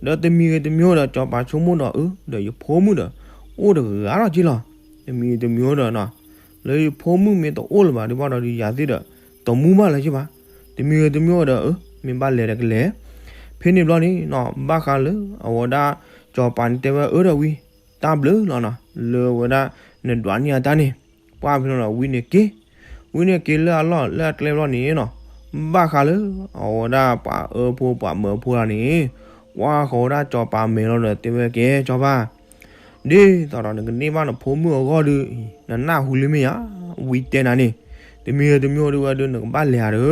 ဒီးတမံၤဂ့ၤတမံၤအိၣ်ဒီး စီၤပၤဆိကမိၣ်ဒီးအၢ ဒီးယဖိမုၣ်ဒီး, အိၣ်တဂၤလီၤက့လီၤ. တမံၤဂ့ၤတမံၤအိၣ်ဒီးနီၤ, လၢယဖိမုၣ်မ့ၢ်တအိၣ်လၢၤဘၣ်ဒုးဘၣ်ဒီး ယၤသ့ၣ်ဒီး, တမူဘၣ်လၢၤက့ဘၣ်. တမံၤဂ့ၤတမံၤအိၣ်ဒီးအၢ မ့ၢ်ဘၣ်လဲၤဒီးကလဲၤ. ဖဲန့ၣ်ဘျီန့ၣ်နီၤ ဘၣ်ဃးလၢအဝဲဒၣ်စီၤပၤန့ၣ်တဲဝဲအၢဒီးဝံ, တၢ်ဘျုးလီၤနီၤ လၢအဝဲဒၣ်နဒွးန့ၢ်အတၢ်န့ၣ်. ပှၢ်ဖဲလီၤဒီးဝံန့ၣ်က့ၤ, ဝံန့ၣ်က့ၤလၢအလီၢ်လၢအကျဲဘျီန့ၣ်နီၤ, ဘၣ်ဃးလၢအဝဲဒၣ်ပှၤအၢဖိပှၤမၢဖိလီၤန့ၣ်, ကွၢ်ဃီၤဝဲဒၣ်စီၤပၤမဲာ်လီၤဒီးတဲဝဲကဲစီၤပၤ, ဒ်သိးဒီးနကန့ၢ်ဘၣ်နဖိမုၣ်အဂီၢ်ဒုး, နနၢ်ဟူလံမ့ၢ်ဧါ, ဝံတဲနၤန့ၣ်, တမံၤဂ့ၤတမံၤအိၣ်ဒုးဝဲဒုး နကဘၣ်လဲၤဧါဒီ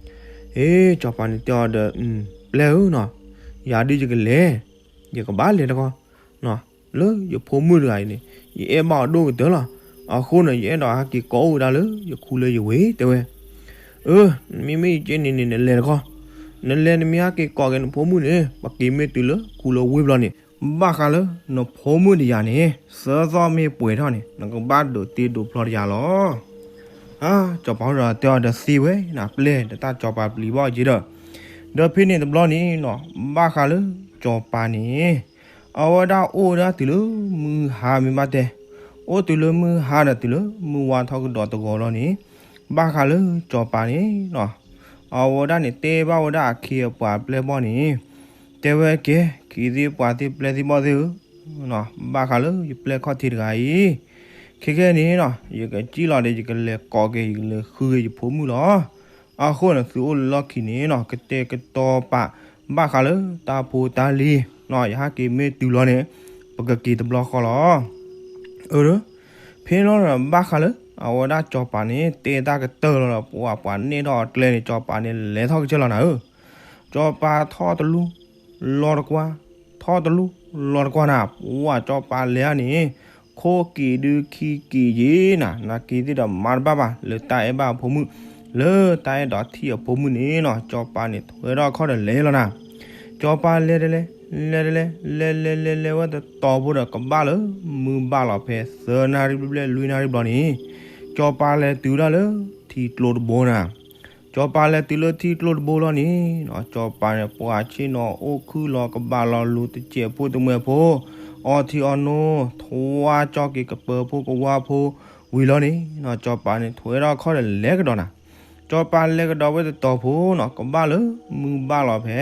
း. အ့ စီၤပၤန့ၣ်တဲအီၤဒီး, ပျဲၢ်ဧၢနီၤ, ယၤဒုးယကလဲၤ, ယကဘၣ်လဲၤတခီ, လၢယဖိမုၣ်တဂၤအံၤန့ၣ်, ယအဲၣ်ဘၣ်အီၤဒိၣ်ကတၢၢ်လီၤ. အဃိန့ၣ် ယအဲၣ်ဒိးဟဲက့ၤကိးအိၣ်ဝဲဒၣ်လၢယခူလၢယဝ့ၢ်တဲဝဲ. အၢ, မ့မ့ၢ်ယက့န့ၣ်န့ၣ် နလဲၤတခီ, နလဲၤနမ့ၢ်ဟဲက့ၤကိးက့ၤနဖိမုၣ်န့ၣ် ပက့ၤမ့ၢ်တုၤလၢခူလၢဝ့ၢ်ဘျီန့ၣ်, ဘၣ်ဃးလၢနဖိမုၣ်တယၤန့ၣ် သၢသီမ့ၢ်ပှဲၤထီၣ်န့ၣ် နကဘၣ်ဒိးတ့ဒိးဖျီတယၤလီၤ. စီၤပၤဒီးတဲအီၤဒီးသ့ဝဲ, ပျဲၢ်ဒီးတၢ်စီၤပၤပျံၤဘီၣ်က့ဒီး, ဒီးဖဲန့ၣ်တဘျီန့ၣ်နီၤ, ဘၣ်ဃးလၢစီၤပၤန့ၣ် အဝဲဒၣ်အိၣ်ဝဲဒၣ်တုၤလၢမုၢ်ဟါမ့ၢ်ဘၣ်တဲ, အိၣ်တုၤလၢမုၢ်ဟါဒီးတုၤလၢမုၢ်ဝါထီၣ်ကဒီးတဂီၤလီၤန့ၣ်, ဘၣ်ဃးလၢစီၤပၤန့ၣ်နီၤ, အဝဲဒၣ်န့ၣ်တဲဘၣ်ဝဲဒၣ်အခ့အပှၤအပျဲၢ်ဘီၣ်န့ၣ်, တဲဝဲကဲ, ခ့သ့ၣ်ပှၤသ့ၣ်ပျဲၢ်သ့ၣ်ဘီၣ်သ့ၣ်ဧၢ, ဘၣ်ဃးလၢယပျဲၢ်ခီၣ်ထံးတဂၤအံၤ, ခဲခဲန့ၣ်နီၤ, ယကစံၣ်လီၤဒီး ယကလဲၤကိးက့ၤ ယကလဲၤဃုက့ၤယဖိမုၣ်လီၤ. အဃိန့ၣ် သုအိၣ်လၢလီၢ်ခံန့ၣ်နီၤ ကတဲာ်ကတီၤပာ် ဘၣ်ဃးလၢတၢ်ဖိတၢ်လံၤ, ယဟဲက့ၤမ့ၢ်တုၤလီၤန့ၣ် ပကက့ၤတဘျီဃီလီၤ. အၢ, ဖဲလီၤဒီးဘၣ်ဃးလၢ အဝဲဒၣ်စီၤပၤန့ၣ် တဲတၢ်ကတၢၢ်လီၤဒီး ပှၤပှၤန့ၢ်ထီၣ်အကျဲန့ၣ် စီၤပၤန့ၣ်လဲၤထီၣ်ကစၢၢ်လီၤနၤဧၢ. စီၤပၤထီၣ်တလူၢ် လီၤတကွၢ်, ထီၣ်တလူၢ် လီၤတကွၢ်နၤ, ပှၤစီၤပၤလဲၤဧါန့ၣ် ခိၣ်က့ၤဒုးခံက့ၤယ့ၤနၤ, နာ်က့ၤသ့ၣ်ဒီးမၤတဘၣ်ဘၣ် လၢတၢ်အဲၣ်ဘၣ်အဖိမုၣ်, လၢတၢ်အဲၣ်ဒိးထံၣ်အဖိမုၣ်န့ၣ်နီၤ, စီၤပၤန့ၣ်ထွဲထီၣ်အခီၣ်ဒီးလဲၤလီၤနၤ. စီၤပၤလဲၤတလဲၤ လဲၤတလဲၤ လဲၤလဲၤလဲၤလဲၤဝဲတတီၤဖိဒီးကဘၣ်လၢ မုၢ်ဘၣ်လီၤဖဲသၢနၣ်ရံၣ်ဘျဲၣ်လွံၢ်နၣ်ရံၣ်ဘျီန့ၣ်, စီၤပၤလဲၤတုၤဒၣ်လၢထံကျိတဘိနၤ. စီၤပၤလဲၤတုၤလၢထံကျိတဘိလီၤန့ၣ်, စီၤပၤန့ၣ် ပှၤဆ့ၣ်နီၤအိၣ်ခုၣ်လီၤကဘၣ်လီၤလူၤတစဲးဖိတမှဲၤဖိ, အီထံအီနိ, ထွါကၠီက့ၤကပၢၤဖိကဝါဖိဝံၤလီၤန့ၣ်, စီၤပၤန့ၣ်ထွဲထီၣ်အခီၣ်ဒီးလဲၤကဒီးနၤ. စီၤပၤလဲၤကဒီးဝဲတတီၤဖိနီၤ ကဘၣ်လၢမုၢ်ဘၣ်လီၤဖဲ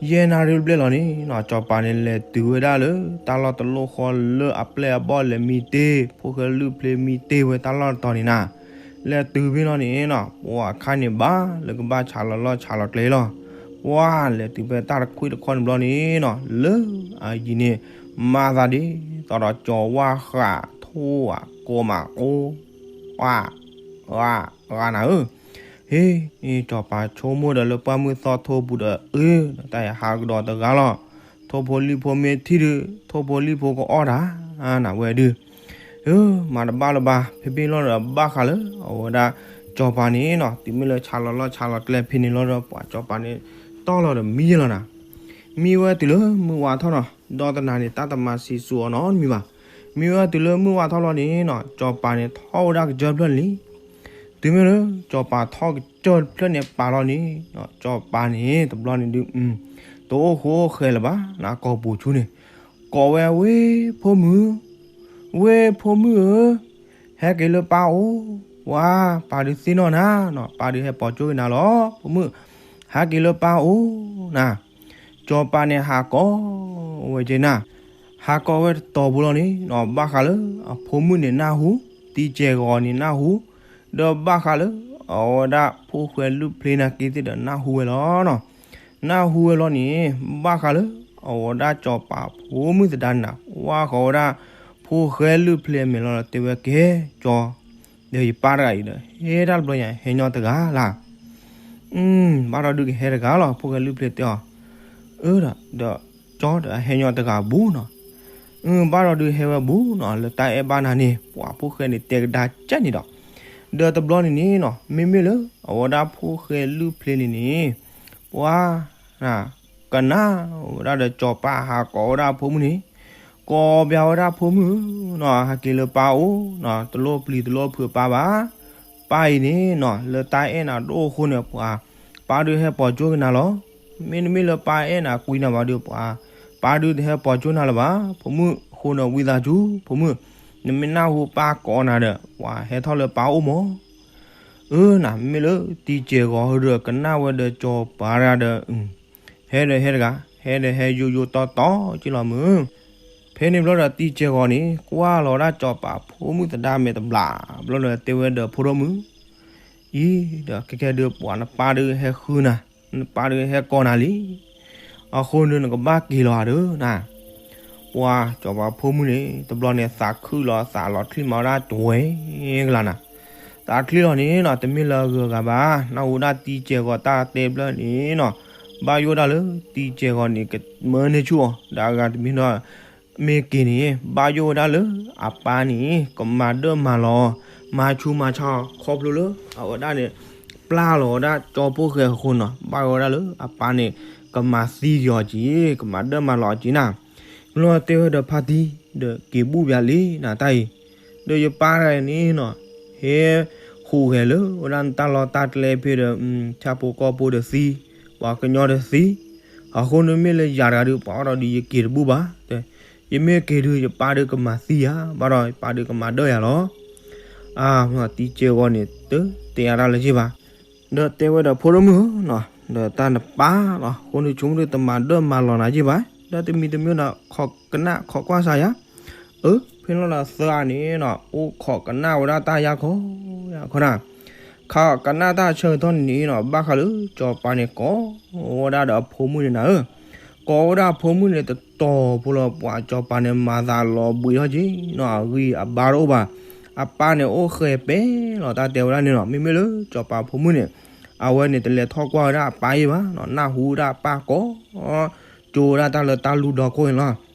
ယဲၢ်နၣ်ရံၣ်ဘျဲၣ်လီၤန့ၣ်နီၤ, စီၤပၤန့ၣ်လဲၤတုၤဝဲဒၣ်လၢ တၢ်လီၢ်တလိၣ်ဃီလၢအပျဲၢ်အဘီၣ်လဲၤမံတ့ၢ် ဖိၣ်ဃဲလုၢ်ဖျ့မံတ့ၢ်ဝဲတၢ်လီၢ်တတီၤန့ၣ်နၤ. လဲၤတုၤဖဲလီၤန့ၣ်နီၤ ပှၤအခါန့ၣ်ဘၣ်လၢကဘၣ်ဆးလီၤလီၢ်ဆးလီၤကျဲလီၤ. ပှၤလဲၤတုၤဖဲတၢ်တခွံတခီန့ၣ်ဘျီန့ၣ်နီၤ လၢအယံၤန့ၣ် မၤသးဒ်သိးဒီးကၠီၤဝါဃးထိၣ်ဧါကိးမးကိး ပှၤ ဂၤ ဂၤနၤဧၢ. ဟ့ၣ် စီၤပၤဆိကမိၣ်ဒီးလၢပှၢ်မုၢ်သီထိပူၤဒီး အၢ တၢ်အံၤဟးကဒီးတဂၤလီၤ. ထိၣ်ဖိလံၣ်ဖိမ့ၢ်ထံၣ်ဒုး ထိၣ်ဖိလံၣ်ဖိကအီၣ်တၢ် နဝဲဒုး အၢ မၤတဘၣ်လၢၤဘၣ် ဖဲဖဲလီၤဒီးဘၣ်ဃးလၢ အဝဲဒၣ်စီၤပၤန့ၣ်နီၤ တုၤမ့ၢ်လၢဆးလီၤလီၢ်ဆးလီၤကျဲဖဲန့ၣ်လီၤဒီး ပှၤစီၤပၤန့ၣ်တီၢ်လီၤဒီးမံယဲလီၤနၤ. မံဝဲတုၤလၢမုၢ်ဝါထီၣ်နီၤ ဒီးတနၤန့ၣ် တၢ်တမၤဆံးဆူအီၤနီတမံၤဘၣ်. မ့ၢ်ဝဲတုၤလၢမုၢ်ဝါထီၣ်လီၤန့ၣ်နီၤ စီၤပၤန့ၣ်ထီၣ်ဝဲဒၣ်ကစၢၢ်ဖျၢၣ်န့ၣ်လံ. တုၤမ့ၢ်လၢ စီၤပၤထီၣ်ကစၢၢ်ဖျၢၣ်န့ၣ်ပာ်လီၤန့ၣ် စီၤပၤန့ၣ် တဘျီန့ၣ်ဒုး တအိၣ်ဃိအိၣ်ဃဲလၢၤဘၣ် နကိာ်ပူၤဆူန့ၣ် ကိးဝဲဝ့ၢ်ဖိမုၣ်, ဝ့ၢ်ဖိမုၣ်ဧၢ, ဟဲက့ၤလၢပၢ်အိၣ်, ဝါ, ပၢ်ဒုးသ့ၣ်နီၣ်နၤနီၤ ပၢ်ဒုးဟဲပိာ်ကၠိက့ၤနၤလီၤ ဖိမုၣ်, ဟဲက့ၤလၢပၢ်အိၣ်နၤ. စီၤပၤန့ၣ်ဟးကိးဝဲက့ၤနၤ, ဟးကိးဝဲတတီၤဖိလီၤန့ၣ်နီၤ ဘၣ်ဃးလၢအဖိမုၣ်န့ၣ်နၢ်ဟူ, တံၤစဲၤဂီၤန့ၣ်နၢ်ဟူ, ဒီးဘၣ်ဃးလၢအဝဲဒၣ်ဖိၣ်ဃဲလုၢ်ဖျ့နၤက့ၤသ့ၣ်ဒီးနၢ်ဟူဝဲလီၤနီၤ. နၢ်ဟူဝဲလီၤန့ၣ် ဘၣ်ဃးလၢ အဝဲဒၣ်စီၤပၤဖိမုၣ်သဒါန့ၣ် ဝါဃီၤဝဲဒၣ် ဖိၣ်ဃဲလုၢ်ဖျ့အမဲာ်လီၤဒီးတဲဝဲကဲ ကၠီ, ဒီးယပၢ်တဂၤအံၤဒီး ဟဲတၢ်တဘျီညါ ဟဲညီတဂၤလၢ် ဘၣ်ဒီးဒုးကဟဲတဂၤလီၤ ဖိၣ်ဃဲလုၢ်ဖျ့တဲအီၤ, အၢဒီး ဒီးကၠီဒီးအဟဲညီတဂၤဘူးနီၤ, ဘၣ်ဒီးဒုးဟဲဝဲဘူးနီၤ လၢတၢ်အဲၣ်ဘၣ်နၤန့ၣ် ပှၤဖိၣ်ဃဲန့ၣ်တဲကဒါကၢ်န့ၣ်ဒီး, ဒီးတဘျီန့ၣ်န့ၣ်နီၤ မ့မ့ၢ်လၢ အဝဲဒၣ်ဖိၣ်ဃဲလုၢ်ဖျ့န့ၣ်န့ၣ် ပှၤ ကနၣ်ဝဲဒၣ်ဒီးစီၤပၤဟးကိးဝဲဒၣ်ဖိမုၣ်န့ၣ်, ကိးဘၣ်ဝဲဒၣ်ဖိမုၣ်ဧၢနီၤ ဟဲက့ၤလၢပၢ်အိၣ်နီၤ တလိၣ်ပျံၤတလိၣ်ဖုးပၢ်ဘၣ်, ပၢ်အံၤန့ၣ်နီၤ လၢတၢ်အဲၣ်နၤဒိၣ်အဃိန့ၣ် ပှၤ ပၢ်ဒုးဟဲပိာ်ကၠိက့ၤနၤလီၤ. မ့တမ့ၢ်လၢပၢ်အဲၣ်နၤကွံနၤဘၣ်ဒီးပှၤ ပၢ်ဒုးတဟဲပိာ်ကၠိနၤလၢၤဘၣ် ဖိမုၣ်ဃိန့ၣ်ဝံသးစူၤ ဖိမုၣ်, နမ့ၢ်နၢ်ဟူပၢ်ကိးနၤဒီး ပှၤဟဲထီၣ်လၢပၢ်အိၣ်မး အၢနၤ မ့မ့ၢ်လၢတံၤစဲၤဂီၤဟီဒီးကနၣ်ဝဲဒီးစီၤပၤတဂၤဒီး ဟဲဒီးဟဲတဂၤ ဟဲဒီးဟဲယိယိတီတီက့လီၤမုၢ်, ဖဲန့ၣ်ဘျီဒီးတံၤစဲၤဂီၤန့ၣ် ကွၢ်လီၤဝဲဒၣ်စီၤပၤဖိမုၣ်သဒါမဲာ်တဘျီဘျီဒီးတဲဝဲဒီးဖိဒိၣ်မုၣ်, အံၤဒီးခဲကဲဒုးပှၤနပၢ်ဒုးဟဲဃုနၤ, နပၢ်ဒုးဟဲကိးနၤလံ အဃိန့ၣ်နကဘၣ်က့ၤလီၤဧါဒီးနၤ, ပှၤစီၤပၤဖိမုၣ်န့ၣ် တဘျီန့ၣ်သးခုၣ်လီၤသးလီၤချံၣ်မၤဝဲဒၣ်တဝဲကလါနၤ, သးချံၣ်လီၤန့ၣ်နီၤ တမ့ၢ်လၢအဂုၤအဂၤဘၣ် နၢ်ဟူဒၣ်တံၤစဲၤဂီၤတၢ်တဲဖျၢၣ်န့ၣ်နီၤ, ဘၣ်ယိၣ်ဝဲဒၣ်လၢတံၤစဲၤဂီၤန့ၣ် ကမၢန့ၢ်ဆူၣ်အီၤ ဒီးအဂၤတမံၤဒီး မ့ၢ်က့ၤန့ၣ် ဘၣ်ယိၣ်ဝဲဒၣ်လၢအပၢ်န့ၣ် ကမၤဒၢၣ်မၤလီၤ မၤဆူးမၤဆါအီၤ ခီဖျိလၢအဝဲဒၣ်န့ၣ် ပျၢ်လီၤဝဲဒၣ်ကၠီဖိၣ်ဃဲအဃိနီၤ, ဘၣ်ယိၣ်ဝဲဒၣ်လၢအပၢ်န့ၣ် ကမၤသံက့ၤအီၤက့ၤ ကမၤဒၢၣ်မၤလီၤအီၤက့ၤနၤ, လီၤတဲဝဲဒီးဖါတံၢ်ဒီးက့ၤဘူၣ်ဘၣ်လံနၤတၢ်အံၤ, ဒီးယပၢ်တဂၤန့ၣ်နီၤ ဟဲဃုာ်ဂဲၤလၢဝဲဒၣ်နတၢ်လီၢ်တၢ်ကျဲဖဲဒီး ဆၣ်ဖိကီၢ်ဖိဒီးသံ, ပှၤကညီဒီးသံ, အဃိန့ၣ်မ့ၢ်လၢယၤတဂၤဒီး ပှၤအီၣ်ဒီးဒုးယက့ၤတဘူၣ်ဘၣ်, ယမ့ၢ်က့ၤဒုး ယပၢ်ဒုးကမၤသံယၤ ဘၣ်ဒီးယပၢ်ဒုးကမၤဒၢၣ်ယၤလီၤ. အါ တံၤစဲၤဂီၤန့ၣ် တတဲအါတၢ်လၢၤက့ၤဘၣ်, ဒီးတဲဝဲဒီးဖိဒိၣ်မုၣ်ဧၢနီၤ ဒီးတၢ်နပၢ်လီၤ အဃိန့ၣ်ဆိကမိၣ်ဒုးတမၤဒၢၣ်မၤလီၤနၤက့ၤဘၣ်, ဒီးတမံၤတမံၤဒီး ခိးကနၣ်ခိးကွၢ်စၢ်ယၤ, အၢ ဖဲလီၤဒီးသၢဂၤန့ၣ်နီၤ အိၣ်ခိးကနၣ်ဝဲဒၣ်တၢ်ယါခီ ယါခီနၤ, ခိးကနၣ်တၢ်ဆၢကတီၢ်န့ၣ်နီၤ ဘၣ်ဃးလၢစီၤပၤန့ၣ် ကိးဝဲဒၣ်ဒီးအဖိမုၣ်န့ၣ်နၤဧၢ, ကိးဝဲဒၣ်အဖိမုၣ်န့ၣ်တတီၤဖိလီၤ ပှၤစီၤပၤန့ၣ် မၤသးလီၤဘှံးထီၣ်က့ၤနီၤ အဂံၢ်အဘါတအိၣ်ဘၣ်, အပၢ်န့ၣ်အိၣ်ဃဲၤပဲလီၤ တၢ်တဲဝဲဒၣ်န့ၣ်နီၤ မ့မ့ၢ်လၢစီၤပၤဖိမုၣ်န့ၣ် အဝဲန့ၣ်တလဲၤထီၣ်ကွၢ်ဝဲဒၣ်အပၢ်ယ့ၢ်ဘၣ်နီၤ နၢ်ဟူဝဲဒၣ်အပၢ်ကိး ကၠိဝဲဒၣ်တၢ်လၢတၢ်လူၢ်ဒီခိၣ်န့ၣ်လီၤ.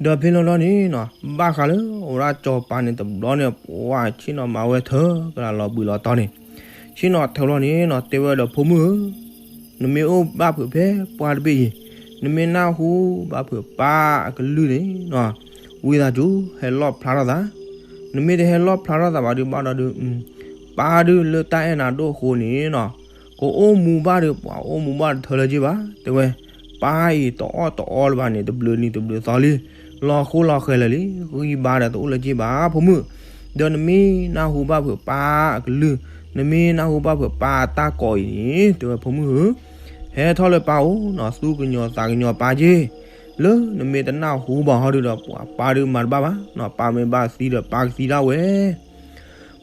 ဒီးဖဲလီၤလီၤန့ၣ်နီၤ ဘၣ်ဃးလၢအဝဲဒၣ်စီၤပၤန့ၣ်တဘျီန့ၣ် ပှၤဆ့ၣ်နီၤမၤဝဲထၢကလးလီၤဘှံးလီၤတီၤန့ၣ်, ဆ့ၣ်နီၤထၢလီၤန့ၣ်နီၤ တဲဝဲဒီးဖိမုၣ်ဧၢ, နမ့ၢ်အိၣ်ဘၣ်ဖုးဖဲပှၢ်တဘ့ၣ်အံၤ, နမ့ၢ်နၢ်ဟူဘၣ်ဖုးပၢ်အကလုၢ်န့ၣ်နီၤ, ဝံသးစူၤဟဲလီၣ်ဖျါထီၣ်သး, နမ့ၢ်တဟဲလီၣ်ဖျါထီၣ်သးဘၣ်ဒီး ဘၣ်ဒီးဒုး ပၢ်ဒုးလၢတၢ်အဲၣ်နၤဒိၣ်အဃိန့ၣ်နီၤ, ကအိၣ်မူဘၣ်ဒီး ပှၤအိၣ်မူဘၣ်တထၢလၢၤက့ၤဘၣ် တဲဝဲ, ပၢ်အံၤတအီၣ်တအီလၢၤဘၣ်န့ၣ် တဘျုးနံၤတဘျုးသီလံ, လီၤဃိလီၤဃဲၤလၢာ်လံ, ဂံၢ်ဘါဒီးတအိၣ်လၢၤက့ၤဘၣ် ဖိမုၣ်, ဒီးနမ့ၢ်နၢ်ဟူဘၣ်ဖုးပၢ်အကလုၢ်, နမ့ၢ်နၢ်ဟူဘၣ်ဖုးပၢ်အတၢ်ကိးအံၤန့ၣ် တဲဝဲဖိမုၣ်ဧၢ, ဟဲထီၣ်လၢပၢ်အိၣ်နီၤ သူကညီၤသးကညီၤပၢ်က့ၤ, လၢနမ့ၢ်တနၢ်ဟူဘၣ်ဟီဒုးဒီး ပှၤပၢ်ဒုးမၤတဘၣ်ဘၣ်နီၤ ပၢ်မ့ၢ်ဘၣ်သံဒီးပၢ်ကသံဒၣ်ဝဲ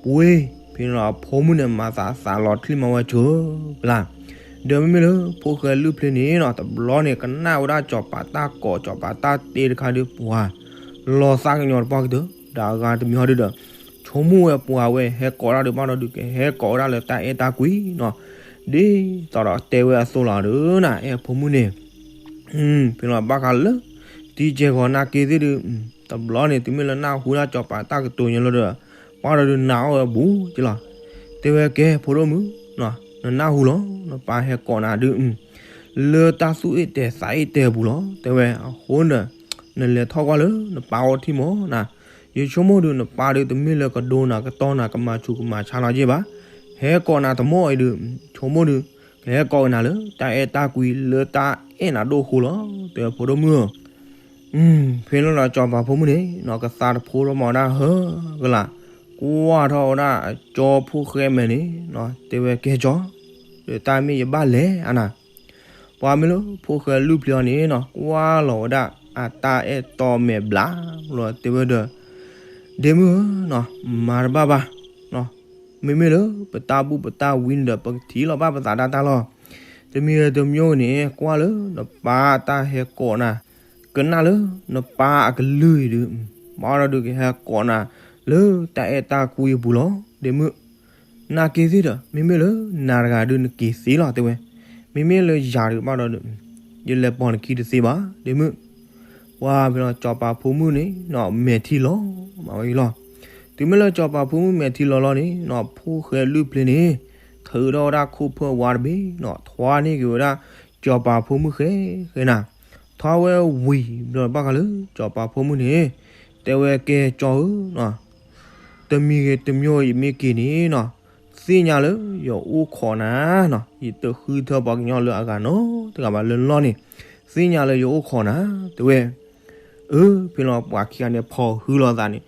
ပှ့ၤ ဖဲန့ၣ်ဒီးအဖိမုၣ်န့ၣ် မၤသးသးလီၤချံၣ်မၤဝဲဆၢကလါ, ဒီးမ့မ့ၢ်လၢဖိၣ်ဃဲလုၢ်ဖျ့န့ၣ်နီၤ တဘျီန့ၣ် ကနၣ်ဝဲဒၣ်စီၤပၤတၢ်ကိး စီၤပၤတၢ်တဲတခါဒီး ပှၤလီၤသးကညီၤတပှၢ်ကတၢၢ် ဒီးအဂၤတမံၤဟီဒုးဒီး ဆိကမိၣ်ဝဲပှၤဝဲဟဲကိးဒၣ်ဒီးဘၣ်ဒီးဒုးကဟဲကိးဝဲဒၣ်လၢတၢ်အဲၣ်တၢ်ကွံနီၤ, ဒ်သိးဒီးတဲဝဲအသိးလီၤဒီးနၤ အဲၣ်ဖိမုၣ်န့ၣ် ဖဲလီၤဘၣ်ဃးလၢ တံၤစဲၤဂီၤနၢ်က့ၤသ့ၣ်ဒုး တဘျီန့ၣ် တုၤမ့ၢ်လၢနၢ်ဟူဒၣ်စီၤပၤတၢ်ကတိၤညါလီၤဒီး ပှၤဒီးဒုးနာ်အီၣ်ဝဲဘူးက့လီၤ, တဲဝဲကဲဖိဒိၣ်မုၣ်, နနၢ်ဟူလီၤ နပၢ်ဟဲကိးနၤဒုး လၢတၢ်သူၣ်အ့ၣ်တဲာ်သးအ့ၣ်တဲာ်အပူၤလီၤ တဲဝဲ, အဃိန့ၣ် နလဲၤထီၣ်ကွၢ်လၢနပၢ်အိၣ်ထံၣ်မးနၤ, ယဆိကမိၣ်ဒုး နပၢ်ဒုးတမ့ၢ်လၢကဒိနၤကတီၢ်နၤကမၤဆူးကမၤဆါလီၤက့ဘၣ်. ဟဲကိးနၤတမီၢ်အံၤဒုး ဆိကမိၣ်ဒုး ကဟဲကိးနၤလၢတၢ်အဲၣ်တၢ်ကွံလၢတၢ်အဲၣ်နၤဒိၣ်ဃိလီၤ တဲဖိဒိၣ်မုၣ်ဧၢ. ဖဲလီၤဒီးစီၤပၤဖိမုၣ်န့ၣ်နီၤ ကသးတဖိထီၣ်မၤဝဲဒၣ်ဟၢကလး, ကွၢ်ထီၣ်ဝဲဒၣ်အကၠီဖိၣ်ဃဲမဲာ်န့ၣ် တဲဝဲကဲကၠီ, ဒီးတၢ်မ့ၢ်ယဘၣ်လဲၤအါနၤ ပှၤမ့ၢ်လၢဖိၣ်ဃဲလုၢ်ဖျ့အီၤန့ၣ်နီၤ ကွၢ်လီၤဝဲဒၣ်အတၢ်အဲၣ်တီမဲာ်ဘျးလီၤ တဲဝဲဒီး ဒ့မုၣ်ဧၢနီၤ မၤတဘၣ်ဘၣ်, မ့မ့ၢ်လၢပတၢ်ဘူၣ်ပတၢ်ဝံန့ၣ်ဒီး ပကထံၣ်လီၤဘၣ်ပသးဒၣ်တၢ်လီၤ. တမံၤဂ့ၤတမံၤဂ့ၤန့ၣ် ကွၢ်လၢနပၢ်တၢ်ဟဲကိးနၤ, ကနၣ်လၢနပၢ်အကလုၢ်အံၤဒုး ဘၣ်ဒီးဒုးကဟဲကိးနၤ လၢတၢ်အဲၣ်တၢ်ကွံအပူၤလီၤ ဒ့မုၣ်. နာ်က့ၤသ့ၣ်ဒီး မ့မ့ၢ်လၢနၤတဂၤဒုးနက့ၤသ့လီၤ တဲဝဲ. မ့မ့ၢ်လၢယၤဒုးဘၣ်ဒီးဒုး ယလဲၤပိာ်နခံတသ့ဘၣ် ဒ့မုၣ်. ပှၤဖဲလီၤစီၤပၤဖိမုၣ်န့ၣ်နီၤ မဲာ်ထံလီၤမးဝဲအံၤလီၤ. တုၤမ့ၢ်လၢစီၤပၤဖိမုၣ်မဲာ်ထံလီၤလီၤန့ၣ်နီၤ ဖိၣ်ဃဲလုၢ်ဖျ့န့ၣ် ထုးထီၣ်ဝဲဒၣ်ခိၣ်ဖၢၣ်ဝါတဘ့ၣ်နီၤ ထွါန့ၢ်က့ၤဝဲဒၣ်စီၤပၤဖိမုၣ်ဃဲဃဲနၤ, ထွါဝဲဝံၤဘျီဘၣ်ဃးလၢစီၤပၤဖိမုၣ်န့ၣ် တဲဝဲကဲကၠီဧၢနီၤ တမံၤဂ့ၤတမံၤဂ့ၤယမ့ၢ်က့ၤန့ၣ်နီၤ သ့ၣ်ညါလၢယအိၣ်ခိးနၤနီၤ ယတဃုထၢပှၤကညီလၢအဂၤနီတဂၤဘၣ်လၢလီၢ်န့ၣ် သ့ၣ်ညါလၢယအိၣ်ခိးနၤ တဲဝဲ. အၢ ဖဲလီၤပှၤခံဂၤန့ၣ်ဖီၣ်ဟုလီၤသးန့ၣ်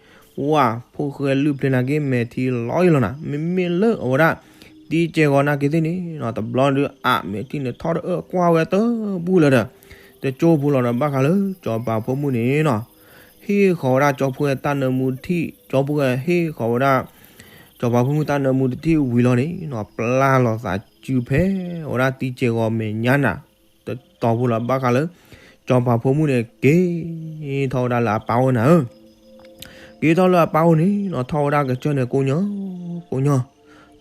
ဝၢ် ဖိၣ်ဃဲလုၢ်ဖျ့နာ်က့ၤ မဲာ်ထံလီၤအံၤလီၤနၤ မ့မ့ၢ်လၢအဝဲဒၣ် တံကဲဂီၤနာ်က့ၤသ့ၣ်န့ၣ်နီၤ တဘျီဒုးအမဲာ်ထံန့ၣ် ထီၣ်တအၢကွၢ်ဝဲတဘူၣ်လၢၤဒီး တကၠိဖိလီၤဒီးဘၣ်ဃးလၢစီၤပၤဖိမုၣ်န့ၣ်နီၤ ဟ့ၣ်ဃီၤဝဲဒၣ်ကၠီဖိၣ်ဃဲတၢ်နၢမူတထံၣ် ကၠီဖိၣ်ဃဲဟ့ၣ်ဃီၤဝဲဒၣ် စီၤပၤဖိမုၣ်တၢ်နၢမူတထံၣ်ဝံၤလီၤန့ၣ်နီၤ ပျၢ်လီၤသးစုဖဲအဝဲဒၣ်တံကဲဂီၤမဲာ်ညါနၤ တတီၤဖိလီၤဘၣ်ဃးလၢ စီၤပၤဖိမုၣ်န့ၣ် က့ၤထီၣ်ဝဲဒၣ်လၢအပၢ်အိၣ်နၤဧၢ က့ၤထီၣ်လၢအပၢ်အိၣ်န့ၣ်နီၤ ထီၣ်ဝဲဒၣ်ကစၢၢ်န့ၣ်ကိညီ ကိညီ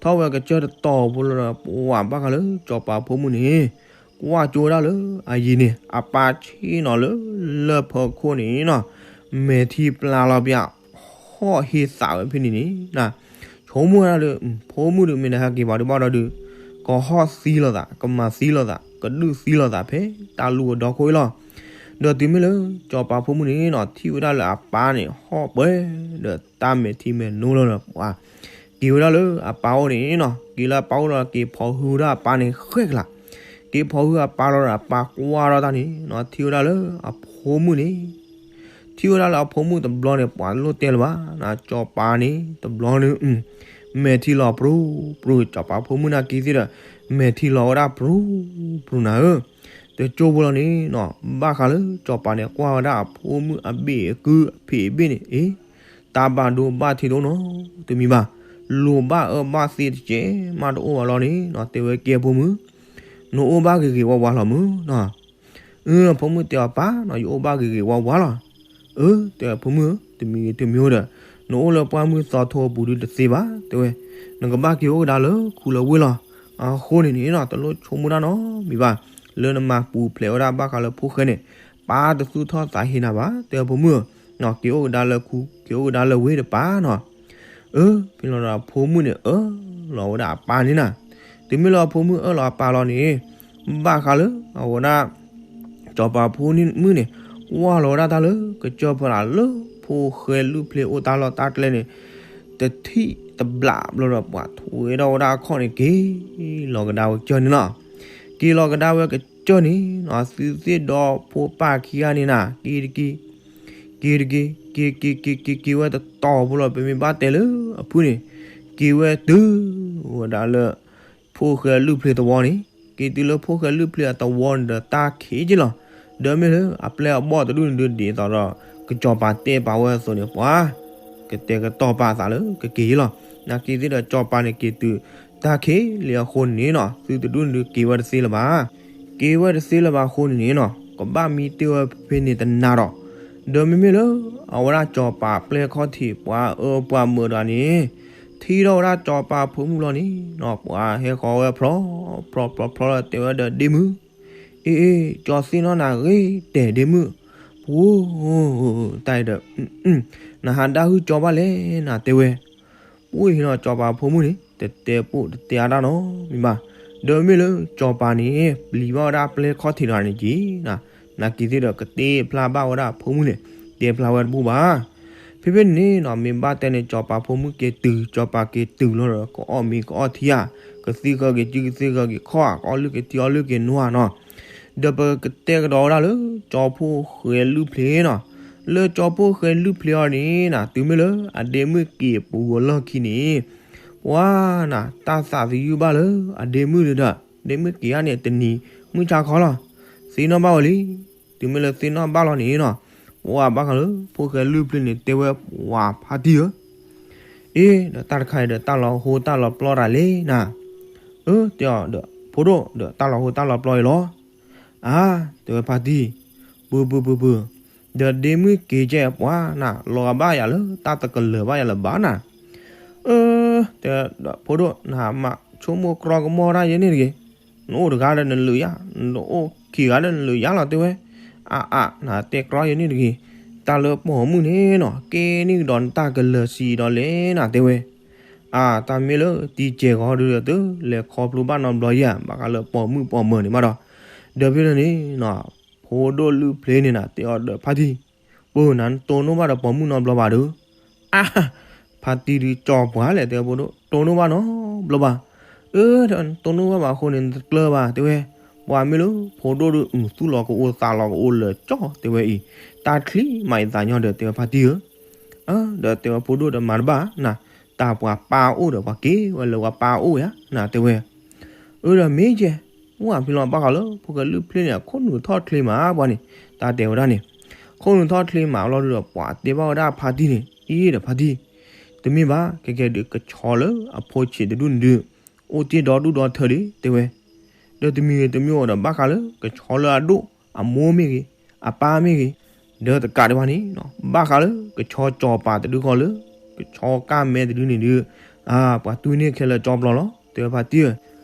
ထီၣ်ဝဲကစၢၢ်တတီၤဖိလီၤဒီး ပှၤဘၣ်ဃးလၢစီၤပၤဖိမုၣ်န့ၣ် ကွၢ်ကၠိဝဲဒၣ်လၢအယံၤန့ၣ် အပၢ်ဆ့ၣ်နီၤလၢလၢၢ်ဖၢခိၣ်န့ၣ်နီၤ မဲာ်ထံပျၢ်လီၤပျၢ် ဟီၣ်ဟ့သးဝဲဖဲန့ၣ်န့ၣ် ဆိကမိၣ်ဝဲဒၣ်လၢ ဖိမုၣ်ဒုးမ့ၢ်တဟဲက့ၤဘၣ်ဒုးဘၣ်ဒီးဒုး ကဟီၣ်သံလိာ်သး ကမၤသံလိာ်သး ကဒုးသံလိာ်သးဖဲတၢ်လူၢ်အဒီခိၣ်အံၤလီၤ. ဒီးတုၤမ့ၢ်လၢ စီၤပၤဖိမုၣ်န့ၣ်နီၤ ထံၣ်ဝဲဒၣ်လၢအပၢ်န့ၣ် ဟီၣ်ပှဲၤဒီးတၢ်မဲာ်ထံမဲာ်နိလီၤဒီး ပှၤက့ၤဝဲဒၣ်လၢအပၢ်အိၣ်န့ၣ်နီၤ က့ၤလၢအပၢ်အိၣ်လီၤ က့ၤဖီၣ်ဟုဝဲဒၣ်အပၢ်န့ၣ်ဃဲကလး က့ၤဖီၣ်ဟုအပၢ်လီၤဒီး အပၢ်ကွၢ်ထီၣ်တၢ်န့ၣ်နီၤ ထံၣ်ဝဲဒၣ်လၢအဖိမုၣ်န့ၣ် ထံၣ်ဝဲဒၣ်လၢအဖိမုၣ်တဘျီန့ၣ် ပှၤလိၣ်တဲလၢၤဘၣ်နီၤ စီၤပၤန့ၣ် တဘျီန့ၣ် မဲာ်ထံလီၤပြူၤပြူၤ စီၤပၤဖိမုၣ်နာ်က့ၤသ့ၣ်ဒီး မဲာ်ထံလီၤဝဲဒၣ်ပြူၤပြူၤနၤဧၢ တကၠိဖိလီၤန့ၣ်နီၤ ဘၣ်ဃးလၢစီၤပၤန့ၣ် ကွၢ်ဝဲဒၣ်အဖိမုၣ်အဘ့ၣ်အကုၢ်အဖံးအဘ့ၣ်န့ၣ် အ့ တၢ်ဘၣ်ဒိဘၣ်ထံးတအိၣ်နီတမံၤဘၣ်, လိၤဘၣ်အၢဘၣ်သီတကဲမးတအိၣ်ဘၣ်လီၤန့ၣ်နီၤ တဲဝဲကဲဖိမုၣ်, နအိၣ်ဘၣ်ဂ့ၤဂ့ၤဝါဝါလီၤမုၢ်နီၤ. အၢ ဖိမုၣ်တဲအီၤပၢ်နီၤ ယအိၣ်ဘၣ်ဂ့ၤဂ့ၤဝါဝါလီၤ. အၢ တဲဖိမုၣ်ဧၢ တမံၤဂ့ၤတမံၤဒီး နအိၣ်လၢပှၢ်မုၢ်သီထိအပူၤဒုးတသ့ဘၣ် တဲဝဲ, နကဘၣ်က့ၤအိၣ်ကဒါလၢခူလၢဝ့ၢ်လီၤ. အဃိန့ၣ်န့ၣ်နီၤ တလိၣ်ဆိကမိၣ်တၢ်နီတမံၤဘၣ်, လၢနမၤပူၤဖျဲးဝဲဒၣ်ဘၣ်ဃးလၢဖိၣ်ဃဲန့ၣ် ပၢ်တသူၣ်ထီၣ်သးဟ့နၤဘၣ် တဲဖိမုၣ်ဧၢ, က့ၤအိၣ်ကဒါလၢခူ က့ၤအိၣ်ကဒါလၢဝ့ၢ်တပၢ်နီၤ. အၢ ဖဲလီၤဒီးအဖိမုၣ်န့ၣ် အၢၣ်လီၤဝဲဒၣ်အပၢ်န့ၣ်နၤ. တုၤမ့ၢ်လၢအဖိမုၣ်အၢၣ်လီၤအပၢ်လီၤန့ၣ် ဘၣ်ဃးလၢအဝဲဒၣ် စီၤပၤဖိမုၣ်န့ၣ် ကွၢ်လီၤဝဲဒၣ်တၢ်လၢကစၢၢ်ဖီလာ်လၢဖိၣ်ဃဲလုၢ်ဖျ့အိၣ်တၢ်လီၢ်တၢ်ကျဲန့ၣ် တထံၣ်တဘျးဘျီဒီး ပှၤထူးဝဲထီၣ်ဝဲဒၣ်အခီၣ်န့ၣ် က့ၤလီၤကဒါဝဲကစၢၢ်န့ၣ်လီၤ. က့ၤလီၤကဒါဝဲကစၢၢ်န့ၣ်နီၤ သုသ့ၣ်ဒီဖိပၢ်ခံဂၤန့ၣ်နၤ က့ၤတက့ၤ က့ၤတက့ၤ က့ၤက့ၤက့ၤက့ၤက့ၤဝဲတတီၤဖိလီၤ. ပမ့ၢ်ဘၣ်တဲလၢအဖုၣ်န့ၣ် က့ၤဝဲတုၤဝဲဒၣ်လၢ ဖိၣ်ဃဲလုၢ်ဖျ့သဝီန့ၣ်, က့ၤတုၤလၢဖိၣ်ဃဲလုၢ်ဖျ့အသဝီန့ၣ်ဒီး တၢ်ခံးက့ၤလီၤ. ဒီးမ့ၢ်လၢအပျဲၢ်အဘီၣ်တဒူၣ်န့ၣ်ဒုး ဒ်သိးဒီး ကစီၤပၤတဲပာ်ဝဲအသိးန့ၣ် ပှၤကတဲာ်ကတီၤပာ်သးလၢကက့ၤလီၤ. နာ်က့ၤသ့ၣ်ဒီးစီၤပၤန့ၣ်က့ၤတုၤ တၢ်ခံးလံအဃိန့ၣ်နီၤ သုတဒူၣ်န့ၣ်ဒုးက့ၤဝဲတသ့လၢၤဘၣ် က့ၤဝဲတသ့လၢၤဘၣ်အဃိန့ၣ်န့ၣ်နီၤ ကဘၣ်မံတ့ၢ်ဝဲဖဲန့ၣ်တနၤဒီး ဒီးမ့မ့ၢ်လၢ အဝဲဒၣ်စီၤပၤပျဲၢ်ခီၣ်ထံး ပှၤအၢပှၤမုာ်ဒီးန့ၣ် ထံၣ်ထီၣ်ဝဲဒၣ်စီၤပၤဖိမုၣ်လီၤန့ၣ်နီၤ ပှၤဟဲဃီၤဝဲဖြီ ဖြီ ဖြီ ဖြီလီၤ တဲဝဲဒီးဒ့မုၣ်, အ့ အ့ ကၠီသ့ၣ်နီၣ်နၤဂ့ၤတဲဒ့မုၣ်, ပှိၢ် တၢ်အံၤဒီး နဟးဒၣ်ဟုၣ်ကၠီဘၣ်လဲၣ်နၤ တဲဝဲ ပှိၢ်ဟ့ၣ်နီၤ စီၤပၤဖိမုၣ်န့ၣ် တတဲပိာ်တတဲအါတၢ်နီတမံၤဘၣ်. ဒီးမ့ၢ်လၢစီၤပၤန့ၣ် ပျံၤဘၣ်ဝဲဒၣ်ပျဲၢ်ခီၣ်ထံးတဂၤန့ၣ်က့ၤ နာ်က့ၤသ့ၣ်ဒီးကတဲဖျါဘၣ်ဝဲဒၣ်ဖိမုၣ်န့ၣ် တဲဖျါဝဲတဘူၣ်ဘၣ်. ဖဲဖဲန့ၣ်နီၤ မ့ၢ်ဘၣ်တဲန့ၣ် စီၤပၤဖိမုၣ်က့ၤတုၤ, စီၤပၤက့ၤတုၤလီၤဒီး ကအီၣ်မ့ၤကအီၣ်ထံဧါ, ကသံၣ်ဃၢက့ၤစု ကသံၣ်ဃၢက့ၤခီၣ်ဧါ, ကအီၣ်လုၢ်က့ၤထံအီၣ်လုၢ်က့ၤနိဧါနီၤ. ဒီးပကတဲကဒီးဝဲဒၣ်လၢ ကၠီဖိၣ်ဃဲလုၢ်ဖျ့နီၤ. လၢကၠီဖိၣ်ဃဲလုၢ်ဖျ့အီၤန့ၣ်နီၤ တုၤမ့ၢ်လၢအဒ့မုၣ်က့ၤပူၤအလီၢ်ခံန့ၣ် ပှၤနီၤ တၢ်သးသယုၢ်ဘၣ်လၢအဒ့မုၣ်ဒီး ဒ့မုၣ်က့ၤဧါန့ၣ် တနံၤမုၢ်ဆါခီလီၤ. သ့ၣ်နီၣ်ဘၣ်ဝဲလံ. တုၤမ့ၢ်လၢသ့ၣ်နီၣ်ဘၣ်လီၤန့ၣ်နီၤ ပှၤဘၣ်ဃးလၢ ဖိၣ်ဃဲလုၢ်ဖျ့န့ၣ် တဲဝဲပှၤဖါတံၢ်ဧၢ, အ့ ဒီးတၢ်တခါအံၤဒီး တၢ်လီၤဟိတၢ်လီၤပျီတၢ်လဲၣ်နၤ. အၢ တဲအီၤဒီး ဖိဒိၣ်ဒီး တၢ်လီၤဟိတၢ်လီၤပျီအံၤလီၤ. အါ တဲဝဲဖါတံၢ်, ပုၢ်ပုၢ်ပုၢ်ပုၢ်, ဒီးဒ့မုၣ်က့ၤကဲပှၤနီၤ လီၤဂာ်ဘၣ်ယၤလၢ တၢ်တကလၢၤဘၣ်ယၤလၢၤဘၣ်နၤ. အၢ တဲဒီးဖိဒိၣ် နမၤဆိကမိၣ်ကြီကမီၣ်တၢ်ယဲန့ၣ်တဂ့ၤ. နအိၣ်တဂၤဒီးနလုာ်ယါ, နအိၣ်ခံဂၤဒီးနလုာ်ယါလီၤ တဲဝဲ. အါအါ နတဲကြီယဲန့ၣ်တဂ့ၤ. တၢ်လၢပိာ်မုၣ်န့ၣ်နီၤ ကဲန့ၢ်ကဒီးနတၢ်ကလၢၤဆံးဒီးလဲၣ်နၤ တဲဝဲ. အါ တၢ်မ့ၢ်လၢတံၤစဲၤဂီၤဒုးဒီး တလဲၤခီဖျိဘၣ်နီတဘျီယဲၢ် ဘၣ်ဃးလၢပိာ်မုၣ်ပိာ်မၢၤန့ၣ်မးဒီး, ဒီးဖဲန့ၣ်န့ၣ်နီၤ ဖိဒိၣ်လုၢ်ဖျ့န့ၣ်နၤ တဲအီၤဒီးဖါတံၢ်, ပၢ်နၤ နတိၢ်နီၣ်ဘၣ်ဒီးပိာ်မုၣ်နီတဘျီဘၣ်ဒီး. အါ ဖါတံၢ်ဒုးကၠီပှၤလဲၣ် တဲဖိဒိၣ်, တိၢ်နီၣ်ဘၣ်နီတဘျီဘၣ်. အၢ နတိၢ်နီၣ်ဘၣ်ဘၣ်အဃိန့ၣ် နတကျၢၤဘၣ် တဲဝဲ. ပှၤမ့ၢ်လၢဖိဒိၣ်ဒုး အုၣ် သူၣ်လီၤကအိၣ်သးလီၤကအိၣ်လၢာ်ကၠီ တဲဝဲအံၤ, တၢ်ချံမးအံၤသးညီဒီး တဲဝဲဖါတံၢ်ဧၢ. အၢ ဒီးတဲဝဲဖိဒိၣ်ဒီးမၤတဘၣ်နၤ, တၢ်ပှၤပၢ်အိၣ်ဒီး ပှၤက့ၤဝဲလၢပှၤပၢ်အိၣ်ဧါနၤ တဲဝဲ. အၢ ဒီးမ့ၢ်ကဲ, မ့ၢ်ဖဲလီၤဘၣ်ဃးလၢ ဖိၣ်ဃဲလုၢ်ဖျ့န့ၣ် အခိၣ်နူာ်ထီၣ်ချ့မးပှၤန့ၣ်, တၢ်တဲဝဲဒၣ်န့ၣ်, ခိၣ်နူာ်ထီၣ်ချ့မးလီၤဒုးဒီး ပှၤတဲဘၣ်ဝဲဒၣ်ဖါတံၢ်န့ၣ်, အံၤဒီးဖါတံၢ်, တမ့ၢ်ဘၣ် ကဲကဲဒုးကဆီလၢအဖိဆံးတဒူၣ်န့ၣ်ဒုး အိၣ်တ့ၢ်ဒီဒူၣ်ဒီထၢဒံး တဲဝဲ. ဒီးတမံၤဂ့ၤတမံၤဂ့ၤဒီး ဘၣ်ဃးလၢကဆီလၢအဒိၣ်အမိၢ်မ့ၢ်ဂ့ၤ, အပၢ်မ့ၢ်ဂ့ၤ, ဒီးတကးဒံးဘၣ်န့ၣ်နီၤ ဘၣ်ဃးလၢကဆီကၠီၤပၤတဒုဃီလၢ ကဆီကၢ်မဲတဒုန့ၣ်ဒုး, အါ ပှၤတူၢ်န့ၢ်ခဲလၢာ်ကၠီပျီလီၤ တဲဝဲဖါတံၢ်ဧၢ.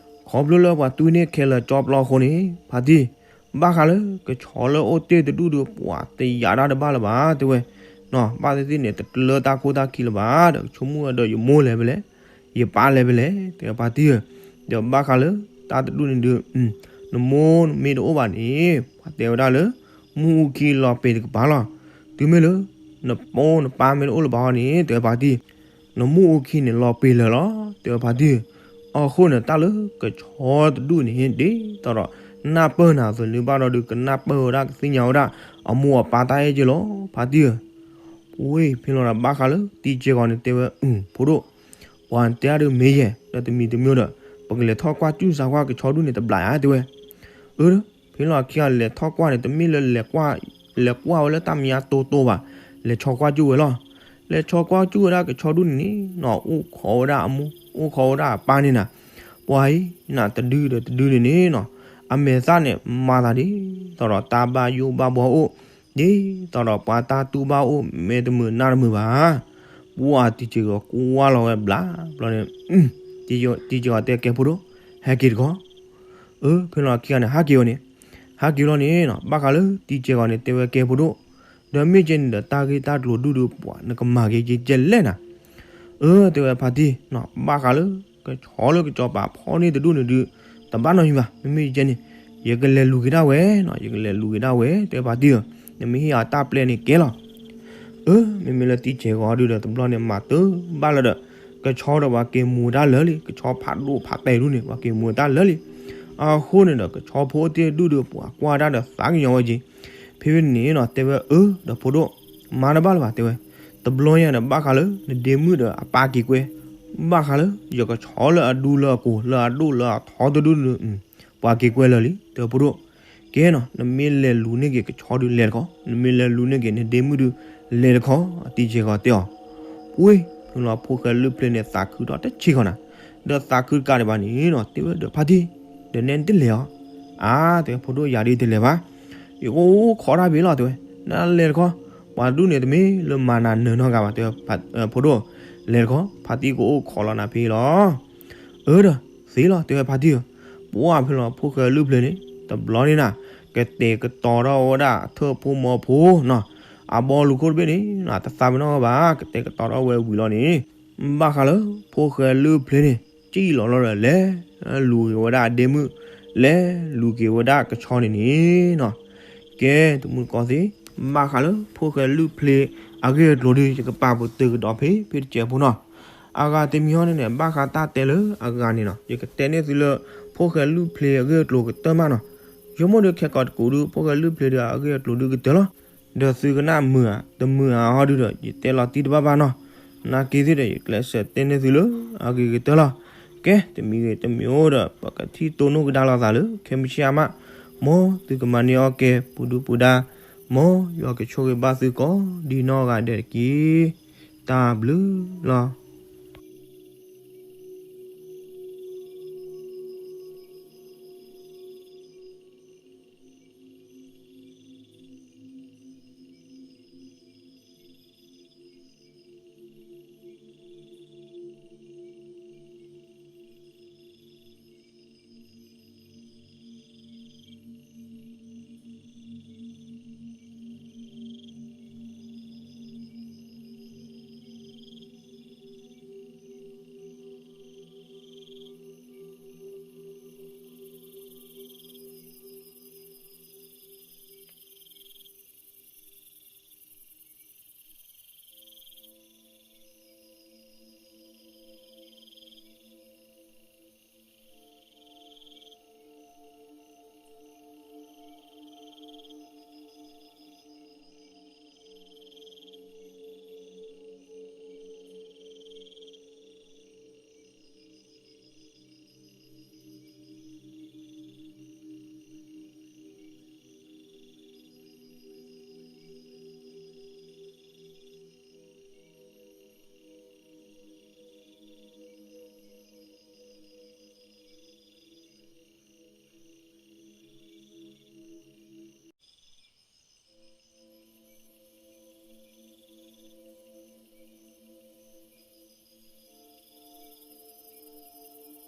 ခီဖျိလၢပှၤတူၢ်န့ၢ်ခဲလၢာ်ကၠီပျီအဃိန့ၣ် ဖါတံၢ်, ဘၣ်ဃးလၢကဆီလၢအိၣ်တ့ၢ်တဒူၣ်ဒီး ပှၤတယာ်တၢ်တဘၣ်လၢၤဘၣ် တဲဝဲ. နီၤ ဘၣ်သ့ၣ်သ့ၣ်န့ၣ် တကျၢတၢ်ခိၣ်တၢ်ခံလၢၤဘၣ် ဒီးဆိကမိၣ်ဝဲဒီး ယမိၢ်လဲၤဖဲလဲၣ်, ယပၢ်လဲၤဖဲလဲၣ် တဲဝဲဖါတံၢ်ဧၢ. ဒီးဘၣ်ဃးလၢတၢ်တဒူၣ်န့ၣ်ဒုး, နမိၢ်နမ့ၢ်တအိၣ်ဘၣ်န့ၣ် ပှၤတဲဝဲဒၣ်လၢ မုၢ်အူခံလီၤပ့ၤတကပၤလီၤ. တုၤမ့ၢ်လၢ နမိၢ်နပၢ်မ့ၢ်တအိၣ်လၢၤဘၣ်အဃိန့ၣ် တဲဝဲဖါတံၢ်, နမုၢ်အူခံန့ၣ်လီၤပ့ၤလၢာ်လီၤ တဲဝဲဖါတံၢ်ဧၢ. အဃိန့ၣ် တၢ်လၢကဆီတဒူၣ်န့ၣ် ဒ်သိးဒီး နၢ်ပၢၢ်နၤအသိးန့ၣ်ဘၣ်ဒီးဒုး ကနၢ်ပၢၢ်ဝဲဒၣ်ကသ့ၣ်ညါဝဲဒၣ် အမိၢ်အပၢ်တၢ်အဲၣ်က့လီၤ ဖါတံၢ်ဧၢ. ဝ့ၢ် ဖဲလီၤဒီးဘၣ်ဃးလၢတံၤစဲၤဂီၤန့ၣ် တဲဝဲ အုၣ် ဖိဒိၣ်, ပှၤတဲအါဒုးမ့ၢ်ယဲၢ် ဒီးတမံၤတမံၤဒီး ပကလဲၤထီၣ်ကွၢ်စူၣ်စးကွၢ်ကဆီဒူၣ်န့ၣ်တဘျီဧါ တဲဝဲ. အၢ ဖဲလီၤခံဂၤလဲၤထီၣ်ကွၢ်န့ၣ် တမ့ၢ်လၢလဲၤကွၢ်, လဲၤကွၢ်ဝဲလၢတၢ်မံၤညါတိတိဘၣ်, လဲၤဆီကွၢ်စူၣ်ဝဲလီၤ. လဲၤဆီကွၢ်စူၣ်ဝဲဒၣ်ကဆီဒူၣ်န့ၣ်န့ၣ်နီၤ အိၣ်ခိးဝဲဒၣ်အမိၢ် အိၣ်ခိးဝဲဒၣ်အပၢ်န့ၣ်နၤ, ပှၤအံၤနၤတဒုဒီးတဒုန့ၣ်န့ၣ်နီၤ အမဲာ်သၣ်န့ၣ် မၤသးဒ်သိးဒီးတၢ်ဘၣ်ယိၣ်ဘၣ်ဘှီအိၣ်, ဒ်သိးဒီးပှၤတၢ်တူၢ်ဘၣ်အိၣ် မဲာ်တမုာ်နါတမုာ်ဘၣ်. ပှၤတံၤစဲၤဂီၤကွၢ်လီၤဝဲဘျီဘျီန့ၣ်, တံၤစဲၤဂီၤတဲကဲဖိဒိၣ်, ဟဲက့ၤတခီ အၢ ဖဲလီၤခံဂၤန့ၣ် ဟးက့ၤဝဲန့ၣ်, ဟးက့ၤလီၤန့ၣ်နီၤ ဘၣ်ဃးလၢတံၤစဲၤဂီၤန့ၣ် တဲဝဲကဲဖိဒိၣ်, ဒီးမ့ၢ်ကဲန့ၣ်ဒီး တၢ်ဂ့ၢ်တၢ်ကျိၤဒူၣ်ဒုးပှၤနကမၤက့ၤကဲလဲၣ်နၤ. အၢ တဲဝဲဖါတံၢ်နီၤ ဘၣ်ဃးလၢ ကဆီလၢကစီၤပၤဖီန့ၢ်တဒူၣ်န့ၣ်ဒုး တဘၣ်နီတမံၤဘၣ်. မ့မ့ၢ်ယကဲန့ၣ် ယကလဲၤလူၤက့ၤဒၣ်ဝဲနီၤ, ယကလဲၤလူၤက့ၤဒၣ်ဝဲ တဲဝဲဖါတံၢ်ဧၢ, နမ့ၢ်ဟ့ၣ်ယၤတၢ်ပျဲန့ၣ်ကဲလီၤ. အၢ မ့မ့ၢ်လၢတံၤစဲၤဂီၤဒုးဒီး တဘျီန့ၣ်မၤတၢ်ဘၣ်လၢၤဒီး ကဆီဒီးပှၤက့ၤမူၤတၢ်လၢာ်လံ, ကဆီဖးဒိၣ်ဖးတဲာ်ဒူၣ်န့ၣ် ပှၤက့ၤမူၤတၢ်လၢာ်လံ. အဃိန့ၣ်ဒီး ကဆီဖိတ့ၢ်ဒူၣ်ဒီး ပှၤကွၢ်တၢ်ဒီးသးကညီၤဝဲက့ၤ. ဖဲန့ၣ်နီၤ တဲဝဲအၢ ဒီးဖိဒိၣ်, မၤတဘၣ်လၢၤဘၣ် တဲဝဲ, တဘျီညါဒီး ဘၣ်ဃးလၢ နဒ့မုၣ်ဒီးအပၢ်က့ၤကွဲ, ဘၣ်ဃးလၢ ယကဆီလၢအဒူလၢအကိၤ လၢအဒိၣ်လၢအထီတဒူၣ်န့ၣ် ပှၤက့ၤကွဲလၢာ်လံ တဲဝဲဖိဒိၣ်. ကဲနီၤ နမ့ၢ်လဲၤလူၤန့ၢ်က့ၤကဆီဒုးလဲၤတခီ, နမ့ၢ်လဲၤလူၤန့ၢ်က့ၤနဒ့မုၣ်ဒုးလဲၤတခီ, တံၤစဲၤဂီၤတဲအီၤ. ဝ့ၢ် ဖဲလီၤဖိၣ်ဃဲလုၢ်ဖျ့န့ၣ် သးခုဒီးတဆံးဃီနၤ, ဒီးသးခုတကးဒံးဘၣ်န့ၣ်နီၤ တဲဝဲဒီးဖါတံၢ်, ဒီးနဲနတလဲၤအီၤ. အါ တဲဝဲဖိဒိၣ် ယၤဒ်တလဲၤဘၣ်, ယကအိၣ်ခိးတၢ်ဖဲလီၤ တဲဝဲ, နလဲၤတခီ, ပှၤဒူၣ်န့ၣ်တမ့ၢ်လၢမၤနၤ နၢၤနီတဂၤဘၣ် တဲဝဲ, ဖိဒိၣ်, လဲၤတခီ ဖါတံၢ်ကအိၣ်ခိးလီၤနၤဖဲလီၤ. အၢ ဒီး သ့လီၤ တဲဝဲဖါတံၢ်ဧၢ. ပှၢ် ဖဲလီၤဖိၣ်ဃဲလုၢ်ဖျ့န့ၣ် တဘျီန့ၣ်နၤ ကတဲာ်ကတီၤထီၣ်ဝဲဒၣ်အထၢၣ်ဖိမီၤဖိနီၤ, အဘီလူၤခိၣ်တဘ့ၣ်န့ၣ် တသးပ့ၤနီၣ်ဝဲဘၣ် ကတဲာ်ကတီၤထီၣ်ဝဲဝံၤလီၤန့ၣ်, ဘၣ်ဃးလၢ ဖိၣ်ဃဲလုၢ်ဖျ့န့ၣ် စံၣ်လီၤလီၤဒီး လဲၤလူၤက့ၤဝဲဒၣ်အဒ့မုၣ်, လဲၤလူၤက့ၤဝဲဒၣ်ကဆီန့ၣ်န့ၣ်နီၤ. ကဲ တမုၢ်ကီၢ်သ့ၣ်, ဘၣ်ဃးလၢဖိၣ်ဃဲလုၢ်ဖျ့ အဂ့ၢ်အကျိၤဒုး ယကပာ်ပတုာ်ကဒီးဖဲ ဖဲတစဲးဖိနီၤ. အဂၤတမံၤဟီန့ၣ်န့ၣ် ဘၣ်ဃးတၢ်တဲလၢအဂၤန့ၣ်နီၤ, ယကတဲန့ၢ်သုလၢ ဖိၣ်ဃဲလုၢ်ဖျ့အဂ့ၢ်အကျိၤကတၢၢ်မးနီၤ. ယမိၢ်ဒီးခဲကိာ်တကူးဒုး ဖိၣ်ဃဲလုၢ်ဖျ့ဒီးအဂ့ၢ်အကျိၤဒုးကတၢၢ်လီၤ. ဒီးသုကနၣ်မုာ်ဧါ တမုာ်ဧါဟီဒုးဒီး ယတဲလီၤတံၢ်တဘၣ်ဘၣ်နီၤ. နာ်က့သ့ၣ်ဒီးယကျဲးစၢးတဲန့ၢ်သုလၢအဂ့ၤကတၢၢ်လီၤ. ကဲ တမံၤဂ့ၤတမံၤအိၣ်ဒီး ပကထံၣ်တိၢ်နီၣ်ကဒါလိာ်သးလၢ ခဲမုၢ်ဆ့ၣ်အါမး, မ်သုကမၤန့ၢ်အီၣ်ကဲ ပူၤဒုပူၤဒါ, မ်ယွၤကဆိၣ်ဂ့ၤဘၣ်သုကိးဒ်နီၢ်ဂၤဒဲးတက့ၢ်. တၢ်ဘျုးလီၤ.